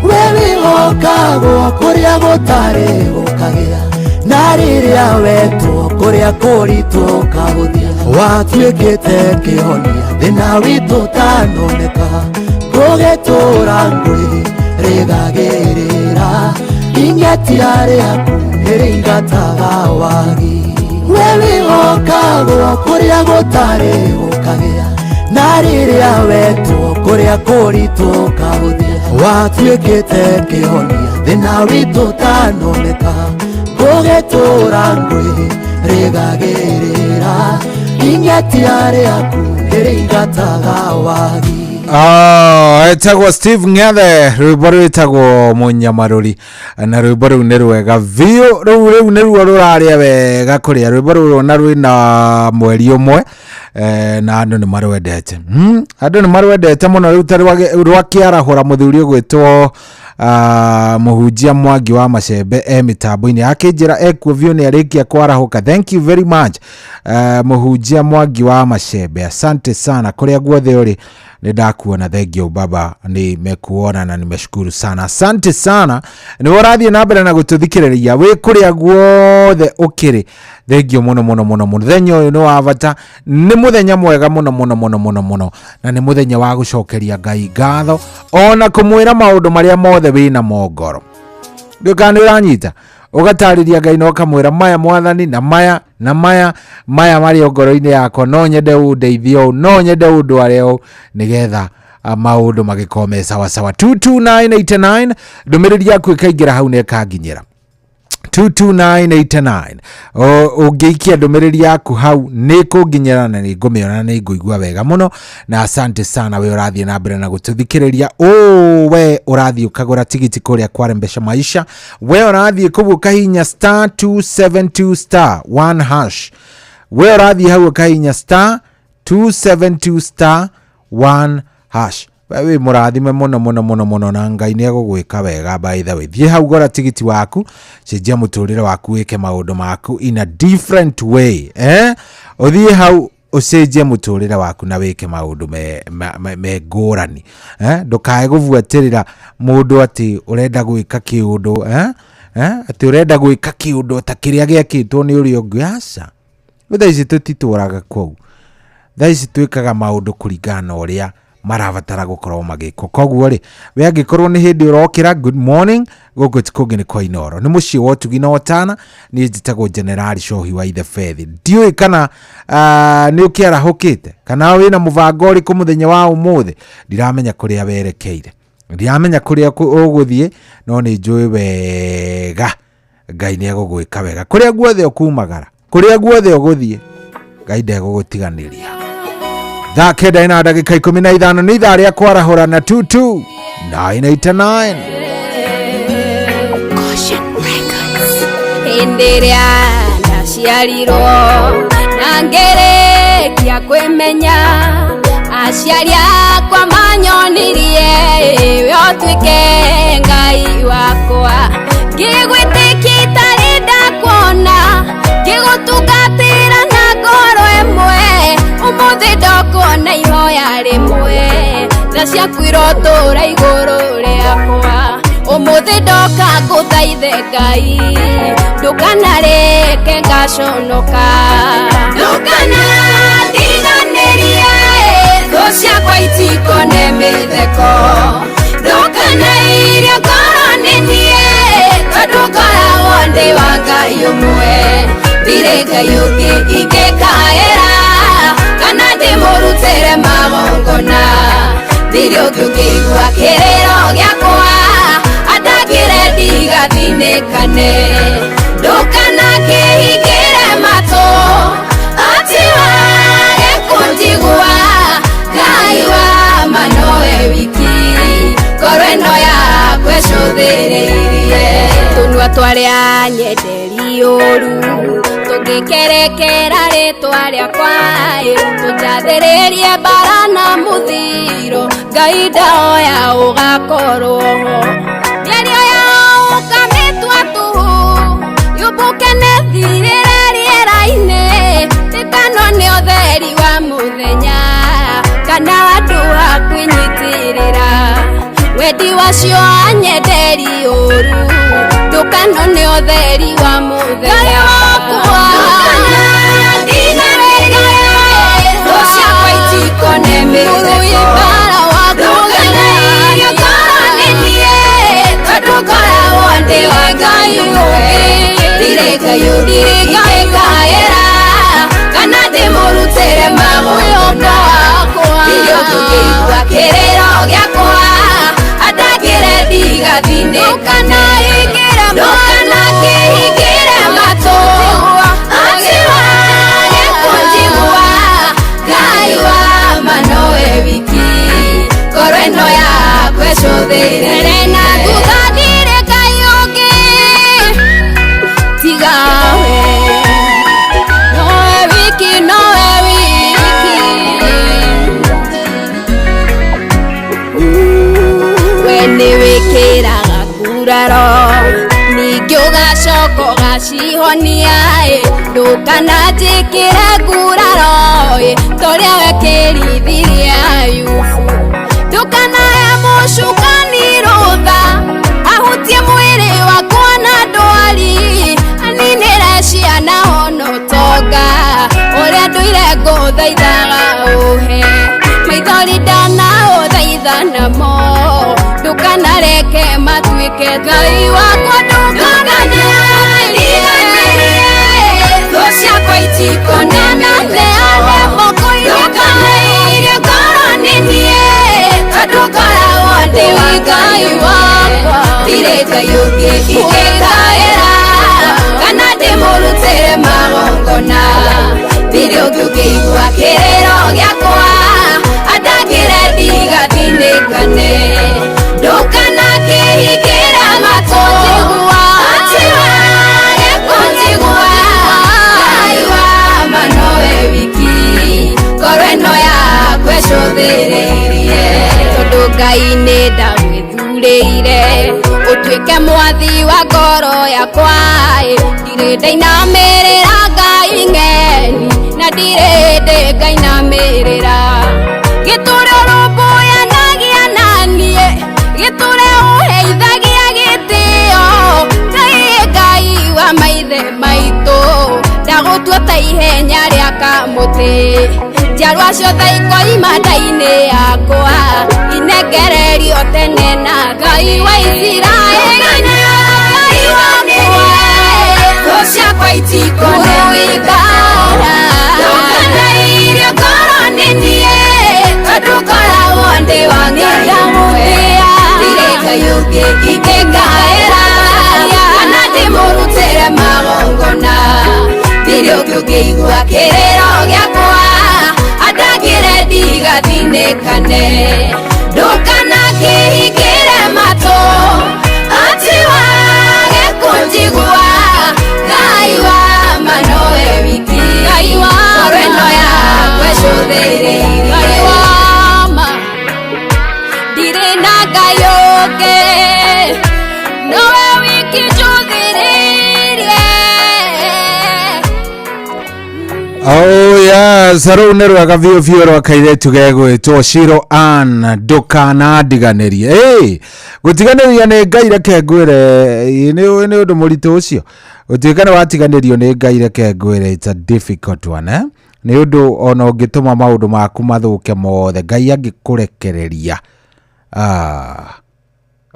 We wĩhokagwo kũrĩa gũtarĩ gũkagĩa, na rĩrĩa wetwo kũrĩa kũritũ ũkahũthia. Watuĩkĩte kĩhonia thĩna witũ ũtanoneka, ngũgĩtũra ngwĩrĩgagĩrĩra Ing'etia rĩaku nĩrĩingataga wagi. We wĩhokagwo kũrĩa gũtarĩ gũkagĩa, na rĩrĩa wetwo kũrĩa kũritũ ũkahũthia. Watuĩkĩte kĩhonia thĩna witũ ũtanoneka, ngũgĩtũra ngwĩrĩgagĩrĩra Ing'etia rĩaku nĩrĩingataga wagi. Etagwo Steve Ng'ethe, rwĩmbo rwĩtagwo Mũnyamarũri, na rwĩmbo rũu nĩ rwega biũ. Rũu nĩruo rũrarĩa wega kũrĩa. Rwĩmbo rũrũ ona rwĩna mweri ũmwe, na andũ nĩ marwendete. Andũ nĩ marwendete mũno. Rĩu ta rwakĩarahũra mũthuri ũgwĩtwo mũhunjia Mwangi wa Macembe e mĩtambo-inĩ akĩnjĩra ekuo biũ nĩ arĩkia kwarahũka. Thank you very much, mũhunjia Mwangi wa Macembe, asante sana kũrĩa guothe ũrĩ, nĩ ndakuona. Thank you baba, nimekuona na nimeshukuru sana, asante sana. Nĩ ũrathiĩ na mbere na gũtũthikĩrĩria wĩ kũrĩa guothe ũkĩrĩ. Thank you mũno mũno mũno mũno. Mũthenya ũyũ nĩ wa bata, nĩ mũthenya mwega mũno mũno mũno mũno mũno, na nĩ mũthenya wa gũcokeria Ngai ngatho ona kũmwĩra maũndũ marĩa mothe wĩna mo ngoro. Ndũkana nĩ ũranyita, ũgatarĩria Ngai na ũkamwĩra maya mwathani, na maya na maya maya marĩ ngoro-inĩ yakwa, no nyende ũndeithie ũũ, no nyende ũndware ũũ, nĩgetha maũndũ magĩkorwo me sawasawa. 22989 ndũmĩrĩri yaku ĩkaingĩra hau na ĩkanginyĩra. 22989 ũngĩikia ndũmĩrĩri yaku hau nĩ kũnginyĩra na nĩ ngũmĩona na nĩ ngũigua wega mũno. Na asante sana we ũrathiĩ na mbere na gũtũthikĩrĩria. We ũrathiĩ ũkagũra tigiti kũrĩa kwarembesha maisha, we ũrathiĩ kũu ũkahinya star 272 star 1 hash, we ũrathiĩ hau ũkahinya star 272 star 1 hash. We mũrathime mũno mũno mũno mũno, na Ngai nĩ egũgwĩka wega. By the way, thiĩ hau gũra tigiti waku, cenjia mũtũrĩre waku, wĩke maũndũ maku in a different way, ũthiĩ hau ũcenjie mũtũrĩre waku na wĩke maũndũ me ngũrani, ndũkae gũbuatĩrĩra mũndũ atĩ ũrenda gwĩka kĩũndũ, atĩ ũrenda gwĩka kĩũndũ ta kĩrĩa gĩekĩtwo nĩ ũrĩa ũngĩ. Aca, thaa ici tũtitũraga kũu, thaa ici twĩkaga maũndũ kũringana na ũrĩa marabatara gũkorwo magĩkwo. Koguo rĩ, we angĩkorwo nĩ hĩndĩ ũrokĩra, good morning. Gũkũ ti kũngĩ nĩ kwa Inooro, nĩ mũciĩ wa ũtugi na ũtana. Niĩ njĩtagwo Generali Cohi wa Ithe Bethi. Ndiũĩ kana nĩ ũkĩarahũkĩte kana wĩna mũbango ũrĩkũ mũthenya wa ũmũthĩ. Ndiramenya kũrĩa werekeire, ndiramenya kũrĩa ũgũthiĩ, no nĩ njũĩ wega Ngai nĩ egũgwĩka wega kũrĩa guothe ũkumagara, kũrĩa guothe ũgũthiĩ, Ngai ndegũgũtiganĩria. Thaa 9 na ndagĩka 15 nĩ ithaa rĩa kwarahũra na 22989. Hĩndĩ ĩrĩa ndaciarirwo na ngĩrĩkia kwĩmenya, aciari akwa manyonirie we ũtuĩke Ngai wakwa. Ngĩgwĩtĩkia itarĩ ndakuona, ngĩgũtungatĩra na ngoro ĩmwe, ũmũthĩ ndokuona ihoya rĩmwe, tha ciaku irotũra igũrũ rĩakwa. Ũmũthĩ ndoka ngũthaithe Ngai, ndũkanareke ngaconoka, ndũkanandiganĩrie thũ ciakwa itikone mĩtheko, ndũkanairie ngoro nĩ niĩ, tondũ ngoragwo ndĩ wa Ngai ũmwe, ndirĩ Ngai ũngĩ ingĩkaĩra kana ndĩmũrutĩre magongona. Ndirĩ ũngĩ ũngĩigua kĩrĩro gĩakwa andangĩre ndigathinĩkane. Ndũkanakĩhingĩre matũ atĩ wage kũnjigua. Ngai wa ma nowe wiki ngoro ĩno yakwa ĩcũthĩrĩirie. Tũnua twarĩa nyenderi ũru tũngĩkerekera rĩtwa rĩakwa tũnjathĩrĩrie mbara na mũthiro. Ngai ndahoya ũgakorwo ho. Mĩario yao ũkamĩtua tũhũ yũmbũke na ĩthirĩre rĩera-inĩ. Tĩkano nĩ ũtheri wa mũthenya kana andũ a kwĩnyitĩrĩra. Wendi wacio anyenderi ũru ndũkano nĩ ũtheri wa mũthenya. Ngai wakwa ndũkanandiganĩrie thũ ciakwa itikone mĩtheko. Ndũkanairie ngoro nĩ niĩ tondũ ngoragwo ndĩ wa Ngai ũngĩ. Ndirĩ Ngai ũngĩ ingĩkaĩra kana ndĩmũrutĩre magongona. Ndirĩ ũngĩ ũngĩigua kĩrĩro gĩakwa andangĩre ndigathinĩkane. Ndũkanakĩhingĩre matũ atĩ wage kũnjigua. Ngai wa ma nowe wiki ngoro ĩno yakwa ĩcũthĩrĩrie. Na thutha ndirĩ Ngai ũngĩ tiga we. Nowe wiki, nowe wiki. We nĩwĩkĩraga nguraro ningĩ ũgacoka ũgacihonia. Ndũkananjĩkĩre nguraro torĩa wekĩrithirie Ayubu. Ndũkanahe mũcukani rũtha ahutie mwĩrĩ wakwa na ndwari. Aninĩre ciana ona ũtonga ũrĩa ndũire ngũthaithaga ũhe. Maithori ndanaũthaitha namo ndũkanareke matuĩke. Ngai wakwa ndũkanandiganĩrie thũ ciakwa itikone mĩtheko. Ndũkanairie ngoro nĩ niĩ tondũ ngoragwo ndĩ wa Ngai wakwa. Ndirĩ Ngai ũngĩ ingĩkaĩra kana ndĩmũrutĩre magongona. Ndirĩ ũngĩ ũngĩigua kĩrĩro gĩakwa andangĩre ndigathinĩkane. Ndũkanakĩhingĩre matũ atĩ wage kũnjigua. Ngai wa ma nowe wiki ngoro ĩno yakwa ĩcũthĩrĩirie. Tondũ Ngai nĩ ndagwĩthurĩire ũtuĩke mwathi wa ngoro yakwa. Ndirĩ ndainamĩrĩra Ngai ng'eni na ndirĩ ndĩ ngainamĩrĩra. Gĩtũre ũrũmbũyanagia na niĩ gĩtũre ũheithagia gĩtĩo. Ngai Ngai wa maithe maitũ ndagũtua ta ihenya rĩa kamũtĩ. Njiarwa ciothe ikoima nda-inĩ yakwa inengererio tene na Ngai wa Isiraeli. Ngai wakwa thũ ciakwa itikone mĩtheko. Ndũkanairie ngoro nĩ niĩ tondũ ngoragwo ndĩ wa Ngai ũmwe. Ndirĩ Ngai ũngĩ ingĩkaĩra kana ndĩmũrutĩre magongona. Ndirĩ ũngĩ ũngĩigua kĩrĩro gĩakwa andangĩre ndigathinĩkane. Ndũkanakĩhingĩre matũ atĩ wage kũnjigua. Ngai wa ma nowe wiki ngoro ĩno yakwa ĩcũthĩrĩirie. Ngai wa ma ndirĩ na Ngai ũngĩ nowe wiki njũthĩrĩirie. Oh yes, rũu nĩ rwega biũ biũ rwa kairĩtu gegwĩtwo Shiro Ann ndũkanandiganĩrie. Ĩ gũtiganĩria nĩ Ngai reke ngwĩre nĩ ũndũ mũritũ ũcio. Gũtuĩka nĩ watiganĩrio nĩ Ngai reke ngwĩre it's a difficult one eh? Nĩ ũndũ ona ũngĩtũma maũndũ maku mathũke mothe Ngai angĩkũrekereria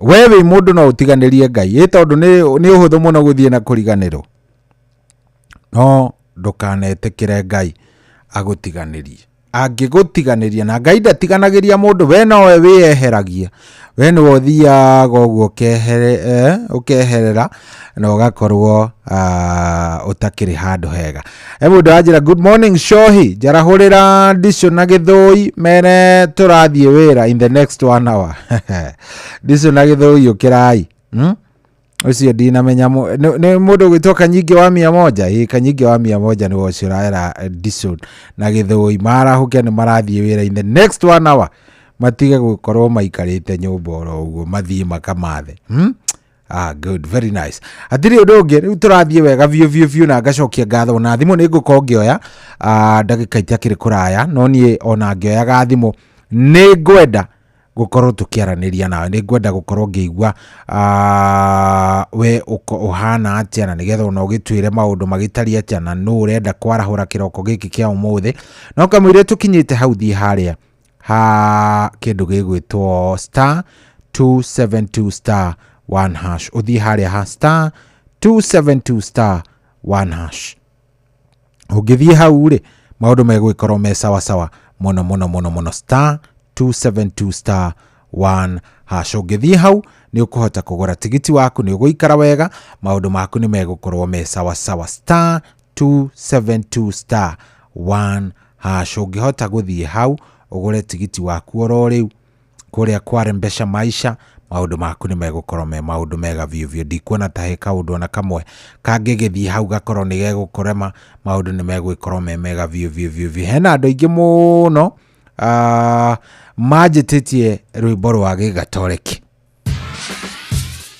we wĩ mũndũ no ũtiganĩrie Ngai ĩ tondũ nĩ ũhũthũ mũno gũthiĩ na kũriganĩrwo. No ndũkanetĩkĩre Ngai agũtiganĩrie. Angĩgũtiganĩria, na Ngai ndatiganagĩria mũndũ, we nowe wĩyeheragia, we nĩwe ũthiaga ũguo ũkeherera na ũgakorwo ũtakĩrĩ handũ hega. He mũndũ anjĩra good morning Shohi, njarahũrĩra Ndico na Gĩthũi mere tũrathiĩ wĩra in the next 1 hour. Ndico na Gĩthũi ũkĩrai. Ũcio ndinamenya nĩ mũndũ ũgwĩtwo Kanyingĩ wa 100. Ĩ, Kanyingĩ wa 100 nĩwe ũcio ũraera Ndico na Gĩthũi marahũke nĩ marathiĩ wĩra in the next 1 hour, matige gũkorwo maikarĩte nyũmba oro ũguo, mathiĩ makamathe. Good, very nice. Hatirĩ ũndũ ũngĩ, rĩu tũrathiĩ wega biũ biũ biũ, na ngacokia ngatho na thimũ nĩ ngũkorwo ngĩoya ndagĩka itakĩrĩ kũraya, no niĩ ona ngĩoyaga thimũ nĩ ngwenda gũkorwo tũkĩaranĩria nawe, nĩ ngwenda gũkorwo ngĩigua we ũhana atĩa, na nĩgetha ona ũgĩtwĩre maũndũ magĩtariĩ atĩa, na nũ ũrenda kwarahũra kĩroko gĩkĩ kĩa ũmũthĩ. No kamũira tũkinyĩte hau, thiĩ harĩa ha kĩndũ gĩgwĩtwo star 272 star 1 hash, ũthiĩ harĩa ha star 272 star 1 hash. Ũngĩthiĩ hau rĩ, maũndũ megũgĩkorwo me sawa sawa mũno mũno mũno mũno. Star 272 star 1 hash, ũngĩthiĩ hau nĩ ũkũhota kũgũra tigiti waku, nĩ ũgũikara wega, maũndũ maku nĩ megũkorwo me sawa sawa. Star 272 star 1 hash, ũngĩhota gũthiĩ hau ũgũre tigiti waku oro rĩu kũrĩa kwarembesha maisha, maũndũ maku nĩ megũkorwo me maũndũ mega biũ biũ. Ndikuona ta he kaũndũ ona kamwe kangĩgĩthiĩ hau gakorwo nĩ gegũkũrema, maũndũ nĩ megũgĩkorwo me mega biũ biũ biũ biũ. Hena andũ aingĩ mũno manjĩtĩtie rwĩmbo rwa gĩgatoreki,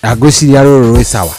na ngwĩciria rũrũ rwĩ sawa.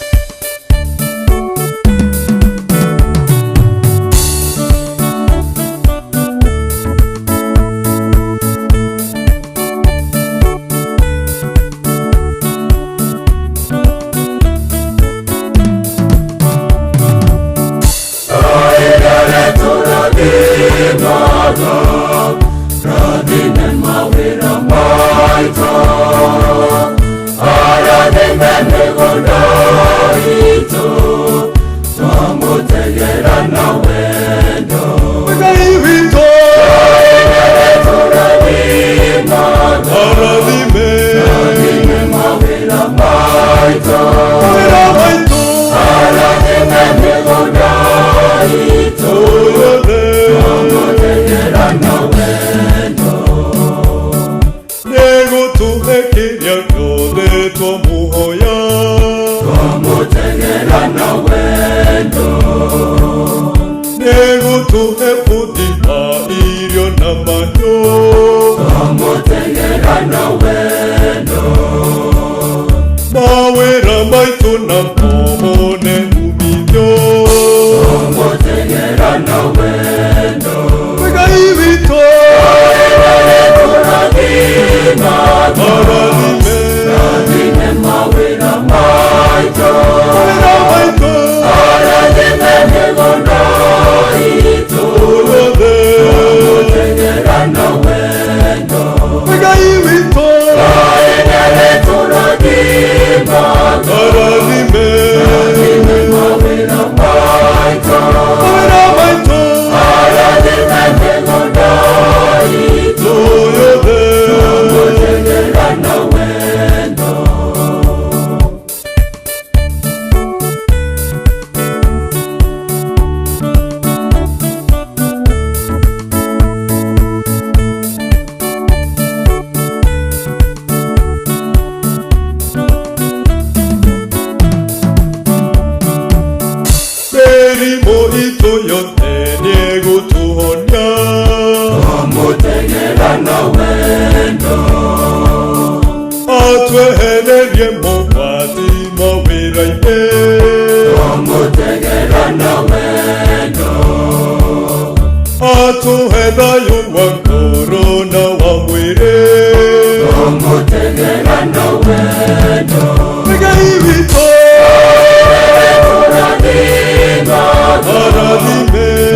Aradime.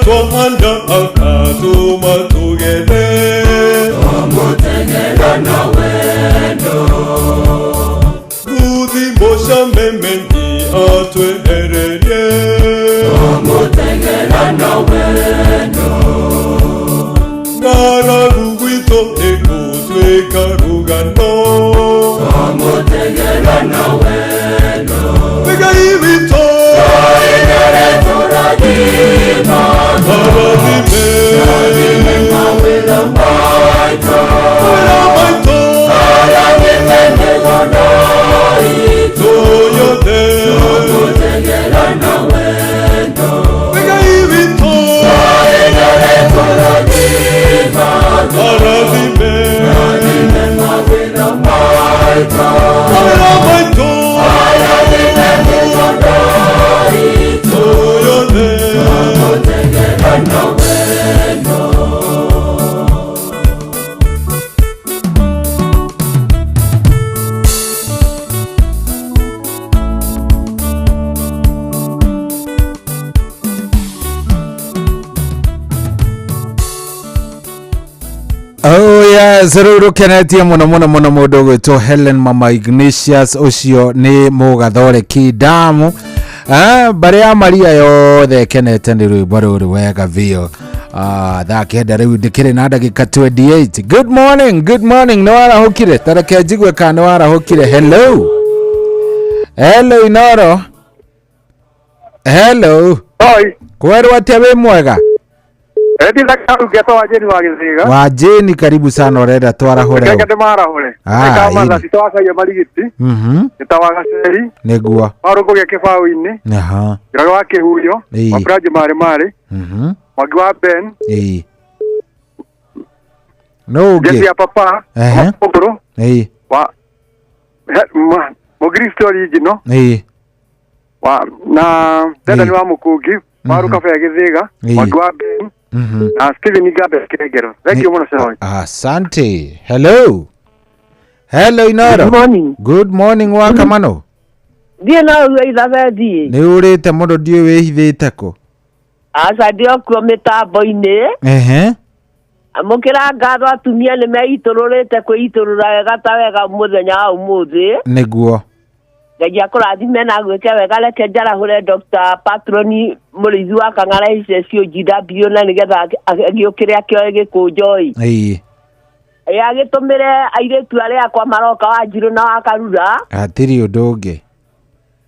twahanda akatũma tũgethe Twamũteng'era na wendo Nguthi mũcameme nĩ atwehererie Twamũteng'era na wendo Ng'aragu gwitũ ĩgũtuĩka rũgano Twamũteng'era na wendo Ngai witũ Tũinĩre tũrathima Arathime Rathime mawĩra maitũ Mawĩra maitũ Arathime mĩgũnda itũ yothe Twamũteng'era na wendo Ngai witũ Tũinĩre tũrathima Arathime Rathime mawĩra maitũ Mawĩra maitũ Arathime mĩgũnda itũ yothe Twamũteng'era na wendo. Oh yes, rĩu rũkenetie mũno mũno mũno mũndũ ũgwĩtwo Helen Mama Ignatius ũcio nĩ mũgathoreki damu. Mbarĩ ya Maria yothe ĩkenete nĩ rwĩmbo rũrũ wega biũ. Thaa 9 rĩu ndĩkĩrĩ na ndagĩka 28. Good morning, good morning. Nĩ warahũkire? Ta reke njigue kana nĩ warahũkire. Hello. Hello Inoro. Hello. Oi. Kwerwo atĩa wĩ mwega? Ndithakarungeto wa Jane wa Gĩthĩga. Wa Jane karibu sana ũrenda twarahũre. Reke ndĩmarahũre. Ah, Nĩkamatha Tito wa Caia Marigiti. Nĩta wa Gaceri. Nĩguo. Wa Rũngũ gĩa Kĩbaũ-inĩ. Aha. Njoroge wa Kĩhurio. Ĩĩ. Wa Branji Marĩ Marĩ. Mwangi wa Ben. Ĩĩ. No ũngĩ. Jesse ya Papa. Ehe. Wa Ũgũrũ. Ĩĩ. Wa Mũkristo original. Ĩĩ. Wa na Dendani wa Mũkũngi. Wa Rũkaba ya Gĩthĩga. Ĩĩ. Mwangi wa Ben. Na Steven Ngabe Kĩrengero. Thank you mũno Sharon. Asante. Hello. Hello Inoro. Good morning. Good morning wa Kamano. Ndiĩ no uge Ithabethi. Nĩ ũrĩte mũno ndiũĩ wĩhithĩte kũ. Aca ndĩ o kuo mĩtambo-inĩ. Ehe. Amũkĩra ngatho atumia nĩ meitũrũrĩte kwĩitũrũra wega ta wega mũthenya wa ũmũthĩ. Nĩguo. Ngai akũrathime na agwĩke wega reke njarahũre Dr. Patroni mũrĩithi wa Kang'ara HSUGW na nĩgetha agĩũkĩre akĩoe gĩkũnjo ĩ. Ĩĩ. Ĩ agĩtũmĩre airĩtu arĩa akwa maroka wa Njirũ na wa Karura. Hatirĩ ũndũ ũngĩ.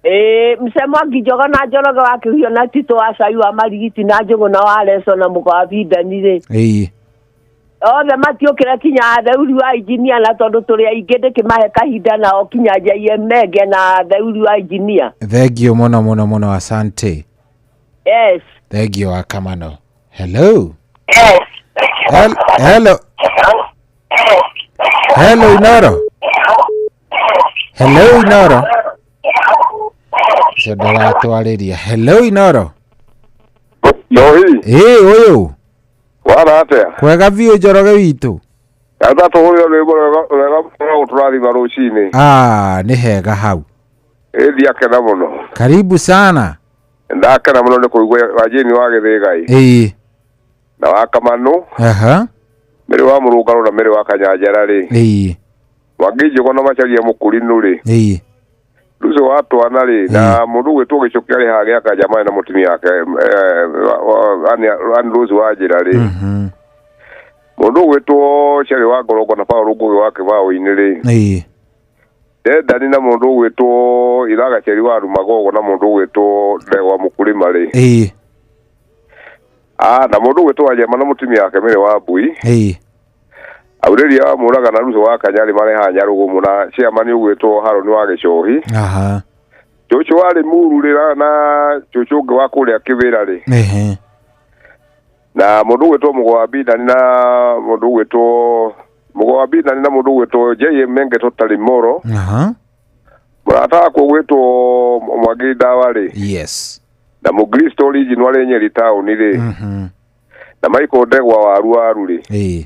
Ĩ Mse Mwangi Njogo na Njoroge wa Kĩhurio na Tito wa Cai wa Marigiti na Njũgũ na wa Leso na mũka wa Bindani rĩ. Ĩĩ. Othe matiũkĩre kinya theuri wa injinia na tondũ tũrĩ aingĩ ndĩkĩmahe kahinda nao kinya njaie menge na theuri wa injinia. Thank you mũno mũno mũno asante. Yes. Thank you wa Kamano. Hello. Hello. Hello Inoro. Hello Inoro. Ũcio ndaratwarĩria. Hello Inoro. Njohi. Ĩĩ ũyũ. Wara atĩa? Kwega biũ Njoroge witũ. Gatha tũhũrĩre rwĩmbo rwega rwa gũtũrathima rũcinĩ. Ah, nĩ hega hau. Ĩ ndiakena mũno. Karibu sana. Ndakena mũno nĩ kũigua wa Jane wa Gĩthĩga ĩ. Ĩĩ. Na wa Kamanũ. Aha. Mĩrĩ wa Mũrũngarũ na mĩrĩ wa Kanyanjara rĩ. Ĩĩ. Mwangi Njogo na Macharia Mũkũrinũ rĩ. Ĩĩ. Rũcio wa twana rĩ na mũndũ ũgwĩtwo Gĩcũkĩ arĩ haha gĩa Kanjamani na mũtumia wake Ann Rose wa Njĩra rĩ. Mũndũ ũgwĩtwo Cherry wa Ngorongo na Paul Ngũgĩ wa Kĩbaũ-inĩ rĩ. Ĩĩ. Dendani na mũndũ ũgwĩtwo Ithaga Cheri wa Rumagogo na mũndũ ũgwĩtwo Ndegwa Mũkũrĩma rĩ. Ĩĩ. Ah, na mũndũ ũgwĩtwo Wajema na mũtumia wake Mĩrĩ wa Mbui. Ĩĩ. Aurelia wa Mũraga na Ruco wa Kanyarĩ marĩ haha Nyarũgũmũ na chairman ũgwĩtwo Harũni wa Gĩcohi. Aha. Cũcũ warĩ Muru rĩ na cũcũ ũngĩ wa kũrĩa Kĩbĩra rĩ. Ehe. Na mũndũ ũgwĩtwo Mũgo wa Bindani na mũndũ ũgwĩtwo Mũgo wa Bindani na mũndũ ũgwĩtwo J.M. Menge Totally Moro. Aha. Mũrata wakwa ũgwĩtwo Mwangi Ndawa rĩ. Yes. Na Mũkristo original arĩ Nyeri taũni rĩ. Na Michael Ndegwa wa Ruaru rĩ. Ĩĩ.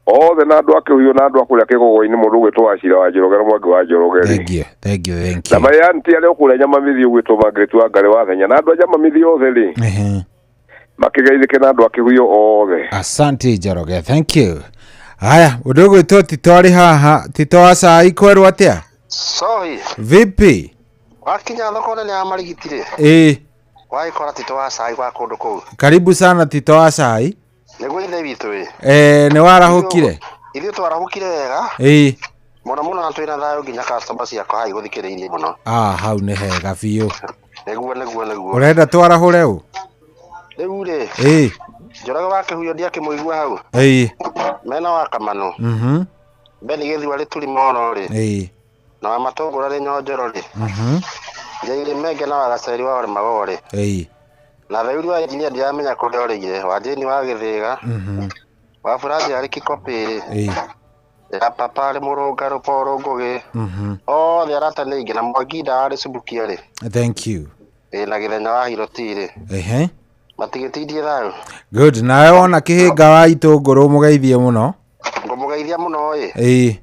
Othe na andũ a Kĩhurio na andũ a kũrĩa Kĩgogo-inĩ mũndũ ũgwĩtwo Wacira wa Njoroge na Mwangi wa Njoroge rĩ. Thank you, thank you, thank you. Na my auntie arĩa ũkũrĩa Nyamamithi ũgwĩtwo Margaret wa Ngarĩ wa Thenya na andũ a Nyamamithi othe rĩ. Ehe. Makĩgeithĩke na andũ a Kĩhuyo othe. Asante Njoroge, thank you. Haya, ũndũ ũgwĩtwo Tito arĩ haha. Tito wa cai kwerwo atĩa? Sohi. Vipi? Wakinya thoko nene ya Marigiti rĩ. Ĩĩ. Wagĩkora Tito wa cai gwa kũndũ kũu. Karibu sana Tito wa cai. Nĩguo ithe witũ ĩ. Eh, nĩ warahũkire? Ithuĩ twarahũkire wega. Ĩĩ. Mũno mũno na twĩna thayũ nginya customer ciakwa haha igũthikĩrĩirie mũno. Ah, hau nĩ hega biũ. Nĩguo nĩguo nĩguo. Ũrenda twarahũre ũ? Rĩu rĩ. Ĩĩ. Njoroge wa Kĩhuyo ndiakĩmũigua hau. Ĩĩ. Mena wa Kamano. Mhm. Beni Gĩthua rĩ Turimoro rĩ. Ĩĩ. Na wa Matũngũra rĩ Nyonjoro rĩ. Mhm. Njairĩ Menge na wa Gaceri wa Oremago rĩ. Ĩĩ. Na Theuri wa engineer ndiramenya kũrĩa orĩire. Wa Jane wa Gĩthĩga. Mhm. Wa Furaji arĩ Kikopĩ rĩ. Ĩĩ. Ya papa arĩ Mũrũngarũ Paul Ngũgĩ. Mhm. Othe arata nĩ aingĩ na Mwanginda arĩ Subukia rĩ. Thank you. Ĩ na Gĩthenya wa Hiroti rĩ. Ehe. Matigĩtindie thayũ. Good. Nawe wona kĩhĩnga wa itũngũrũ mũgeithie mũno. Ngũmũgeithia mũno ĩ. Ĩĩ.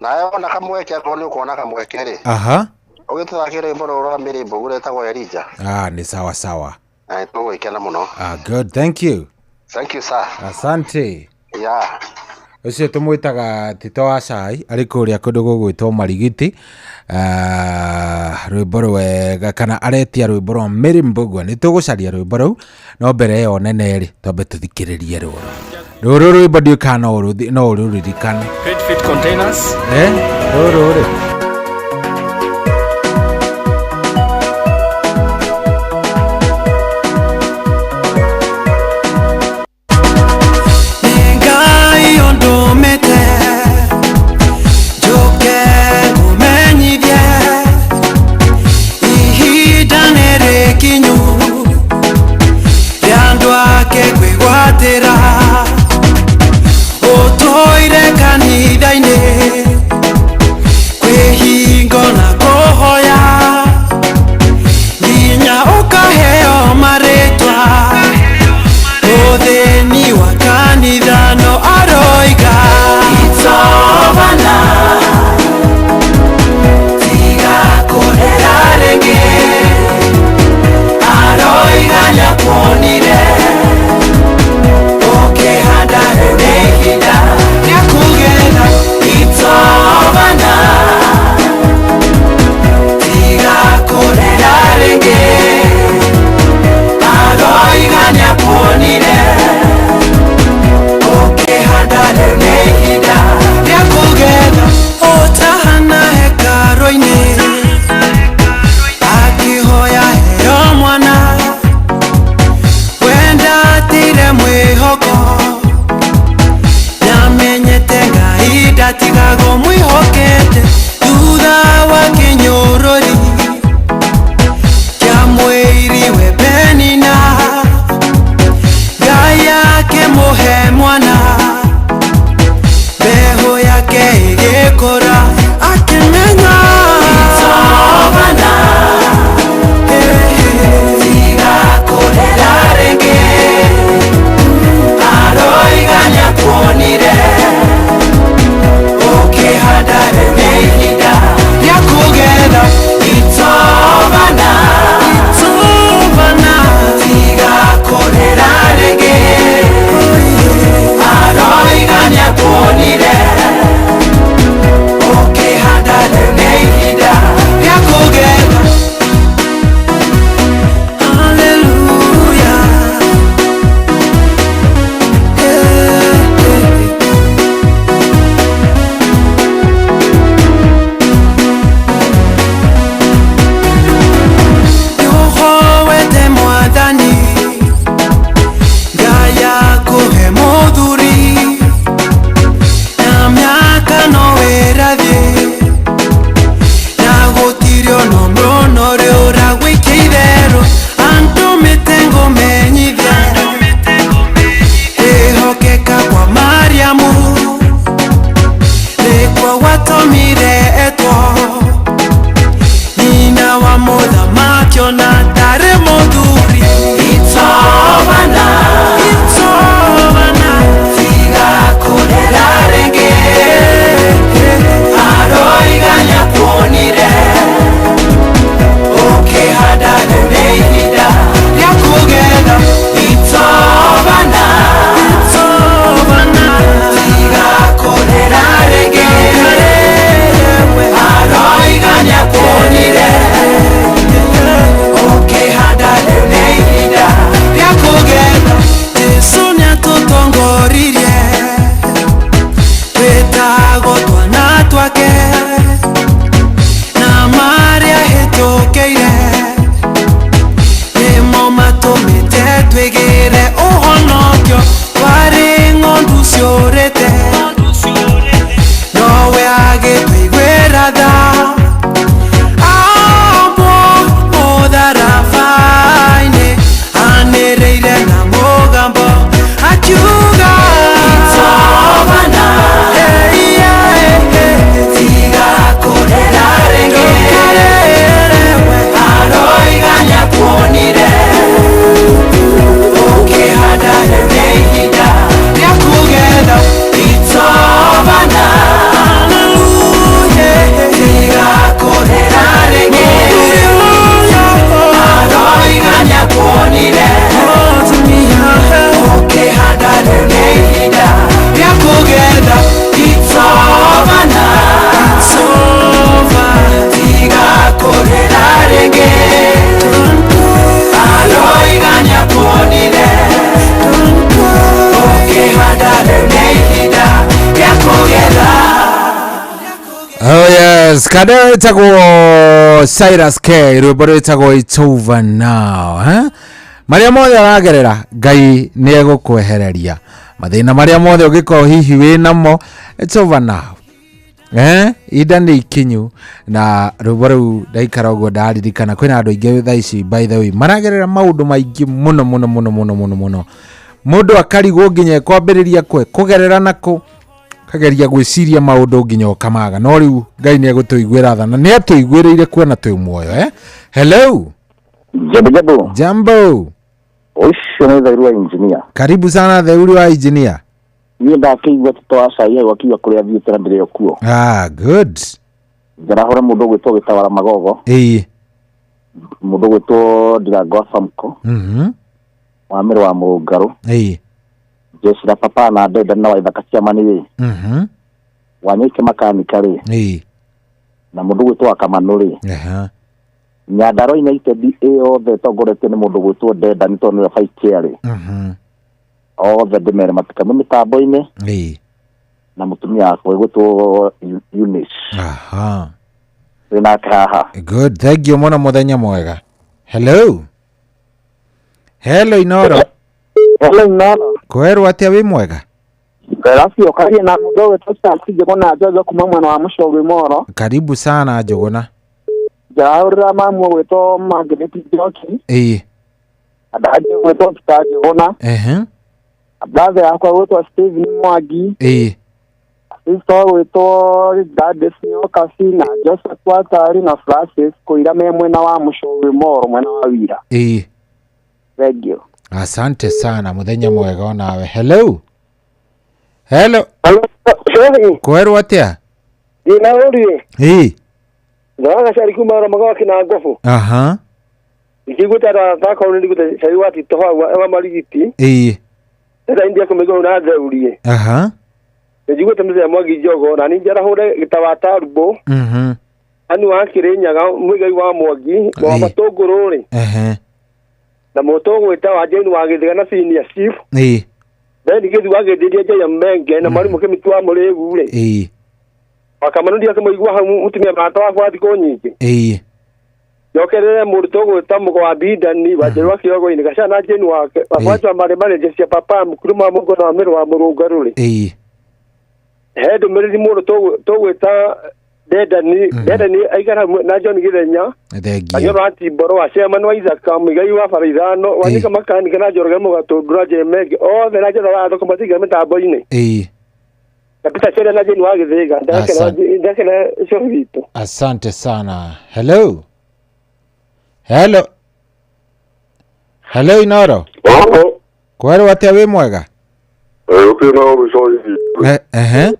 Nawe wona kamweke akorwo nĩ ũkuona kamweke rĩ. Aha. Ũgĩtũthakĩre rwĩmbo rũrũ rwa Mary Mbũgũ rwĩtagwo Elija. Ah, nĩ sawa sawa. Na nĩtũgũgĩkena mũno. Ah, good. Thank you. Thank you sir. Asante. Yeah. Ũcio tũmwĩtaga Tito wa cai arĩ kũrĩa kũndũ gũgwĩtwo Marigiti. Rwĩmbo rwega kana aretia rwĩmbo rwa Mary Mbũgua. Nĩ tũgũcaria rwĩmbo rũu no mbere ĩyo nene rĩ twambe tũthikĩrĩrie rũrũ. Rũrũ rwĩmbo ndiũĩ kana no ũrũririkane. Great Fit Containers. Eh, rũrũ rĩ. Ngai ũndũmĩte njũke ngũmenyithie ihinda nĩ rĩkinyu rĩa andũ ake kwĩgwatĩra ũtũire kanitha-inĩ kwĩhingo na kũhoya nginya ũkaheo marĩtwa Muthini wa kanitha no aroiga It's over now. Tiga kũrĩra rĩngĩ aroiga nĩakuonire ũkĩhanda rĩu nĩ ihinda rĩa kũgetha. It's over now. Alright, kada ĩtagwo Cyrus K, rwĩmbo rwĩtagwo It's Over Now, eh? Marĩa mothe ũragerera Ngai nĩ egũkwehereria mathĩna marĩa mothe ũngĩkorwo hihi wĩ namo, it's over now. Eh, ihinda nĩ ikinyu na rwĩmbo rũu ndaikara ũguo ndaririkana kwĩna andũ aingĩ thaa ici, by the way, maragerera maũndũ maingĩ mũno mũno mũno mũno mũno mũno, mũndũ akarigwo nginya ekwambĩrĩria kwe kũgerera nakũ, kageria gwĩciria maũndũ nginya ũkamaga, no rĩu Ngai nĩ egũtũiguĩra tha na nĩ atũiguĩrĩire kuona twĩ muoyo, eh? Hello. Jambo jambo. Jambo. Ũcio nĩ Theuri wa engineer. Karibu sana Theuri wa engineer. Niĩ ndakĩigua tũtũ wa cai hau akiuga kũrĩa athiĩte na ndĩrĩ o kuo. Ah, good. Njarahũra mũndũ ũgwĩtwo Gĩtawara Magogo. Ĩĩ. Mũndũ ũgwĩtwo Ndirango wa Famco. Wa Mĩrũ wa Mũrũngarũ. Ĩĩ. Jecira Papa na Ndenda na Waithaka Ciamani rĩ. Wanyoike Makanika rĩ. Ĩĩ. Na mũndũ ũgwĩtwo wa Kamanũ rĩ. Aha. Nyandarua United ĩyothe ĩtongoretio nĩ mũndũ ũgwĩtwo Ndenda nĩ tondũ nĩwe vice chair rĩ. Othe ndĩmere matikame mĩtambo-inĩ. Ĩĩ. Na mũtumia wakwa ũgwĩtwo Eunice. Aha. Twĩ nake haha. Good, thank you mũno, mũthenya mwega. Hello. Hello Inoro. Hello Inoro. Kwerwo atĩa, wĩ mwega? Rafi ũkaria na mũndũ ũgwĩtwo Charles Njũgũna Njojo kuma mwena wa Mũcogwe Moro. Karibu sana Njũgũna. Njarahũrĩra mamu ũgwĩtwo Margaret Njoki. Ĩĩ. Andũ ũgwĩtwo Peter Njũgũna. Ehe. Brother yakwa ũgwĩtwo Steven Mwangi. Ĩĩ. Sister ũgwĩtwo Gladys Nyokasi na Joseph Watari na Francis Kũira me mwena wa Mũcogwe Moro mwena wa Wira. Ĩĩ. Thank you. Asante sana, mũthenya mwega onawe. Hello. Hello. Hello. Kwerwo atĩa? Ndina ũrie. Ĩĩ. Ndaga cari kuma ro magawa kina ngobu. Aha. Ikiguta thaka nĩ ndiguta cari wa tito hau wa marigiti. Ĩĩ. Ndenda india kũmĩgwo na theurie. Aha. Njiguĩte mũthenya Mwangi Njogo na nĩ njarahũre gĩtawata Rumbũ. Anu wa Kĩrĩnyaga mũigai wa Mwangi wa Matũngũrũ rĩ. Ehe. Na mũtũ ũgwĩta wa Jane wa Gĩthĩga na senior chief. Ĩĩ. Then gĩthu wa Gĩthĩria Njaya Menge na mwarimũ Kĩmĩtu wa Mũrĩgu rĩ. Ĩĩ. Wakamanu ndia kũmũigua hau mũtumia mũrata wakwa thikũ nyingĩ. Ĩĩ. Njokerere mũndũ tũgwĩta mũgo wa Bindani wa Njerũ wa Kĩogo-inĩ Gacana na Jane wake wakwa marĩ marĩ cia papa mũkuru ma mũgo na wa Mĩrũ wa Mũrũngarũ rĩ. Ĩĩ. He ndũmĩrĩri mũndũ tũgwĩta Ndendani Ndendani aikara na John Gĩthenya. Thengiũ. Anyoro wa Timboro wa chairman wa Isaka mũigai wa bara ithano Wanyika Makanika na Njoroge Mũgatũndũ na Jemenge othe na Njoroge wa thoko matinga mĩtambo-inĩ. Ĩĩ. Na Peter Chere na Jane wa Gĩthĩga ndakena ũcio witũ. Asante sana. Hello. Hello. Hello Inoro. Kwerwo atĩa, wĩ mwega? Gũtirĩ na ũru coi. Ehe.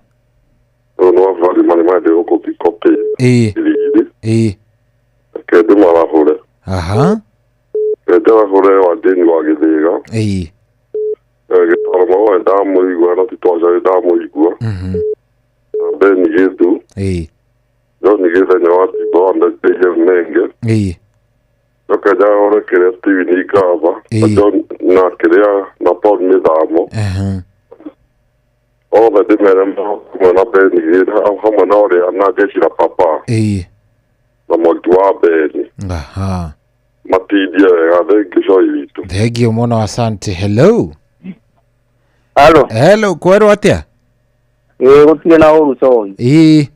Ũyũ nĩ wa bari marĩ mandĩ gũkũ Kikopĩ. Ĩĩ. Irigiri. Ĩĩ. Reke ndĩmarahũre. Aha. Reke njarahũre wa Jane wa Gĩthĩga. Ĩĩ. Gĩtaro Magoe ndamũigua na Tito Wanjari ndamũigua. Na Ben Gĩthu. Ĩĩ. John Gĩthenya wa Timbo wa Ndege Menge. Ĩĩ. Njoke njarahũre kĩrĩa Steven Ingava. Na John na kĩrĩa na Paul Mĩthamo. Ehe. Othe ndĩmere hamwe na Ben Gĩthu hamwe na ũrĩa na Jecira Papa. Ĩĩ. Na Mwangi wa Beni. Aha. Matindie wega, thengiũ coĩ witũ. Thengiũ mũno, asante. Hello. Hello. Hello, kwerwo atĩa? Ĩĩ gũtirĩ na ũru coĩ. Ĩĩ.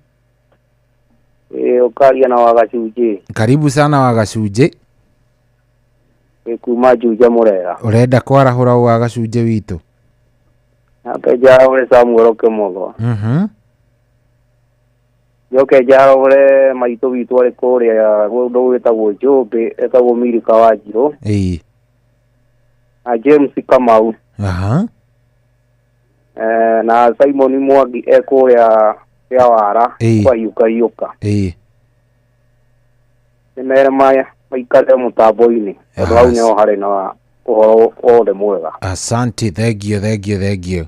Ĩĩ ũkaria na Wagacunjĩ. Karibu sana Wagacunjĩ. Ĩĩ kuma Juja Mũrera. Ũrenda kwarahũra ũ Wagacunjĩ witũ? Njoke njarahũre Samuel Kĩmotho. Njoke njarahũre maitũ witũ arĩ kũrĩa kũndũ gwĩtagwo Njũmbĩ etagwo Milika wa Njirũ. Ĩĩ. Na James Kamau. Aha. Na Simon Mwangi e kũrĩa Kĩawara kwa Hiũka. Ĩĩ. Nĩ mere maikare mũtambo-inĩ tondũ hau nĩho harĩ na ũhoro wothe mwega. Asante, thank you, thank you, thank you.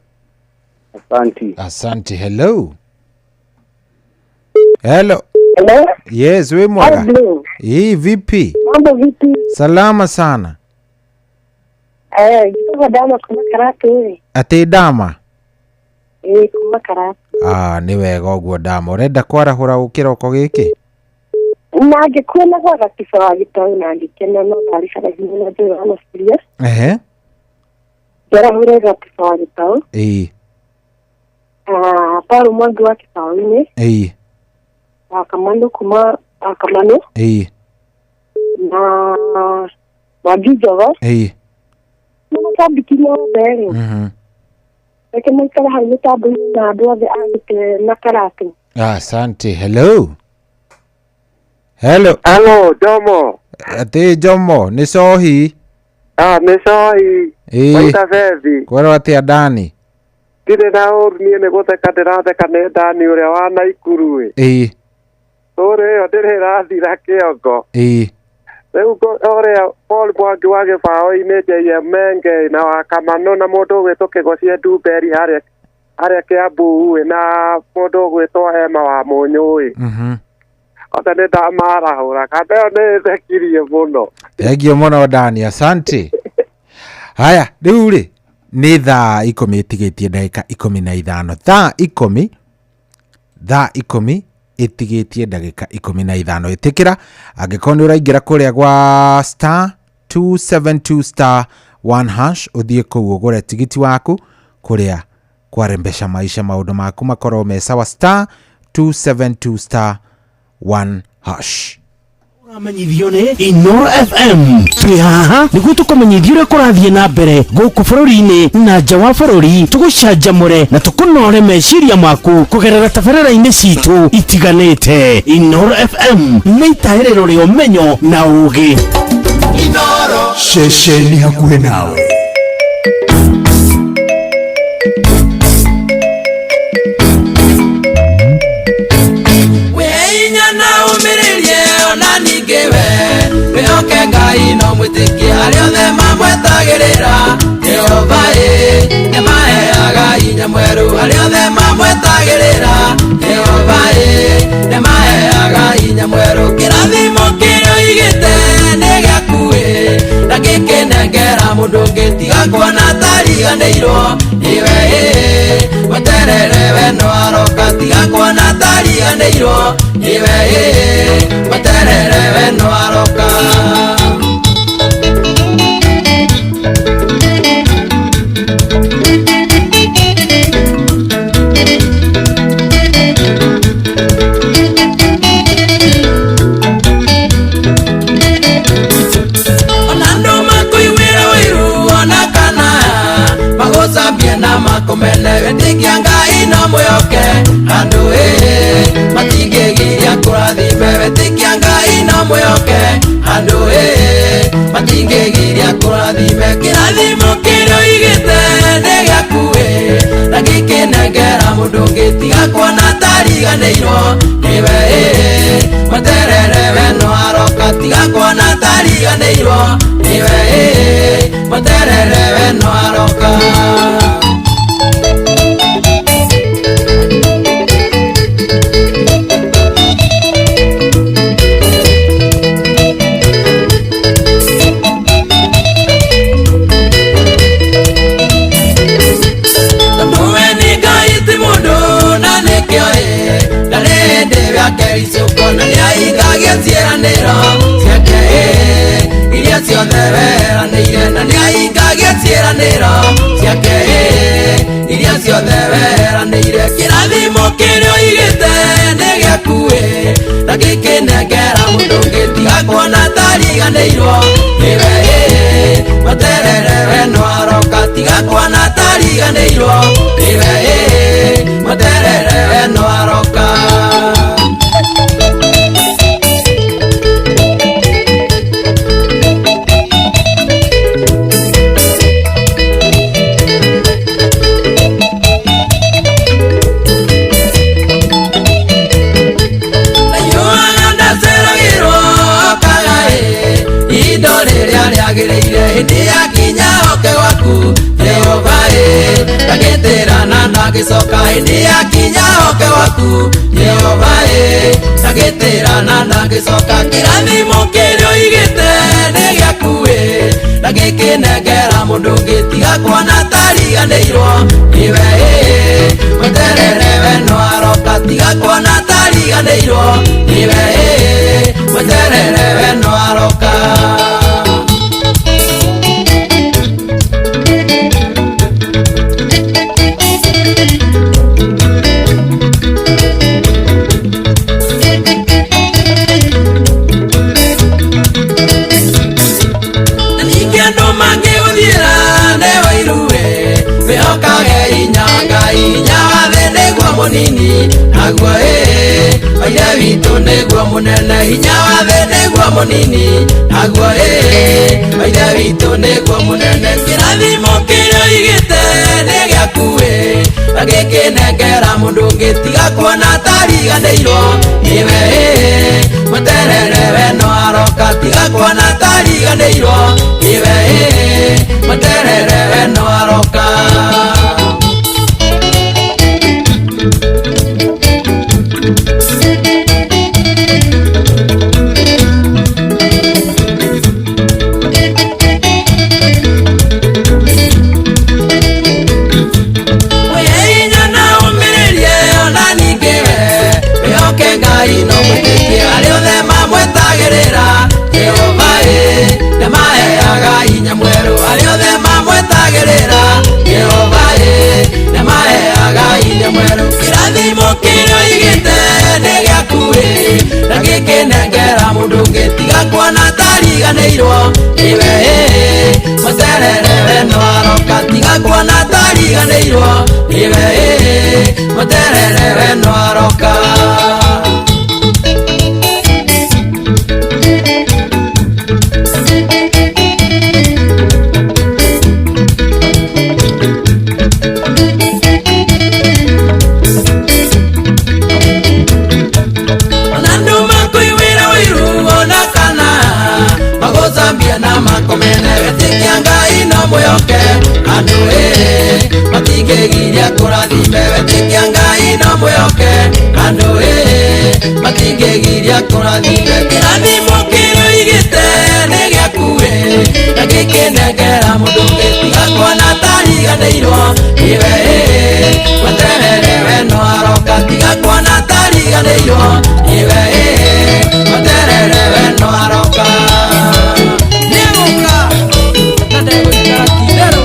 Asante. Asante. Hello. Hello. Hello. Yes, we mwega. Hello. Ĩĩ, vipi? Mambo vipi? Salama sana. Njĩtagwo Dama kuma Karatu rĩ. Atĩ Dama? Ĩĩ kuma Karatu. Ah, nĩ wega ũguo Dama. Ũrenda kwarahũra ũ kĩroko gĩkĩ? Na ngĩkuona gwa gatiba wa gĩtau na ngĩkena no ndaricaragia na njĩra ya maciria. Ehe. Njarahũre gatiba wa gĩtau. Ĩĩ. Paul Mwangi wa Kĩbaũ-inĩ. Ĩĩ. Kamanu kuma Kamanu. Ĩĩ. Na Mwangi Njogo. Ĩĩ. Na macambĩki mothe rĩ. Reke maikare hau mĩtambo-inĩ na andũ othe a Gĩtĩ na Karatu. Asante. Hello. Hello. Hello, Jomo. Ati Jomo, nĩ cohi. Ah, nĩ cohi. Ĩĩ. Waita bethi. Kwerwo atĩa Dani? Ndirĩ na ũru niĩ nĩ gũtheka ndĩratheka nĩ Dani ũrĩa wa Naikuru ĩ. Ĩĩ. Tũrĩ ĩyo ndĩrĩ ĩrathira kĩongo. Ĩĩ. Rĩu ũrĩa Paul Mwangi wa Gĩbaũ-inĩ JM Menge na wa Kamanu na mũndũ ũgwĩtwo Kĩgocie Ndumberi harĩa Kĩambu ĩ na mũndũ ũgwĩtwo Emma wa Mũnyũ ĩ. Othe nĩ ndamarahũra kanda ĩyo nĩ ĩthekirie mũno. Thengiũ mũno Dani, asante. Haya, rĩu rĩ nĩ thaa 10 ĩtigĩtie ndagĩka 15. Thaa 10 thaa 10 ĩtigĩtie ndagĩka 15. Ĩtĩkĩra angĩkorwo nĩ ũraingĩra kũrĩa gwa star 272 star 1 hash ũthiĩ kũu ũgũre tigiti waku kũrĩa kwarembesha maisha maũndũ maku makorwo me sawa. Star 272 star 1 hash. Ũramenyithio nĩ Inoro FM. Twĩ haha nĩguo tũkũmenyithie ũrĩa kũrathiĩ na mbere gũkũ bũrũri-inĩ na nja wa bũrũri, tũgũcanjamũre na tũkũnore meciria maku kũgerera tabarĩra-inĩ citũ itiganĩte. Inoro FM nĩ itahĩrĩro rĩa ũmenyo na ũũgĩ. Inoro ceceni hakuhĩ nawe. Wĩhoke Ngai no mwĩtĩkie arĩa othe mamwetagĩrĩra Jehova ĩ nĩmaheaga hinya mwerũ arĩa othe mamwetagĩrĩra Jehova ĩ nĩmaheaga hinya mwerũ kĩrathimo kĩrĩa ũigĩte nĩ gĩaku ĩ ndangĩkĩnengera mũndũ ũngĩ tiga kuona tariganĩirwo nĩwe ĩ weterere we no aroka tiga kuona tariganĩirwo nĩwe ĩ weterere we no aroka. Makomene wĩtĩkia Ngai no mwĩhoke andũ ĩ matingĩgiria kũrathime wĩtĩkia Ngai no mwĩhoke andũ ĩ matingĩgiria kũrathime kĩrathimo kĩrĩa ũigĩte nĩ gĩaku ĩ ndangĩkĩnengera mũndũ ũngĩ tiga kuona tariganĩirwo nĩwe ĩ weterere we no aroka tiga kuona tariganĩirwo nĩwe ĩ weterere we no aroka. Kericuko na nĩahingagia ciĩranĩro ciake iria ciothe weranĩire na nĩahingagia ciĩranĩro ciake iria ciothe weranĩire kĩrathimo kĩrĩa ũigĩte nĩ gĩaku ĩ ndangĩkĩnengera mũndũ ũngĩ tiga kuona tariganĩirwo nĩwe ĩ weterere we no aroka tiga kuona tariganĩirwo nĩwe ĩ weterere we no aroka. Hĩndĩ yakinya oke gwaku Jehova ĩ ndagĩtĩra na ndangĩcoka hĩndĩ yakinya oke gwaku Jehova ĩ ndagĩtĩra na ndangĩcoka kĩrathimo kĩrĩa ũigĩte nĩ gĩaku ĩ ndangĩkĩnengera mũndũ ũngĩ tiga kuona tariganĩirwo nĩwe ĩ weterere we no aroka tiga kuona tariganĩirwo nĩwe ĩ Mũnene hinya wa thĩ nĩguo mũnini naguo ĩ wa Ithe witũ nĩguo mũnene kĩrathimo kĩrĩa ũigĩte nĩ gĩaku ĩ agĩkĩnengera mũndũ ũngĩ tiga kuona tariganĩirwo nĩwe ĩ mweterere we no aroka tiga kuona tariganĩirwo nĩwe ĩ mweterere we no aroka. Kĩrathimo kĩrĩa ũigĩte nĩ gĩaku ĩ na gĩkĩnengera mũndũ ũngĩ tiga kuona tariganĩirwo nĩwe ĩ mweterere we no aroka tiga kuona tariganĩirwo nĩwe ĩ mweterere we no aroka. Andũ ĩ matingĩgiria kũrathime wetĩkia Ngai no mwĩhoke andũ ĩ matingĩgiria kũrathime kĩrathimo kĩrĩa ũigĩte nĩ gĩaku ĩ na gĩkĩnengera mũndũ ũngĩ tiga kuona tariganĩirwo nĩwe ĩ mweterere we no aroka tiga kuona tariganĩirwo nĩwe ĩ mweterere we no aroka. Nĩegũka na ndegũikara ti-itherũ.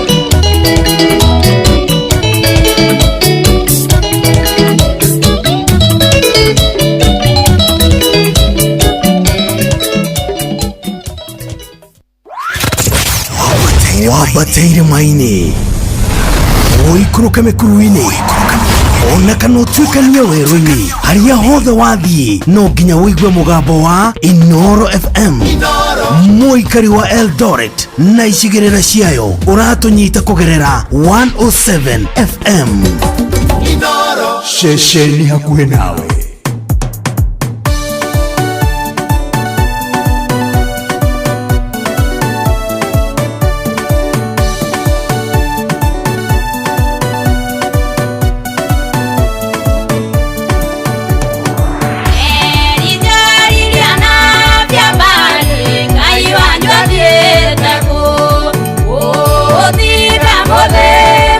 Wambateire maini ũikũrũke mĩkuru-inĩ ona kana ũtuĩkanie werũ-inĩ harĩa hothe wathiĩ no nginya ũigue mũgambo wa Inooro FM. Mũikari wa Eldoret na icigĩrĩra ciayo ũratũnyita kũgerera 107 FM. Ceceni hakuhĩ nawe.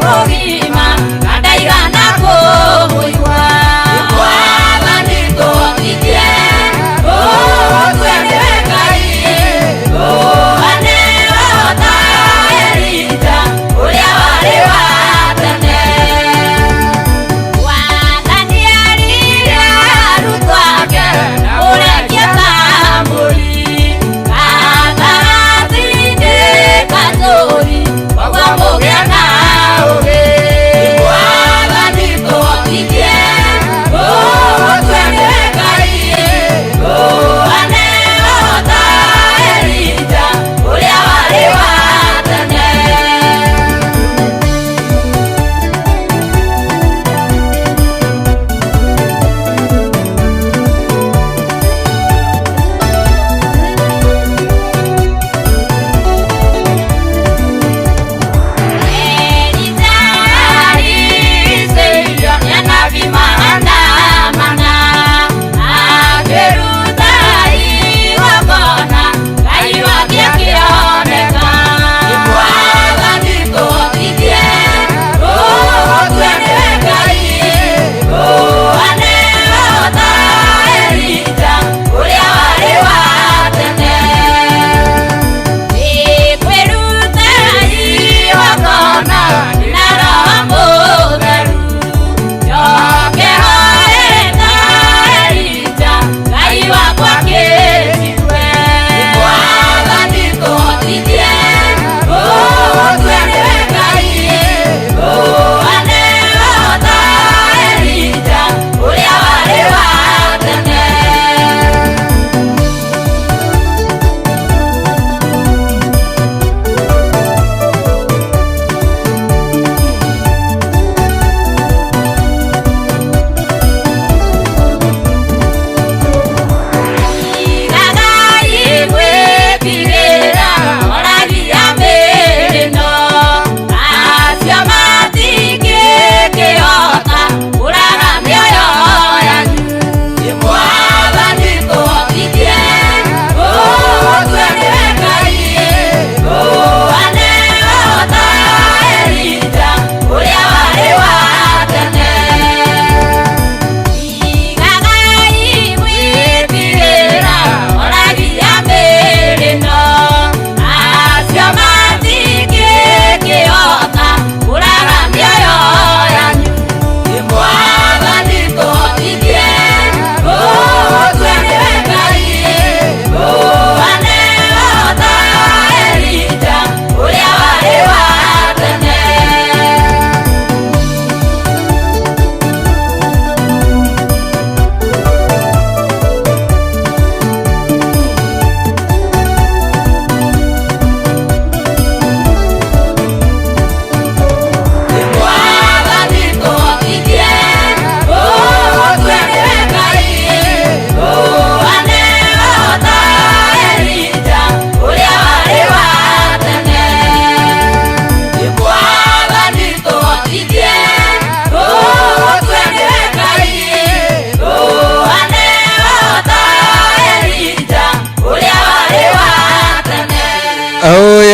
Mũgima, kanda igana kũmũigua.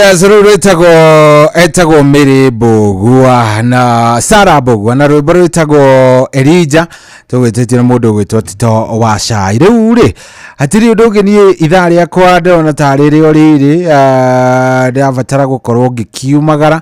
Yes, rũu rwĩtagwo etagwo Mary Mbũgua na Sarah Mbũgua na rwĩmbo rwĩtagwo Elijah tũgwĩtĩtio nĩ mũndũ ũgwĩtwo Tito wa Cai. Rĩu rĩ hatirĩ ũndũ ũngĩ niĩ ithaa rĩakwa ndĩrona tarĩ rĩo rĩrĩ, ndĩrabatara gũkorwo ngĩkiumagara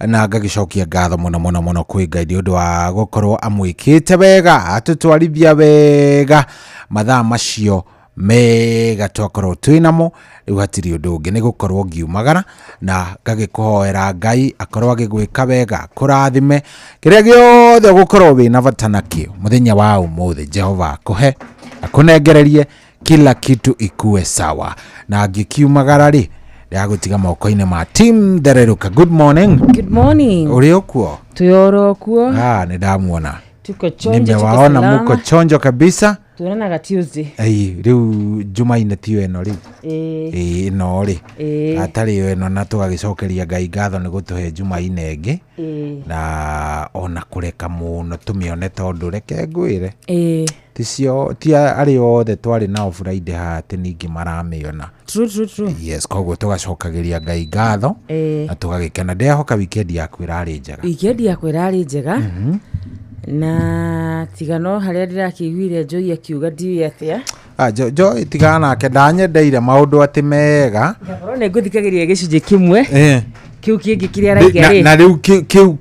na ngagĩcokia ngatho mũno mũno mũno kwĩ Ngai nĩ ũndũ wa gũkorwo amwĩkĩte wega, atũtwarithia wega mathaa macio mega twakorwo twĩ namo. Rĩu hatirĩ ũndũ ũngĩ nĩ gũkorwo ngiumagara na ngagĩkũhoera Ngai akorwo agĩgwĩka wega, kũrathime kĩrĩa gĩothe ũgũkorwo wĩna bata nakĩo mũthenya wa ũmũthĩ. Jehova akũhe, akũnengererie kila kitu ikue sawa. Na ngĩkiumagara rĩ ndĩragũtiga moko-inĩ ma team Thereruka. Good morning. Good morning. Ũrĩ ũkuo? Tuyoro kuo. Ah, nĩ ndamuona. Tuko chonjo, tuko Nimewaona salama. muko chonjo kabisa. Tuonanaga Tuesday. Ei, rĩu Jumaine tiyo ĩno rĩu. Ĩĩ. Ĩĩ, ĩno rĩ Ĩĩ. atarĩ yo ĩno, na tũgagĩcokeria Ngai ngatho nĩ gũtũhe Jumaine ĩngĩ Ĩĩ. na ona kũreka mũno tũmĩone, tondũ reke ngwĩre Ĩĩ. ticio ti arĩa othe twarĩ nao Friday haha atĩ ningĩ maramĩona. True, true, true. Yes, koguo tũgacokagĩria Ngai ngatho Ĩĩ. na tũgagĩkena. Ndĩrehoka weekend yaku ĩrarĩ njega. Weekend yakwa ĩrarĩ njega. Na tiga no harĩa ndĩrakĩiguire Joy akiuga ndiũĩ atĩa. Ah, Joy tigana nake, ndanyendeire maũndũ atĩ mega. Ngakorwo nĩ ngũthikagĩrĩria gĩcunjĩ kĩmwe. Eh. Kĩu kĩngĩ kĩrĩa araiga na, rĩ. na rĩu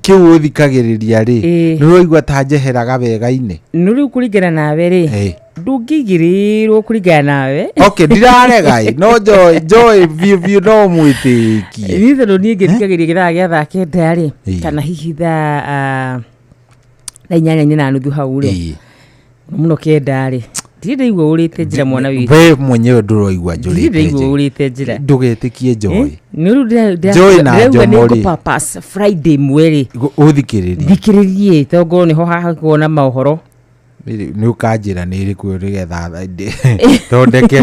kĩu ũthikagĩrĩria rĩ, Ĩĩ. nĩ ũraigua ta njeheraga wega-inĩ. No rĩu kũringana nawe rĩ. Ĩĩ. Ndũngĩigĩrĩrwo kũringana nawe. Okay, ndirarega ĩ, no Joy Joy biũ biũ no mwĩtĩkie. Niĩ tondũ niĩ ngĩthikagĩrĩria gĩthaa gĩa thaa 9 rĩ, Ĩĩ. kana hihi thaa 8:30 hau rĩ, mũno 9 rĩ, ndirĩ ndaigua ũrĩte njĩra mwana witũ. We mwenyewe ndũroigua Ndirĩ njũrĩte ndaigua njĩra. ũrĩte njĩra. Ndũgetĩkie Joy. Nĩ rĩu Joy na ndĩrauga nĩ Njomo rĩ. ngũ-purpose Friday ĩmwe rĩ. Ũthikĩrĩrie. Thikĩrĩrie tondũ ngorwo nĩho hakoragwo na maũhoro. Nĩ ũkanjĩra nĩ ĩrĩkũ nĩgetha thondeke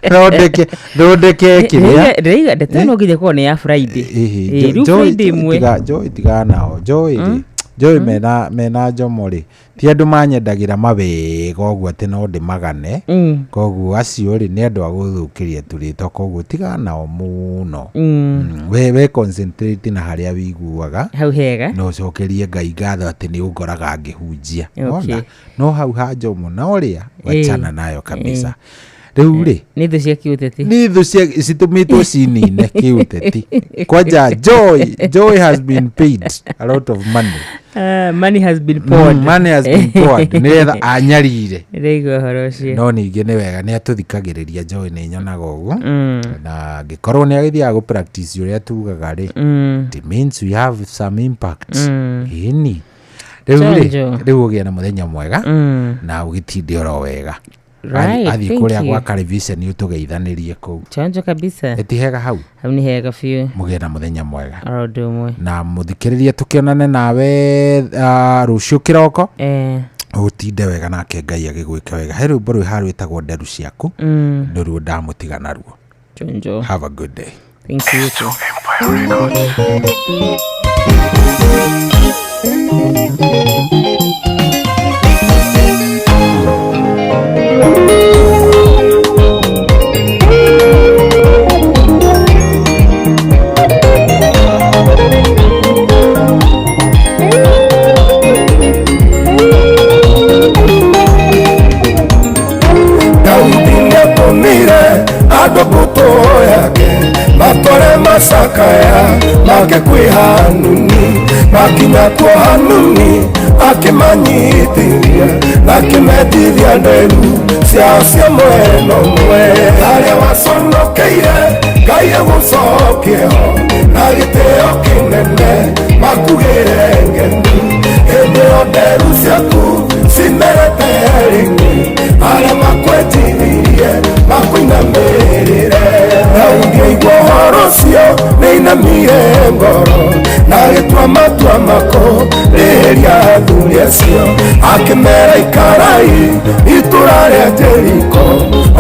thondeke thondeke kĩrĩa. Ndĩraiga ndeto ĩno nginya ĩkorwo nĩ ya Friday. Ĩĩ, rĩu Friday ĩmwe. Joy tigana nao. Joy rĩ, Joy mena Njomo rĩ, ti andũ manyendagĩra mawega ũguo atĩ no ndĩmagane. Koguo acio rĩ nĩ andũ a gũthũkĩria tũrĩtwa, koguo tigana nao mũno. We concentrate na harĩa wĩiguaga hau hega, na ũcokerie Ngai ngatho atĩ nĩ ũngoraga ngĩhunjia. Okay. Wona? No hau ha Njomo na ũrĩa wachana nayo kabisa. Ĩĩ. Rĩu rĩ nĩ thũ cia kĩũteti. Nĩ thũ cia citũmĩtwo cinine kĩũteti. Kwanja Joy has been paid a lot of money. Money has been poured. Money has been poured nĩgetha anyarire. Ndĩraigua ũhoro ũcio. No ningĩ nĩ wega nĩ atũthikagĩrĩria Joy, nĩ nyonaga ũguo. Na angĩkorwo nĩ agĩthiaga gũ practice ũrĩa tugaga rĩ, it means we have some impact. Ĩni rĩu rĩ, Chonjo. rĩu ũgĩe na mũthenya mwega na ũgĩtinde oro wega. Right, Athiĩ thank kũrĩa you. gwa Karibiceni ũtũgeithanĩrie kũu. Chonjo kabisa. Ĩti hega hau? Hau nĩ hega biũ. Mũgĩe na mũthenya mwega. Oro ũndũ ũmwe. Na mũthikĩrĩrie tũkĩonane nawe rũciũ kĩroko. Ũtinde wega nake Ngai agĩgwĩke wega. He rwĩmbo rwĩ haha rwĩtagwo Nderu Ciaku. Nĩruo ndamũtiga naruo. Chonjo. Have a good day. Thank you too. Daudi nĩatũmire andũ mbũtũ yake matware macakaya make kwĩ Hanuni, makinya kuo Hanuni akĩmanyitithia na akĩmendithia nderu ciao cia mwena ũmwe. Harĩa waconokeire Ngai agũcokie ho na gĩtĩo kĩnene makugĩre ngemi. Hĩndĩ ĩyo nderu ciaku cimerete rĩngĩ, arĩa makwetithirie makuinamĩrĩre. Daudi aigua ũhoro ũcio nĩainamire ngoro na agĩtua matua makũrĩhĩria athuri acio, akĩmera ikarai itũra rĩa Jeriko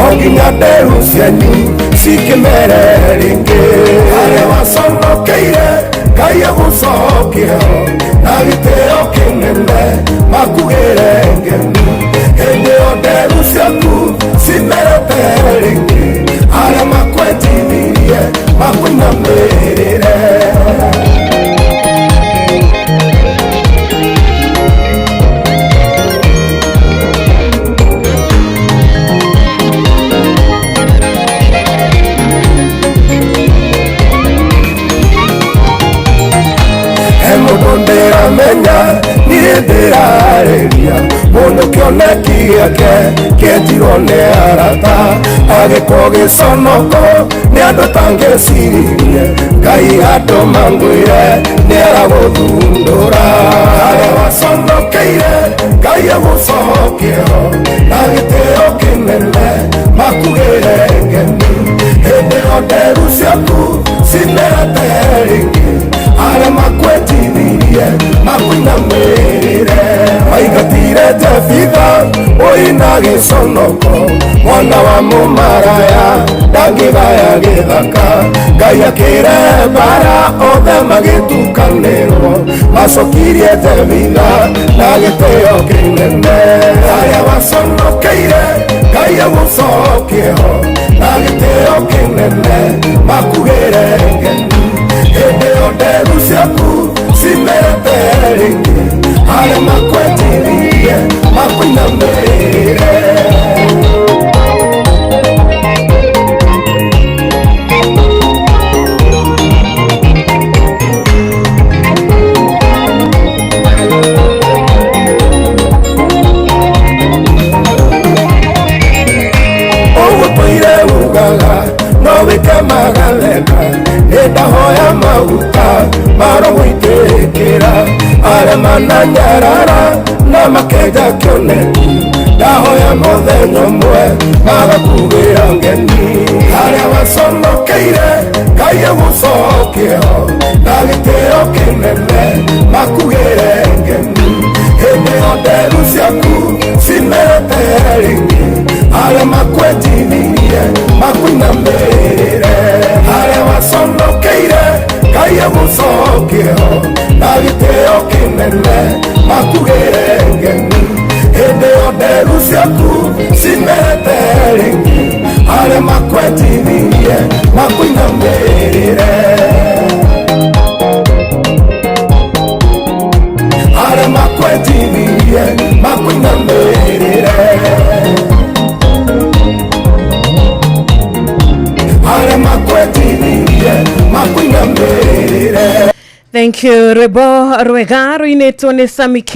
o nginya nderu cianyu cikĩmere rĩngĩ. Harĩa waconokeire Ngai agũcokie ho na gĩtĩo kĩnene makugĩre ngemi. Hĩndĩ ĩyo nderu ciaku cimerete rĩngĩ, arĩa makwetithirie makuinamĩrĩre. Agĩkwo gĩconoko nĩ andũ tangĩciririe Ngai andũ mangwĩre nĩ aragũthundũra Harĩa waconokeire Ngai agũcokie ho na gĩtĩo kĩnene makugĩre ngemi hĩndĩ ĩyo nderu ciaku cimerete rĩngĩ arĩa makwetithirie makuinamĩrĩre maingatire Jefitha ũina gĩconoko mwana wa mũmaraya ndangĩgaya gĩthaka Ngai akĩre mbara othe magĩtukanĩrwo macokirie Jefitha na gĩtĩo kĩnene harĩa waconokeire Ngai agũcokie ho na gĩtĩo kĩnene makugĩre ngemi hĩndĩ ĩyo nderu ciaku cimerete rĩngĩ arĩa makwetithirie makuinamĩrĩre ũgũtũire ugaga no wĩke magatheka nĩndahoya maguta marogũitĩkĩra arĩa mananyarara na makenja kĩoneki ndahoya mũthenya ũmwe magakugĩra ngeni harĩa waconokeire Ngai agũcokie ho na gĩtĩo kĩnene makugĩre ngemi hĩndĩ ĩyo nderu ciaku cimerete rĩngĩ arĩa makwetithirie makuinamĩrĩre harĩa waconokeire Ngai agũcokie ho na gĩtĩo kĩnene makugĩre ngemi hĩndĩ ĩyo nderu ciaku cimerete rĩngĩ arĩa makwetithirie makuinamĩrĩre arĩa makwetithirie makuinamĩrĩre arĩa makwetithirie makuinamĩrĩre Thank you rwĩmbo rwega rũinĩtwo nĩ Sammy K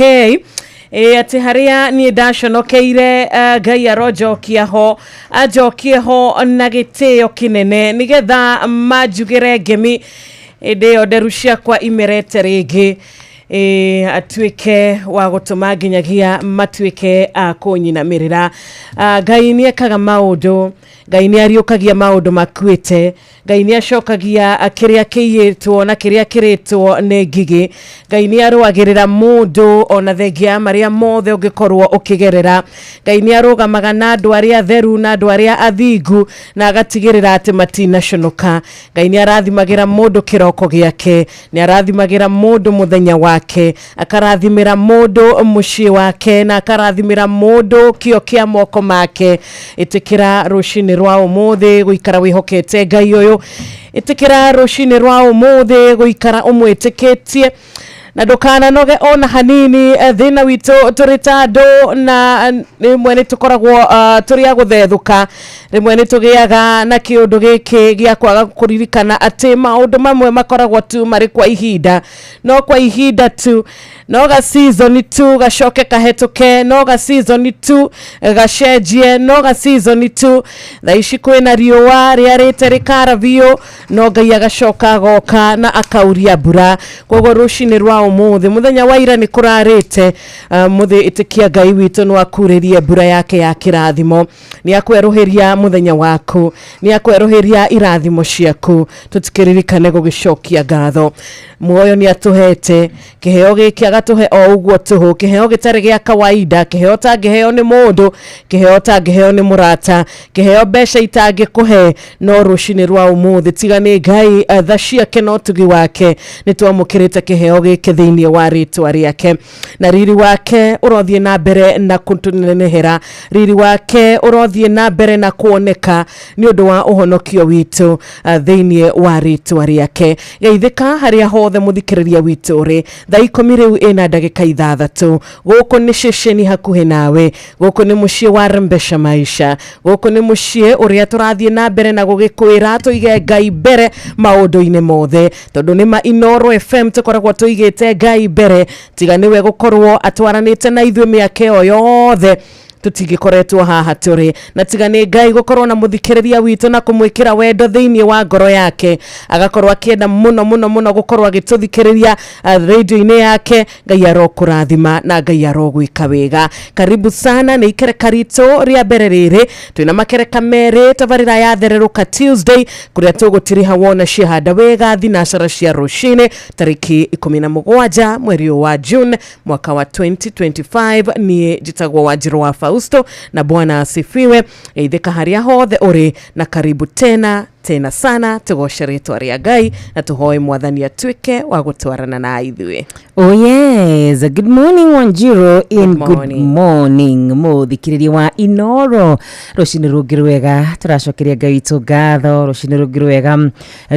ĩ atĩ harĩa niĩ ndaconokeire Ngai aronjokia ho anjokie ho na gĩtĩo kĩnene nĩgetha manjugĩre ngemi hĩndĩ ĩyo nderu ciakwa imerete rĩngĩ ĩ atuĩke wa gũtũma nginyagia matuĩke a kũnyinamĩrĩra. Ngai nĩ ekaga maũndũ, Ngai nĩ ariũkagia maũndũ makuĩte, Ngai nĩ acokagia kĩrĩa kĩiyĩtwo na kĩrĩa kĩrĩtwo nĩ ngigĩ. Ngai nĩ arũagĩrĩra mũndũ ona thengia ya marĩa mothe ũngĩkorwo ũkĩgerera. Ngai nĩ arũgamaga na andũ arĩa atheru na andũ arĩa athingu na agatigĩrĩra atĩ matinaconoka. Ngai nĩ arathimagĩra mũndũ kĩroko gĩake, nĩ arathimagĩra mũndũ mũthenya wake, akarathimĩra mũndũ mũciĩ wake na akarathimĩra mũndũ kĩo kĩa moko make. Ĩtĩkĩra rũcinĩ rwa ũmũthĩ gũikara wĩhokete Ngai ũyũ, ĩtĩkĩra rũcinĩ rwa ũmũthĩ gũikara ũmwĩtĩkĩtie na ndũkananoge ona hanini. Thĩna witũ tũrĩ ta andũ na rĩmwe nĩ tũkoragwo tũrĩ a gũthethũka, rĩmwe nĩ tũgĩaga na kĩũndũ gĩkĩ gĩa kwaga kũririkana atĩ maũndũ mamwe makoragwo tu marĩ kwa ihinda, no kwa ihinda tu, no ga season tu gacoke kahetũke, no ga season tu gacenjie, no ga season tu. Thaa ici kwĩna riũa rĩarĩte rĩkara biũ, no Ngai agacoka agoka na akauria mbura. Koguo rũcinĩ rwa ũmũthĩ, mũthenya wa ira nĩ kũrarĩte, mũthĩ ĩtĩkia Ngai witũ no akurĩrie mbura yake ya kĩrathimo, nĩ akwerũhĩria mũthenya waku, nĩ akwerũhĩria irathimo ciaku. Tũtikĩririkane gũgĩcokia ngatho. Muoyo nĩ atũhete kĩheo gĩkĩ, agatũhe o ũguo tũhũ, kĩheo gĩtarĩ gĩa kawaida, kĩheo tangĩheo nĩ mũndũ, kĩheo tangĩheo nĩ mũrata, kĩheo mbeca itangĩkũhe. No rũcinĩ rwa ũmũthĩ tiga nĩ Ngai, tha ciake na ũtugi wake, nĩ twamũkĩrĩte kĩheo gĩkĩ thĩinĩ wa rĩtwa rĩake, na riri wake ũrothiĩ na mbere na kũtũnenehera, riri wake ũrothiĩ na mbere na kuoneka nĩ ũndũ wa ũhonokio witũ thĩinĩ wa rĩtwa rĩake. Geithĩka harĩa hothe mũthikĩrĩria witũ ũrĩ. Thaa 10 rĩu ĩna ndagĩka 6. Gũkũ nĩ ceceni hakuhĩ nawe, gũkũ nĩ mũciĩ wa Rembesha Maisha, gũkũ nĩ mũciĩ ũrĩa tũrathiĩ na mbere na gũgĩkwĩra tũige Ngai mbere maũndũ-inĩ mothe, tondũ nĩ ma Inooro FM tũkoragwo tũigĩte Ngai mbere, tiga nĩwe gũkorwo atwaranĩte na ithuĩ mĩaka ĩyo yothe. Tũtingĩkoretwo haha tũrĩ na tiga nĩ Ngai gũkorwo na mũthikĩrĩria witũ na kũmwĩkĩra wendo thĩinĩ wa ngoro yake, agakorwo akĩenda mũno mũno mũno gũkorwo agĩtũthikĩrĩria radio-inĩ yake. Ngai arokũrathima na Ngai arogwĩka wega. Karibu sana, nĩ ikereka ritũ rĩa mbere rĩrĩ, twĩna makereka merĩ tabarĩra ya Thererũka Tuesday, kũrĩa tũgũtiriha wona ciahanda wega thinacara cia rũcinĩ tarĩki 17 mweri ũyũ wa June mwaka wa 2025. Niĩ njĩtagwo Wanjirũ wa Fausto, na Bwana asifiwe. Geithĩka harĩa hothe ũrĩ, na karibu tena tena sana. Tũgoce rĩtwa rĩa Ngai na tũhoe Mwathani atuĩke wa gũtwarana na ithuĩ. Oh yes, good morning Wanjiru in Good good morning. Morning muthikiriria wa Inoro, rucini rungi rwega turacokeria Ngai witũ ngatho. Rucini rungi rwega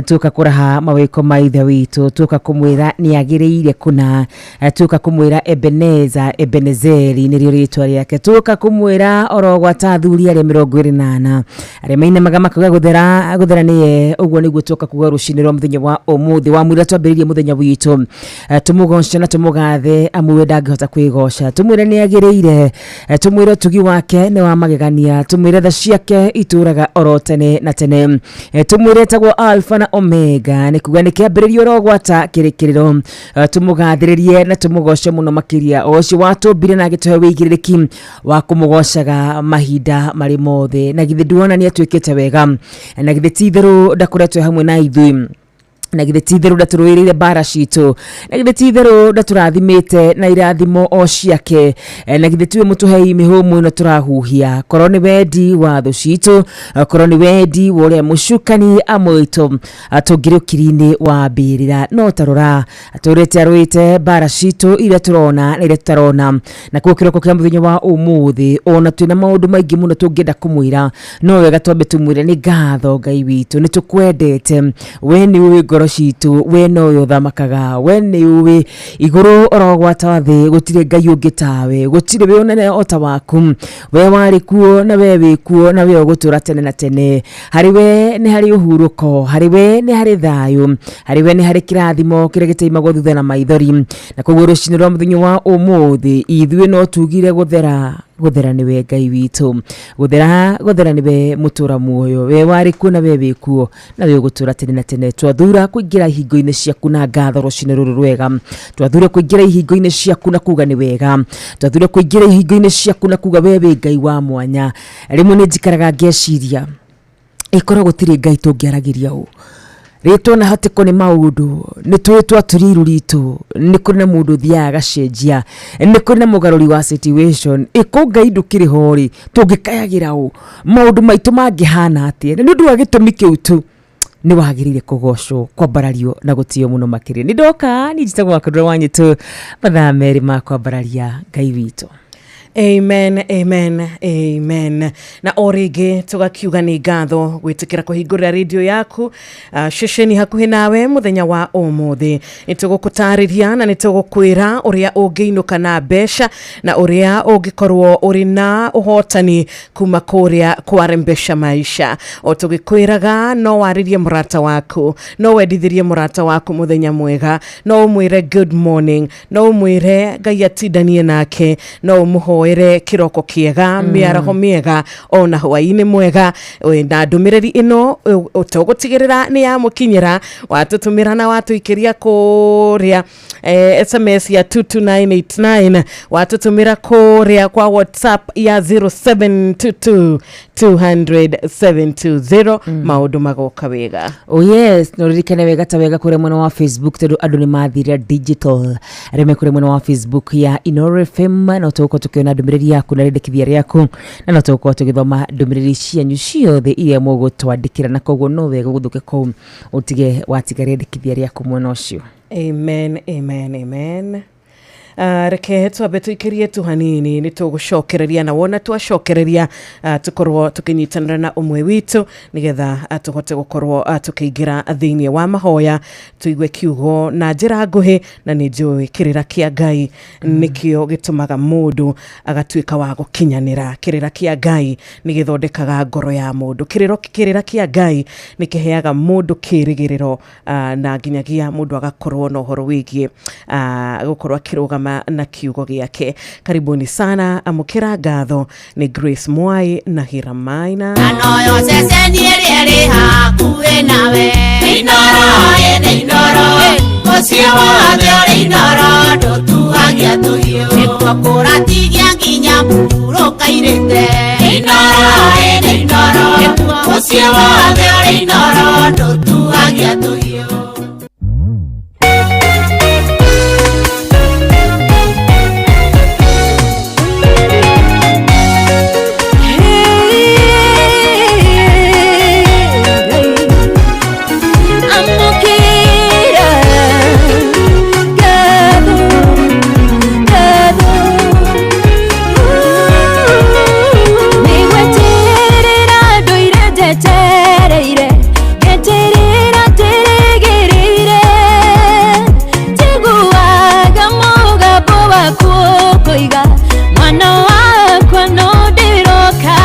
tuka kuraha mawiko ma Ithe witũ, tuka kumwira ni agiriire kuna, tuka kumwira Ebeneza, Ebenezeri nĩrĩo rĩtwa rĩake, tuka kumwira oro gwata athuri arĩa 24 arĩa mainamaga makauga gũthera gũthera nĩye. Ũguo nĩguo tuoka kuga rũcinĩ rwa mũthenya wa ũmũthĩ wa mwĩra twambĩrĩrie mũthenya witũ, tũmũgoce na tũmũgathe amu we ndangĩhota kwĩgoca, tũmwĩre nĩ agĩrĩire, tũmwĩre ũtugi wake nĩ wa magegania, tũmwĩre tha ciake itũraga oro tene na tene, tũmwĩre etagwo Alpha na Omega, nĩ kuga nĩ kĩambĩrĩrio oro gwata kĩrĩkĩrĩro, tũmũgathĩrĩrie na tũmũgoce mũno makĩria, o ũcio watũmbire na agĩtũhe wĩigĩrĩrĩki wa kũmũgocaga mahinda marĩ mothe. Na githĩ nduona nĩ atuĩkĩte wega? Na githĩ ti itherũ ndakoretwo hamwe na ithuĩ? Na githĩ ti itherũ ndatũrũĩrĩire mbara citũ? Na githĩ ti itherũ ndatũrathimĩte na irathimo o ciake? Na githĩ tiwe mũtũhei mĩhũmũ ĩno tũrahuhia? Korwo nĩ wendi wa thũ citũ, korwo nĩ wendi wa ũrĩa mũcukani amwĩtũ, tũngĩrĩ ũkiri-inĩ wa mbĩrĩra. No tarora atũrĩte arũĩte mbara citũ iria tũrona na iria tũtarona. Na kuo kĩroko kĩa mũthenya wa ũmũthĩ, ona twĩna maũndũ maingĩ mũno tũngĩenda kũmwĩra, no wega twambe tũmwĩre nĩ ngatho. Ngai witũ, nĩ tũkwendete, we nĩ ũĩ ngoro citũ, we nowe ũthamakaga, we nĩ ũĩ igũrũ oro gwata thĩ, gũtirĩ Ngai ũngĩ tawe, gũtirĩ wĩ ũnene o ta waku. We warĩ kuo na we wĩ kuo na we ũgũtũra tene na tene. Harĩ we nĩ harĩ ũhurũko, harĩ we nĩ harĩ thayũ, harĩ we nĩ harĩ kĩrathimo kĩrĩa gĩtaimagwo thutha na maithori. Na koguo rũcinĩ rwa mũthenya wa ũmũthĩ ithuĩ no tugire gũthera gũthera nĩwe Ngai witũ, gũthera gũthera nĩwe mũtũra muoyo, we warĩ kuo na we wĩ kuo na we ũgũtũra tene na tene. Twathura kũingĩra ihingo-inĩ ciaku na ngatho rũcinĩ rũrũ rwega, twathura kũingĩra ihingo-inĩ ciaku na kuga nĩ wega, twathura kũingĩra ihingo-inĩ ciaku na kuga we wĩ Ngai wa mwanya. Rĩmwe nĩ njikaraga ngeciria, ĩkorwo gũtirĩ Ngai tũngĩaragĩria ũũ rĩtwo na hatĩko nĩ maũndũ, nĩ tũĩ twatũria iru ritũ, nĩ kũrĩ na mũndũ ũthiaga agacenjia, nĩ kũrĩ na mũgarũri wa situation. Ĩko Ngai ndũkĩrĩ ho rĩ, tũngĩkayagĩra ũ? Maũndũ maitũ mangĩhana atĩa? Na nĩ ũndũ wa gĩtũmi kĩu tu nĩ wagĩrĩire kũgocwo, kwambarario na gũtĩo mũno makĩria. Nĩ ndoka, niĩ njĩtagwo Wakũndũra wa Nyitũ, mathaa merĩ ma kwambararia Ngai witũ. Amen, amen, amen. Na o rĩngĩ tũgakiuga nĩ ngatho gwĩtĩkĩra kũhingũrĩra radio yaku, ceceni hakuhĩ nawe mũthenya wa ũmũthĩ. Nĩ tũgũkũtarĩria na nĩ tũgũkwĩra ũrĩa ũngĩinũka na mbeca na ũrĩa ũngĩkorwo ũrĩ na ũhotani kuma kũrĩa kwa Mbeca Maisha. O tũgĩkwĩraga, no warĩrie mũrata waku, no wendithĩrie mũrata waku mũthenya mwega, no ũmwĩre good morning, no ũmwĩre Ngai atindanie nake, no ũmũhoere kĩroko kĩega, mĩaraho mĩega ona hwaĩ-inĩ mwega. Na ndũmĩrĩri ĩno tũgũtigĩrĩra nĩ yamũkinyĩra watũtũmĩra na watũikĩria kũrĩa SMS ya 22989, watũtũmĩra kũrĩa kwa WhatsApp ya 0722 200 720, maũndũ magoka wega. Oh yes, no ririkane wega ta wega kũrĩa mwena wa Facebook, tondũ andũ nĩ mathire digital, arĩa me kũrĩa mwena wa Facebook ya Inoro FM, no tũgũkorwo tũkĩona ndũmĩrĩri yaku na rĩndĩkithia rĩaku, na no tũgũkorwo tũgĩthoma ndũmĩrĩri cianyu ciothe iria mũgũtwandĩkĩra. Na koguo no wega ũgũthũke kũu ũtige watiga rĩendekithia rĩaku mwena ũcio. Amen, amen, amen. Reke twambe tũikĩrie tu hanini, nĩ tũgũcokereria, na wona twacokereria, tũkorwo tũkĩnyitanĩra na ũmwe witũ nĩgetha tũhote gũkorwo tũkĩingĩra thĩinĩ wa mahoya, tũigue kiugo na njĩra nguhĩ. Na nĩ njũĩ kĩrĩra kĩa Ngai nĩkĩo gĩtũmaga mũndũ agatuĩka wa gũkinyanĩra. Kĩrĩra kĩa Ngai nĩ gĩthondekaga ngoro ya mũndũ. Kĩrĩra kĩa Ngai nĩ kĩheaga mũndũ kĩrĩgĩrĩro, na nginyagia mũndũ agakorwo na ũhoro wĩgiĩ gũkorwo akĩrũgama. Kũrũgama na kiugo gĩake. Karibuni sana, amũkĩra ngatho nĩ Grace Mwai na Hira Maina. Noyo ceceni ĩrĩa ĩrĩ hakuhĩ nawe. Inooro ĩ nĩ Inooro, mũciĩ wothe ũrĩ Inooro, ndũtuagia tũhiũ. Nĩkuo kũratigia nginya mũhurũka-irĩte. Inooro ĩ nĩ Inooro, mũciĩ wothe ũrĩ Inooro, ndũtuagia tũhiũ. Nĩgweterera ndũire njetereire, ngeterera ndĩrĩgĩrĩire, njiguaga mũgambo waku ũkũiga mwana wakwa no ndĩroka.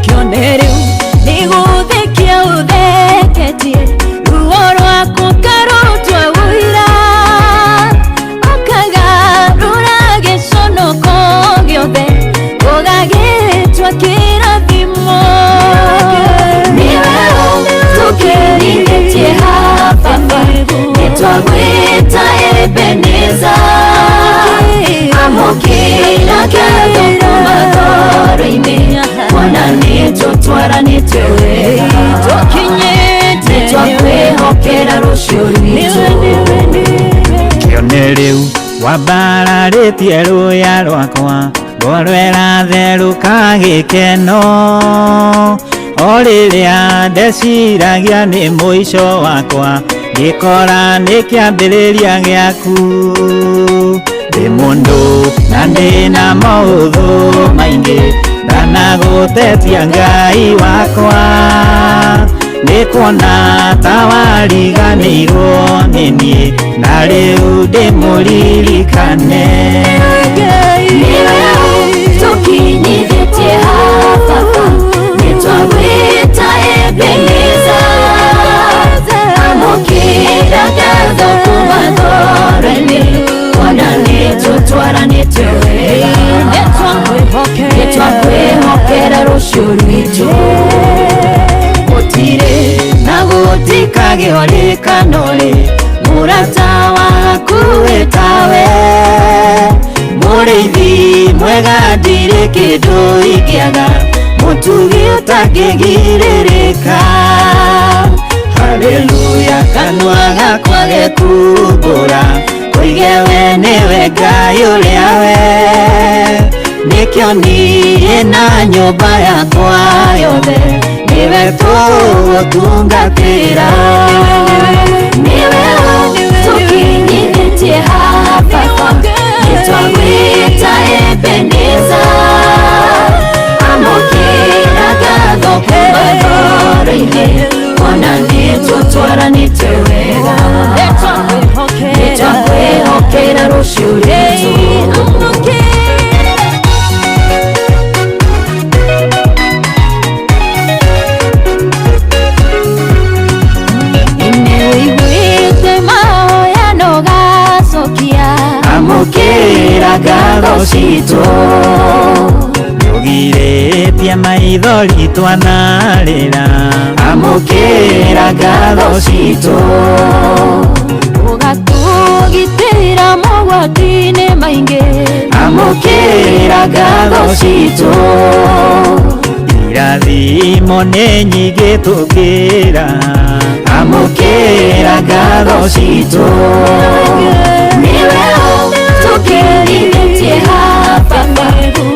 Kĩone rĩu nĩgũthekia ũtheketie, ruo rwaku karutwa ũira, ũkagarũra gĩconoko gĩothe, ũgagĩtua kĩrathimo. Nĩwe tũkinyithĩtie haha baba, nĩtwagwĩta Ebeneza, amũkĩra ngatho kuma ngoro-inĩ, kuona nĩtũtwaranĩte wega, nĩtwakwĩhokera rũciũ rwitũ. Kĩone rĩu wambararĩtie rũya rwakwa, ngoro ĩratherũka gĩkeno, o rĩrĩa ndeciragia nĩ mũico wakwa, ngĩkora nĩ kĩambĩrĩria gĩaku. Ndĩ mũndũ na ndĩna maũthũ maingĩ, ndanagũtetia Ngai wakwa, nĩ kuona ta wariganĩirwo nĩ niĩ, na rĩu ndĩmũririkane. Nĩwe tũkinyithĩtie haha baba, nĩtwagwĩta Ebeneza, amũkĩra ngatho kuma ngoro-inĩ, kuona nĩtũtwaranĩte wega, nĩtwakwĩhokera rũciũ rwitũ. Gũtirĩ na gũtikagĩo rĩkano-rĩ, mũrata waku wĩtawe, mũrĩithi mwega ndirĩ kĩndũ ingĩaga, mũtugi ũtangĩgirĩrĩka. Haleluya, kanua gakwa gekumbũra, koige we nĩwe Ngai ũrĩa we, nĩkĩo niĩ na nyũmba yakwa yothe, nĩwe tũgũtungatĩra. Nĩwe tũkinyithĩtie haha baba, nĩtwagwĩta Ebeneza, amũkĩra ngatho kuma ngoro-inĩ, kuona nĩtũtwaranĩte wega, nĩtwakwĩhokera rũciũ rwitũ. Nĩwĩiguĩte mahoya na ũgacokia, Amũkĩra ngatho citũ, nĩũgirĩtie maithori twanarĩra, amũkĩra ngatho citũ, ũgatũgitĩra mogwati-inĩ maingĩ, amũkĩra ngatho citũ, irathimo nĩ nyingĩ tũkĩra, amũkĩra ngatho citũ. Nĩwe tũkinyithĩtie haha baba,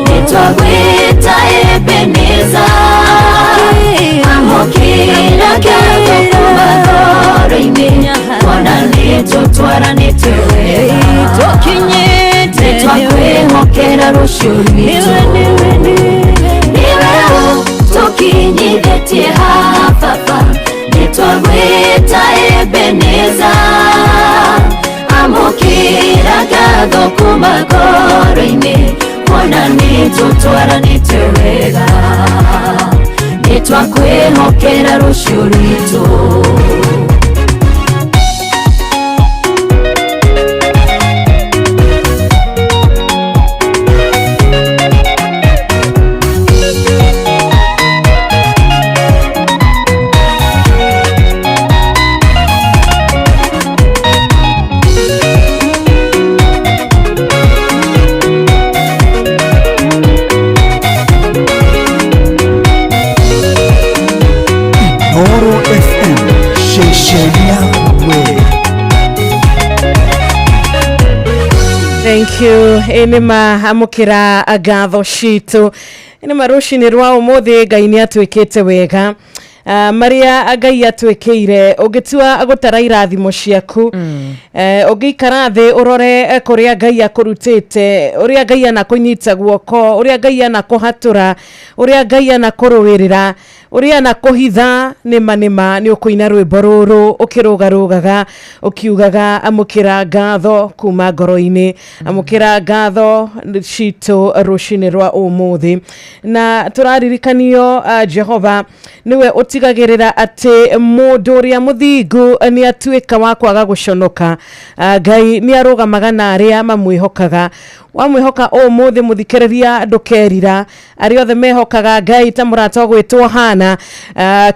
nĩtwagwĩta Ebeneza, amũkĩra ngatho kuma ngoro-inĩ, kuona nĩtũtwaranĩte wega, nĩtwakwĩhokera rũciũ rwitũ. Nĩwe tũkinyithĩtie haha baba, nĩtwagwĩta Ebeneza, amũkĩra ngatho kuma ngoro-inĩ, kuona nĩtũtwaranĩte wega, nĩtwakwĩhokera rũciũ rwitũ. Thank you. Ĩ nĩ ma amũkĩra ngatho citũ. Nĩ ma rũcinĩ rwa ũmũthĩ Ngai nĩ atwĩkĩte wega. Marĩa Ngai atwĩkĩire, ũngĩtua gũtara irathimo ciaku, ũngĩikara thĩ ũrore kũrĩa Ngai akũrutĩte, ũrĩa Ngai anakũnyita guoko, ũrĩa Ngai anakũhatũra, ũrĩa Ngai anakũrũĩrĩra, ũrĩa anakũhitha, nĩma nĩma nĩ ũkũina rwĩmbo rũrũ ũkĩrũgarũgaga ũkiugaga amũkĩra ngatho kuma ngoro-inĩ, amũkĩra ngatho citũ rũcinĩ rwa ũmũthĩ. Na tũraririkanio Jehova nĩwe ũtigagĩrĩra atĩ mũndũ ũrĩa mũthingu nĩ atuĩka wa kwaga gũconoka. Ngai nĩ arũgamaga na arĩa mamwĩhokaga. Wamwĩhoka ũmũthĩ mũthikĩrĩria ndũkerira. Arĩa othe mehokaga Ngai ta mũrata ũgwĩtwo Hana,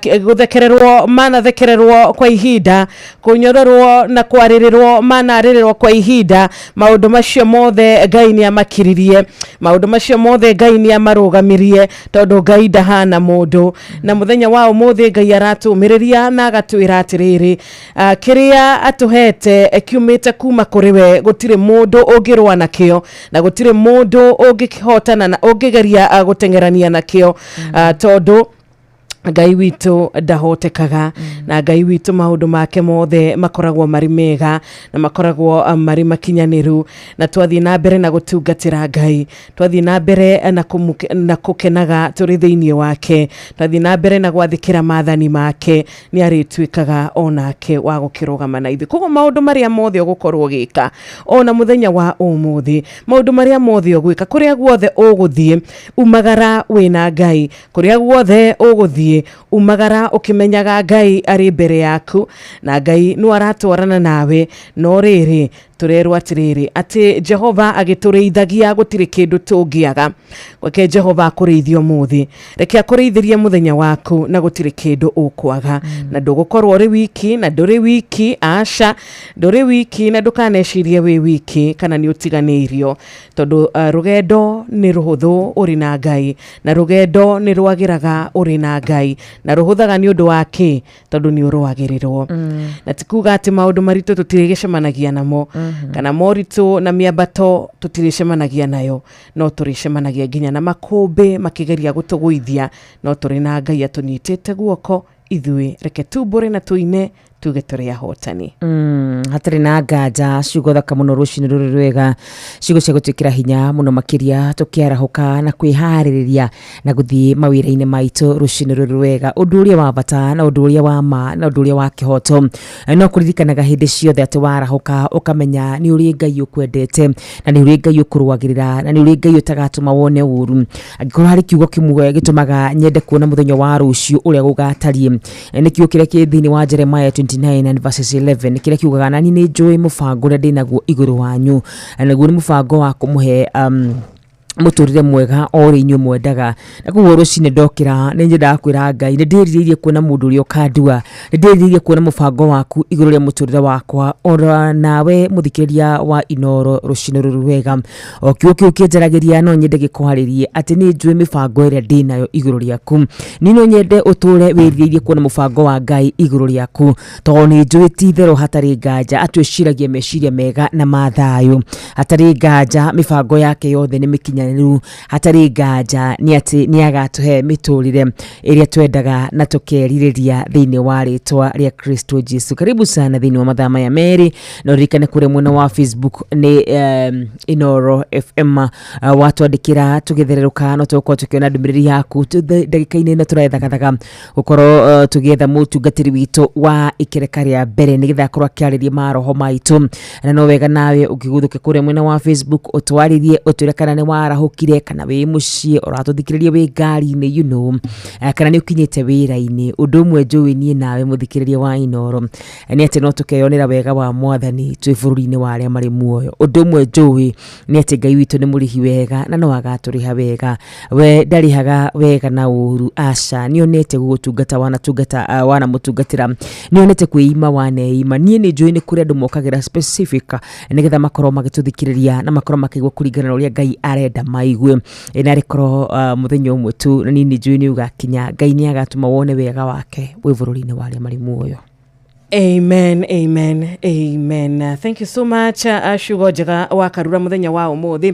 gũthekererwo manathekererwo kwa ihinda, kũnyororwo na kwarĩrĩrwo manarĩrĩrwo kwa ihinda, maũndũ macio mothe Ngai nĩ amakiririe, maũndũ macio mothe Ngai nĩ amarũgamirie, tondũ Ngai ndahana mũndũ. Na mũthenya wa ũmũthĩ Ngai aratũmĩrĩria na agatwĩra atĩrĩrĩ, kĩrĩa atũhete kiumĩte kuma kũrĩ we, gũtirĩ mũndũ ũngĩrũa nakĩo na gũtirĩ mũndũ ũngĩhotana na ũngĩgeria gũteng'erania nakĩo, tondũ Ngai witũ ndahotekaga, na Ngai witũ maũndũ make mothe makoragwo marĩ mega na makoragwo marĩ makinyanĩru. Na twathiĩ na mbere na gũtungatĩra Ngai, twathiĩ na mbere na kũkenaga tũrĩ thĩinĩ wake, twathiĩ na mbere na gwathĩkĩra maathani make, nĩ arĩtuĩkaga onake wa gũkĩrũgama na ithuĩ. Koguo maũndũ marĩa mothe ũgũkorwo ũgĩka ona mũthenya wa ũmũthĩ, maũndũ marĩa mothe ũgwĩka, kũrĩa guothe ũgũthiĩ, umagara wĩna Ngai, kũrĩa guothe ũgũthiĩ, umagara ũkĩmenyaga Ngai arĩ mbere yaku, na Ngai no aratwarana nawe. No rĩrĩ, tũrerwo atĩrĩrĩ, atĩ Jehova agĩtũrĩithagia gũtirĩ kĩndũ tũngĩaga. Reke Jehova akũrĩithie ũmũthĩ, reke akũrĩithĩrie mũthenya waku, na gũtirĩ kĩndũ ũkwaga. Na ndũgũkorwo ũrĩ wiki, na ndũrĩ wiki, aca, ndũrĩ wiki, na ndũkanecirie wĩ wiki kana nĩ ũtiganĩirio, tondũ rũgendo nĩ rũhũthũ ũrĩ na Ngai, na rũgendo nĩ rwagĩraga ũrĩ na Ngai, na rũhũthaga nĩ ũndũ wa kĩ? Tondũ nĩ ũrũagĩrĩrwo. Na ti kuga atĩ maũndũ maritũ tũtirĩgĩcemanagia namo, kana moritũ na mĩambato tũtirĩcemanagia nayo, no tũrĩcemanagia nginya na makũmbĩ makĩgeria gũtũgũithia, no tũrĩ na Ngai atũnyitĩte guoko ithuĩ. Reke tumbũre na tũine tuge tũrĩ ahotani. Hatarĩ na nganja, ciugo thaka mũno rũcinĩ rũrũ rwega, ciugo cia gũtwĩkĩra hinya mũno makĩria tũkĩarahũka na kwĩharĩrĩria na gũthiĩ mawĩra-inĩ maitũ rũcinĩ rũrũ rwega. Ũndũ ũrĩa wa bata na ũndũ ũrĩa wa ma na ũndũ ũrĩa wa kĩhoto no kũririkanaga hĩndĩ ciothe atĩ warahũka ũkamenya nĩ ũrĩ Ngai ũkwendete, na nĩ ũrĩ Ngai ũkũrũagĩrĩra, na nĩ ũrĩ Ngai ũtagatũma wone ũru. Angĩkorwo harĩ kiugo kĩmwe gĩtũmaga nyende kuona mũthenya wa rũciũ ũrĩa gũgatariĩ, nĩ kiugo kĩrĩa kĩ thĩinĩ wa Jeremiah 29 and verses 11, kĩrĩa kiugaga, na niĩ nĩ njũĩ mũbango ũrĩa ndĩnaguo igũrũ wanyu, naguo nĩ mũbango wa kũmũhe mũtũrĩre mwega o ũrĩa inyuĩ mwendaga. Na koguo rũcinĩ ndokĩra nĩ nyendaga kwĩra Ngai nĩ ndĩrirĩirie kuona mũndũ ũrĩa ũkandua, nĩ ndĩrirĩirie kuona mũbango waku igũrũ rĩa mũtũrĩre wakwa, ona nawe mũthikĩrĩria wa Inooro rũcinĩ rũrũ rwega. O kiugo kĩu kĩnjaragĩria no nyende gĩkwarĩrie atĩ nĩ njũĩ mĩbango ĩrĩa ndĩnayo igũrũ rĩaku. Niĩ no nyende ũtũre wĩrirĩirie kuona mũbango wa Ngai igũrũ rĩaku, tondũ nĩ njũĩ ti itherũ hatarĩ nganja atwĩciragia meciria mega na ma thayũ. Hatarĩ nganja mĩbango yake yothe nĩ mĩkinyanĩru. Hatarĩ nganja nĩ atĩ nĩ agatũhe mĩtũrĩre ĩrĩa twendaga na tũkerirĩria thĩinĩ wa rĩtwa rĩa Kristo Jesu. Karibu sana thĩinĩ wa mathaa maya merĩ, na ũririkane kũrĩa mwena wa Facebook nĩ Inooro FM. Watwandĩkĩra tũgĩthererũka no tũgũkorwo tũkĩona ndũmĩrĩri yaku ndagĩka-inĩ ĩno tũrethagathaga gũkorwo tũgĩetha mũtungatĩri witũ wa ikereka rĩa mbere nĩgetha akorwo akĩarĩria maroho maitũ. Na no wega nawe ũngĩguthũke kũrĩa mwena wa Facebook ũtwarĩrie, ũtwĩre kana nĩ warahũkire, kana wĩ mũciĩ ũratũthikĩrĩria wĩ ngari-inĩ, kana nĩ ũkinyĩte wĩra-inĩ. Ũndũ ũmwe njũĩ niĩ nawe mũthikĩrĩria wa Inooro nĩ atĩ no tũkeyonera wega wa Mwathani twĩ bũrũri-inĩ wa arĩa marĩ muoyo. Ũndũ ũmwe njũĩ nĩ atĩ Ngai witũ nĩ mũrĩhi wega na no agatũrĩha wega. We ndarĩhaga wega na ũru, aca. Nĩ onete gũgũtungata wanatungata, wanamũtungatĩra, nĩ onete kwĩima waneima. Niĩ nĩ njũĩ nĩ kũrĩ andũ mokagĩra specific nĩgetha makorwo magĩtũthikĩrĩria na makorwo makĩigua kũringana na ũrĩa Ngai arenda maigue. Na rĩkorwo mũthenya ũmwe tu, na niĩ nĩ njũĩ nĩ ũgakinya, Ngai nĩ agatũma wone wega wake wĩ bũrũri-inĩ wa arĩa marĩ muoyo. Amen, amen, amen. Thank you so much, ciugo njega wa Karura muthenya wa umuthi.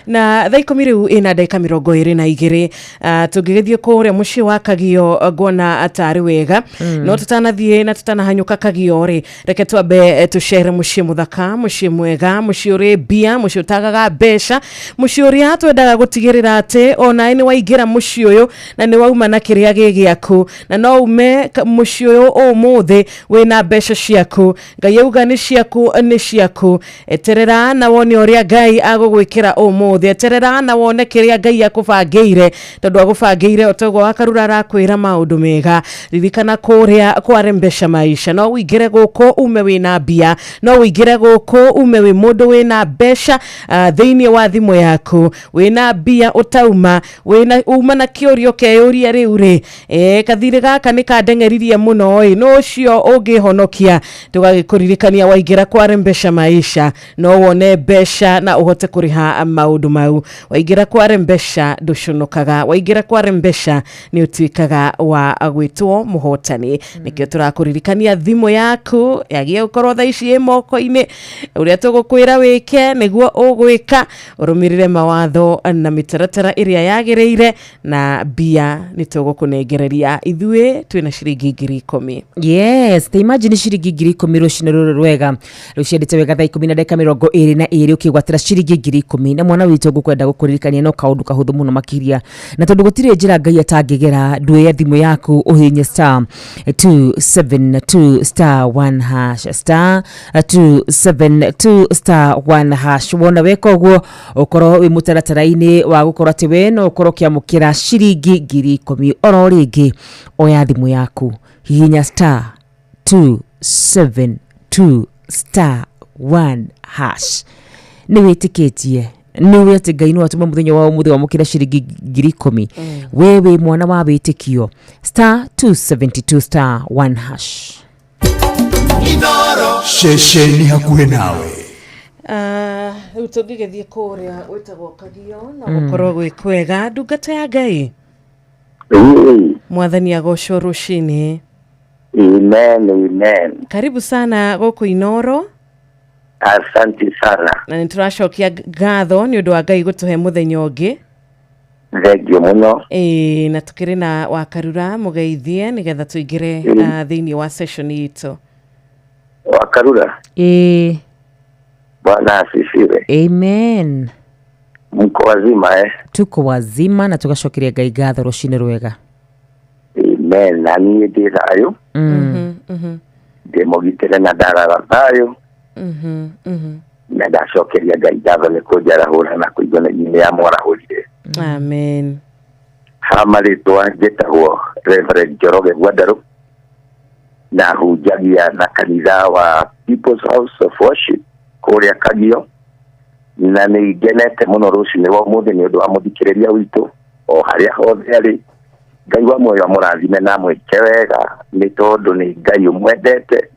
Na thaa 10 riu ina ndagika 22, tũngĩgĩthiĩ kũrĩa mũciĩ wa Kagio, nguona tarĩ wega. No tũtanathiĩ na tũtanahanyũka Kagio rĩ, reke twambe tũcere mũciĩ mũthaka, mũciĩ mwega, mũciĩ ũrĩ mbia, mũciĩ ũtagaga mbeca, mũciĩ ũrĩa twendaga gũtigĩrĩra atĩ onawe nĩ waingĩra mũciĩ ũyũ na nĩ wauma na kĩrĩa gĩ gĩaku, na no ume mũciĩ ũyũ ũmũthĩ wĩna mbeca ciaku. Ngai auga nĩ ciaku, nĩ ciaku. Eterera na wone ũrĩa Ngai agũgwĩkĩra ũmũthĩ. Eterera na wone kĩrĩa Ngai akũbangĩire, tondũ agũbangĩire o toguo Wakarura arakwĩra maũndũ mega. Ririkana kũrĩa kwarembesha maisha, no ũingĩre gũkũ ume wĩna mbia, no ũingĩre gũkũ ume wĩ mũndũ wĩna mbeca, thĩinĩ wa thimũ yaku wĩna mbia ũtauma wĩna uma na kĩũria ũkeyũria rĩu rĩ, kathirĩ gaka nĩ kandeng'eririe mũno ĩ, no ũcio ũngĩhonokia. Tũgagĩkũririkania waingĩra kwarembesha maisha no wone mbeca na ũhote kũrĩha maũndũ mau. Waingĩra kwarembesha ndũconokaga, waingĩra kwarembesha nĩ ũtuĩkaga wa gwĩtwo mũhotani. Nĩkĩo tũrakũririkania thimũ yaku yagie gũkorwo thaa ici ĩ moko-inĩ. Ũrĩa tũgũkwĩra wĩke nĩguo ũgwĩka, ũrũmĩrĩre mawatho na mĩtaratara ĩrĩa yagĩrĩire, na mbia nĩ tũgũkũnengereria. Ithuĩ twĩna ciringi 10,000. Yes, ta imagine ciringi 10,000 rũcinĩ rũrũ rwega rũciendete wega, thaa 10 na ndagĩka 22, ũkĩgwatĩra ciringi 10,000. Na mwana witũ, ngũkwenda gũkũririkania no kaũndũ kahũthũ mũno makĩria, na tondũ gũtirĩ njĩra Ngai atangĩgera, nduĩya thimũ yaku ũhihinye *272*1#, *272*1#. Wona weka ũguo, ũkorwo wĩ mũtaratara-inĩ wa gũkorwo atĩ we no ũkorwo ũkĩamũkĩra ciringi 10,000 oro rĩngĩ. Oya thimũ yaku, hihinya *272*1#. Nĩ wĩtĩkĩtie, nĩ ũĩ atĩ Ngai no atũme mũthenya wa ũmũthĩ wamũkĩra ciringi 10,000? We wĩ mwana wa wĩtĩkio. *272*1#. Ceceni hakuhĩ nawe. Rĩu tũngĩgĩthiĩ kũrĩa gwĩtagwo Kagio no gũkorwo gwĩ kwega. Ndungata ya Ngai, Mwathani agocwo rũcinĩ. Amen, amen. Karibu sana gũkũ Inoro. Asante sana. Na nĩ tũracokia ngatho nĩ ũndũ wa Ngai gũtũhe mũthenya ũngĩ. Thengiũ mũno. Ĩĩ, na tũkĩrĩ na Wakarura, mũgeithie nĩgetha tũingĩre thĩinĩ wa session itũ. Wakarura, Ĩĩ. Bwana asifiwe. Amen. Mko wazima, eh? Tuko wazima na tugacokeria Ngai ngatho rũcinĩ rwega. Amen. Na niĩ ndĩ thayũ, ndĩ mũgitĩre na ndarara thayũ, na ndacokeria Ngai ngatho nĩ kũnjarahũra na kũigua na nĩ amwarahũrire. Amen. Ha marĩtwa njĩtagwo Reverend Njoroge Gwandarũ, na hunjagia na kanitha wa People's House of Worship kũrĩa Kagio, na nĩ ngenete mũno rũcinĩ rwa ũmũthĩ nĩ ũndũ wa mũthikĩrĩria witũ o harĩa hothe arĩ. Ngai wa muoyo amũrathime na amwĩke wega, nĩ tondũ nĩ Ngai ũmwendete,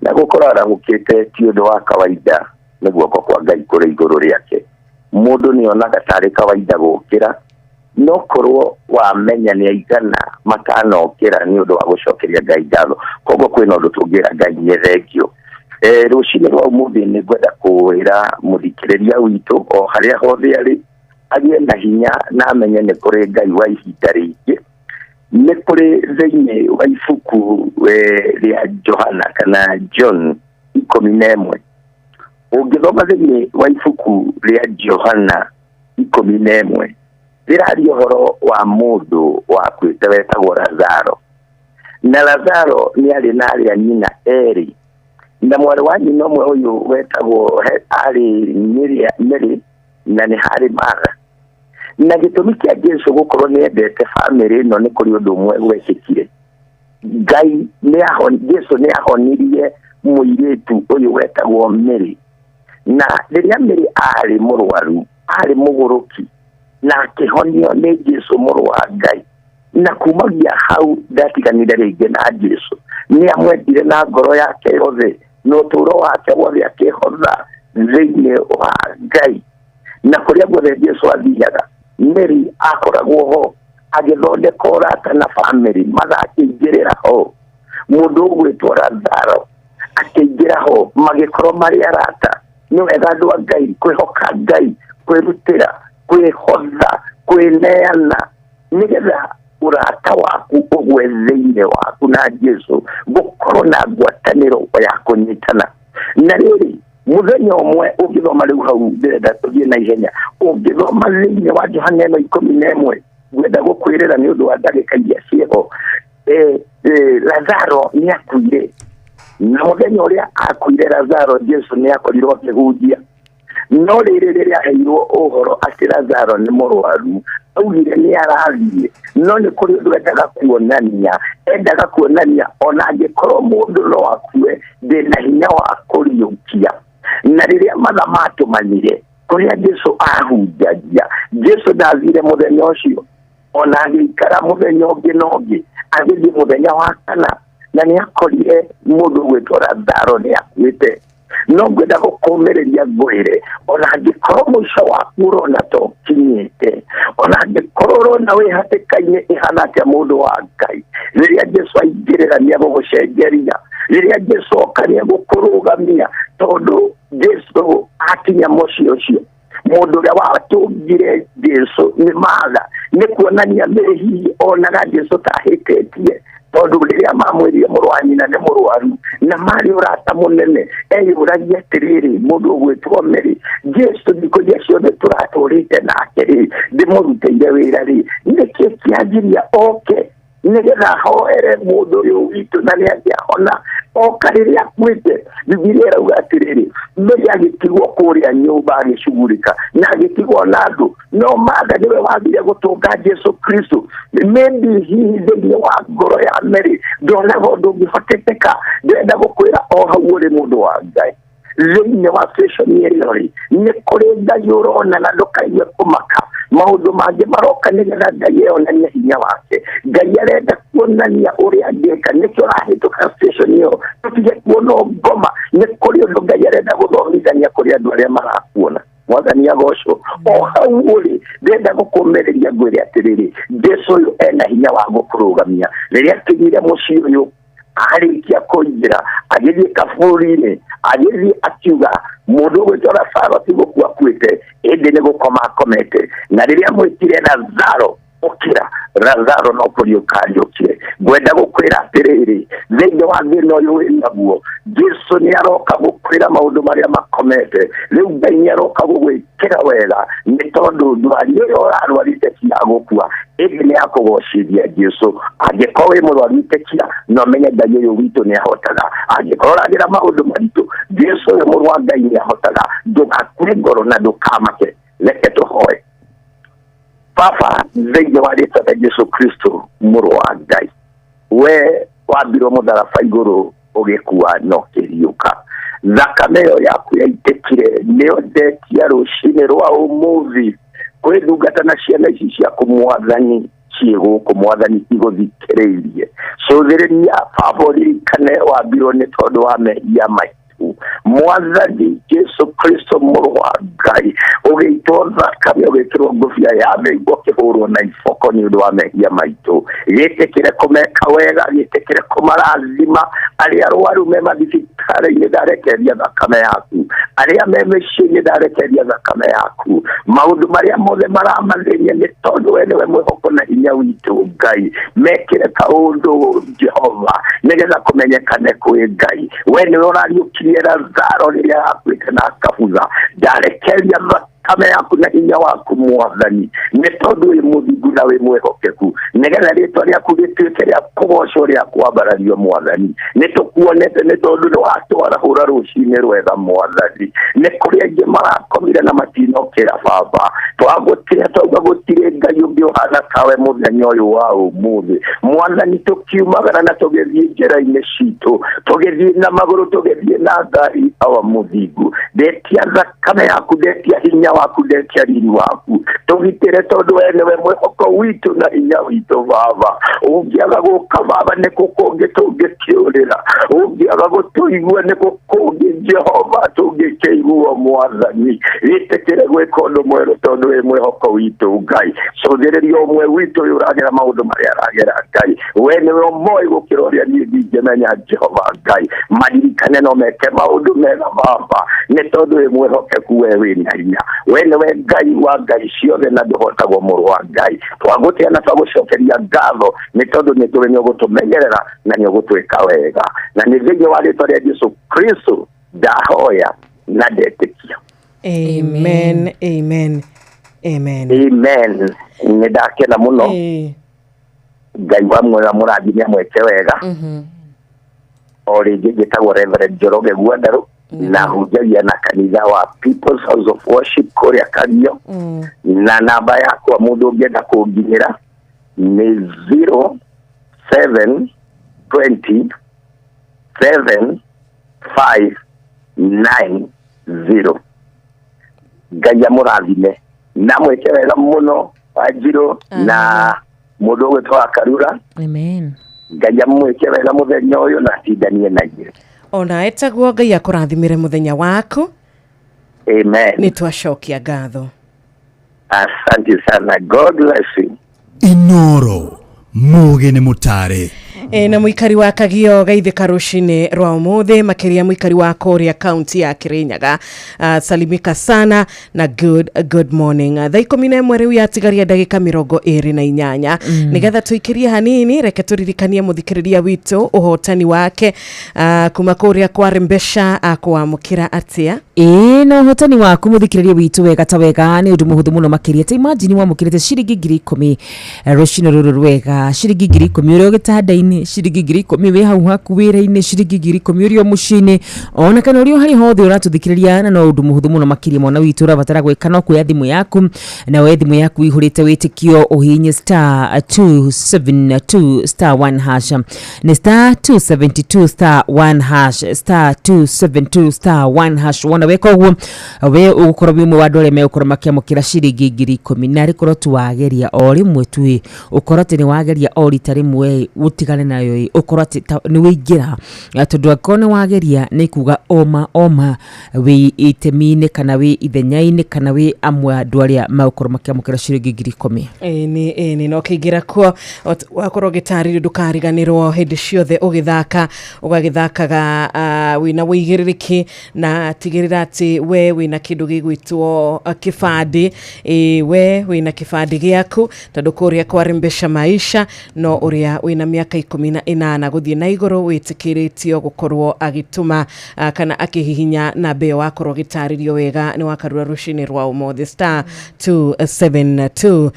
na gũkorwo arahũkĩte ti ũndũ wa kawaida, nĩ guoko kwa Ngai kũrĩ igũrũ rĩake. Mũndũ nĩ onaga tarĩ kawaida gũkĩra, no korwo wamenya nĩ aigana matanokĩra nĩ ũndũ wa gũcokeria Ngai ngatho. Koguo kwĩna ũndũ tũngĩra Ngai nĩ thengio. Rũcinĩ rwa ũmũthĩ nĩ ngwenda kwĩra mũthikĩrĩria witũ o harĩa hothe arĩ agĩe na hinya na amenye nĩ kũrĩ Ngai wa ihinda rĩngĩ. Nĩ kũrĩ thĩinĩ wa ibuku rĩa Johana kana John 11. Ũngĩthoma thĩinĩ wa ibuku rĩa Johana 11, rĩraria ũhoro wa mũndũ wakuĩte wetagwo Lazaro, na Lazaro nĩ arĩ na arĩa nyina erĩ, na mwarĩ wa nyina ũmwe ũyũ wetagwo arĩ Mary, na nĩ harĩ Martha. Na gĩtũmi kĩa Jesu gũkorwo nĩ endete bamĩrĩ ĩno nĩ kũrĩ ũndũ ũmwe gwekĩkire. Ngai nĩ Jesu nĩ ahonirie mũirĩtu ũyũ wetagwo Mary, na rĩrĩa Mary arĩ mũrwaru, arĩ mũgũrũki, na akĩhonio nĩ Jesu mũrũ wa Ngai, na kumagia hau ndatiganire rĩngĩ na Jesu. Nĩ amwendire na ngoro yake yothe, na ũtũũro wake wothe akĩhotha thĩinĩ wa Ngai. Na kũrĩa guothe Jesu athiaga, Mary akoragwo ho agĩthondeka ũrata na bamĩrĩ, mathakĩingĩrĩra ho. Mũndũ ũgwĩtwo Lazaro Akĩingĩra ho magĩkorwo marĩ arata. Nĩ wega andũ a Ngai kwĩhoka Ngai, kwĩrutĩra, kwĩhotha, kwĩneana, nĩgetha ũrata waku ũgwe thĩinĩ waku na Jesu, gũkorwo na ngwatanĩro ya kũnyitana. Na rĩrĩ mũthenya ũmwe ũngĩthoma rĩu hau ndĩrenda tũthiĩ na ihenya, ũngĩthoma thĩinĩ wa Johana ĩno 11, ngwenda gũkwĩrĩra nĩ ũndũ wa ndagĩka iria ciĩho. Lazaro nĩ akuire, na mũthenya ũrĩa akuire Lazaro, Jesu nĩ akorirwo akĩhunjia. No rĩrĩ rĩrĩa aheirwo ũhoro atĩ Lazaro nĩ mũrwaru, augire nĩ arathiĩ, no nĩ kũrĩ ũndũ endaga kuonania. Endaga kuonania ona angĩkorwo mũndũ no akue, ndĩna hinya wa kũriũkia. Na rĩrĩa matha matũmanire kũrĩa Jesu ahunjagia, Jesu ndathire mũthenya ũcio, ona agĩikara mũthenya ũngĩ na ũngĩ, agĩthiĩ mũthenya wa kana, na nĩ akorire mũndũ ũgwĩtwo Lazaro nĩ akuĩte. No ngwenda gũkũmĩrĩria ngwĩre, ona angĩkorwo mũico waku ũrona ta ũkinyĩte, ona angĩkorwo ũrona wĩ hatĩka-inĩ ĩhana atĩa, mũndũ wa Ngai, rĩrĩa Jesu aingĩrĩra nĩ egũgũcenjeria, rĩrĩa Jesu oka nĩ egũkũrũgamia, tondũ Jesu akinya mũciĩ ũcio, mũndũ ũrĩa watũngire Jesu nĩ Martha, nĩ kuonania Mary hihi onaga Jesu ta ahĩtĩtie, tondũ rĩrĩa mamwĩrire mũrũ wa nyina nĩ mũrwaru na marĩ ũrata mũnene, eyũragia atĩrĩrĩ, mũndũ ũgwĩtwo Mary, Jesu thikũ iria ciothe tũratũrĩte nake rĩ, ndĩmũrutĩire wĩra rĩ, nĩkĩ kĩanjiria oke nĩgetha ahoere mũndũ ũyũ witũ na nĩangĩahona oka rĩrĩa akuĩte? Bibilia ĩrauga atĩrĩrĩ, Mary agĩtigwo kũrĩa nyũmba agĩcugurĩka na agĩtigwo na andũ, no Martha nĩwe wathire gũtũnga Jesu Kristo. Maybe hihi thĩinĩ wa ngoro ya Mary ndonaga ũndũ ũngĩhoteteka. Ndĩrenda gũkwĩra o hau ũrĩ mũndũ wa Ngai, thĩinĩ wa situation ĩrĩa ũrĩ, nĩ kũrĩ Ngai ũrona, na ndũkaigue kũmaka. Maũndũ mangĩ maroka nĩgetha Ngai eyonanie hinya wake. Ngai arenda kuonania ũrĩa angĩka, nĩkĩo ũrahĩtũka situation ĩyo. Tũtige kuona ngoma, nĩ kũrĩ ũndũ Ngai arenda gũthomithania kũrĩ andũ arĩa marakuona. Mwathani agocwo. O hau ũrĩ, ndĩrenda gũkũmĩrĩria ngwĩre atĩrĩrĩ, Jesu ũyũ ena hinya wa gũkũrũgamia. Rĩrĩa akinyire mũciĩ ũyũ, arĩkia kũingĩra, agĩthiĩ kaburi-inĩ, agĩthiĩ akiuga mũndũ ũgwĩtwo Lazaro ti gũkua akuĩte, ĩndĩ nĩ gũkoma akomete. Na rĩrĩa mwĩtire Lazaro ũkĩra, Lazaro no kũriũka ariũkire. Ngwenda gũkwĩra atĩrĩrĩ, thĩinĩ wa thĩna ũyũ wĩ naguo, Jesu nĩ aroka gũkwĩra maũndũ marĩa makomete. Rĩu Ngai nĩ aroka gũgwĩkĩra wega, nĩ tondũ ndwari ĩyo ũrarwarĩte ti ya gũkua, ĩndĩ nĩ ya kũgocithia Jesu. Angĩkorwo wĩ mũrwaru, ĩtĩkia na ũmenye Ngai ũyũ witũ nĩ ahotaga. Angĩkorwo ũragĩra maũndũ maritũ, Jesu ũyũ mũrũ wa Ngai nĩ ahotaga. Ndũgakue ngoro na ndũkamake. Reke tũhoe. Baba, thĩinĩ wa rĩtwa rĩa Jesu Kristo mũrũ wa Ngai, we wambirwo mũtharaba igũrũ ũgĩkua na ũkĩriũka, thakame ĩyo yaku yaitĩkire nĩyo ndetia rũcinĩ rwa ũmũthĩ kwĩ ndungata na ciana ici ciaku Mwathani ciĩ gũkũ, Mwathani igũthikĩrĩirie. Cũthĩrĩria Baba, ũririkane wambirwo nĩ tondũ wa mehia maitũ. Mwathani Jesu Kristo mũrũ wa Ngai, ũgĩitwo thakame, ũgĩkĩrwo ngũbia ya mĩigua, ũkĩhũrwo na iboko nĩ ũndũ wa mehia maitũ. Gĩtĩkĩre kũmeka wega, gĩtĩkĩre kũmarathima. Arĩa arwaru me mathibitarĩ-inĩ, ndarekereria thakame yaku. Arĩa me mĩciĩ-inĩ, ndarekereria thakame yaku. Maũndũ marĩa mothe maramathĩnia, nĩ tondũ we nĩwe mwĩhoko na hinya witũ. Ngai, mekĩre kaũndũ Jehova, nĩgetha kũmenyekane kwĩ Ngai we nĩwe ũrariũkirie Lazaro rĩrĩa akuĩte na akabutha. Ndarekereria thakame yaku na hinya waku Mwathani, nĩ tondũ wĩ mũthingu na wĩ mwĩhokeku, nĩgetha rĩtwa rĩaku rĩtuĩke rĩa kũgocwo, rĩa kwambarario. Mwathani, nĩ tũkuonete, nĩ tondũ nĩ watwarahũra rũcinĩ rwega. Mwathani, nĩ kũrĩ aingĩ marakomire na matinokĩra. Baba, twagũtĩa, twauga gũtirĩ Ngai ũngĩ ũhana tawe. Mũthenya ũyũ wa ũmũthĩ, Mwathani, tũkiumagara na tũgĩthiĩ njĩra-inĩ citũ, tũgĩthiĩ na magũrũ, tũgĩthiĩ na ngari, awa mũthingu, ndetia thakame yaku, ndetia hinya waku, ndetia riri waku, tũgitĩre, tondũ we nĩwe mwĩhoko witũ na hinya witũ. Baba, ũngĩaga gũka, Baba, nĩ kũ kũngĩ tũngĩkĩũrĩra? Ũngĩaga gũtũigua, nĩ kũ kũngĩ, Jehova, tũngĩkĩiguo? Mwathani, gĩtĩkĩre gwĩka ũndũ mwerũ, tondũ wĩ mwĩhoko witũ. Ngai, cũthĩrĩria ũmwe witũ ũyũ ũragera maũndũ marĩa aragera. Ngai, we nĩwe ũmoĩ gũkĩra ũrĩa niĩ ndingĩmenya. Jehova Ngai, maririkane. maririkane no meke maũndũ mega baba nĩ tondũ wĩ mwĩhokeku we wĩ na hinya we nĩwe Ngai wa Ngai ciothe na ndũhotagwo mũrũ wa Ngai twagũtĩa na twagũcokeria ngatho nĩ tondũ nĩ tũrĩ nĩ ũgũtũmenyerera na nĩ ũgũtwĩka wega na nĩ thĩinĩ wa rĩtwa rĩa Jesu Kristo ndahoya na ndetĩkia. Amen, amen, amen. Amen. Nĩ ndakena mũno. Ngai wa muoyo amũrathime amwĩke wega. O rĩngĩ njĩtagwo Reverend Njoroge Gwandarũ na hunjagia na kanitha wa People's House of Worship kũrĩa Kagio. Na namba yakwa mũndũ ũngĩenda kũnginyĩra nĩ 07 20 7 5 9 0. Ngai amũrathime na mwĩke wega mũno Wanjirũ na mũndũ ũgwĩtwo Karura. Amen. Ngai amwĩke wega mũthenya ũyũ na atindanie na inyuĩ. Ona etaguo Ngai akũrathimire mũthenya waku. Amen. Nĩ twacokia ngatho. Asante sana. God bless you. Inoro muge nĩ mũtare. Na muikari wa Kagio gaithika rucini rwa umuthi makiria muikari wa kuria kaunti ya Kirinyaga. Salimika sana na good morning. Thaa 11 riu yatigaria ndagika 28 nigetha tuikirie hanini reke turirikanie muthikiriria witu uhotani wake kuma kuria kwa Rembesha akwamukira atia. Na uhotani waku muthikiriria witu wega ta wega ni undu muhuthu muno makiria ta imagine wamukirite ciringi 10,000 rucini ruru rwega ciringi 10,000 uri gitanda-ini ciringi 10,000 wi hau haku wira-ini ciringi 10,000 uri o muciĩ-inĩ ona kana uri o harĩa hothe ũratũthikĩrĩria na no ũndũ mũhũthũ mũno makĩria mwana witũ ũrabatara gwĩka no kuoya thimũ yaku na woe thimũ yaku ihũrĩte wĩtĩkio ũhihinye star 272 star 1 hash nĩ star 272 star 1 hash star 272 star 1 hash wona weka ũguo we ũgũkorwo wĩ ũmwe wa andũ arĩa megũkorwo makĩamũkĩra ciringi 10,000 na rĩkorwo tu wageria o rĩmwe tu ũkorwo atĩ nĩ wageria o rita rĩmwe ũtigane nayo ũkorwo atĩ nĩ wĩingĩra tondũ angĩkorwo nĩ wageria nĩ kuga oma wĩ itemi-inĩ kana wĩ ithenya-inĩ kana wĩ amwe andũ arĩa megũkorwo makĩamũkĩra ciringi 10,000. Ĩni no kĩingĩra kuo wakorwo ũgĩtarĩrio ndũkariganĩrwo hĩndĩ ciothe ũgĩthaka ũgagĩthakaga wĩna wĩigĩrĩrĩki na tigĩrĩra atĩ we wĩna kĩndũ gĩgwĩtwo kĩbandĩ. We wĩna kĩbandĩ gĩaku tondũ kũrĩa kwa Rembesha Maisha no ũrĩa wĩna mĩaka 18 gũthiĩ na igũrũ wĩtĩkĩrĩtio gũkorwo agĩtũma kana akĩhihinya namba ĩyo wakorwo ũgĩtarĩrio wega nĩ wakarura rũcinĩ rwa ũmũthĩ star 272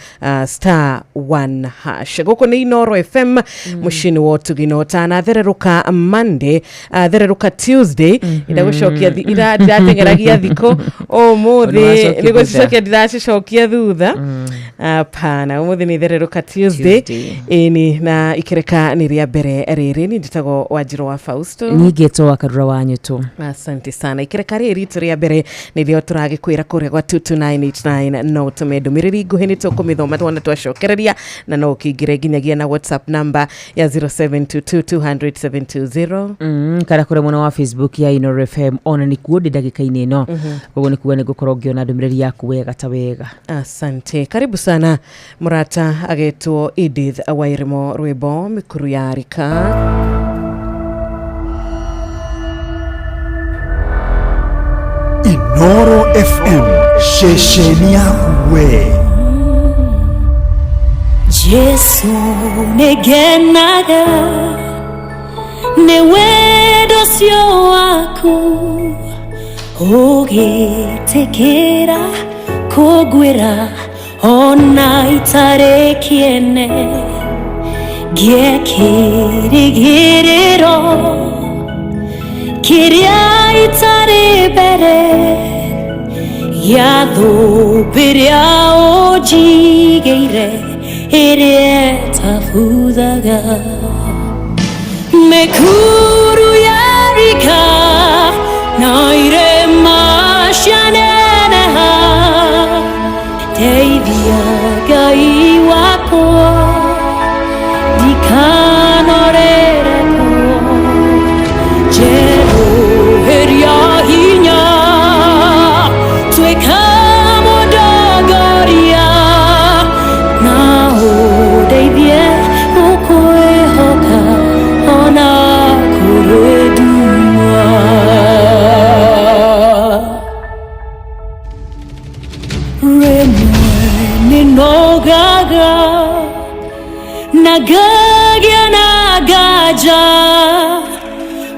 star 1 hash. Gũkũ nĩ Inoro FM mũciĩ-inĩ wa ũtugi na ũtana thererũka Monday thererũka Tuesday ndagũcokia ndirateng'eragia thikũ ũmũthĩ nĩgũcicokia ndiracicokia thutha apana ũmũthĩ nĩ thererũka Tuesday ĩni na ikireka nĩ rĩa mbere rĩrĩ ni njĩtagwo Wanjirũ wa Fausto ningĩtwo wa Karura wa Nyũtũ. Asante sana. Ikireka rĩrĩ ritũ rĩa mbere nĩrĩo tũragĩkwĩra kũrĩa gwa 22989 no ũtũme ndũmĩrĩri nguhĩ nĩ tũkũmĩthoma tuona twacokereria na no ũkĩingĩre nginyagia na WhatsApp number ya 0722 200 720 kana kũrĩa mwena wa Facebook ya Inoro FM ona nĩ kuo ndĩ ndagĩka-inĩ ĩno koguo nĩ kuga nĩ ngũkorwo ngĩona ndũmĩrĩri yaku wega ta wega. Asante. Karibu sana mũrata agetwo Edith Wairimo rwĩmbo Mĩkuru ya Rika. Inoro FM ceceni yaku we. Jesu nĩngenaga nĩ wendo ũcio waku ũgĩtĩkĩra kũngwĩra ona itarĩ kĩene ngĩekĩrĩgĩrĩro kĩrĩa itarĩ mbere gĩa thũmbĩ ĩrĩa ũnjigĩire ĩrĩa ĩtabuthaga. Mĩkuru ya rika na irĩma cianeneha ndeithia Ngai wakwa ndikanorere kuo njerũhĩria hinya tuĩka mũndongoria na ũndeithie gũkwĩhoka ona Ngagĩa na nganja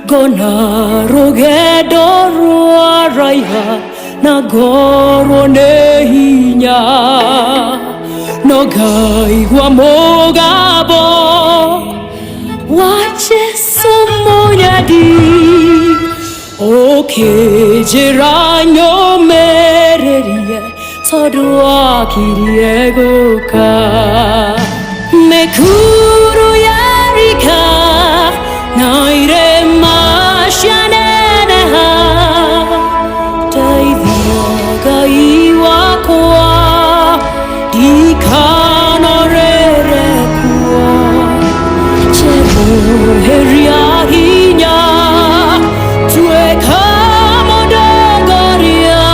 ngona rũgendo rwaraiha na ngorwo nĩ hinya no ngaigua mũgambo wa Jesu mũnyadi ũkĩnjĩra nyũmĩrĩrie tondũ akirie gũka. Mĩkuru yarika na irĩma cianeneha, ndeithia Ngai wakwa ndikanorĩre kuo. Njeroheria hinya tuĩka mũndongoria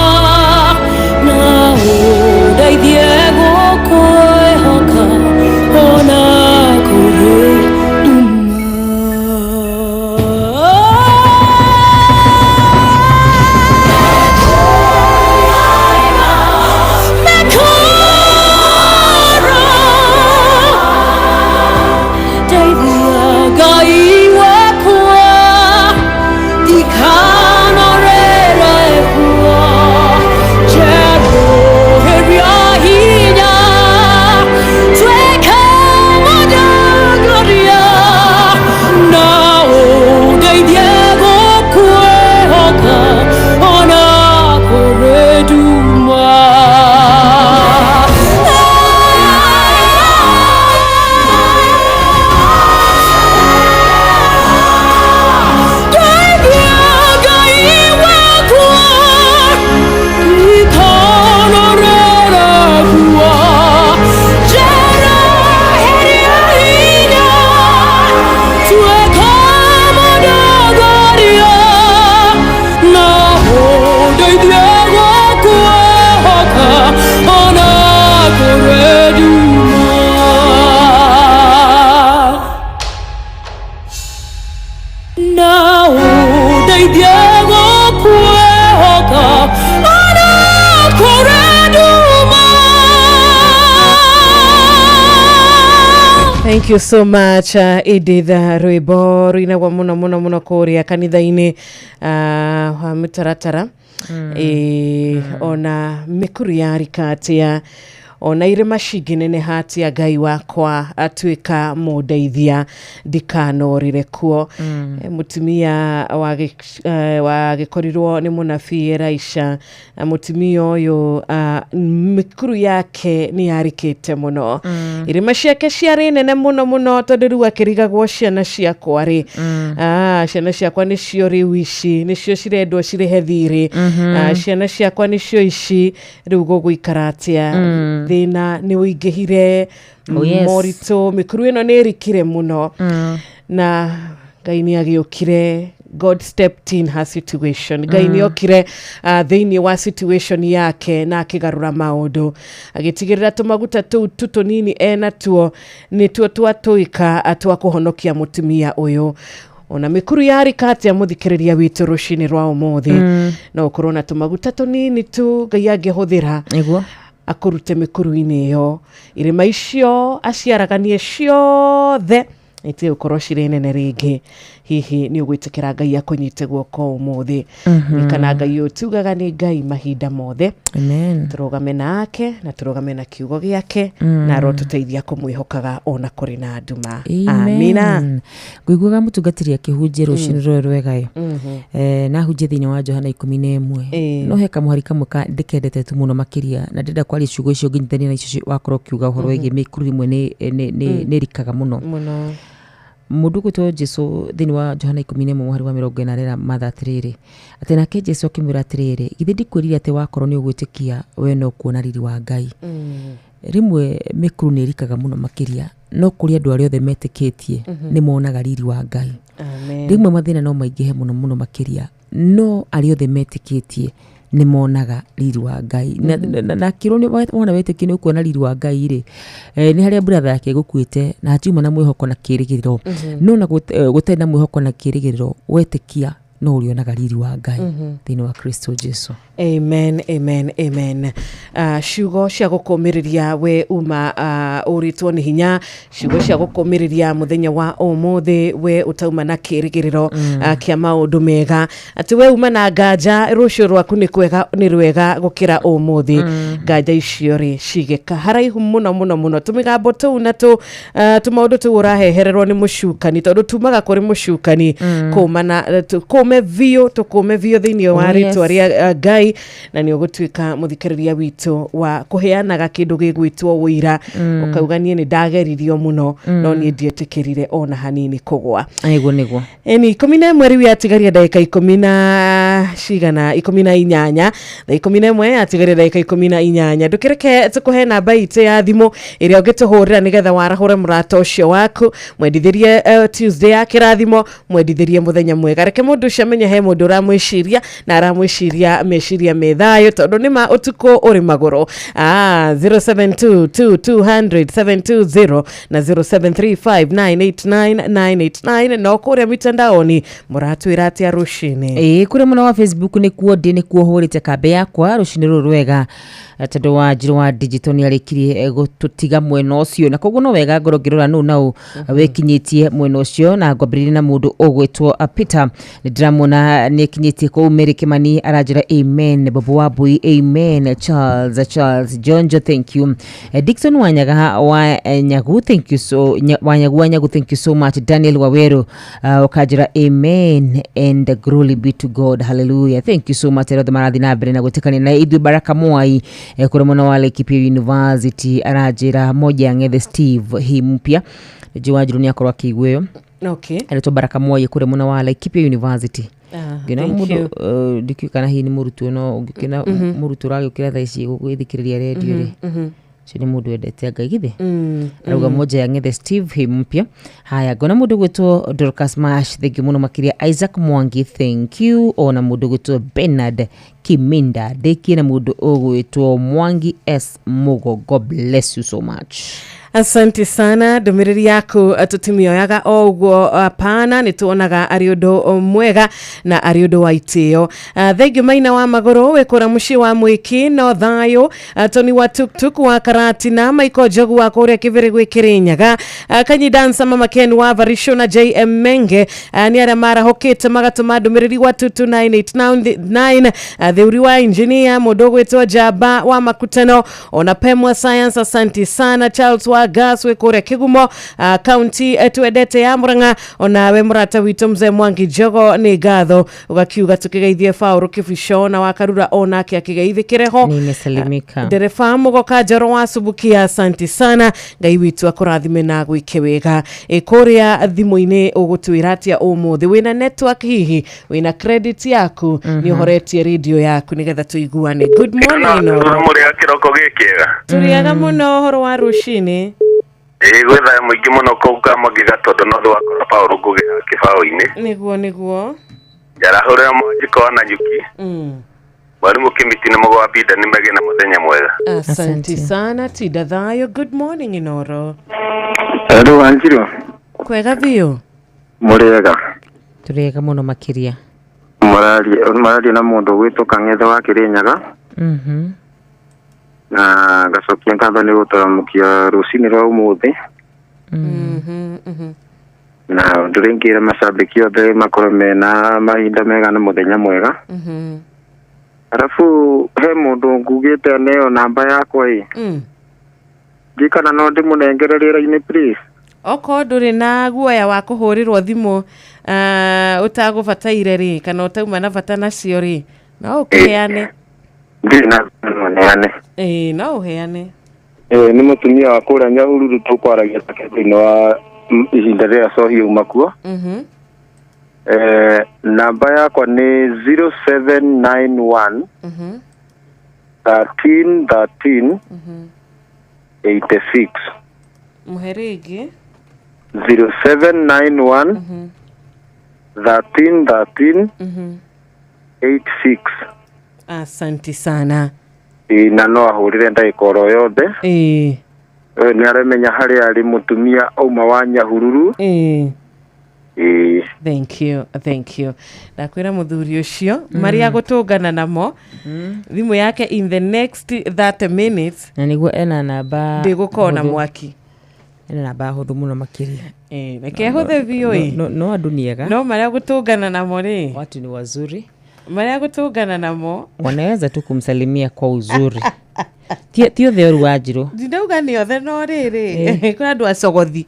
na ũndeithie gũkwĩhoka ona kũrĩ nduma. Ndeithia Ngai wakwa ndikanorĩre kuo. Njeroheria hinya tuĩka mũndongoria na ũndeithie gũkwĩhoka ona kũrĩ nduma. Ndeithia Ngai wakwa ndikanorĩre kuo. Njeroheria hinya tuĩka mũndongoria na ũndeithie gũkwĩhoka ona kũrĩ nduma. Na ũndeithie gũkwĩhoka ona kũrĩ nduma. Thank you so much, Edith. Rwimbo ruinagwo muno muno muno kuria kanitha-inĩ wa mĩtaratara. Ona mĩkuru yarika atĩa, ona irĩma cingĩneneha atĩa, Ngai wakwa atuĩka mũndeithia ndikanorĩre kuo. Mũtumia wagĩkorirwo nĩ mũnabii Elisha, na mũtumia ũyũ mĩkuru yake nĩ yarikĩte mũno. Irĩma ciake ciarĩ nene mũno mũno, tondũ rĩu akĩrigagwo ciana ciakwa rĩ, ciana ciakwa nĩcio rĩu ici nĩcio cirendwo cirĩhe thirĩ. Ciana ciakwa nĩcio ici rĩu gũgũikara atĩa? Thĩna nĩ ũingĩhire. Oh, yes. Moritũ, mĩkuru ĩno nĩ ĩrikire mũno. Na Ngai nĩ agĩũkire. God stepped in her situation. Ngai nĩ okire thĩinĩ wa situation yake na akĩgarũra maũndũ, agĩtigĩrĩra tũmaguta tũu tu tũnini enatuo nĩtuo twatũĩka twa kũhonokia mũtumia ũyũ. Ona mĩkuru yarika atĩa, mũthikĩrĩria witũ, rũcinĩ rwa ũmũthĩ no ũkorwo na tũmaguta tũnini tu Ngai angĩhũthĩra nĩguo akũrute mĩkuru-inĩ ĩyo, irĩma icio aciaraganie ciothe itige gũkorwo cirĩ nene rĩngĩ. Hihi nĩ ũgwĩtĩkĩra Ngai akũnyite guoko ũmũthĩ? Kana Ngai ũyũ tugaga nĩ Ngai mahinda mothe. Amen. Tũrũgame nake na tũrũgame na kiugo gĩake na arotũteithia kũmwĩhokaga ona kũrĩ na nduma. Amina. Amen. Ngũiguaga mũtungatĩri akĩhunjia rũcinĩ rũrũ rwega ĩ. Na ahunjia thĩinĩ wa Johana 11. No he kamũhari kamwe ka ndĩkendete tu mũno makĩria, na ndĩrenda kwaria ciugo icio ngĩnyitania na icio wakorwo ũkiuga ũhoro wĩgiĩ mĩkuru rĩmwe nĩ ĩrikaga mũno. Mũno. Mũndũ ũgwĩtwo Jesu thĩinĩ wa Johana 11 mũhari wa 40 arera Martha atĩrĩrĩ, atĩ nake Jesu akĩmwĩra atĩrĩrĩ, githĩ ndikwĩrire atĩ wakorwo nĩ ũgwĩtĩkia we no kuona riri wa Ngai? Rĩmwe mĩkuru nĩ ĩrikaga mũno makĩria, no kũrĩ andũ arĩa othe metĩkĩtie nĩ monaga riri wa Ngai. Amen. Rĩmwe mathĩna no maingĩhe mũno mũno makĩria, no arĩa othe metĩkĩtie nĩ monaga riri wa Ngai. Na akĩrwo wona wetĩkia nĩ ũkuona riri wa Ngai rĩ, nĩ harĩa brother yake ĩgũkuĩte na hatiuma na mwĩhoko na kĩrĩgĩrĩro. No na gũtarĩ na mwĩhoko na kĩrĩgĩrĩro, wetĩkia No ũrĩonaga riri wa Ngai thĩinĩ wa Kristo Jesu. Amen, amen, amen. Ciugo cia gũkũmĩrĩria we uma ũrĩtwo nĩ hinya, ciugo cia gũkũmĩrĩria mũthenya wa ũmũthĩ we ũtauma na kĩrĩgĩrĩro kĩa maũndũ mega, atĩ we uma na nganja rũciũ rwaku nĩ kwega nĩ rwega gũkĩra ũmũthĩ. Nganja icio rĩ cigĩka haraihu mũno mũno mũno, tũmĩgambo tũu na tũmaũndũ tũu ũrahehererwo nĩ mũcukani, tondũ tumaga kũrĩ mũcukani. Kũmana tũkũme biũ, tũkũme biũ thĩinĩ wa rĩtwa rĩa Ngai, na nĩ ũgũtuĩka mũthikĩrĩria witũ wa kũheanaga kĩndũ gĩgwĩtwo ũira. Ũkauga niĩ nĩ ndageririo mũno, no niĩ ndietĩkĩrire ona hanini kũgwa. Nĩguo, nĩguo. Ĩni 11 rĩu yatigaria ndagĩka ikũmi na cigana, 18, thaa 11 yatigaria ndagĩka 18. Ndũkĩreke tũkũhe namba itũ ya thimũ ĩrĩa ũngĩtũhũrĩra nĩgetha warahũre mũrata ũcio waku, mwendithĩrie Tuesday ya kĩrathimo, mwendithĩrie mũthenya mwega. Reke mũndũ ũcio amenye he mũndũ ũramwĩciria na aramwĩciria meciria me thayũ, tondũ nĩ ma ũtukũ ũrĩ magũrũ. 0722200720 na 0735989989. No kũrĩa mitandaoni mũratwĩra atĩa rũcinĩ? Ĩĩ, kũrĩa mwena wa Facebook nĩkuo ndĩ, nĩkuo hũrĩte kambĩ yakwa rũcinĩ rũrũ rwega, tondũ wa njĩra wa digital nĩ arĩkirie gũtũtiga mwena ũcio, na koguo no wega ngorwo ngĩrora nũ na ũ wĩkinyĩtie mwena ũcio. Na ngwambĩrĩria na mũndũ ũgwĩtwo Peter, nĩ ndĩramuona nĩ ekinyĩtie kũu. Mary Kimani aranjĩra amen, Bobo wa Mbui amen, Charles Jonjo, thank you. Dickson Wanyaga wa Nyagu, thank you so Wanyagu wa Nyagu, thank you so much. Daniel Waweru ũkanjĩra amen and glory be to God, hallelujah, thank you so much. Arĩa othe marathiĩ na mbere na gwĩtĩkania na ithuĩ. Baraka Mwai kũrĩa mwena wa Laikipia University aranjĩra moja ng'ethe Steve hi mpya nji Wanjiru nĩ akorwo akĩigua ĩyo. Aretwo Baraka Mwai kũrĩa mwena wa Laikipia University. Ngĩona Thank mũndũ you. Ndikĩũĩ kana hihi nĩ mũrutwo, no ũngĩkĩona mũrutwo ũragĩũkĩra thaa ici gũgĩthikĩrĩria redio rĩ, ũcio nĩ mũndũ wendete Ngai githĩ. Arauga moja ya ng'ethe Steve hi mpya. Haya, ngona mũndũ gwĩtwo Dorcas Mash, thank you mũno makĩria. Isaac Mwangi, thank you. Ona mũndũ gwĩtwo Bernard Kiminda, ndĩkie na mũndũ ũgwĩtwo Mwangi S Mugo, God bless you so much. Asante sana. Ndũmĩrĩri yaku tũtimĩoyaga o ũguo, apana, nĩ tuonaga arĩ ũndũ mwega na arĩ ũndũ wa itĩo. Thengiũ Maina wa Magũrũ wĩkũra mũciĩ wa Mwĩki no thayũ. Tony wa Tuktuk wa Karatina, Michael Njogu wa kũrĩa Kĩbĩrĩ gwĩ Kĩrĩnyaga, Kanyi Dansa, Mama Ken wa Varisho na JM Menge nĩ arĩa marahũkĩte magatũma ndũmĩrĩri wa 22989. Theuri wa engineer, mũndũ ũgwĩtwo Njamba wa Makutano, ona Pemwa Science, asanti sana. Charles wa Gas wĩ kũrĩa Kĩgumo, county twendete ya Murang'a, onawe mũrata witũ mzee Mwangi Njogo, nĩ ngatho ũgakiuga tũkĩgeithie Faũrũ Kĩbico na Wakarura onake akĩgeithĩkĩre ho. Nimesalimika. Ndereba Mũgoka Njoro wa Subukia, asanti sana. Ngai witũ akũrathime na gwĩke wega. Ĩ kũrĩa thimũ-inĩ ũgũtwĩra atĩa ũmũthĩ? Wĩna network hihi wĩna credit yaku, nĩ ũhoretie radio yaku nĩgetha tũiguane? Good morning, Noro. Mũrĩa kĩroko gĩkĩega. Tũrĩaga mũno ũhoro wa rũcinĩ. Ĩĩ, gwĩ thayũ mũingĩ mũno kũu Kamangĩga, tondũ no wakora Paũlũ Ngũgĩ kĩbaũ-inĩ. Nĩguo, nĩguo. Njarahũrĩra Mwanjiko wa Nanyuki, mwarimũ Kĩmiti nĩ mũgwambinda, nĩ megĩ na mũthenya mwega. Asante sana, tinda thayũ. Good morning, Inoro. Hello, Wanjiru. Kwega biũ. Mũrĩega? Tũrĩega mũno makĩria. Mũraria na mũndũ ũgwĩtwo Kang'ethe wa Kĩrĩnyaga, na ngacokia ngatho nĩ gũtaramũkia rũcinĩ rwa ũmũthĩ, na ũndũ rĩngĩ macambĩki othe makorwo mena mahinda mega na mũthenya mwega. Arabu he mũndũ ngugĩte aneo namba yakwa ĩ, ngikana no ndĩmũnengere rĩera-inĩ, please? Okorwo ndũrĩ na guoya wa kũhũrĩrwo thimũ ũtagũbataire rĩ, kana ũtauma na bata nacio rĩ, no ũkĩheane. Ndirĩ na no neane. Ĩĩ, no ũheane. Nĩ mũtumia wa kũrĩa Nyahururu tũkwaragia take thĩinĩ wa ihinda rĩrĩa cohi auma kuo. Namba yakwa nĩ 0791 13 13 86. Mũhe rĩngĩ. 0791 13 13 86. Asanti sana. Ĩ, na no ahũrĩre ndagĩka oro yothe. Ĩĩ. Nĩ aramenya harĩa arĩ, mũtumia auma wa Nyahururu. Ĩĩ. Ĩĩ. Thank you, thank you. Ndakwĩra mũthuri ũcio marĩa agũtũngana namo thimũ yake in the next 30 minutes na nĩguo ena namba ndĩgũkorwo na hũthũ. Mwaki. Ena namba hũthũ mũno makĩria. Reke hũthe biũ ĩ. No andũ nĩ ega. No marĩa gũtũngana namo rĩ, watu ni wazuri, marĩa gũtũngana namo. Wanaweza tu kumsalimia kwa uzuri. Ti othe oru wa njirũ. Ndinauga nĩ othe, no rĩrĩ, kũrĩ andũ acogothi,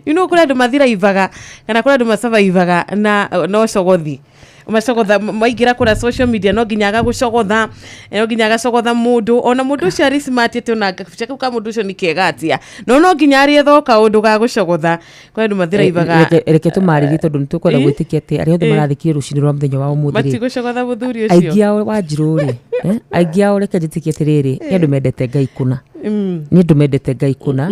kũrĩ andũ mathiraivaga kana kũrĩ andũ macabaivaga na no cogothi macogotha maingĩra kũrĩa social media, no nginya agagũcogotha, no nginya agacogotha mũndũ, ona mũndũ ũcio arĩ smart atĩ ona gabica kau ka mũndũ ũcio nĩ kega atĩa, no nginya arĩetha o kaũndũ ga gũcogotha. Kũrĩ andũ mathiraivaga. Reke tũmarĩrie tondũ nĩ tũkwenda gwĩtĩkia atĩ arĩa othe marathikire rũcinĩ rwa mũthenya wa ũmũthĩ rĩ, matigũcogotha mũthuri ũcio. Aingĩ ao wa njirũ rĩ, aingĩ ao, reke njĩtĩkie atĩrĩrĩ, nĩ andũ mendete Ngai kũna. Nĩ andũ mendete Ngai kũna,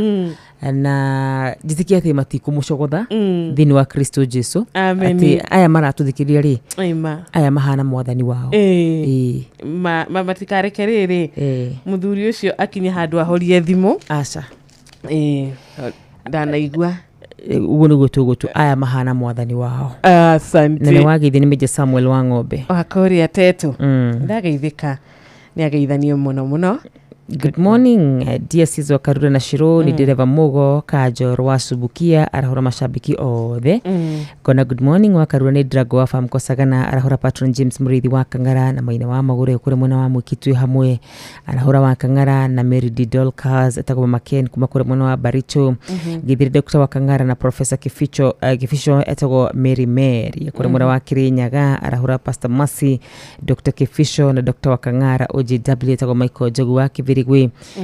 na njĩtĩkie atĩ matikũmũcogotha thĩinĩ wa Kristo Jesu. Amen. Atĩ aya maratũthikĩrĩria rĩ, Aima. aya mahana mwathani wao. Ĩĩ. Matikareke rĩrĩ mũthuri ũcio akinye handũ ahorie thimũ. Aca. Ĩĩ, ndanaigua. Ũguo nĩguo tũgũtu aya mahana mwathani wao. Asante. Na nĩ wageithio nĩ Major Samuel wa ng'ombe. Wakũrĩa tetu. Ndageithĩka, nĩ ageithanio mũno mũno. Good morning, dear sis wa Karura na Shiro. Ni dereva Mugo Kajo wa Subukia, arahura mashabiki othe. Kona good morning wa Karura, ni Drago wa Farm Kosagana, arahura patron James Murithi wa Kangara na Maina wa Magure kure mwena wa Mwikitwi hamwe, arahura wa Kangara na Mary D Dolcas etagwo Maken kuma kure mwena wa Baricho. Githiri Dr. wa Kangara na Professor Kificho, Kifisho etagwo Mary Mary kure mwena wa Kirinyaga, arahura Pastor Masi, Dr. Kifisho na Dr. wa Kangara OJW etagwo Michael Njogu wa Kibirigwi.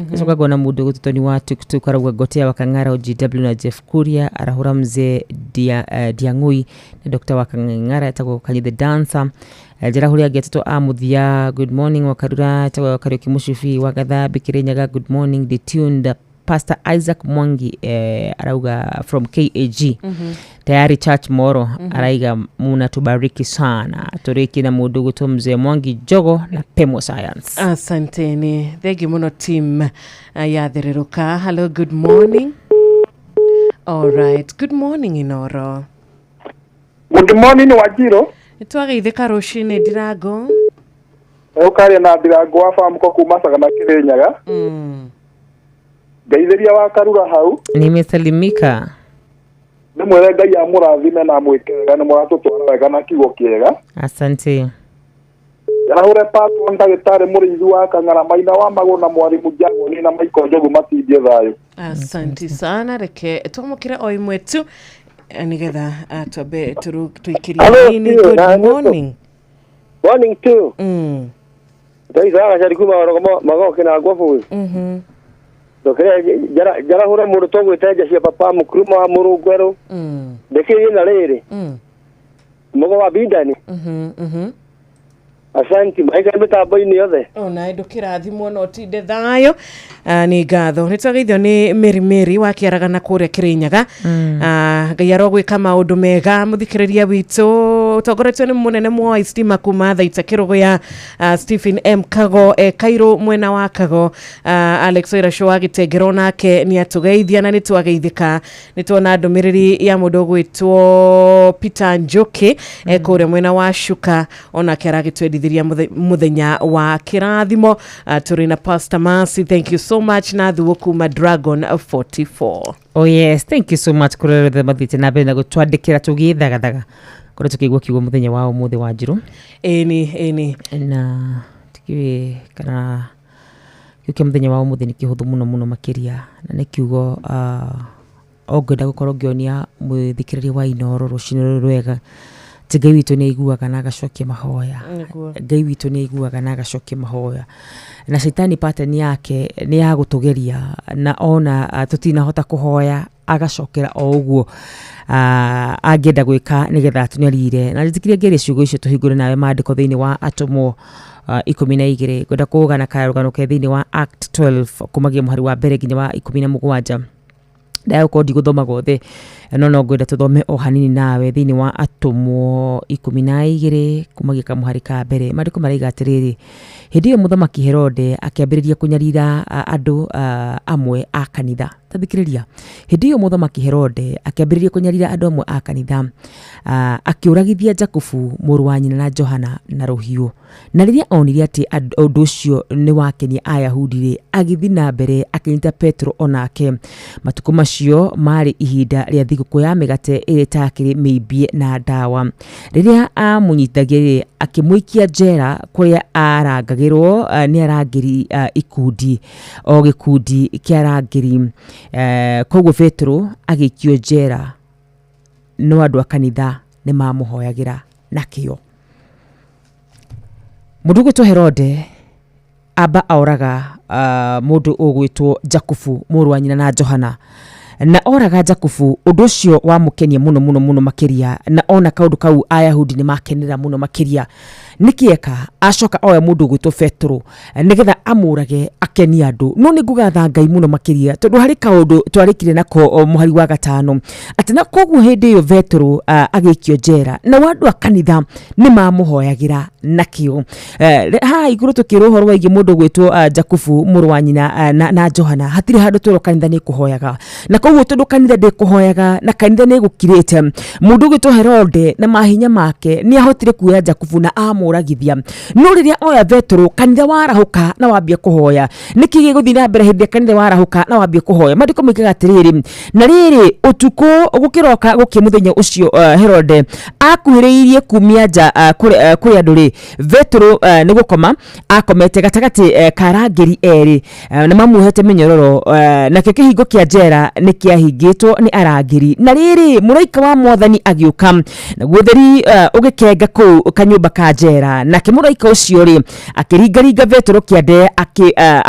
Gacoka ngona mundu gututoni wa tuktuk arauga Gotea wa Kang'ara OGW na Jeff Kuria, arahura mzee Diang'ui na Dr. wa Kang'ara etagwo Kanyi the Dancer. Njĩra huria angĩ atatũ a mũthia. Good morning Wakarura, etagwo Kariũki Mũcibi wa Gathambi Kĩrĩnyaga. Good morning, the tuned Pastor Isaac Mwangi, arauga from KAG tayari church moro. Araiga munatubariki sana, turiki na mundu gwitwo mzee Mwangi Jogo na Pemo Science. Asanteni, thengi mũno team ya Thererũka. Hello, good morning. All right, good morning Inoro. Good morning Wajiro. Nĩtwageithĩka rũcinĩ, Ndirango. Ũkaria na Ndirango wa Famco kuma Sagana Kirinyaga. Ngeithĩria wa Karura hau. Nimesalimika. Nĩ mwĩre Ngai amũrathime na amwĩke wega, nĩ mũratũtwara wega na kiugo kĩega. Asante. Arahure patron ndagĩtarĩ Mũrĩithi wa Kang'ara, Maina wa Magũrũ na Mwarimũ Njagoni na Michael Njogu matindie thayũ. Asante sana, reke twamũkĩre o ĩmwe tu, nĩgetha twambe tũikĩrie Hello, nini. Steve. Good Na morning. Morning too. Ndaiga gacari kuma marogo magoke na ngwabu. Ndokere njarahura mundu togwite nja cia papa mukuruma wa murungweru. Ndekire na riri. Mugo wa bindani. Asante maika mitambo-inĩ yothe. Ona ndũkĩrathimwo no ũtinde thayũ. Nĩ ngatho, nĩ twageithio nĩ Mary Mary wa Kĩaragana kũrĩa Kĩrĩnyaga. Ngai arogwĩka maũndũ mega mũthikĩrĩria witũ, ũtongoretio nĩ mũnene Mwoi Stima kuma Thaita Kĩrũgũya, Stephen M Kago Kairũ mwena wa Kago, Alex Oiracũ wa Gĩtengero nake nĩ atũgeithia na nĩ twageithĩka. Nĩ tuona ndũmĩrĩri ya mũndũ ũgwĩtwo Peter Njoki kũrĩa mwena wa Shuka, onake aragĩtwendithĩria mũthenya wa kĩrathimo. Tũrĩ na Pastor Mercy, thank you so much, na thuo kuma Dragon 44. Oh yes, thank you so much kũrĩ othe mathiĩte na mbere na gũtwandĩkĩra tũgĩthagathaga kũrĩa tũkĩigua kiugo mũthenya wa ũmũthĩ wa njirũ. Ĩni ĩni. Na tikĩũĩ kana kiugo kĩa mũthenya wa ũmũthĩ nĩ kĩhũthũ mũno mũno makĩria, na nĩ kiugo o ngwenda gũkorwo ngĩonia mũthikĩrĩria wa Inoro rũcinĩ rũrũ rwega atĩ Ngai witũ nĩ aiguaga na agacokia mahoya. Ngai witũ nĩ aiguaga na agacokia mahoya, na caitani pattern yake nĩ ya gũtũgeria, na ona tũtinahota kũhoya agacokera o ũguo angĩenda gwĩka nĩgetha atũnyarire. Na njĩtĩkĩrie ngerie ciugo icio tũhingũre nawe maandĩko thĩinĩ wa Atũmwo 12. Ngwenda kũgana karũgano ke thĩinĩ wa Act 12 kumagia mũhari wa mbere nginya wa 17. Ndagũkorwo ndigũthoma gothe, no ngwenda tũthome o hanini nawe thĩinĩ wa Atũmwo 12 kumagia kamũhari ka mbere. Maandĩko maraiga atĩrĩrĩ, hĩndĩ ĩyo mũthamaki Herode akĩambĩrĩria kũnyarira andũ amwe a kanitha. Ta thikĩrĩria, hĩndĩ ĩyo mũthamaki Herode akĩambĩrĩria kũnyarira andũ amwe a kanitha, akĩũragithia Jakubu mũrũ wa nyina na Johana na rũhiũ. Na rĩrĩa onire atĩ ũndũ ũcio nĩ wakenia Ayahudi-rĩ, agĩthiĩ na mbere akĩnyita Petero o nake. Matukũ macio maarĩ ihinda rĩa thigũkũ ya mĩgate ĩrĩa ĩtakĩrĩ mĩimbie na ndawa. Rĩrĩa aamũnyitithagia-rĩ, akĩmũikia njera kũrĩa aarangagĩrwo nĩ arangĩri ikundi o gĩkundi kĩa arangĩri. Koguo Petero agĩikio njera, no andũ a kanitha nĩ mamũhoyagĩra na kĩyo. Mũndũ ũgwĩtwo Herode amba oraga mũndũ ũgwĩtwo Jakubu mũrũ wa nyina na Johana, na oraga Jakubu ũndũ ũcio wamũkenia mũno mũno mũno makĩria, na ona kaũndũ kau Ayahudi nĩ makenera mũno makĩria. Nĩkĩ eka? Acoka oya mũndũ ũgwĩtwo Petero nĩgetha amũrage akenie andũ. No nĩ ngũgatha Ngai mũno makĩria tondũ harĩ kaũndũ twarĩkire nako mũhari wa gatano, atĩ na koguo hĩndĩ ĩyo Petero agĩikio njera, nao andũ a kanitha nĩ mamũhoyagĩra na kĩo. Haha igũrũ tũkĩrwo ũhoro wĩgiĩ mũndũ ũgwĩtwo Jakubu mũrũ wa nyina na Johana, hatirĩ handũ twerwo kanitha nĩ ĩkũhoyaga, na koguo tondũ kanitha ndĩkũhoyaga na kanitha nĩ ĩgũkirĩte, mũndũ ũgwĩtwo Herode na mahinya make nĩ ahotire kuoya Jakubu na amũragithia. No rĩrĩa oya Petero, kanitha warahũka na wambia kũhoya. Nĩkĩ gĩgũthiĩ na mbere hĩndĩ ĩrĩa kanitha warahũka na wambia kũhoya? Maandĩko moigaga atĩrĩrĩ, na rĩrĩ ũtukũ gũkĩroka gũkĩa mũthenya ũcio, Herode akuhĩrĩirie kumia nja kũrĩ andũ rĩ, Petero nĩ gũkoma akomete gatagatĩ ka arangĩri erĩ, na mamuohete mĩnyororo, nakĩo kĩhingo kĩa njera nĩ kĩahingĩtwo nĩ arangĩri. Na rĩrĩ, mũraika wa Mwathani agĩũka, naguo ũtheri ũgĩkenga kũu kanyũmba ka njera, nake mũraika ũcio rĩ akĩringaringa Petero kĩande,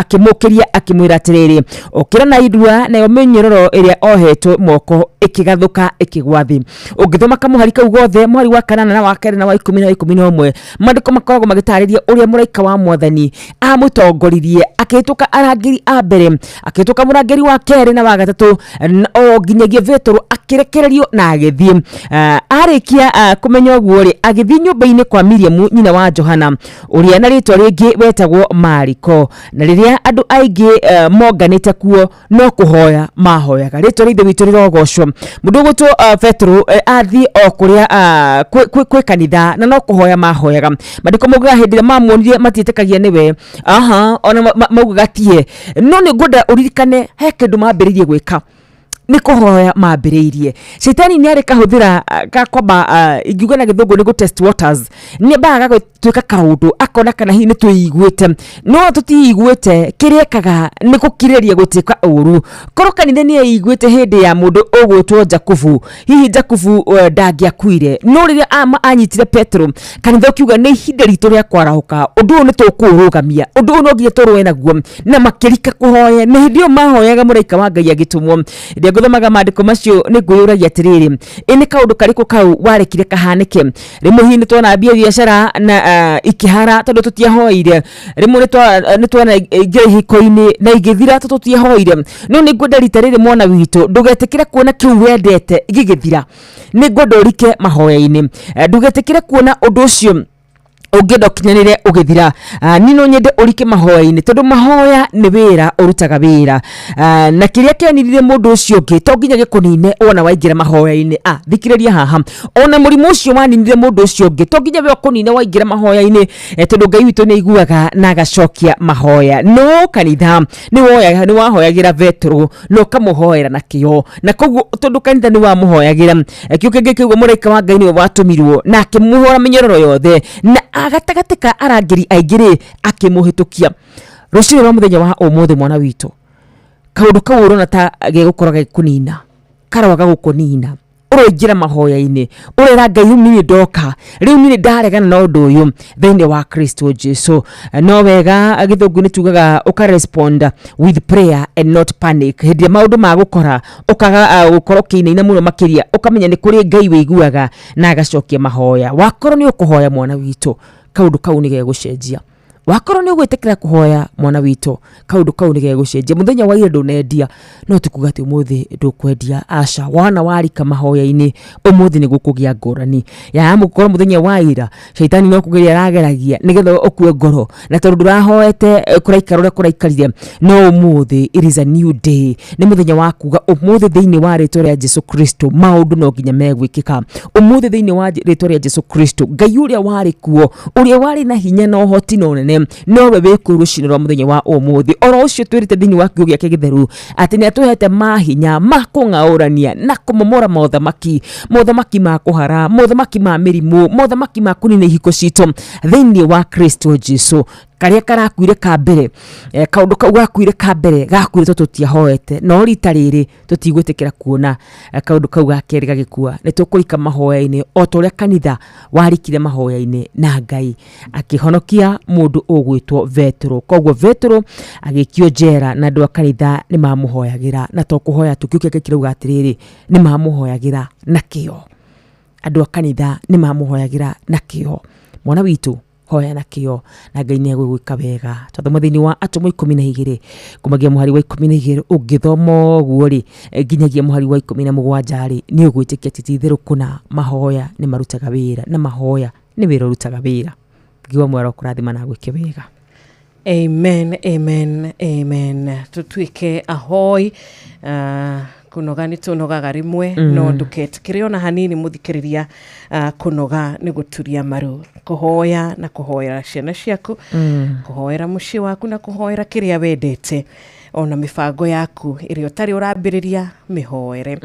akĩmũkĩria akĩmwĩra atĩrĩrĩ, ũkĩra na irua. Nayo mĩnyororo ĩrĩa ohetwo moko ĩkĩgathũka ĩkĩgwa thĩ. Ũngĩthoma kamũhari kau gothe, mũhari wa kanana na wa kerĩ na wa 10 na wa 11, maandĩko makoragwo magĩtarĩria ũrĩa mũraika wa Mwathani amũtongoririe, akĩhĩtũka arangĩri a mbere, akĩhĩtũka mũrangĩri wa kerĩ na wa gatatũ, o nginyagia Petero akĩrekererio na agĩthiĩ. Arĩkia kũmenya ũguo rĩ, agĩthiĩ nyũmba-inĩ kwa Miriamu nyina wa Johana, ũrĩa na rĩtwa rĩngĩ wetagwo Mariko. Na rĩrĩa andũ aingĩ monganĩte kuo, no kũhoya mahoyaga. Rĩtwa rĩa Ithe witũ rĩrogocwo. Mũndũ ũgwĩtwo Petero athiĩ o kũrĩa kwĩ kanitha, na no kũhoya mahoyaga. Maandĩko maugaga hĩndĩ ĩrĩa mamuonire matiĩtĩkagia nĩwe, aha, ona maugaga tiye. No nĩ ngwenda ũririkane he kĩndũ mambĩrĩirie gwĩka, nĩ kũhoya mambĩrĩirie. Caitani nĩ arĩ kahũthĩra ga kwamba, ingiuga na gĩthũngũ nĩ gũ test waters, nĩ ambaga gagĩtuĩka kaũndũ akona kana hihi nĩ twĩiguĩte. No tũtiiguĩte, kĩrĩa ekaga nĩ gũkirĩrĩria gũtuĩka ũru. Korwo kanitha nĩ yeiguĩte hĩndĩ ya mũndũ ũgwĩtwo Jakubu, hihi Jakubu ndangĩakuire. No rĩrĩa anyitire Petero, kanitha ũkiuga nĩ ihinda ritũ rĩa kwarahũka, ũndũ ũyũ nĩ tũkũũrũgamia, ũndũ ũyũ no nginya tũrũe naguo, na makĩrika kũhoya. Na hĩndĩ ĩyo mahoyaga, mũraika wa Ngai agĩtũmwo. Rĩrĩa ngũthomaga maandĩko macio nĩ ngwĩyũragia atĩrĩrĩ, ĩ nĩ kaũndũ karĩkũ kau warekire kahanĩke? Rĩmwe hihi nĩ twanambia biacara na ikĩhara tondũ tũtiahoire. Rĩmwe nĩ twanaingĩra ihiko-inĩ na igĩthira tondũ tũtiahoire. No nĩ ngwenda rita rĩrĩ, mwana witũ, ndũgetĩkĩre kuona kĩu wendete gĩgĩthira. Nĩ ngwenda ũrike mahoya-inĩ. Ndũgetĩkĩre kuona ũndũ ũcio ũngĩenda ũkinyanĩre ũgĩthira. Niĩ no nyende ũrike mahoya-inĩ, tondũ mahoya nĩ wĩra ũrutaga wĩra, na kĩrĩa kĩanirire mũndũ ũcio ũngĩ to nginya gĩkũnine wona waingĩra mahoya-inĩ. Thikĩrĩria haha, ona mũrimũ ũcio waninire mũndũ ũcio ũngĩ to nginya we ũkũnine waingĩra mahoya-inĩ, tondũ Ngai witũ nĩ aiguaga na agacokia mahoya. No kanitha nĩ wahoyagĩra Petero na ũkamũhoera na kĩo, na koguo tondũ kanitha nĩ wamũhoyagĩra, kĩo kĩngĩ kĩuga mũraika wa Ngai nĩwe watũmirwo na akĩmũhũra mĩnyororo yothe, na gatagatĩ ka arangĩri aingĩ rĩ, akĩmũhĩtũkia. Rũcinĩ rwa mũthenya wa ũmũthĩ, mwana witũ, kaũndũ kau ũrona ta gegũkorwo gagĩkũnina karoaga gũkũnina, ũroingĩra mahoya-inĩ, ũrera Ngai, rĩu niĩ ndoka, rĩu niĩ ndaregana na ũndũ ũyũ thĩinĩ wa Kristo Jesu. No wega gĩthũngũ-inĩ tugaga ũka respond with prayer and not panic. Hĩndĩ ĩrĩa maũndũ magũkora ũkaga gũkorwo ũkĩinaina mũno makĩria, ũkamenya nĩ kũrĩ Ngai wĩiguaga na agacokia mahoya. Wakorwo nĩ ũkũhoya, mwana witũ, kaũndũ kau nĩ gegũcenjia. Wakorwo nĩ ũgwĩtĩkĩra kũhoya mwana witũ, kaũndũ kau nĩ gegũcenjia. Mũthenya wa ira ndũnendia, no ti kuga atĩ ũmũthĩ ndũkwendia. Aca, wana warika mahoya-inĩ ũmũthĩ nĩ gũkũgĩa ngũrani ya mũkorwo mũthenya wa ira shaitani no kũgeria arageragia nĩgetha ũkue ngoro, na tondũ ndũrahoete kũraikara ũrĩa kũraikarire, no ũmũthĩ it is a new day. Nĩ mũthenya wa kuga ũmũthĩ thĩinĩ wa rĩtwa rĩa Jesu Kristo maũndũ no nginya megwĩkĩka. Ũmũthĩ thĩinĩ wa rĩtwa rĩa Jesu Kristo, Ngai ũrĩa warĩ kuo, ũrĩa warĩ na hinya na ũhoti na ũnene, nowe wĩ kuo rũcinĩ rwa mũthenya wa ũmũthĩ, oro ũcio twĩrĩte thĩinĩ wa kiugo gĩake gĩtheru atĩ nĩ atũhete mahinya ma kũng'aũrania na kũmomora mothamaki, mothamaki ma kũhara, mothamaki ma mĩrimũ, mothamaki ma kũnina ihiko citũ thĩinĩ wa Kristo Jesu. Karĩa karakuire ka mbere, kaũndũ kau gakuire ka mbere gakuire tondũ tũtiahoete, no rita rĩrĩ tũtigwĩtĩkĩra kuona kaũndũ kau ga kerĩ gagĩkua. Nĩ tũkũrika mahoya-inĩ o ta ũrĩa kanitha warikire mahoya-inĩ na Ngai akĩhonokia mũndũ ũgwĩtwo Vetero. Koguo Vetero agĩikio njera na andũ a kanitha nĩ mamũhoyagĩra, na to kũhoya tu, kĩu kĩngĩ kĩrauga atĩrĩrĩ, nĩ mamũhoyagĩra na kĩo. Andũ a kanitha nĩ mamũhoyagĩra na kĩo. Mwana witũ, hoya na kĩo na Ngai nĩ egũgwĩka wega. Twathoma thĩinĩ wa Atũmwo 12 kumagia mũhari wa 12, ũngĩthoma ũguo rĩ, nginyagia mũhari wa 17 rĩ, nĩ ũgwĩtĩkia atĩ ti itherũ kũna mahoya nĩ marutaga wĩra, na mahoya nĩ wĩra ũrutaga wĩra. Ngiuga mwera ũkũrathima na agwĩke wega. Amen, amen, amen. Tutuike ahoi. Kunoga nĩ tũnogaga rĩmwe, no ndũketĩkĩre ona hanini mũthikĩrĩria, kũnoga nĩ gũturia maru. Kũhoya na kũhoera ciana ciaku, kũhoera mũciĩ waku na kũhoera kĩrĩa wendete, ona mĩbango yaku ĩrĩa ũtarĩ ũrambĩrĩria mĩhoere.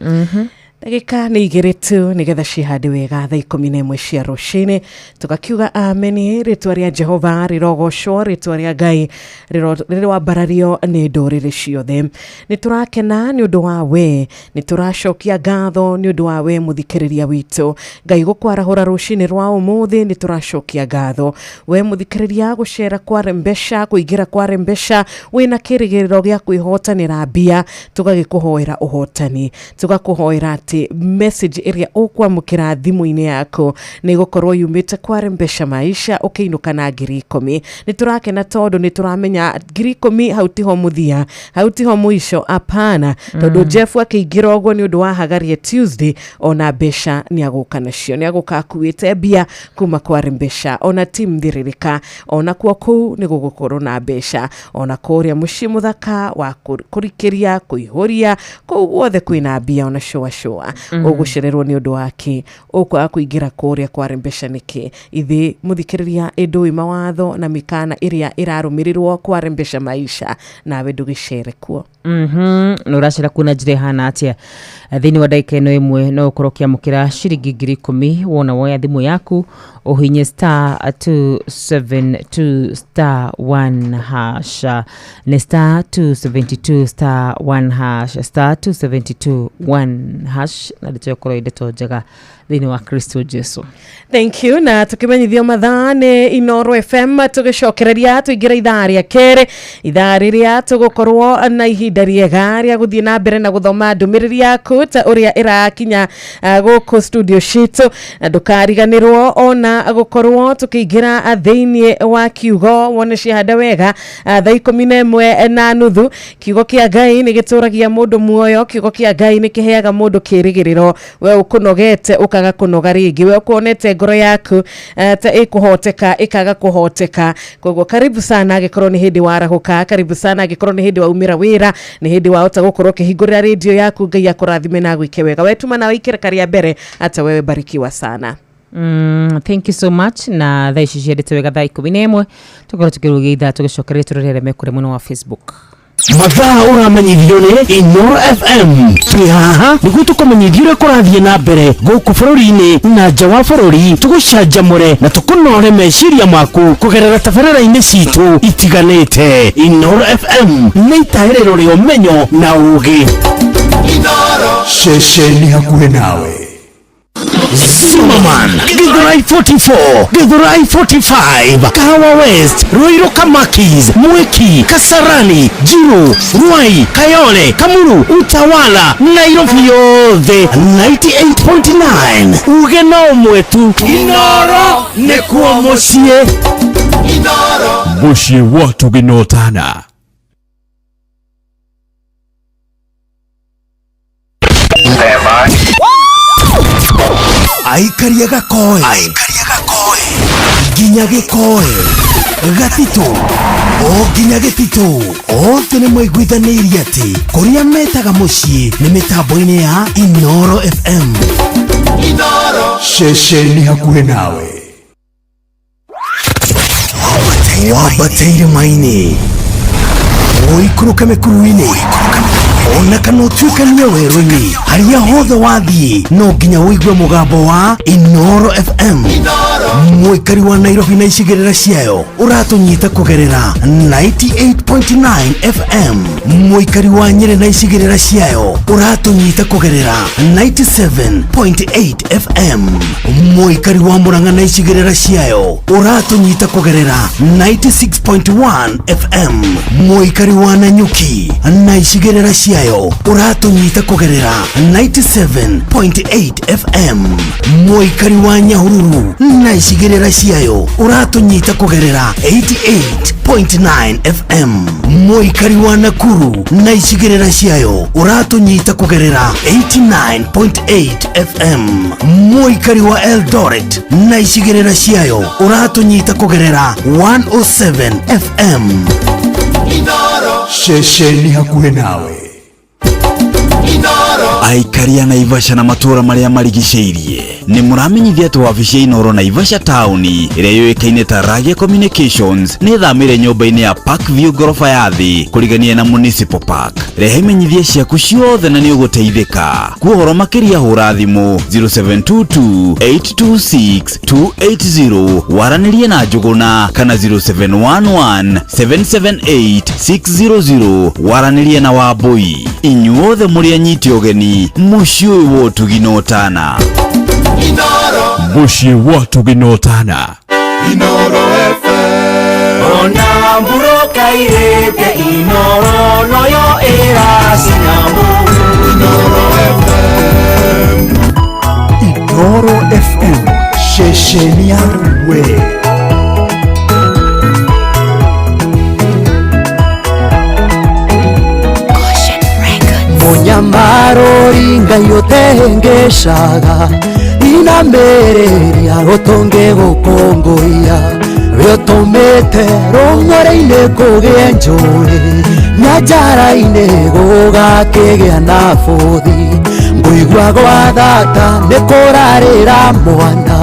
Ndagĩka nĩ igĩrĩ tu nĩgetha cihande wega thaa 11 cia rũcinĩ, tũgakiuga ameni. Rĩtwa rĩa Jehova rĩrogocwo, rĩtwa rĩa Ngai rĩroambarario nĩ ndũrĩrĩ ciothe. Nĩ tũrakena nĩ ũndũ wa we, nĩ tũracokia ngatho nĩ ũndũ wa we mũthikĩrĩria witũ. Ngai gũkwarahũra rũcinĩ rwa ũmũthĩ, nĩ tũracokia ngatho. We mũthikĩrĩria, gũcera kware mbeca, kũingĩra kware mbeca, wĩna kĩrĩgĩrĩro gĩa kwĩhotanĩra mbia, tũgagĩkũhoera ũhotani, tũgakũhoera atĩ message ĩrĩa ũkwamũkĩra thimũ-inĩ yaku nĩ gũkorwo yumĩte kware mbeca maisha, ũkĩinũka na 10,000. Nĩ tũrakena tondũ nĩ tũramenya 10,000 hau tiho mũthia, hau tiho mũico, apana. Tondũ Jeff akĩingĩra ũguo nĩ ũndũ wa Hagarie Tuesday, ona mbeca nĩ agũka nacio, nĩ agũka akuĩte mbia kuma kware mbeca, ona team thĩrĩrĩka, ona kuo kũu nĩ gũgũkorwo na mbeca, ona kũrĩa mũciĩ mũthaka wa kũrikĩria, kũihũria, kũu guothe kwĩna mbia, ona cũa cũa. Ũgũcererwo nĩ ũndũ wa kĩ? Ũkwaga kũingĩra kũrĩa kware mbeca nĩkĩ? Ithe mũthikĩrĩria, ĩndũĩ mawatho na mĩkana ĩrĩa ĩrarũmĩrĩrwo kware mbeca maisha, nawe ndũgĩcere kuo. Na ũracera kuo na njĩra ĩhana atĩa? Thĩinĩ wa ndagĩka ĩno ĩmwe no ũkorwo ũkĩamũkĩra ciringi 10,000 wona woya thimũ yaku ũhinye star 272 star 1 hash. Nĩ star 272 star 1 hash, star 272 1 hash, na ndeto ĩkorwo ĩ ndeto njega thĩinĩ wa Kristo Jesu. Thank you. Na tukimenyithio mathaa nĩ Inoro FM, tũgĩcokereria tũingĩre ithaa rĩa kerĩ, ithaa rĩrĩa tũgũkorwo na ihinda rĩega rĩa gũthiĩ na mbere na gũthoma ndũmĩrĩri yaku ta ũrĩa ĩrakinya gũkũ studio citũ, na ndũkariganĩrwo ona gũkorwo tũkĩingĩra thĩinĩ wa kiugo wone ciahanda wega thaa 11:30. Kiugo kĩa Ngai nĩ gĩtũragia mũndũ muoyo, kiugo kĩa Ngai nĩ kĩheaga mũndũ kĩrĩgĩrĩro. We ũkũnogete ũkaga kũnoga rĩngĩ, we ũkuonete ngoro yaku ta ĩkũhoteka ĩkaga kũhoteka. Koguo karibu sana angĩkorwo nĩ hĩndĩ warahũka, karibu sana angĩkorwo nĩ hĩndĩ waumĩra wĩra, nĩ hĩndĩ wahota gũkorwo ũkĩhingũrĩra radio yaku. Ngai akũrathime na agwĩke wega. We tuma na wĩikĩre karĩa mbere, hata wewe barikiwa sana. Thank you so much. Na thaa ici ciendete wega thaa 11 tũkorwo tũkĩrũgia ithaa tũgĩcokereria tũrore arĩa me kũrĩa mwena wa Facebook. Mathaa ũramenyithio nĩ Inoro FM. Twĩ haha nĩguo tũkũmenyithie ũrĩa kũrathiĩ na mbere gũkũ bũrũri-inĩ na nja wa bũrũri, tũgũcanjamũre na tũkũnore meciria maku kũgerera tabarĩra-inĩ citũ itiganĩte. Inoro FM nĩ itahĩrĩro rĩa ũmenyo na ũũgĩ. Ceceni hakuhĩ nawe. Zimmerman, Githurai 44, Githurai 45, Kahawa West, Ruiru Kamakis, Mwiki, Kasarani, Jiru, Ruai, Kayole, Kamuru, Utawala, Nairobi yothe 98.9. Uge no ũmwe tu. Inoro nĩkuo mũciĩ. Mũciĩ wa ũtugi na ũtana. Aikaria gakoe nginya gĩkoe gatitũ o nginya gĩtitũ othe nĩ maiguithanĩirie atĩ kũrĩa metaga mũciĩ nĩ mĩtambo-inĩ ya Inoro FM. Ceceni hakuhĩ nawe. Wambate irĩma-inĩ, ũikũrũke mĩkuru-inĩ, ona kana ũtuĩkanie werũ-inĩ, harĩa hothe wathiĩ no nginya ũigue mũgambo wa Inoro FM. Mũikari wa Nairobi na icigĩrĩra ciayo ũratũnyita kũgerera 98.9 FM. Mũikari wa Nyĩrĩ na icigĩrĩra ciayo ũratũnyita kũgerera 97.8 FM. Mũikari wa Murang'a na icigĩrĩra ciayo ũratũnyita kũgerera 96.1 FM. Mũikari wa Nanyuki na icigĩrĩra ciayo ũratũnyita kũgerera 97.8 FM. Mũikari wa Nyahururu na icigĩrĩra ciayo ũratũnyita kũgerera 88.9 FM. Mũikari wa Nakuru na icigĩrĩra ciayo ũratũnyita kũgerera 89.8 FM. Mũikari wa Eldoret na icigĩrĩra ciayo ũratũnyita kũgerera 107 FM. Ceceni hakuhĩ nawe. Aikaria Naivasha na matũũra marĩa marigicĩirie nĩ mũramenyithia atĩ wabici ya Inoro Naivasha taũni ĩrĩa yũĩkaine ta Ragia Communications nĩ ĩthamĩire nyũmba-inĩ ya Park View ngoroba ya thĩ kũrigania na Municipal Park. Rehe imenyithia ciaku ciothe na nĩ ũgũteithĩka. Kwa ũhoro makĩria hũra thimũ 0722 826 280 waranĩrie na Njũgũna kana 0711 778 600 waranĩrie na Wambũi. Inyuothe mũrĩ anyiti ũgeni mũciĩ ũyũ wa ũtugi na ũtana. Mũciĩ wa ũtugi na ũtana. Ona mburoka irĩte Inoro noyo ĩracinamo. Inoro FM ceceni ya we. Munyamarori Ngai ũtehengeshaga inamĩrĩria rũtũngĩ gũkũngũiya rĩũtũmĩte rũng'ore-inĩ kũgĩe njũĩ na njara-inĩ gũgakĩgĩa na bũthi ngũigua gwa thata nĩ kũrarĩra mwana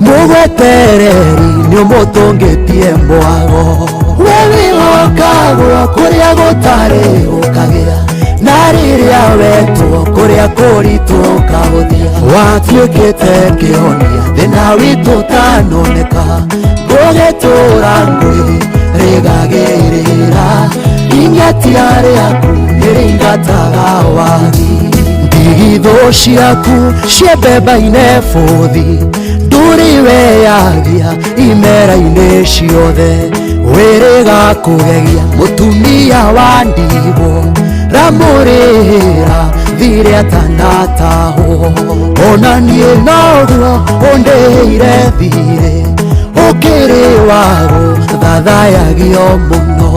mũgwetereri nĩ ũmũtũngĩtie mwago we wĩhokagwo kũrĩa gũtarĩ gũkagĩa na rĩrĩa wetwo kũrĩa kũritũ ũkahũthia watuĩkĩte kĩhonia thĩna witũ ũtanoneka ngũgĩtũra ngwĩ rĩgagĩrĩra ing'atia rĩaku nĩrĩingataga wagi ndigithũ ciaku ciembemba-inĩ bũthi ndũrĩ weyagia imera-inĩ ciothe wĩrĩga kũgegia mũtumia wa ndigwo ramũrĩhĩra thirĩ atanatahwo ona niĩ noguo ũndĩhĩire thirĩ ũkĩrĩ wago thathayagio mũno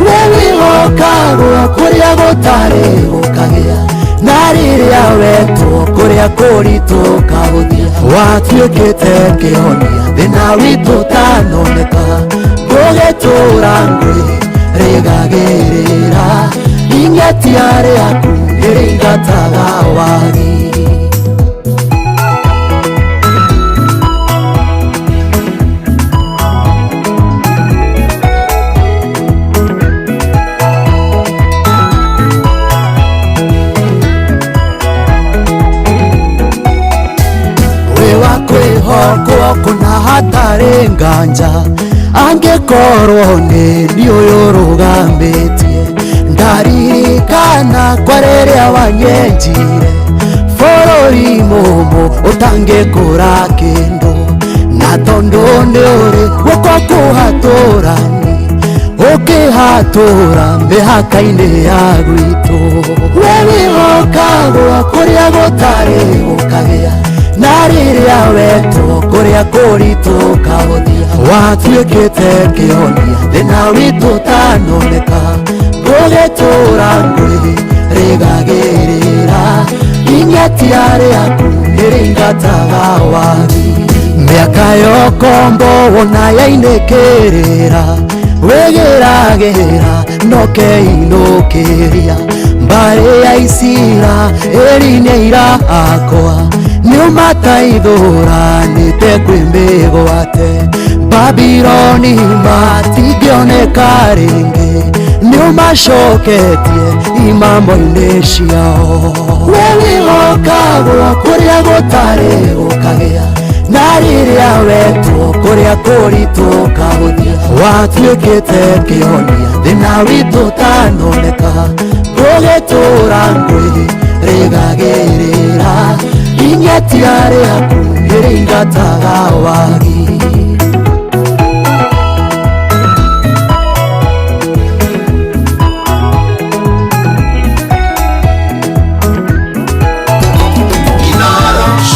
we wĩhokagwo kũrĩa gũtarĩ gũkagĩa na rĩrĩa wetwo kũrĩa kũritũ ũkahũthia watuĩkĩte kĩhonia thĩna witũ ũtanoneka ngũgĩtũra ngwĩ rĩgagĩrĩra ing'atia rĩaku nĩrĩingataga wagi. Wĩ wa kwĩhokwo kũna hatarĩ nganja angĩkorwo nĩ niĩ ũyũ ũrũgamĩtie ndaririkana kwa rĩrĩa wanyenjire bũrũri mũmũ ũtangĩkũra kĩndũ na tondũ nĩ ũrĩ guoko kũhatũrani ũkĩhatũra mĩhaka-inĩ ya gwitũ we wĩhokagwo kũrĩa gũtarĩ gũkagĩa na rĩrĩa wetwo kũrĩa kũritũ ũkahũthia Watuĩkĩte kĩhonia thĩna witũ ũtanoneka gũgĩtũra ngũĩ rĩgagĩrĩra inyatia rĩaku nĩrĩingataga wagi mĩaka yokombo wona yainĩkĩrĩra wĩgĩragĩra nokeinũkĩria mbarĩ ya Isiraeli nĩ akwa nĩũmataithũranĩte kwĩ mĩgwate Babiloni matingĩoneka rĩngĩ nĩũmacoketie imamo-inĩ ciao we wĩhokagwo kũrĩa gũtarĩ gũkagĩa na rĩrĩa wetwo kũrĩa kũritũ ũkahũthia watuĩkĩte kĩhonia thĩna witũ ũtanoneka gũgĩtũra ngũĩ rĩgagĩrĩra inyatia rĩaku nĩrĩingataga wagi.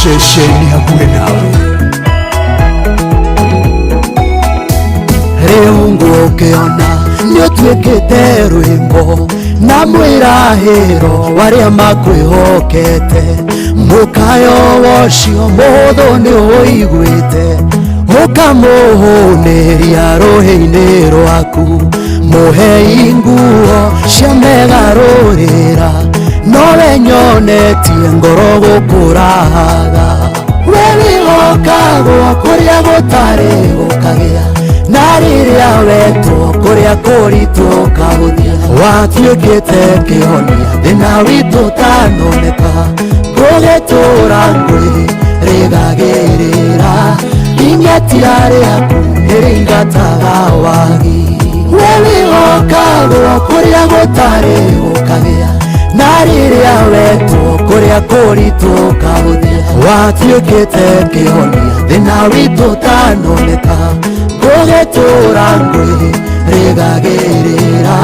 Ceceni hakuhĩ nawe rĩu ngũkĩona nĩũtuĩkĩte rwĩmbo na mwĩrahĩro warĩa makwĩhokete mũkayo wocio mũhũthũ nĩũiguĩte ũkamũhũnĩria rũhĩ-inĩ rwaku mũhei nguo cia megarũrĩra nowe nyonetie ngoro gũkũrahaga we wĩhokagwo kũrĩa gũtarĩ gũkagĩa na rĩrĩa wetwo kũrĩa kũritũ ũkahũthia watuĩkĩte kĩhonia thĩna witũ ũtanoneka gũgĩtũra ngũĩ rĩgagĩrĩra inyatia rĩaku nĩrĩingataga wagi we wĩhokagwo kũrĩa gũtarĩ gũkagĩa na rĩrĩa wetwo kũrĩa kũritũ ũkahũthia watuĩkĩte kĩhonia thĩna witũ ũtanoneka gũgĩtũra ngũĩ rĩgagĩrĩra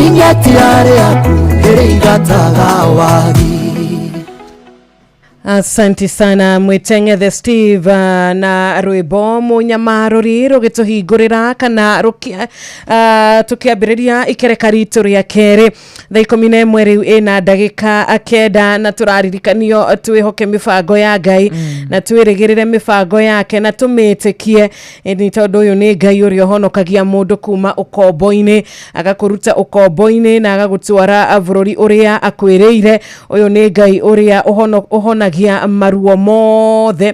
inyatia rĩaku nĩrĩingataga wagi. Asante sana Mwitenge the Steve na rwimbo munyamaruri rugituhingurira kana tukiambiriria ikereka ritu ria keri thaa 11 riu ina ndagika 9 na turaririkanio twihoke mibango ya Ngai na twirigirire mibango yake na tumitikie ni tondu uyu ni Ngai uria uhonokagia mundu kuma ukombo-ini agakuruta ukombo-ini na agagutwara bururi uria akwiriire. Uyu ni Ngai uria uhonagia maruo mothe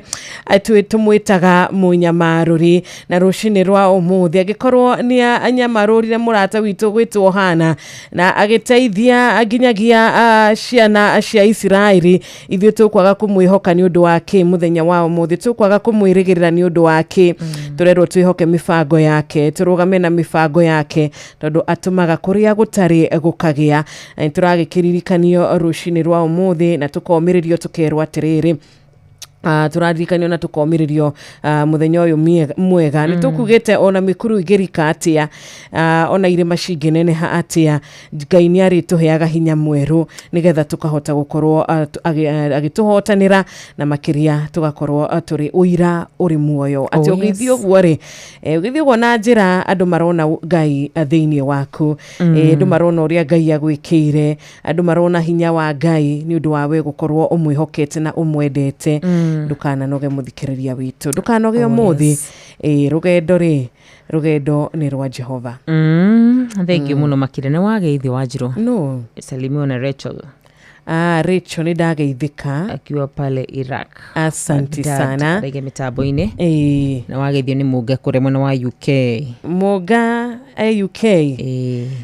tumwitaga munyamaruri na rucini rwa umuthi angikorwo ni anyamarurire murata witu gwitwo Hana na agiteithia nginyagia ciana cia Isiraeli ithuĩ tukwaga kumwihoka ni undu wake muthenya wa umuthi tukwaga kumwirigirira ni undu wake turerwo twihoke mibango yake turugame na mibango yake tondu atumaga kuria gutari gukagia. Na turagikiririkanio rucini rwa umuthi na tukomiririo tukerwo atiriri turaririkanio na tukomiririo muthenya uyu mwega ni tukugite ona mikuru igirika atia ona irima cingineneha atia Ngai ni arituheaga hinya mweru nigetha tukahota gukorwo agituhotanira na makiria tugakorwo turi uira uri muoyo ati ugithii uguo ri ugithii uguo na njira andu marona Ngai thiini waku andu marona uria Ngai agwikire andu marona hinya wa Ngai ni undu wawe gukorwo umwihokete na umwendete. Ndukananoge muthikiriria witu ndukanoge umuthi rugendo ri rugendo ni rwa Jehova. Thank you muno makire ni wageithio Wanjiru no salimiwa na Rachel. Rachel ni ndageithika akiwa pale Iraq. Asante sana rege mitambo-ini na wageithio ni Munga kure mwena wa UK. Munga UK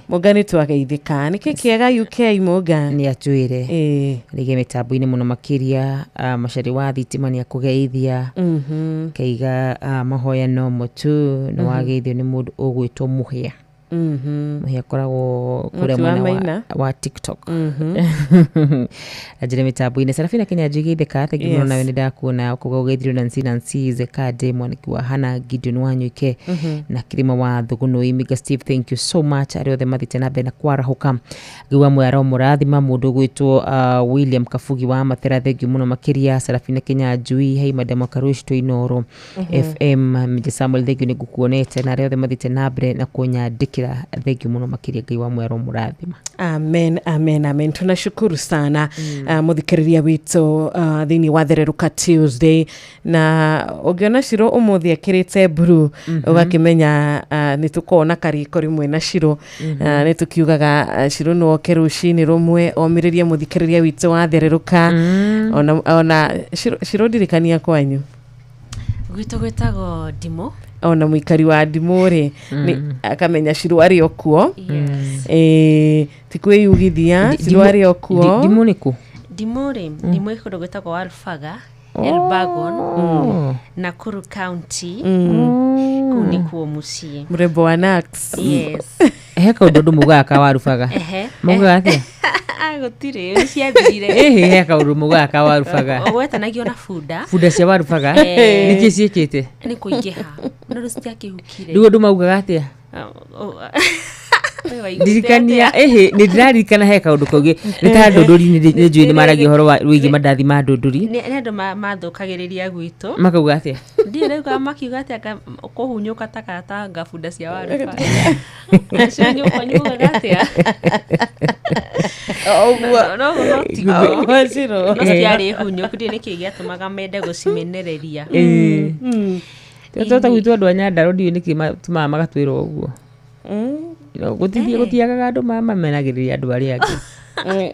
Munga ni twageithika niki kiega UK Munga ni atwire rege mitambo-ini muno makiria macari wa thitima ni akugeithia kaiga mahoya no mutu na wageithio ni mundu ugwitwo Muhia. Mũhia akoragwo kũrĩa Mũtu wa mwena Maina. wa TikTok. Anjĩre mĩtambo-inĩ Sarafina Kenya Njũgĩ Itheka, thengiũ mũno. Yes. Nawe nĩ ndakuona ũkauga ũgeithirio Nancy Nancy Zekade mwaniki wa Hana Gideon Wanyuike na Kirima wa Thugunui Miga Steve, thank you so much. Arĩa othe mathiĩte na mbere na kwarahũka ngiuga mwaro mũrathima mũndũ ũgwĩtwo William Kabugi wa Mathera, thengiũ mũno makĩria. Sarafina Kenya Njui, hei madam Karush Tũinoro FM Mj Samuel, thengiũ nĩ ngũkuonete, na arĩa othe mathiĩte na mbere na kũnyandĩkĩra, thengiũ mũno makĩria. Ngai wa mwaro mũrathima. Amen, amen, amen. Tunashukuru sana muthikiriria witũ thĩinĩ wa Thereruka Tuesday, na ũngĩona Ciro ũmũthĩ ekĩrĩte blue, ũgakĩmenya nĩ tũkorwo na karĩko rĩmwe na Ciro. Nĩ tũkiugaga Ciro no oke rũcinĩ rũmwe omĩrĩrie mũthikĩrĩria witũ wa Thereruka. Ona Ciro, ndirikania kwanyu. Gwitũ gwĩtagwo Ndimũ. Ona mũikari wa Ndimũ rĩ, akamenya Ciro arĩ o kuo. Ĩĩ, ti kwĩyugithia, Ciro arĩ o kuo. Ndimũ nĩ kũ? Ndimũ rĩ, Ndimũ ĩ kũndũ gwĩtagwo Walfaga, Elbagon, Nakuru County. Kũu nĩkuo mũciĩ. Mũrembo wa Nax. Yes. He kaũndũ andũ maugaga ka warubaga. Ehe. Maugaga atĩa? Gũtirĩ, nĩ ciathirire. Ĩhĩ, he kaũndũ maugaga ka warubaga. Ũgwetanagio na bunda. Bunda cia warubaga. Eh. Nĩkĩ ciĩkĩte? Nĩ kũingĩha, no rĩu citiakĩhukire. Rĩu andũ maugaga atĩa? We waiguĩte Ndirikania. atĩa? Ĩhĩ, nĩ ndĩraririkana he kaũndũ kaugĩ nĩ ta ndũndũri, nĩ njũĩ nĩ maragia ũhoro wa wĩgiĩ mandathi ma ndũndũri. Nĩ andũ mathũkagĩrĩria gwitũ. Makauga atĩa? Ndiũĩ rĩu kana makiuga atĩa, anga kũhunyũka ta kana ta anga bunda cia waruba acio nyugaga atĩa. Ũguo. No tiguo. Ũguo, Ciro. No citiarĩ hunyũku, ndiũĩ nĩkĩ gĩatũmaga mende gũcimenereria. Tota gwitũ andũ a Nyandarua ndiũĩ nĩkĩ matũmaga magatwĩra ũguo. No, gũtiagaga andũ mamenagĩrĩria andũ arĩa angĩ.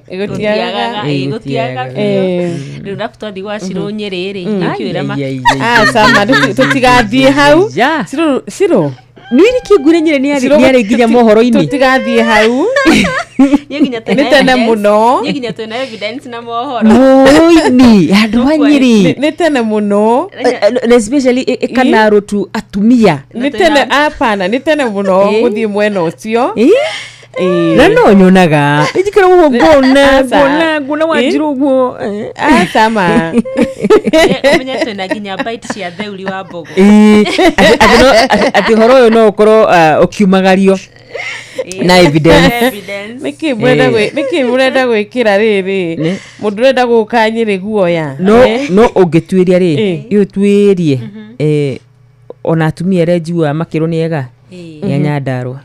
Gũtiagaga. Ĩĩ, ĩĩ, gũtiagaga gũtiagaga. Biũ. Rĩu na twathi gwa Ciro Nyĩrĩ rĩ, nĩkĩũĩ Ai, ai, ai, Ah, sama tũtigathiĩ hau. Ya. Ciro, Ciro. Nĩ kĩngure Nyĩrĩ nĩ Ciro, arĩ nginya mohoro-inĩ. Tũtigathiĩ hau. Niĩ nginya twĩna Nĩ tene evidence. mũno. Niĩ nginya twĩna evidence na mohoro. Mohoro-inĩ andũ a Nyĩrĩ. Nĩ tene mũno. Na especially ĩkanarũ tu atumia. Nĩ tene, apana, nĩ tene mũno Ĩ. gũthiĩ mwena ũcio. Ĩ? Ĩ. Na no nyonaga njikara ũguo ngona Aca. ngona Wanjirũ ũguo. Ah, sama. Ũmenye twĩna nginya bite cia Theuri wa Mbogo. Ĩ, atĩ ũhoro ũyũ no ũkorwo ũkiumagario na evidence. Evidence. Nĩkĩ mũrenda nĩkĩ mũrenda gwĩkĩra rĩrĩ Nĩ. Mũndũ ũrenda gũka Nyĩrĩ guoya. No Eh? no ũngĩtuĩria rĩ, Ĩ. ĩ ũtuĩrie, ona atumia arĩa njiguaga makĩrwo nĩ ega nĩ a Nyandarua.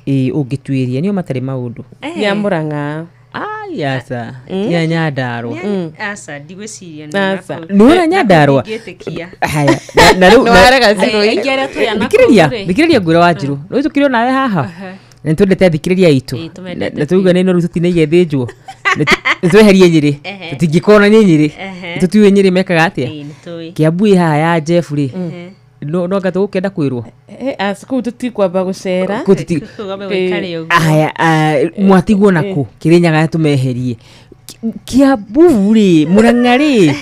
Ĩ, ũngĩtuĩria nĩo matarĩ maũndũ. Nĩ a Mũrang'a. Ai, aca, nĩ a Nyandarua. Aca, ndigwĩciria nĩ Aca. nakũu. Nĩ wona Nyandarua? Ndingĩtĩkia. Haya, na rĩu Nĩ warega Ciro. Aingĩ arĩa tũrĩ a nakũu thikĩrĩria rĩ. thikĩrĩria ngwĩra Wanjirũ nĩ tũkĩrĩ onawe haha na nĩtwendete athikĩrĩria aitũ. Ĩĩ, tũmendete Na tũuga nĩ noru tũtinaige thĩnjwo, nĩ tweherie Nyĩrĩ, tũtingĩkorwo na nĩ Nyĩrĩ. Tũtiũĩ Nyĩrĩ mekaga atĩa. Ĩĩ, nĩtũĩ. Kĩambu ĩ haha ya Jeff rĩ, no anga tũgũkĩenda kwĩrwo. Eh, aca, kũu tũtikwamba gũcera. Kũu tũti- Kũu wambe gũikare ũguo. Aya, mwatigwo nakũ Kĩrĩnyaga tũmeherie Kiambu rĩ, Mũrang'a rĩ,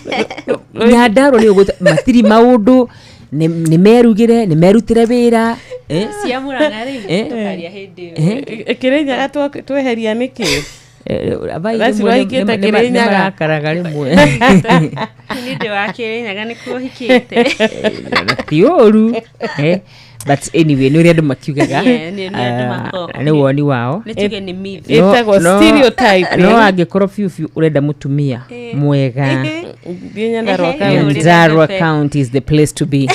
Nyandarua nĩ ũgũta matiri maũndũ, nĩ merugĩre, nĩ merutĩre wĩra. Eh? Cia Mũrang'a rĩ, Eh. tũkaria hĩndĩ ĩyo. Kĩrĩnyaga tweheria nĩkĩ? Abai Nacio rĩmwe aingĩte Kĩrĩnyaga. nĩmarakaraga rĩmwe. Nĩ ndĩ wa Kĩrĩnyaga nĩkuo hikĩte. Na ti ũru. But anyway nĩ ũrĩa andũ makiugaga. Yeah, nĩ andũ Nĩ woni wao. Nĩ tuge nĩ myth. Ĩtagwo stereotyping. No angĩkorwo biũ biũ ũrenda mũtumia mwega, Thiĩ Nyandarua County. Nyandarua County is the place to be.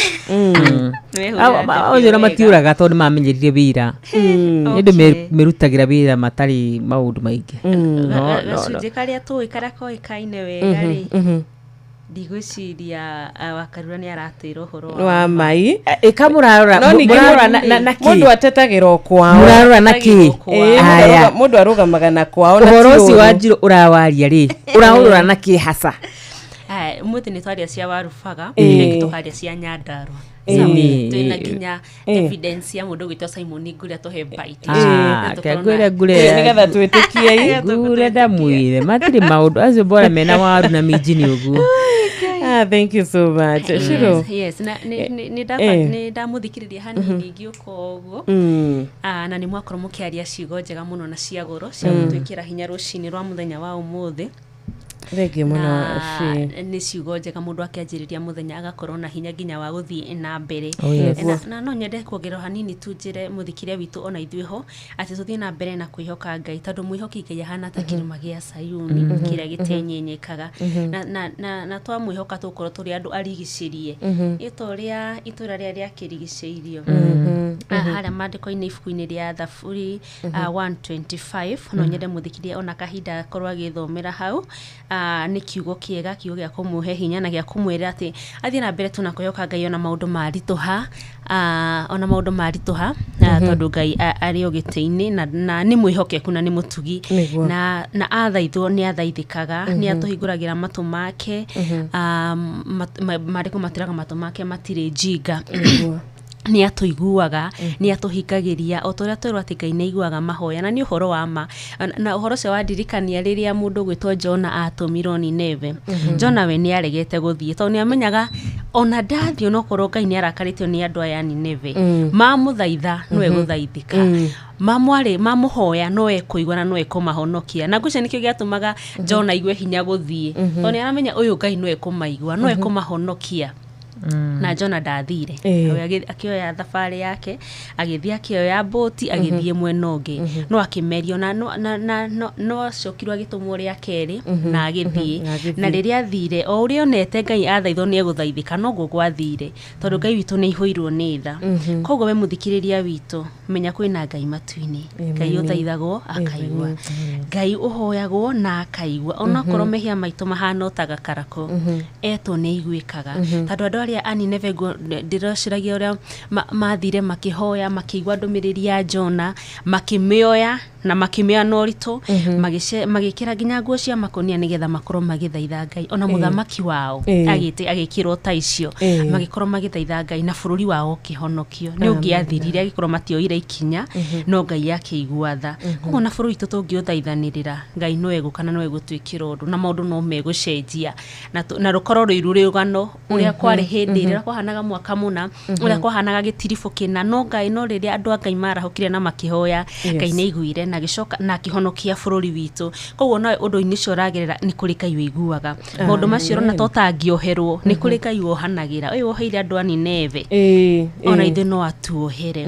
Acio na matiũraga tondũ nĩmamenyerire wĩra, nĩ andũ merutagĩra wĩra matarĩ maũndũ maingĩ. No, no, no. Gacunjĩ karĩa tũĩ karĩa koĩkaine wega rĩ, ndigwĩciria Wakarura nĩ aratwĩra ũhoro wa mai. Ĩka mũrarora No ningĩ mũrarora na kĩ? mũndũ atetagĩra o kwao. Mũrarora na kĩ? Ĩĩ, mũndũ Aya. mũndũ arũgamaga na kwao na Ũhoro ti ũcio ũru. wa Njirũ ũrawaria rĩ, ũraũrora na kĩ hasa? Ũmũthĩ nĩ twaria cia Warubaga, Ĩĩ. rĩngĩ tũkaria cia Nyandarua. Ĩĩ. Sawa, Ĩĩ. twĩna nginya evidence ya mũndũ ũgwĩtwo Simon Ngũrĩ atũhe bite. Ah, Na ke tũkorwo ngwĩre na- ngũre Nĩgetha twĩtĩkie. Ngũre ndamwĩre matirĩ maũndũ acio bora mena waru na minji nĩ ũguo. Ah, thank you so much. Shiro. Yes, na nĩ Eh. ndamũthikĩrĩria hanini ngĩũka ũguo. Ah, na nĩ mwakorwo mũkĩaria ciugo njega mũno na cia goro cia gũtwĩkĩra hinya rũcinĩ rwa mũthenya wa ũmũthĩ. Thengiũ mũno. Na Shi. nĩ ciugo njega, mũndũ akĩanjĩrĩria mũthenya agakorwo na hinya nginya wa gũthiĩ na mbere. Oh, yes. Na no nyende kuongerera hanini tu njĩre mũthikĩria witũ ona ithuĩ ho atĩ tũthiĩ na mbere na kwĩhoka Ngai, tondũ mwĩhoki Ngai ahana ta kĩrĩma gĩa Sayuni kĩrĩa gĩtenyenyekaga. Na twamwĩhoka tũgũkorwo tũrĩ andũ arigicĩrie, ĩ ta ũrĩa itũra rĩrĩa rĩakĩrigicĩirio. Ah, harĩa maandĩko-inĩ ibuku-inĩ rĩa Thaburi 125, no nyende mũthikĩria ona kahinda akorwo agĩthomera hau. Nĩ kiugo kĩega, kiugo gĩa kũmũhe hinya na gĩa kũmwĩra atĩ athiĩ na mbere tu na kwĩhoka Ngai ona maũndũ maritũha, ona maũndũ maritũha, tondũ Ngai arĩ o gĩtĩ-inĩ na nĩ mwĩhokeku na nĩ mũtugi. Nĩguo. Na athaithwo nĩ athaithĩkaga, nĩ atũhingũragĩra matũ make. Maandĩko matwĩraga matũ make matirĩ njinga, nĩ atũiguaga, nĩ atũhingagĩria, o ta ũrĩa twerwo atĩ Ngai nĩ aiguaga mahoya, na nĩ ũhoro wa ma. Na ũhoro ũcio wandirikania rĩrĩa mũndũ ũgwĩtwo Jona atũmirwo Nineve. Jona we nĩ aregete gũthiĩ tondũ nĩ amenyaga ona ndathiĩ onokorwo Ngai nĩ arakarĩtio nĩ andũ aya a Nineve, mamũthaitha no egũthaithĩka, mamwarĩ mamũhoya no ekũigua na no ekũmahonokia. Na ngwĩciria nĩkĩo gĩatũmaga Jona aigue hinya gũthiĩ, tondũ nĩ aramenya ũyũ Ngai no ekũmaigua, no ekũmahonokia. Na Jona ndathire. We akĩoya thabarĩ yake, agĩthiĩ akĩoya mbũti, agĩthiĩ mwena ũngĩ, no akĩmerio na no acokirwo agĩtũmwo rĩa kerĩ na agĩthiĩ. Na agĩthiĩ. Na rĩrĩa athire, o ũrĩa onete Ngai athaithwo nĩ egũthaithĩka, noguo gwathire, tondũ Ngai witũ nĩ aihũirwo nĩ tha. Koguo we mũthikĩrĩria witũ, menya kwĩna Ngai matu-inĩ, Ngai Amen. ũthaithagwo akaigua, Ngai ũhoyagwo na akaigua, onakorwo mehia maitũ mahana o ta gakarakũ, etwo nĩ aiguĩkaga. Tondũ andũ arĩa a Nineve ndĩreciragia ũrĩa mathire makĩhoya, makĩigua ndũmĩrĩri ya Jona, makĩmĩoya na makĩmĩoya na ũritũ, magĩkĩra nginya nguo cia makũnia nĩgetha makorwo magĩthaitha Ngai, ona mũthamaki wao agĩkĩrwo ta icio, magĩkorwo magĩthaitha Ngai na bũrũri wao ũkĩhonokio. Nĩ ũngĩathirire agĩkorwo matioire ikinya, no Ngai akĩigua tha. Koguo na bũrũri witũ tũngĩũthaithanĩrĩra, Ngai no egũka na no egũtwĩkĩra ũndũ na maũndũ no megũcenjia na rũkorwo rwĩ rũrũgano ũrĩa kwarĩ hĩndĩ ĩrĩa kwahanaga mwaka mũna, ũrĩa kwahanaga gĩtiribũ kĩna, no Ngai, no rĩrĩa andũ a Ngai marahũkire na makĩhoya, Ngai nĩ aiguire na agĩcoka na akĩhonokia bũrũri witũ. Koguo nawe ũndũ-inĩ ũcio ũragerera, nĩ kũrĩ Ngai ũiguaga maũndũ macio ũrona ta ũtangĩoherwo, nĩ kũrĩ Ngai wohanagĩra. Ũyũ woheire andũ a Nineve, ona ithuĩ no atuohere.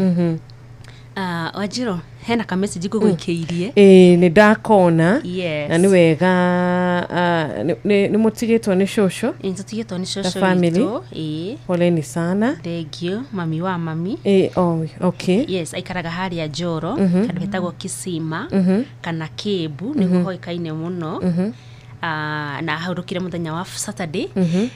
Ah, Wanjirũ, hena kamessage ngũgũikĩirie. Ĩĩ, nĩ ndakona. Yes. Na nĩ wega, nĩ mũtigĩtwo nĩ cũcũ. Ĩĩ, tũtigĩtwo nĩ Ta cũcũ family. witũ. Ĩĩ. Poleni sana. Thank you, mami wa mami. Ĩĩ, oh, okay. Yes, aikaraga harĩa Njoro, handũ hetagwo Kisima kana Kĩmbu nĩguo hoĩkaine mũno. Ah, na ahurũkire mũthenya wa Saturday.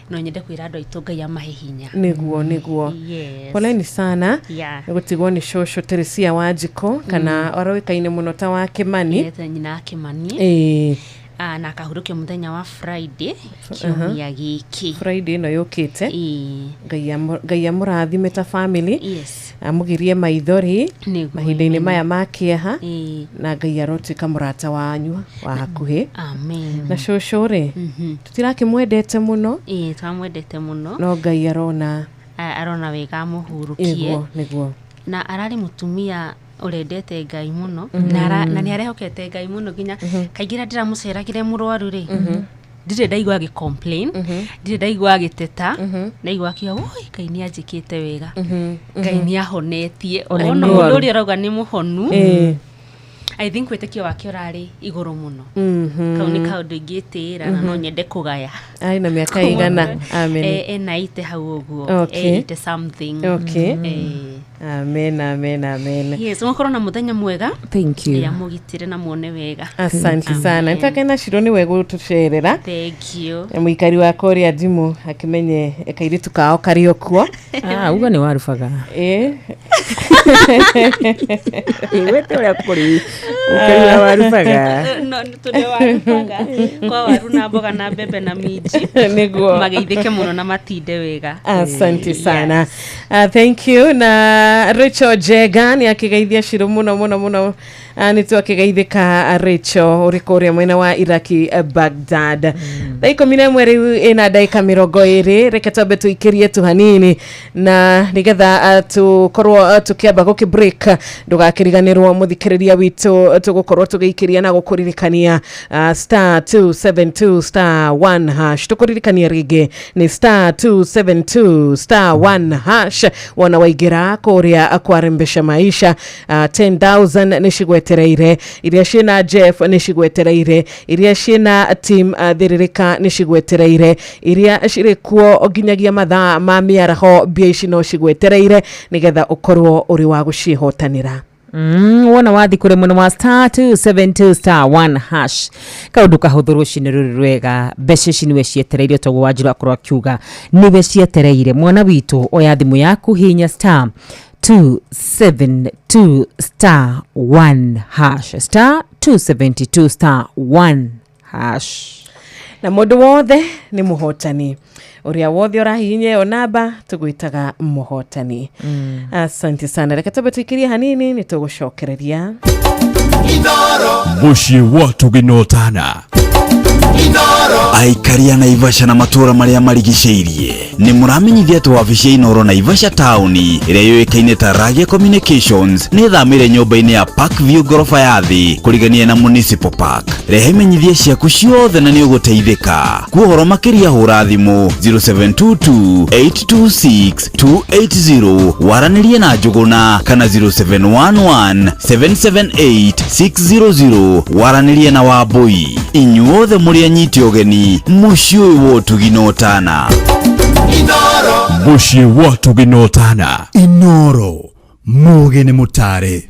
No nyende kwĩra andũ aitũ Ngai amahe hinya. Nĩguo. Yes. Poleni sana. Yeah. Nĩ gũtigwo nĩ cũcũ Teresia Wanjikũ, kana aroĩkaine mũno ta wa Kĩmani. Yete nyina wa Kĩmani. Ah, na akahurũkio mũthenya wa Friday kiumia gĩkĩ. Friday ĩno yũkĩte. Ĩĩ. Ngai amũrathime ta family. Yes. Amũgirie maithori Nĩguo, mahinda-inĩ amen. maya ma kĩeha. Ĩĩ. Na Ngai arotuĩka mũrata wanyu wa hakuhĩ. Amen. Na cũcũ rĩ, tũtirakĩmwendete mũno. Ĩĩ, twamwendete mũno. No Ngai arona Arona wega amũhurũkie. Nĩguo. Na ararĩ mũtumia ũrendete Ngai mũno, na nĩ arehokete Ngai mũno, nginya kaingĩ rĩrĩa ndĩramũceragĩre mũrwaru rĩ, ndirĩ ndaigua agĩ complain, ndirĩ ndaigua agĩteta, ndaigua akiuga, "Woi, Ngai nĩ anjĩkĩte wega, Ngai nĩ ahonetie." Ona Ona nĩ mũndũ mũrwaru. ũrĩa ũrauga nĩ mũhonu, I think wĩtĩkio wake ũrarĩ igũrũ mũno. Kau nĩ kaũndũ ingĩtĩĩra na no nyende kũgaya. Arĩ na mĩaka igana? Amen. Ena ite hau ũguo. Ite something. Amen, amen, amen. Yes, mũkorwo na mũthenya mwega. Thank you. Ya mũgitĩre na muone wega. Asante sana. Nĩtwakena Shiro nĩwe gũtũcerera. Thank you. Na mũikari wa kũrĩa ndimũ akĩmenye kairĩtu kao karĩ o kuo. Ah, uga nĩ warubaga. Ĩĩ. Wete ũrĩa kũrĩ mũikari wa warubaga. No, tũrĩ warubaga kwa waru na mboga na mbembe na minji. Nĩguo. Mageithĩke mũno na matinde wega. Asante sana. Thank you. Na Rachel Njega nĩ akĩgeithia Shiro mũno mũno mũno. Nĩ twakĩgeithĩka Rachel ũrĩ kũrĩa mwena wa Iraki, Baghdad. Thaa 11 rĩu ĩna ndagĩka 20. Reke twambe tũikĩrie tu hanini na nĩgetha tũkorwo tũkĩamba gũkĩ break. Ndũgakĩriganĩrwo mũthikĩrĩria witũ, tũgũkorwo tũgĩikĩria na gũkũririkania star 272 star 1 hash. Tũkũririkania rĩngĩ nĩ star 272 star 1 hash. Wona waingĩra kũrĩa kwarembesha maisha, 10,000 nĩ cigwetereire, iria ciĩna Jeff nĩ cigwetereire, iria ciĩna team Thĩrĩrĩka nĩ cigwetereire, iria cirĩ kuo nginyagia mathaa ma mĩaraho, mbia ici no cigwetereire nĩgetha ũkorwo ũrĩ wa gũciĩhotanĩra. Wona wathi kũrĩ mwena wa star 272 star 1 hash, kaũndũ kahũthũ rũcinĩ rũrũ rwega, mbeca ici nĩwe cietereirio, toguo Wanjirũ akorwo akiuga nĩwe cietereire. Mwana witũ, oya thimũ yaku, hinya star 272 star 1 hash, star 272 star 1 hash. Na mũndũ wothe nĩ mũhotani, ũrĩa wothe ũrahihinya ĩyo namba tũgwĩtaga mũhotani. Asante sana, reke twambe tũikĩrie hanini nĩ tũgũcokereria. Mũciĩ wa Tũgĩnotana. Aikari a Naivasha na matũũra marĩa marigicĩirie nĩ mũramenyithia atĩ wabici ya Inooro Naivasha taũni ĩrĩa yũĩkaine ta Ragia Communications nĩ ĩthamĩire nyũmba-inĩ ya Park View ngoroba ya thĩ kũrigania na Municipal Park. Rehe imenyithia ciaku ciothe na nĩ ũgũteithĩka. Kwa ũhoro makĩria hũra thimũ 0722 826 280 waranĩrie na Njũgũna, kana 0711 778 600 waranĩrie na Wambũi. Inyuothe mũrĩ anyiti ũgeni mũciĩ ũyũ wa ũtugi na ũtana. Mũciĩ wa Tũgĩnotana. Inoro mugi nĩ mũtare.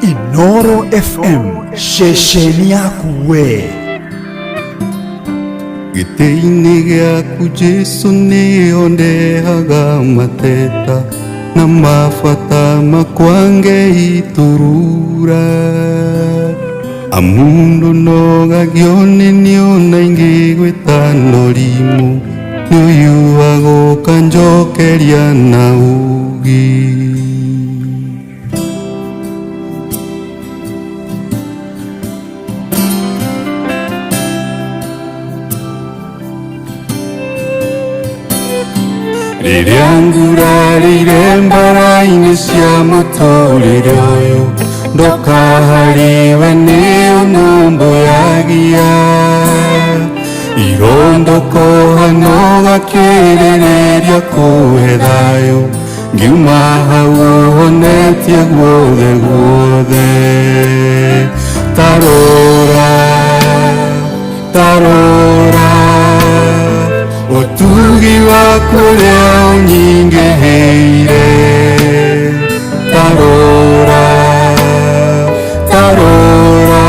Inoro FM, ceceni yaku we. Gĩtĩ-inĩ gĩaku Jesũ nĩho ndehaga mateta na mabata makwa ngeiturura, amundu nogagio nĩ niona ingĩgwĩta norimũ nĩũyuaga ũkanjokeria na ũũgĩ. Rĩrĩa ngurarĩire mbara-inĩ cia mũtũrĩre ũyũ, ndoka harĩwe nĩ ũnũmbũyagia, irondokoha no gakĩrĩrĩria kũhe thayũ, ngiuma hau ũhonetie guothe guothe. Tarora, tarora, ũtugi waku ũrĩa ũnyingĩhĩire. Tarora, tarora,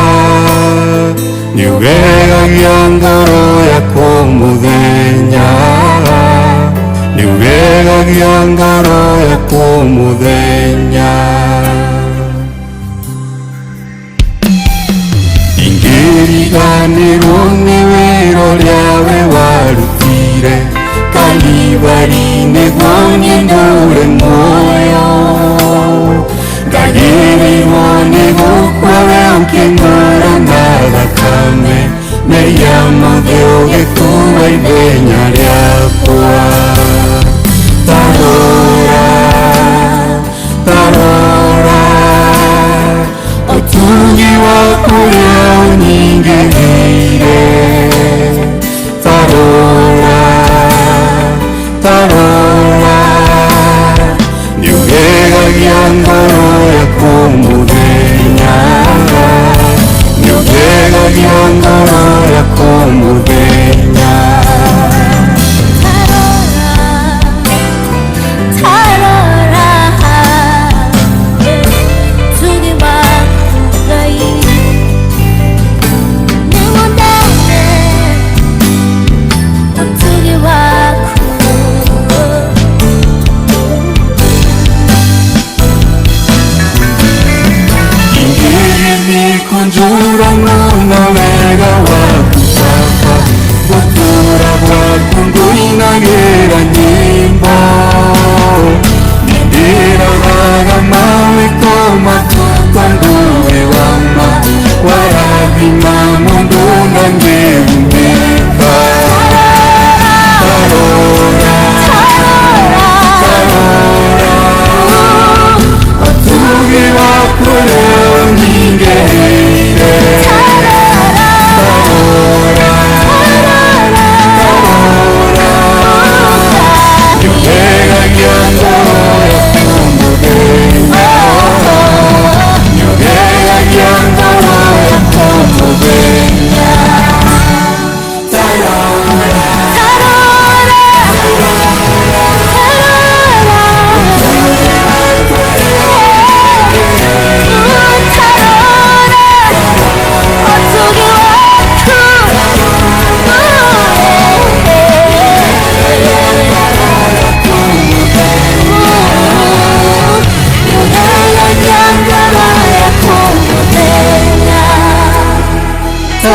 nĩũgegagia ngoro yakwa mũthenya, nĩũgegagia ngoro yakwa mũthenya. Ingĩriganĩrwo nĩ wĩra ũrĩa we warutire Kalivari nĩguo niĩ ndũre muoyo, ndagĩrĩirwo nĩ gũkua we ũkĩngũra na thakame, mehia mothe ũgĩkua ithenya rĩakwa. Tarora, tarora, ũtugi waku ũrĩa ũnyingĩhĩire. Tarora, tarora, nĩũgegagia ngoro yakwa mũthenya, nĩũgegagia ngoro yakwa mũthenya. Tarora, tugi waku Ngai nĩwendete.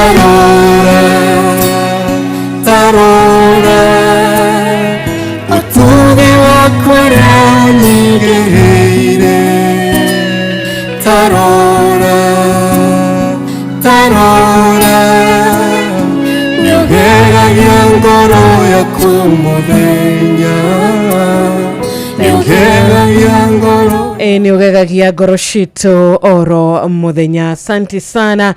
Tarora, tarora, ũtugi waku ũrĩa nyigĩrĩire. Tarora, tarora, nĩũgegagia ngoro yaku mũthenya, nĩũgegagia ngoro. Ĩ nä å gegagia ngoro citå oro muthenya. Asante sana.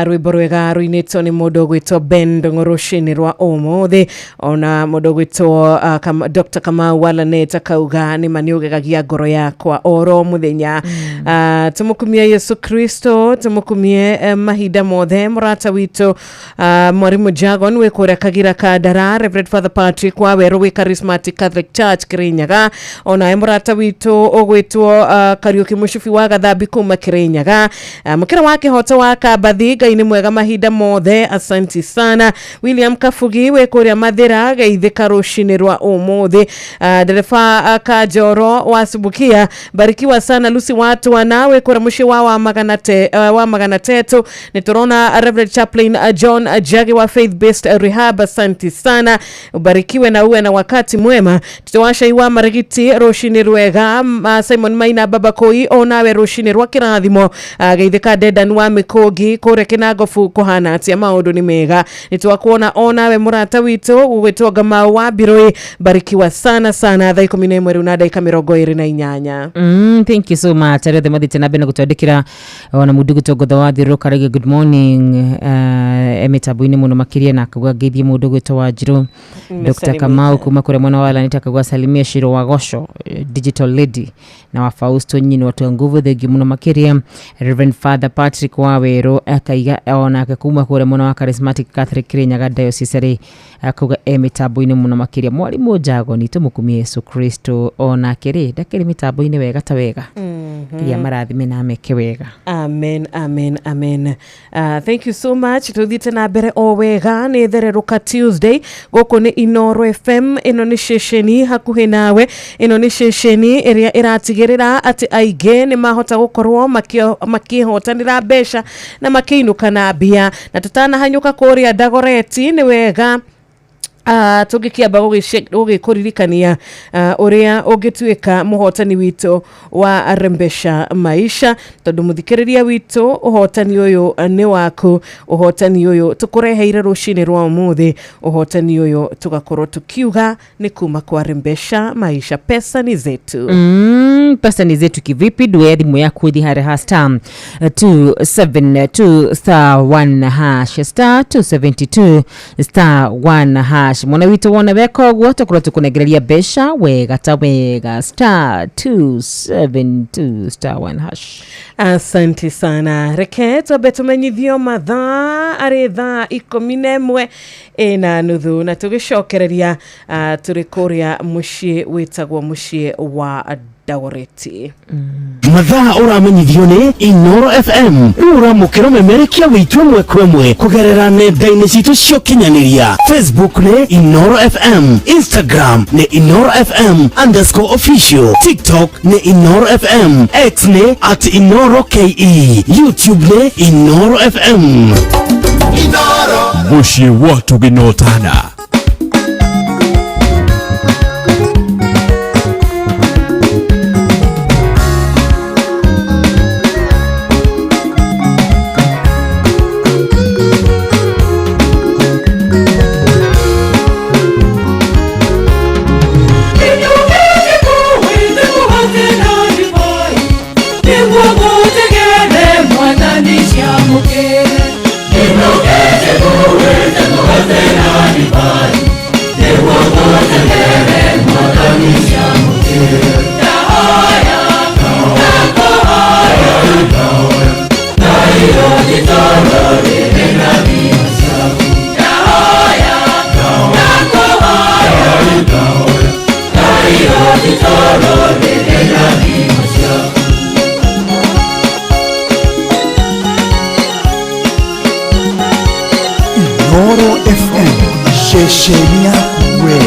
Rwimbo rwega ruinĩtwo nĩ mũndũ ũgwĩtwo Ben Ndung'u rũcinĩ rwa ũmũthĩ, ona mũndũ ũgwĩtwo Dr. Kamau Walanet akauga nĩ ma nĩ ũgegagia ngoro yakwa oro mũthenya. Tũmũkumie Yesu Kristo, tũmũkumie mahinda mothe. Mũrata witũ Mwarimu Jagon wĩ kũrĩa Kagira Kandara, Reverend Father Patrick Wawerũ wĩ Charismatic Catholic Church Kirinyaga, onawe mũrata witũ ũgwĩtwo Kariuki Mũcubi wa Gathambi kuma Kirinyaga, mũkĩra wa kĩhoto wa Kambathi, Ngai nĩ mwega mahinda mothe, asanti sana. William Kabugi wĩ kũrĩa Mathĩra, geithĩka rũcinĩ rwa ũmũthĩ. Ndereba Kanjoro wa Subukia, barikiwa sana. Lucy Watwana wĩ kũrĩa mũciĩ wa magana tetu, nĩ tũrona Reverend Chaplain John Jagi wa Faith Based Rehab, asanti sana, ubarikiwe na uwe na wakati mwema. Tutawasha wa Marigiti rũcinĩ rwega. Simon Maina Baba Koi onawe rũcinĩ rwa kĩrathimo. Geithĩka Dedan wa Mĩkũngi kũrĩa Kĩnangobu, kũhana atĩa? Maũndũ nĩ mega, nĩ twakuona onawe mũrata witũ gũgwĩtwo Ngamau wa Mbirũi, barikiwa sana sana. Thaa 11 rĩu na ndagĩka 28. Thank you so much arĩa othe mathiĩte na mbere na gũtwandĩkĩra, ona mũndũ gũtongotha wa thiũrũrũka rĩngĩ. Good morning, mĩtambo-inĩ mũno makĩria, na akauga ngeithie mũndũ gwĩtwo Wanjirũ Dr. Kamau kuma kũrĩa mwena wa Lanita, akauga salimia Shiro wa Gosho, digital lady, na wa Fausto nyini watu wa nguvu, thengi mũno makĩria. Reverend Father Patrick Wawerũ akaiga onake kuma kũrĩa mwena wa Charismatic Catholic Kirinyaga Diocese rĩ, akauga e mĩtambo-inĩ mũno makĩria. Mwarimũ Njagoni, tũmũkumie Yesu Kristo, onake rĩ ndakĩrĩ mĩtambo-inĩ wega ta wega. Ngai amarathime na ameke wega. Amen, amen, amen. Thank you so much. Tuthiĩte na mbere o wega, nĩ thererũka Tuesday, gũkũ nĩ Inoro FM, ĩno nĩ ceceni hakuhĩ nawe, ĩno nĩ ceceni ĩrĩa ĩratigĩrĩra atĩ aingĩ nĩ mahota gũkorwo makĩhotanĩra mbeca na makĩinũka na mbia. Na tũtanahanyũka kũrĩa Ndagoreti, nĩ wega tũngĩkĩamba gũgĩkũririkania ũrĩa ũngĩtuĩka mũhotani witũ wa Rembesha Maisha, tondũ mũthikĩrĩria witũ, ũhotani ũyũ nĩ waku, ũhotani ũyũ tũkũreheire rũcinĩ rwa ũmũthĩ, ũhotani ũyũ tũgakorwo tũkiuga nĩ kuma kwa Rembesha Maisha, pesa ni zetu. Pesa ni zetu kivipi? Due thimũ yaku ithi harĩ ha star 272 star 1 hash, star 272 star 1 hash. Mwana witũ wona weka ũguo, tũkorwo tũkũnengereria mbeca wega ta wega, star 272 star 1 hash. Asante sana. Reke twambe tũmenyithio mathaa, arĩ thaa 11:30, na tũgĩcokereria tũrĩ kũrĩa mũciĩ wĩtagwo mũciĩ wa Dagoretti. Mathaa ũramenyithio nĩ Inoro FM. Rĩu ũramũkĩra memerekia witũ ĩmwe kwa ĩmwe kũgerera nenda-inĩ citũ cia ũkinyanĩria. Facebook nĩ Inoro FM, Instagram nĩ Inoro FM underscore official, TikTok nĩ Inoro FM, X nĩ at Inoro KE, YouTube nĩ Inoro FM. Mũciĩ wa Tũgĩnotana. Inoro FM, ceceni yaku we.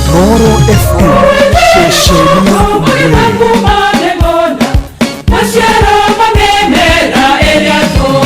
Inooro FM, ceceni yaku we.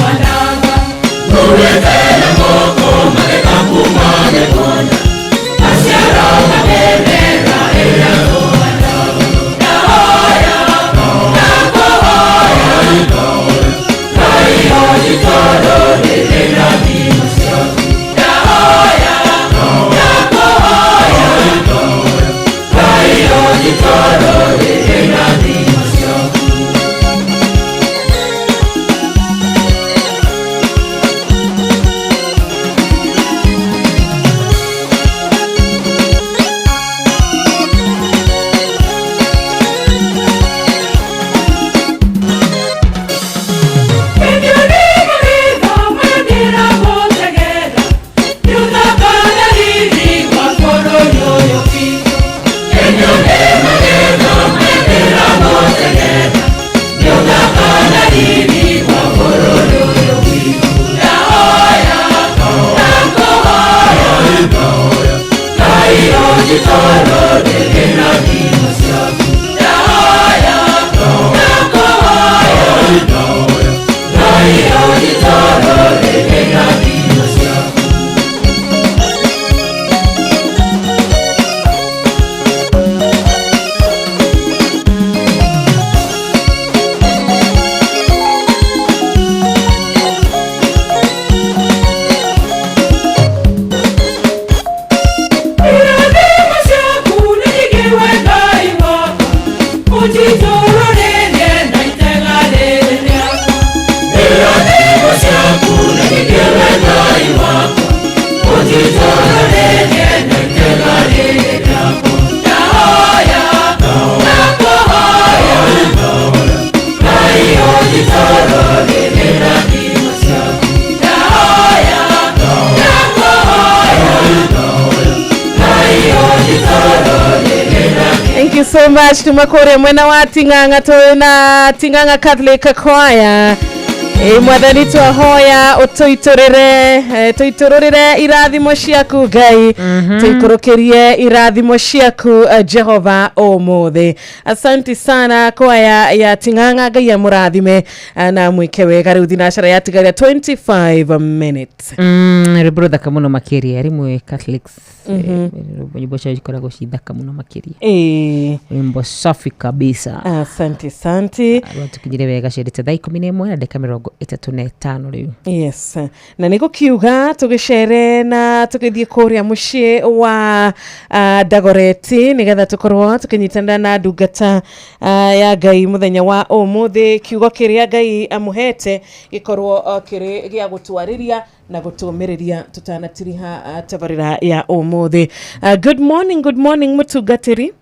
Thank you so much tumakore mwena wa Ting'ang'a tũrĩ na Ting'ang'a Catholic Choir. Ĩ mwathani twahoya ũtũitũrĩre, tũitũrũrĩre irathimo ciaku Ngai, tũikũrũkĩrie irathimo ciaku, Jehova ũmũthĩ. Asante sana kwaya ya Ting'ang'a, Ngai amũrathime, na mwĩke wega. Rĩu thinacara yatigaria 25 minutes. Rwĩmbo rũthaka mũno makĩria rĩmwe Catholics, nyĩmbo ciao ikoragwo ci thaka mũno makĩria. Wimbo safi kabisa. Asante, asante. Rwatukinyire wega ciendete thaa 11:35 rĩu. Yes, na nä gå kiuga tå gä cere na tå gä thiä kå rä a må ciä wa Dagoreti nä getha tå korwo tå kä nyitanä na ndungata ya Ngai må thenya wa å må thä, kiugo kä rä a Ngai amå hete gä korwo kä rä gä a gå twarä ria na gå tå mä rä ria tå tanatiriha tabarä ra ya å må thä. Good morning, good morning, må tungatä ri.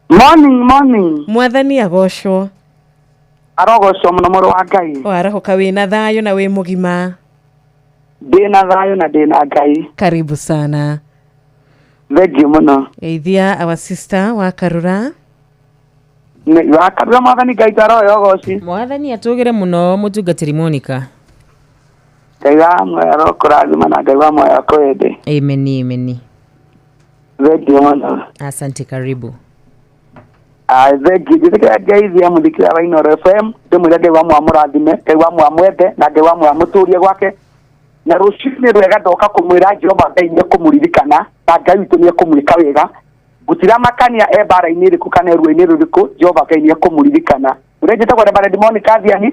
Morning, morning. Mwathani agocwo. Arogocwo mũno mũrũ wa Ngai. Warahoka wä na thayå na wä må gima? Ndĩna thayũ na ndĩna Ngai. Karibu sana. Thengiũ mũno. Geithia our sister wa Karura. Wa Karura, mwathani Ngai aroya ũgoci. Mwathani atũgĩre mũno, mũtungatĩri Monica. Ngai wa muoyo arokũrathima na Ngai wa muoyo akwende. Amen, amen. Thengiũ mũno. Asante, karibu. Thengiũ. Njĩtĩkĩra ngeithia mũthikĩria wa Inooro FM, ndĩmwĩre Ngai wa muoyo amũrathime, Ngai wa muoyo amwende na Ngai wa muoyo amũtũrie gwake. Na rũcinĩ rwega ndoka kũmwĩra Jehova Ngai nĩ ekũmũririkana na Ngai witũ nĩ ekũmwĩka wega. Gũtiramakania e mbara-inĩ ĩrĩkũ kana ruo-inĩ rũrĩkũ, Jehova Ngai nĩ ekũmũririkana. Ũrĩa njĩtagwo Reverend Monica Thiani,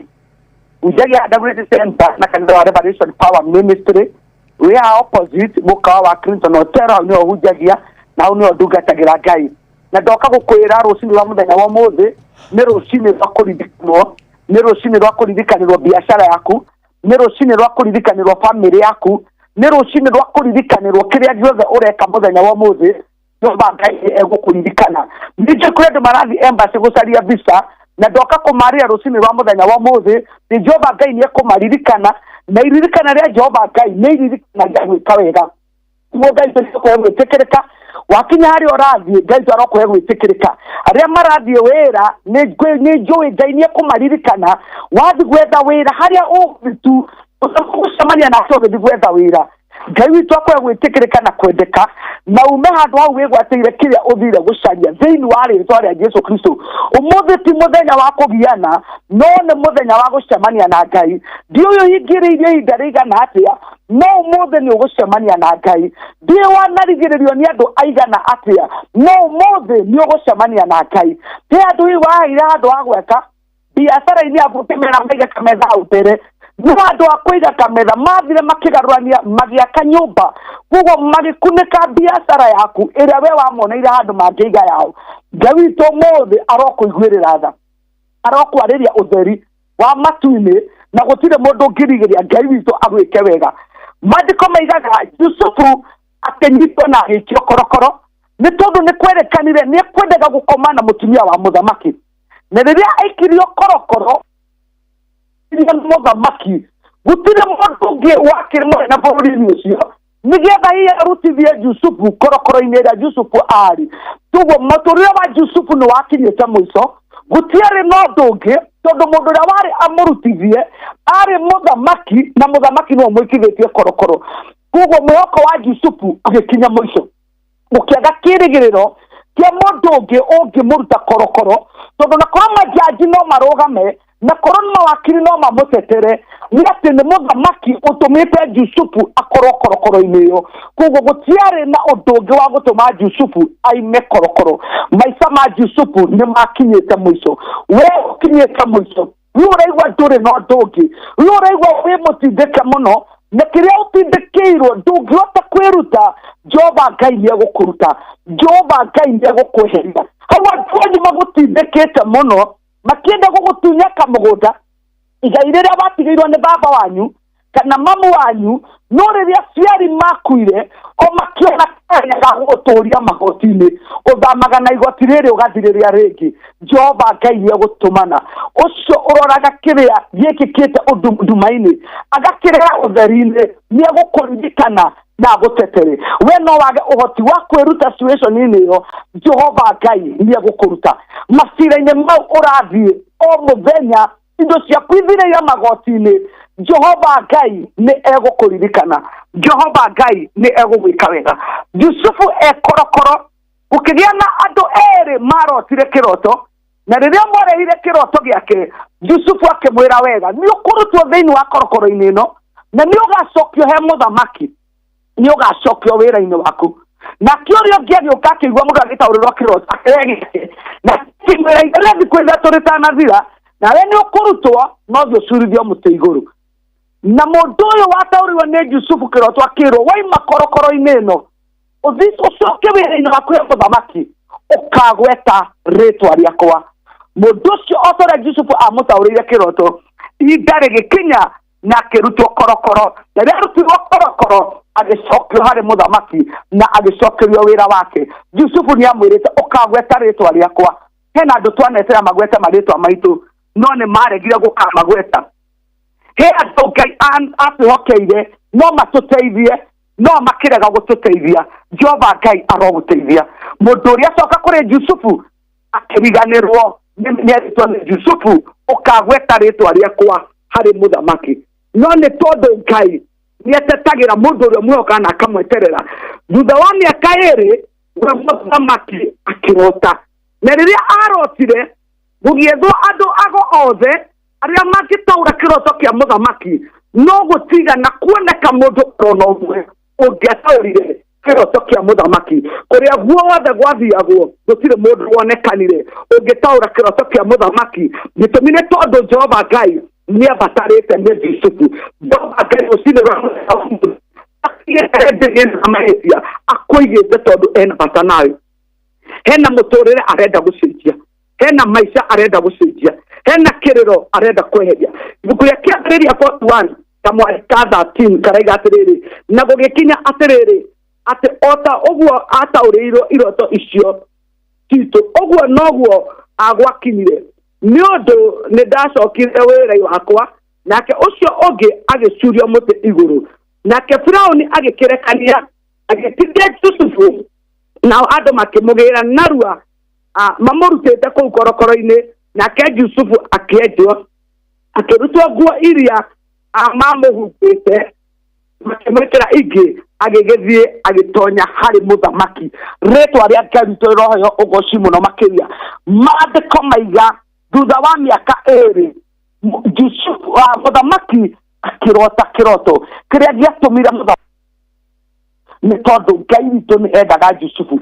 hunjagia Dagoretti Center na kanitha wa Revelation Power Ministry, wĩ haha opposite mũkawa wa Clinton Hotel, hau nĩho hunjagia na hau nĩho ndungatagĩra Ngai. Na ndoka gũkwĩra rũcinĩ rwa mũthenya wa ũmũthĩ nĩ rũcinĩ rwa kũririkanwo, nĩ rũcinĩ rwa kũririkanĩrwo biacara yaku, nĩ rũcinĩ rwa kũririkanĩrwo famĩlĩ yaku, nĩ rũcinĩ rwa kũririkanĩrwo kĩrĩa gĩothe ũreka mũthenya wa ũmũthĩ, Jehova Ngai egũkũririkana. Ningĩ kũrĩ andũ marathiĩ embassy gũcaria visa, na ndoka kũmarĩra rũcinĩ rwa mũthenya wa ũmũthĩ nĩ Jehova Ngai nĩ ekũmaririkana, na iririkana rĩa Jehova Ngai nĩ iririkana rĩa gwĩka wega. Nĩguo Ngai tũkũhe gwĩtĩkĩrĩka, wakinya harĩa ũrathiĩ Ngai arokũhe gwĩtĩkĩrĩka. Arĩa marathiĩ wĩra nĩ njũĩ Ngai nĩ ekũmaririkana. Wathiĩ gwetha wĩra harĩa ũgũthiĩ tu ũgũcemania nake ũgĩthiĩ gwetha wĩra, Ngai witũ akũhe gwĩtĩkĩrĩka na kwendeka na ume handũ hau wĩgwatĩire kĩrĩa ũthire gũcaria thĩinĩ wa rĩtwa rĩa Jesu Kristo. Ũmũthĩ ti mũthenya wa kũgiana, no nĩ mũthenya wa gũcemania na Ngai. Ndiũĩ ũhingĩrĩirie ihinda rĩigana atĩa, no ũmũthĩ nĩ ũgũcemania na Ngai. Ndiũĩ wanarigĩrĩrio nĩ andũ aigana atĩa, no ũmũthĩ nĩ ũgũcemania na Ngai. He andũ hihi waheire handũ ha gwaka biacara-inĩ yaku ũkĩmera maige kametha hau mbere, no andũ a kũiga kametha mathire makĩgarũrania magĩaka nyũmba, koguo magĩkunĩka biacara yaku ĩrĩa we wamoneire handũ mangĩiga yao. Ngai witũ ũmũthĩ arokũiguĩrĩra tha, arokwarĩria ũtheri wa matu-inĩ, na gũtirĩ mũndũ ũngĩrigĩrĩria Ngai witũ agwĩke wega. Maandĩko maigaga Jusufu akĩnyitwo na agĩikio korokoro nĩ tondũ nĩ kwerekanire nĩ ekwendaga gũkoma na mũtumia wa mũthamaki, na rĩrĩa aikirio korokoro nĩ mũthamaki gũtirĩ mũndũ ũngĩ wakĩrĩ mũnene bũrũri-inĩ ũcio nĩgetha hihi arutithie Jusufu korokoro-inĩ ĩrĩa Jusufu arĩ. Toguo mũtũrĩre wa Jusufu nĩ wakinyĩte mũico, gũtiarĩ na ũndũ ũngĩ tondũ mũndũ ũrĩa warĩ amũrutithie arĩ mũthamaki, na mũthamaki nĩwe ũmũikithĩtie korokoro. Koguo mwĩhoko wa Jusufu ũgĩkinya mũico, gũkĩaga kĩrĩgĩrĩro kĩa mũndũ ũngĩ ũngĩmũruta korokoro, tondũ na korwo majaji no marũgame, na korwo mawakiri no mamũtetere, nĩ atĩ nĩ mũthamaki ũtũmĩte Jusufu akorwo korokoro-inĩ ĩyo. Koguo gũtiarĩ na ũndũ ũngĩ wa gũtũma Jusufu aime korokoro. Maica ma Jusufu nĩ makinyĩte mũico. We ũkinyĩte mũico, we ũraigua ndũrĩ na ũndũ ũngĩ, we ũraigua wĩ mũtindĩke mũno, na kĩrĩa ũtindĩkĩirwo ndũngĩhota kwĩruta, Jehova Ngai nĩ egũkũruta, Jehova Ngai nĩ egũkweheria. Hau andũ anyu magũtindĩkĩte mũno makĩenda gũgũtunya kamũgũnda, igai rĩrĩa watigĩirwo nĩ baba wanyu kana mamu wanyu, no rĩrĩa aciari makuire o makĩona kanya ga gũgũtũria magoti-inĩ, ũthamaga na igoti rĩrĩ ũgathiĩ rĩrĩa rĩngĩ. Jehova Ngai nĩ egũtũmana ũcio ũroraga kĩrĩa gĩkĩkĩte nduma-inĩ agakĩrehe ũtheri-inĩ, nĩ egũkũririkana na agũtetere. We no wage ũhoti wa kwĩruta situation-inĩ ĩyo, Jehova Ngai nĩ egũkũruta macira-inĩ mau ũrathiĩ o mũthenya, indo ciaku ithireire magoti-inĩ, Jehova Ngai nĩ egũkũririkana, Jehova Ngai nĩ egũgwĩka wega. Jusufu e korokoro, gũkĩgĩa na andũ erĩ marotire kĩroto, na rĩrĩa mwarehire kĩroto gĩake, Jusufu akĩmwĩra wega, nĩ ũkũrutwo thĩinĩ wa korokoro-inĩ ĩno, na nĩ ũgacokio he mũthamaki, nĩ ũgacokio wĩra-inĩ waku. Nake ũrĩa ũngĩ agĩũka akĩigua mũndũ agĩtaũrĩrwo kĩroto akĩrehe gĩake, na akĩmwĩra rĩrĩa thikũ ithatũ rĩtanathira, nawe nĩ ũkũrutwo no thiĩ ũcurithio mũtĩ igũrũ. Na mũndũ ũyũ wataũrirwo nĩ Jusufu kĩroto akĩrwo, waima korokoro-inĩ ĩno ũthiĩ ũcoke wĩra-inĩ waku he mũthamaki, ũkagweta rĩtwa rĩakwa. Mũndũ ũcio o ta ũrĩa Jusufu amũtaũrĩire kĩroto, ihinda rĩgĩkinya na akĩrutwo korokoro, na rĩrĩa arutirwo korokoro agĩcokio harĩ mũthamaki na agĩcokerio wĩra wake. Jusufu nĩ amwĩrĩte ũkagweta rĩtwa rĩakwa. Hena andũ twanetera magwete marĩtwa maitũ, no nĩ maregire gũkamagweta. He andũ Ngai atwĩhokeire no matũteithie, no makĩrega gũtũteithia. Jehova Ngai arogũteithia. Mũndũ ũrĩa acoka kũrĩ Jusufu akĩriganĩrwo nĩ erĩtwo nĩ Jusufu, ũkagweta rĩtwa rĩakwa harĩ mũthamaki. No nĩ tondũ Ngai nĩ atetagĩra mũndũ ũrĩa mwĩhokaga na akamweterera. Thutha wa mĩaka ĩrĩ, we mũthamaki akĩrota, na rĩrĩa arotire gũgĩethwo andũ ago othe arĩa mangĩtaũra kĩroto kĩa mũthamaki, no gũtigana kuoneka mũndũ ona ũmwe ũngĩataũrire kĩroto kĩa mũthamaki. Kũrĩa guothe gwathiagwo gũtirĩ mũndũ wonekanire ũngĩtaũra kĩroto kĩa mũthamaki. Gĩtũmi nĩ tondũ Jehova Ngai nĩ abatarĩte nĩ Jusufu. Jehova Ngai rũcinĩ rwa mahĩtia akũigĩte tondũ ena bata nawe. Hena mũtũrĩre arenda gũcenjia, hena maica arenda gũcenjia, hena kĩrĩro arenda kweheria. Ibuku rĩa Kĩambĩrĩria 41 kamweri ka 13 karaiga atĩrĩrĩ, na gũgĩkinya atĩrĩrĩ, atĩ o ta ũguo ataũrĩirwo iroto icio citũ, ũguo noguo agwakinyire, nĩ ũndũ nĩ ndacokire wĩra wakwa, nake ũcio ũngĩ agĩcurio mũtĩ igũrũ. Nake Firaũni agĩkĩrekania agĩtindia Jusufu, nao andũ makĩmũgĩra narua mamũrutĩte kũu korokoro-inĩ. Nake Jusufu akĩenjwo, akĩrutwo nguo iria mamũhumbĩte, Makĩmwĩkĩra ingĩ, agĩgĩthiĩ agĩtonya harĩ mũthamaki. Rĩtwa rĩa Ngai witũ rĩroheo ũgoci mũno makĩria. Maandĩko maiga thutha wa mĩaka 2, Jusufu, mũthamaki akĩrota kĩroto kĩrĩa gĩatũmire mũthamaki, nĩ tondũ Ngai witũ nĩ endaga Jusufu.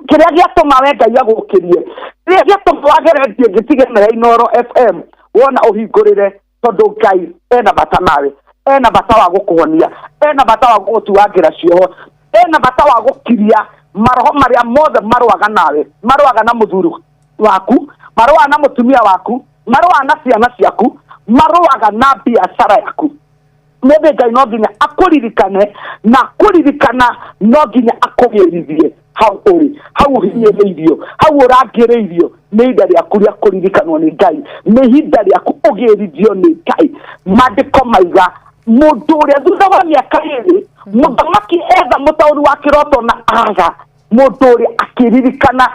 Kĩrĩa gĩatũma we Ngai agũkĩrie, kĩrĩa gĩatũma wagere ngĩtige na Inooro FM wona ũhingũrĩre, tondũ Ngai ena bata nawe, ena bata wa gũkũhonia, ena bata wa gũgũtuangĩra cioho, ena bata wa gũkiria maroho marĩa mothe marũaga nawe, marũaga na mũthuri waku, marũaga na mũtumia waku, marũaga na ciana ciaku, marũaga na biacara yaku. Mũthĩ Ngai no nginya akũririkane, na kũririkana no nginya akũgĩrithie hau ũrĩ, hau ũhinyĩrĩirio, hau ũrangĩrĩirio. Nĩ ihinda rĩaku rĩa kũririkanwo nĩ Ngai, nĩ ihinda rĩaku ũgĩrithio nĩ Ngai. Maandĩko maiga mũndũ ũrĩa thutha wa mĩaka 2 mũthamaki etha mũtaũri wa kĩroto na aga mũndũ ũrĩa akĩririkana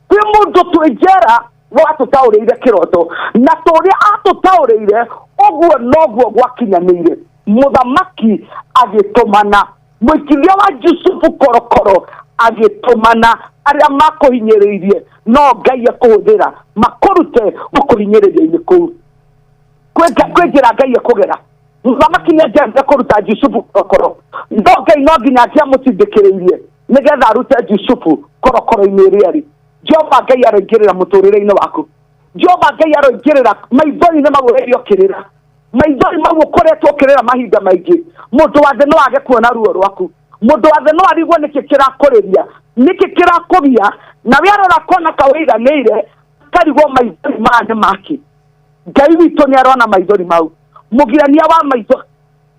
kwĩ mũndũ twĩ njera watũtaũrĩire kĩroto, na tũrĩa atũtaũrĩire ũguo noguo gwakinyanĩire. Mũthamaki agĩtũmana mũikithia wa Jusufu korokoro, agĩtũmana arĩa makũhinyĩrĩirie, no Ngai ekũhũthĩra makũrute gũkũhinyĩrĩria-inĩ kũu. Kwĩ njĩra Ngai ekũgera. Mũthamaki nĩ angĩendire kũruta Jusufu korokoro, no Ngai no nginya angĩamũtindĩkĩrĩirie nĩgetha arute Jusufu korokoro-inĩ ĩrĩa ĩrĩ. Jehova Ngai aroingĩrĩra mũtũrĩre-inĩ waku. Jehova Ngai aroingĩrĩra maithori-inĩ mau ũrĩa ũkĩrĩra, maithori mau ũkoretwo ũkĩrĩra mahinda maingĩ. Mũndũ wa thĩ no age kuona ruo rwaku, mũndũ wa thĩ no arigwo nĩkĩ kĩrakũrĩria, nĩkĩ kĩrakũgia, na we arora kona kawĩiganĩire akarigwo maithori maya nĩ maki. Ngai witũ nĩ arona maithori mau, mũgirania wa maitho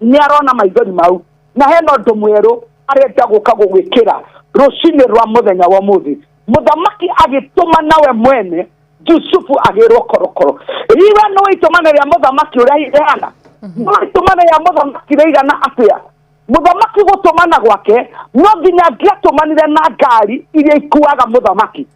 nĩ arona maithori mau, na hena ũndũ mwerũ arenda gũka gũgwĩkĩra rũcinĩ rwa mũthenya wa ũmũthĩ. Mũthamaki agĩtũma nawe mwene Jusufu agĩrwo korokoro. Iwe nĩ itũmana rĩa mũthamaki ũrĩa rĩhana, no itũmana rĩa mũthamaki rĩigana atĩa? Mũthamaki gũtũmana gwake no nginya angĩatũmanire na ngari iria ikuaga mũthamaki,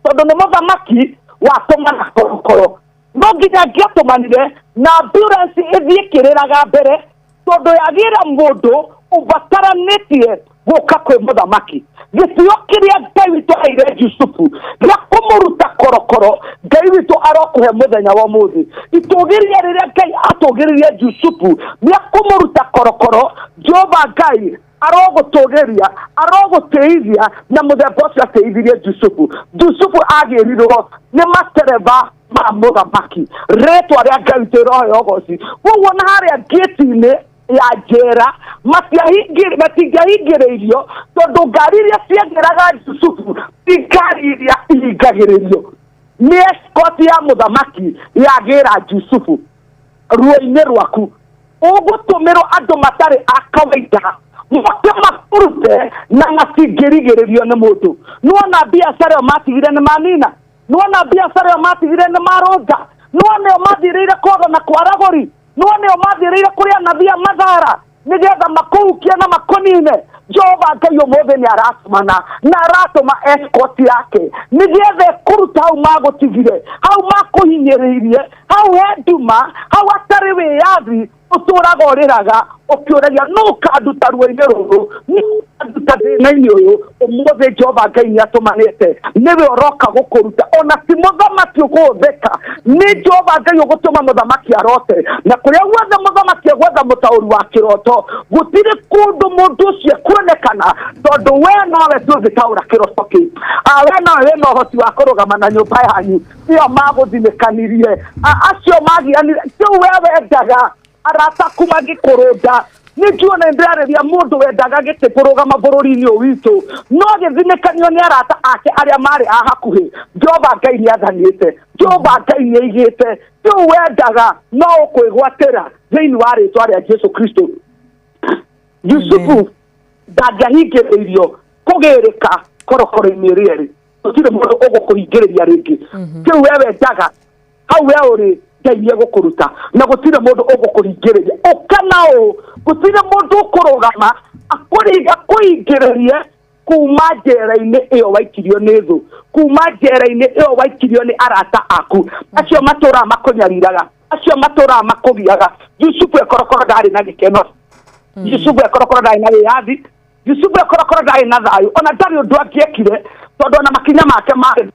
tondũ nĩ mũthamaki watũmana korokoro. No nginya angĩatũmanire na ambulance ĩthiĩ ĩkĩrĩraga mbere, tondũ yagĩra mũndũ ũbataranĩtie gũka kwĩ mũthamaki. Gĩtĩo kĩrĩa Ngai witũ aheire Jusufu gĩa kũmũruta korokoro, Ngai witũ arokũhe mũthenya wa ũmũthĩ. Itũgĩria rĩrĩa Ngai atũgĩrĩrie Jusufu rĩa kũmũruta korokoro, Jehova Ngai arogũtũgĩria, arogũtĩithia na mũthemba ũcio atĩithirie Jusufu. Jusufu agĩrirwo nĩ matereba ma mũthamaki. Rĩtwa rĩa Ngai witũ rĩroheo ũgoci. Koguo na harĩa ngĩti-inĩ ya njera matingĩahingĩrĩirio, tondũ ngari iria ciagĩraga Jusufu ti ngari iria ihingagĩrĩrio. Nĩ escort ya mũthamaki yagĩra Jusufu. Ruo-inĩ rwaku ũgũtũmĩrwo andũ matarĩ a kawaida moke makũrute na matingĩrigĩrĩrio nĩ mũndũ. Nĩwona biacara ĩyo matigire nĩ manina, nĩwona biacara ĩyo matigire nĩ marũnga, nĩwona ĩyo mathirĩire kwaga na kwaragũri, nĩwona ĩyo mathirĩire kũrĩ anabii a mathara nĩgetha makũhukie na makũnine. Jehova Ngai ũmũthĩ nĩ aratũmana na aratũma escort yake nĩgetha ĩkũruta hau magũtigire, hau makũhinyĩrĩirie, hau he nduma, hau hatarĩ wĩyathi, ũtũraga ũrĩraga ũkĩũragia nũ ũkanduta ruo-inĩ rũrũ, nũ ũkanduta thĩna-inĩ ũyũ. Ũmũthĩ Jehova Ngai nĩ atũmanĩte, nĩwe ũroka gũkũruta. Ona ti mũthamaki ũkũhũthĩka, nĩ Jehova Ngai ũgũtũma mũthamaki arote. Na kũrĩa guothe mũthamaki egwetha mũtaũri wa kĩroto, gũtirĩ kũndũ mũndũ ũcio ekuonekana, tondũ we nowe tu ũngĩtaũra kĩroto kĩu. We nowe wĩna ũhoti wa kũrũgama na nyũmba yanyu ĩyo magũthinĩkanirie, acio magianire, kĩu we wendaga arata aku magĩkũrũnda. Nĩ njũĩ nĩ ndĩrarĩria mũndũ wendaga gĩtĩ kũrũgama bũrũri-inĩ ũyũ witũ, no agĩthinĩkanio nĩ arata ake arĩa marĩ a hakuhĩ. Jehova Ngai nĩ athanĩte, Jehova Ngai nĩ aigĩte, kĩu wendaga no ũkwĩgwatĩra thĩinĩ wa rĩtwa rĩa Jesu Kristo. Jusufu ndangĩahingĩrĩirio kũgĩrĩka korokoro-inĩ ĩrĩa ĩrĩ, gũtirĩ mũndũ ũgũkũhingĩrĩria rĩngĩ. Kĩu we wendaga hau we ũrĩ, Ngai nĩ egũkũruta na gũtirĩ mũndũ ũgũkũhingĩrĩria. Ũka na ũũ, gũtirĩ mũndũ ũkũrũgama akũhingĩrĩrie kuma njera-inĩ ĩyo waikirio nĩ thũ, kuma njera-inĩ ĩyo waikirio nĩ arata aku acio matũraga makũnyariraga, acio matũraga makũgiaga. Jusufu ekorokoro ndarĩ na gĩkeno. Yusufu ekorokoro ndarĩ na wĩyathi, Yusufu ekorokoro ndarĩ na thayũ, ona ndarĩ ũndũ angĩekire tondũ ona makinya make marĩ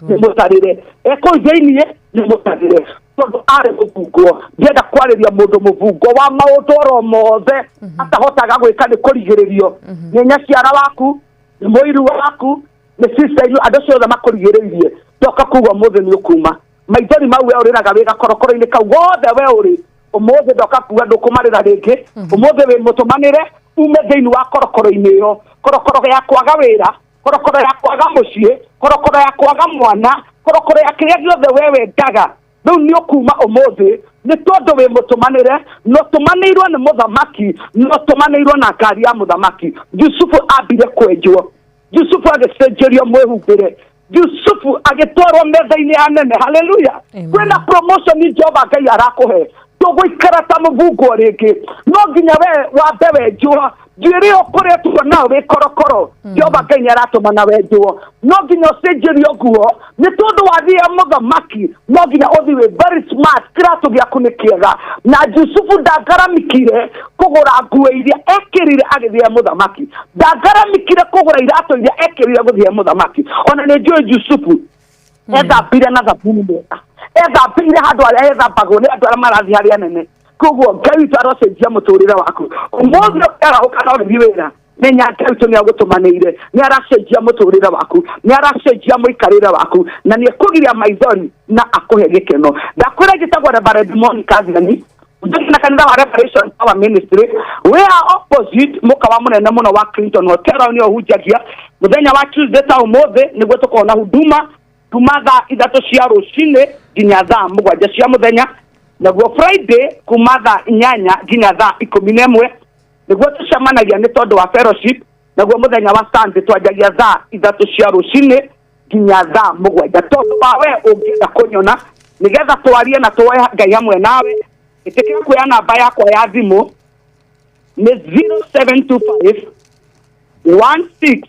nĩ mũtarĩre, ekũu thĩiniĩ nĩ mũtarĩre tondũ arĩ mũbungo. Ndienda kwarĩria mũndũ mũbungo wa maũndũ oro mothe atahotaga gwĩka nĩ kũrigĩrĩrio nĩ nyaciara waku, nĩ mũiru waku, nĩ sister inyu, andũ acio othe makũrigĩrĩirie. Ndoka kuga ũmũthĩ nĩ ũkuma maithori mau we ũrĩraga wĩ gakorokoro-inĩ kau wothe we ũrĩ ũmũthĩ, ndoka kuga ndũkũmarĩra rĩngĩ. Ũmũthĩ wĩ mũtũmanĩre ume thĩinĩ wa korokoro-inĩ ĩyo, korokoro ya kwaga wĩra, korokoro ya kwaga mũciĩ, korokoro ya kwaga mwana, korokoro ya kĩrĩa gĩothe we wendaga. Rĩu nĩ ũkuma ũmũthĩ nĩ tondũ wĩ mũtũmanĩre, na ũtũmanĩirwo nĩ mũthamaki, na ũtũmanĩirwo na ngari ya mũthamaki. Yusufu ambire kwenjwo, Yusufu agĩcenjerio mwĩhumbĩre, Yusufu agĩtwarwo metha-inĩ ya nene. Haleluya! Kwĩna promotion Jehova Ngai arakũhe, ndũgũikara ta mũbungo rĩngĩ. No nginya we wambe wenjwo njuĩrĩ ĩyo ũkoretwo nayo wĩ korokoro. Jehova Ngai nĩ aratũmana wenjwo, no nginya ũcenjerio nguo nĩ tondũ wathiĩ mũthamaki, no nginya ũthiĩ wĩ very smart, kĩratũ gĩaku nĩ kĩega. Na Jusufu ndangaramikire kũgũra nguo iria ekĩrire agĩthiĩ mũthamaki, ndangaramikire kũgũra iratũ iria ekĩrire gũthiĩ mũthamaki. Ona nĩ njũĩ Jusufu ethambire na thabuni mwega, ethambire handũ harĩa ethambagwo nĩ andũ arĩa marathiĩ harĩa nene. Koguo Ngai witũ arocenjia mũtũrĩre waku ũmũthĩ, ũkĩarahũka na ũgĩthiĩ wĩra, menya Ngai witũ nĩ agũtũmanĩire, nĩ aracenjia mũtũrĩre waku, nĩ aracenjia mũikarĩre waku, na nĩ ekũgiria maithori na akũhe gĩkeno. Ndakwĩra njĩtagwo Reverend Monica Thiani na kanitha wa Revelation Power Ministry. We are opposite mũkawa mũnene mũno wa Clinton Hotel. Hau nĩho hunjagia mũthenya wa Tuesday ta ũmũthĩ, nĩguo tũkorwo na huduma kuma thaa 3 cia rũcinĩ nginya thaa 7 cia mũthenya, naguo Friday kuma thaa 8 nginya thaa 11 nĩguo tũcemanagia nĩ tondũ wa fellowship, naguo mũthenya wa Sunday twanjagia thaa 3 cia rũcinĩ nginya thaa 7. Tondũ wa we ũngĩenda kũnyona nĩgetha twarie na tuoe Ngai hamwe nawe, ĩtĩkĩra kuoya namba yakwa ya thimũ nĩ 0725 16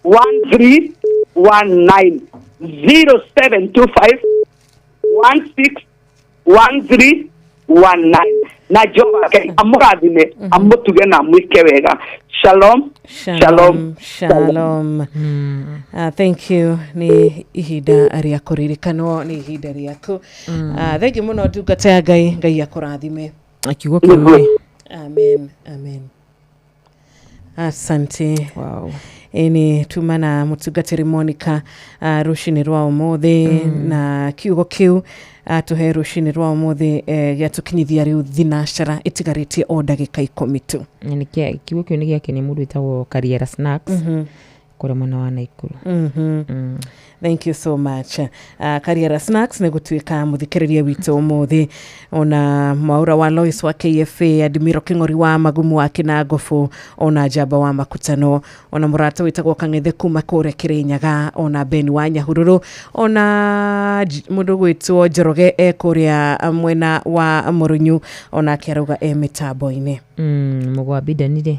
13 19, 0725 16 13 19. Na Jehova Ngai amũrathime, amũtuge na amwĩke wega. Shalom, shalom. Shalom. Thank you. Nĩ ihinda rĩa kũririkanwo, nĩ ihinda rĩaku. Thank you mũno, ndungata ya Ngai. Ngai akũrathime. Kiugo kĩu rĩ. Amen, amen, asante. Wow. Ĩni tuma na mũtungatĩri Monica rũcinĩ rwa ũmũthĩ, na kiugo kĩu atũhe rũcinĩ rwa ũmũthĩ gĩatũkinyithia rĩu thinacara ĩtigarĩtie o ndagĩka 10 tu. Na kiugo kĩu nĩ gĩakenia mũndũ wĩtagwo Kariera Snacks kũrĩa mwena wa Naikuru. Thank you so much. Kariera Snacks nĩ gũtuĩka mũthikĩrĩria witũ ũmũthĩ, ona Mwaura wa Lois wa KFA, Admiro Kĩng'ori wa Magumu wa Kĩnangobu, ona Njamba wa Makutano, ona mũrata wĩtagwo Kang'ethe kuma kũrĩa Kĩrĩnyaga, ona Ben wa Nyahururu, ona mũndũ gwĩtwo Njoroge e kũrĩa mwena wa Mũrunyu, onake arauga e mĩtambo-inĩ. Mũgo wa Biden rĩ,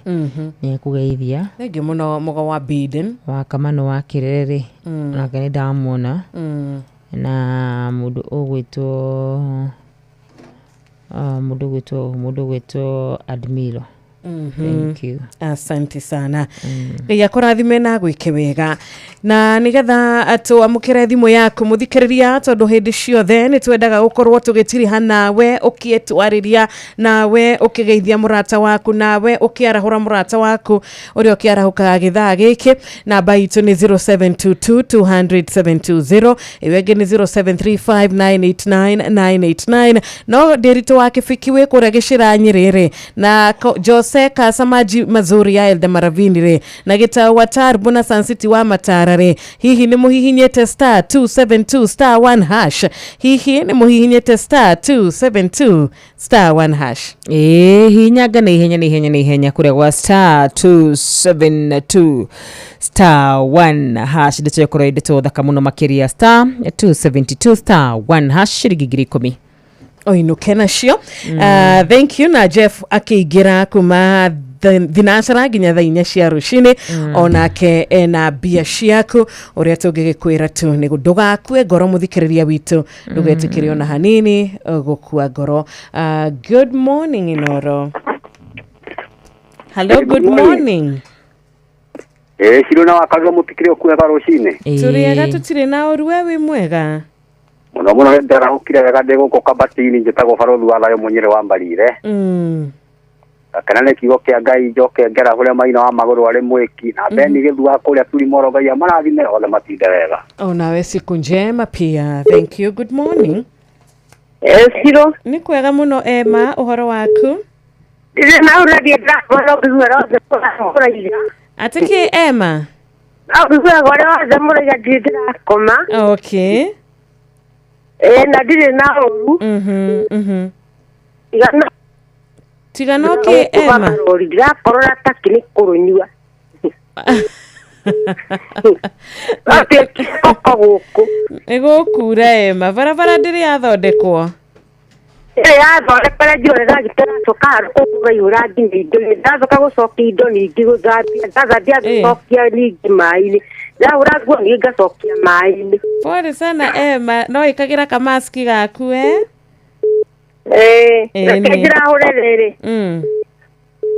nĩ ekũgeithia. Thank you mũno, Mũgo wa Biden. Wa Kamano wa Kĩrere rĩ, onake nĩ ndamuona, na mũndũ ũgwĩtwo Admiro. Thank you. Asante sana. Ngai akũrathime na gwĩke wega, na nĩgetha twamũkĩre thimũ yaku mũthikĩrĩria, tondũ hĩndĩ ciothe nĩ twendaga gũkorwo tũgĩtiriha nawe, ũkĩtwarĩria nawe, ũkĩgeithia mũrata waku nawe, ũkĩarahũra mũrata waku ũrĩa ũkĩarahũkaga gĩthaa gĩkĩ. Namba itũ nĩ 0722 200 720, ĩyo ĩngĩ nĩ 0735 989 989. No ndĩritũ wa kĩbiki wĩ kũrĩa gĩcĩra Nyĩrĩ rĩ, na Jose Kasamaji Mazuri ya Elda Maravini rĩ, na gĩtau wa Tarbo na Sun City wa Matara rĩ, hihi nĩ mũhihinyĩte star 272 star 1 hash? Hihi nĩ mũhihinyĩte star 272 star 1 hash? Ĩĩ, hinyanga na ihenya, na ihenya, na ihenya kũrĩa gwa star 272 star 1 hash. Ndeto ĩkorwo ndeto thaka mũno makĩria, star 272 star 1 hash, ciringi 10,000 oinuke nacio. Thank you. Na Jeff akĩingĩra kuma thinacara nginya thaa 4 cia rũcinĩ, onake ena mbia ciaku. Ũrĩa tũngĩgĩkwĩra tu nĩ ndũgakue ngoro, mũthikĩrĩria witũ, ndũgetĩkĩre ona hanini gũkua ngoro. Good morning, Inoro. Hello, good morning. Ĩĩ Ciro na wakarura mũtikĩrĩ okuega rũcinĩ. Tũrĩega tũtirĩ na ũru, we wĩ mwega? Mũno mũno ndarahũkire wega ndĩ gũkũ Kabatini, njĩtagwo barũthi wa thayũ Mũnyĩrĩ wa Mbarire. Gakena nĩ kiugo kĩa Ngai, njoke ngerahũre maina wa magũrũ arĩ mwĩki na Beni Gĩthua kũrĩa Turimoro, Ngai amarathime othe matinde wega. O nawe siku njema pia. Thank you. Good morning. Ciro. Nĩ kwega mũno Emma, ũhoro waku? Ndirĩ na ũraria ndĩrakora ũngĩigua othe mũraiga. Atĩ kĩ Emma? Ũngĩigua ũrĩa othe mũraiga ndirĩ ndĩrakoma. Okay. Ĩĩ na ndirĩ na ũru. Tiga Tiga no kĩ Emma? Ndĩrakorora taki nĩ kũrũnyua. Gũkũ gũkũ. Nĩ gũkura Emma, barabara ndĩrĩ yathondekwo. Ĩrĩ yathondekwo na njũra ndagĩtaracoka kũraihũra nginya indo ndacoka gũcokia indo ningĩ gũthambia ndathambia gũcokia ningĩ maĩ-inĩ ndahũra nguo ningĩ ngacokia maĩ-inĩ. Pole sana Emma, no ĩkagĩra kamaski gaku eh? Ĩĩ, reke njĩrahũre rĩrĩ.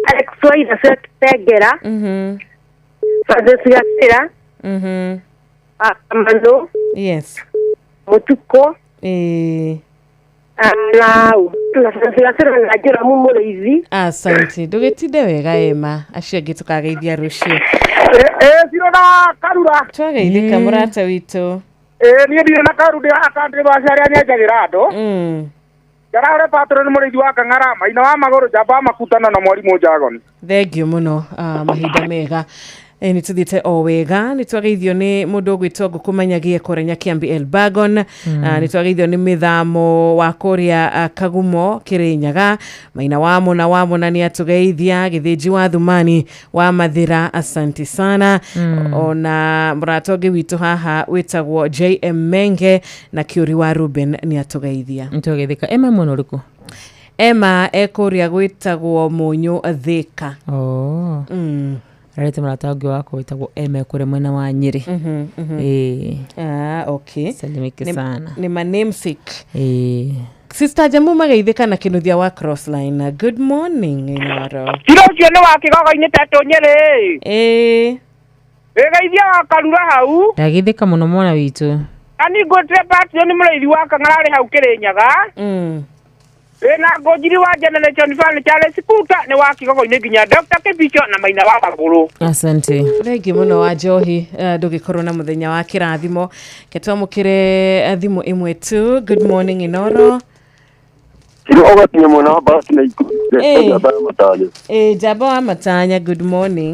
Alex Waitha Tengera. Francis Gacĩra. Kamanu. Yes. Mũtukũ. Ĩĩ. Nau. Na Francis Gacĩra na Njũramu Mũrĩithi. Asante. Ndũgĩtinde wega Emma, acio angĩ tũkageithia rũciũ. Ĩĩ Ciro na Karura. Twageithĩka mũrata witũ. Ĩĩ niĩ ndirĩ na karu ndĩ akandĩ baci arĩa nyenjagĩra andũ. Njarahure patron mũrĩithi wa Kang'ara, maina wa magũrũ, njamba wa makutano na mwarimũ Njagoni. Thengiũ mũno, mahinda mega. Nĩ tũthiĩte o wega, nĩ twageithio nĩ mũndũ ũgwĩtwo Ngũkũmanyagie kũrĩa Nyakiambi Elbagon. Nĩ twageithio nĩ mĩthamo wa kũrĩa Kagumo Kĩrĩnyaga, maina wa mũna wa mũna nĩ atũgeithia, Gĩthĩnji wa Thumani wa Mathĩra, asante sana. Ona mũrata ũngĩ witũ haha wĩtagwo JM Menge na Kĩũri wa Ruben nĩ atũgeithia. Nĩtwageithĩka. Emma mwena ũrĩkũ? Emma ekũrĩa gwĩtagwo Mũnyũ Thĩka. Oh. Ararĩte mũrata ũngĩ wakwa wĩtagwo Emma kũrĩa mwena wa Nyĩrĩ. Ĩĩ. Ah, okay. Salimike sana. Nĩ ma namesake. Ĩĩ. Sister Jamu mageithĩka na Kĩnuthia wa Crossline. Good morning Inoro. Ciro ũcio nĩ wa kĩgogo-inĩ tetũ Nyĩrĩ. Ĩĩ. Wĩgeithia wa Karura hau. Ndageithĩka mũno mwana witũ. Na ningũtire Patron mũrĩithi wa Kang'ara arĩ hau Kĩrĩnyaga. Wĩna Ngũnjiri wa Generation Fund Charles Kuta nĩ wa kĩgogo-inĩ nginya Dr. Kibicho na maina wa magũrũ. Asante. Thengiũ mũno wa njohi, ndũgĩkorwo na mũthenya wa kĩrathimo. Ke twamũkĩre thimũ ĩmwe tu. Good morning Inoro. Ciro ũgakinya mwena wa Mbarathi na Ikundi. Ĩĩ. Njamba ya matanya. Ĩĩ, njamba wa matanya, good morning.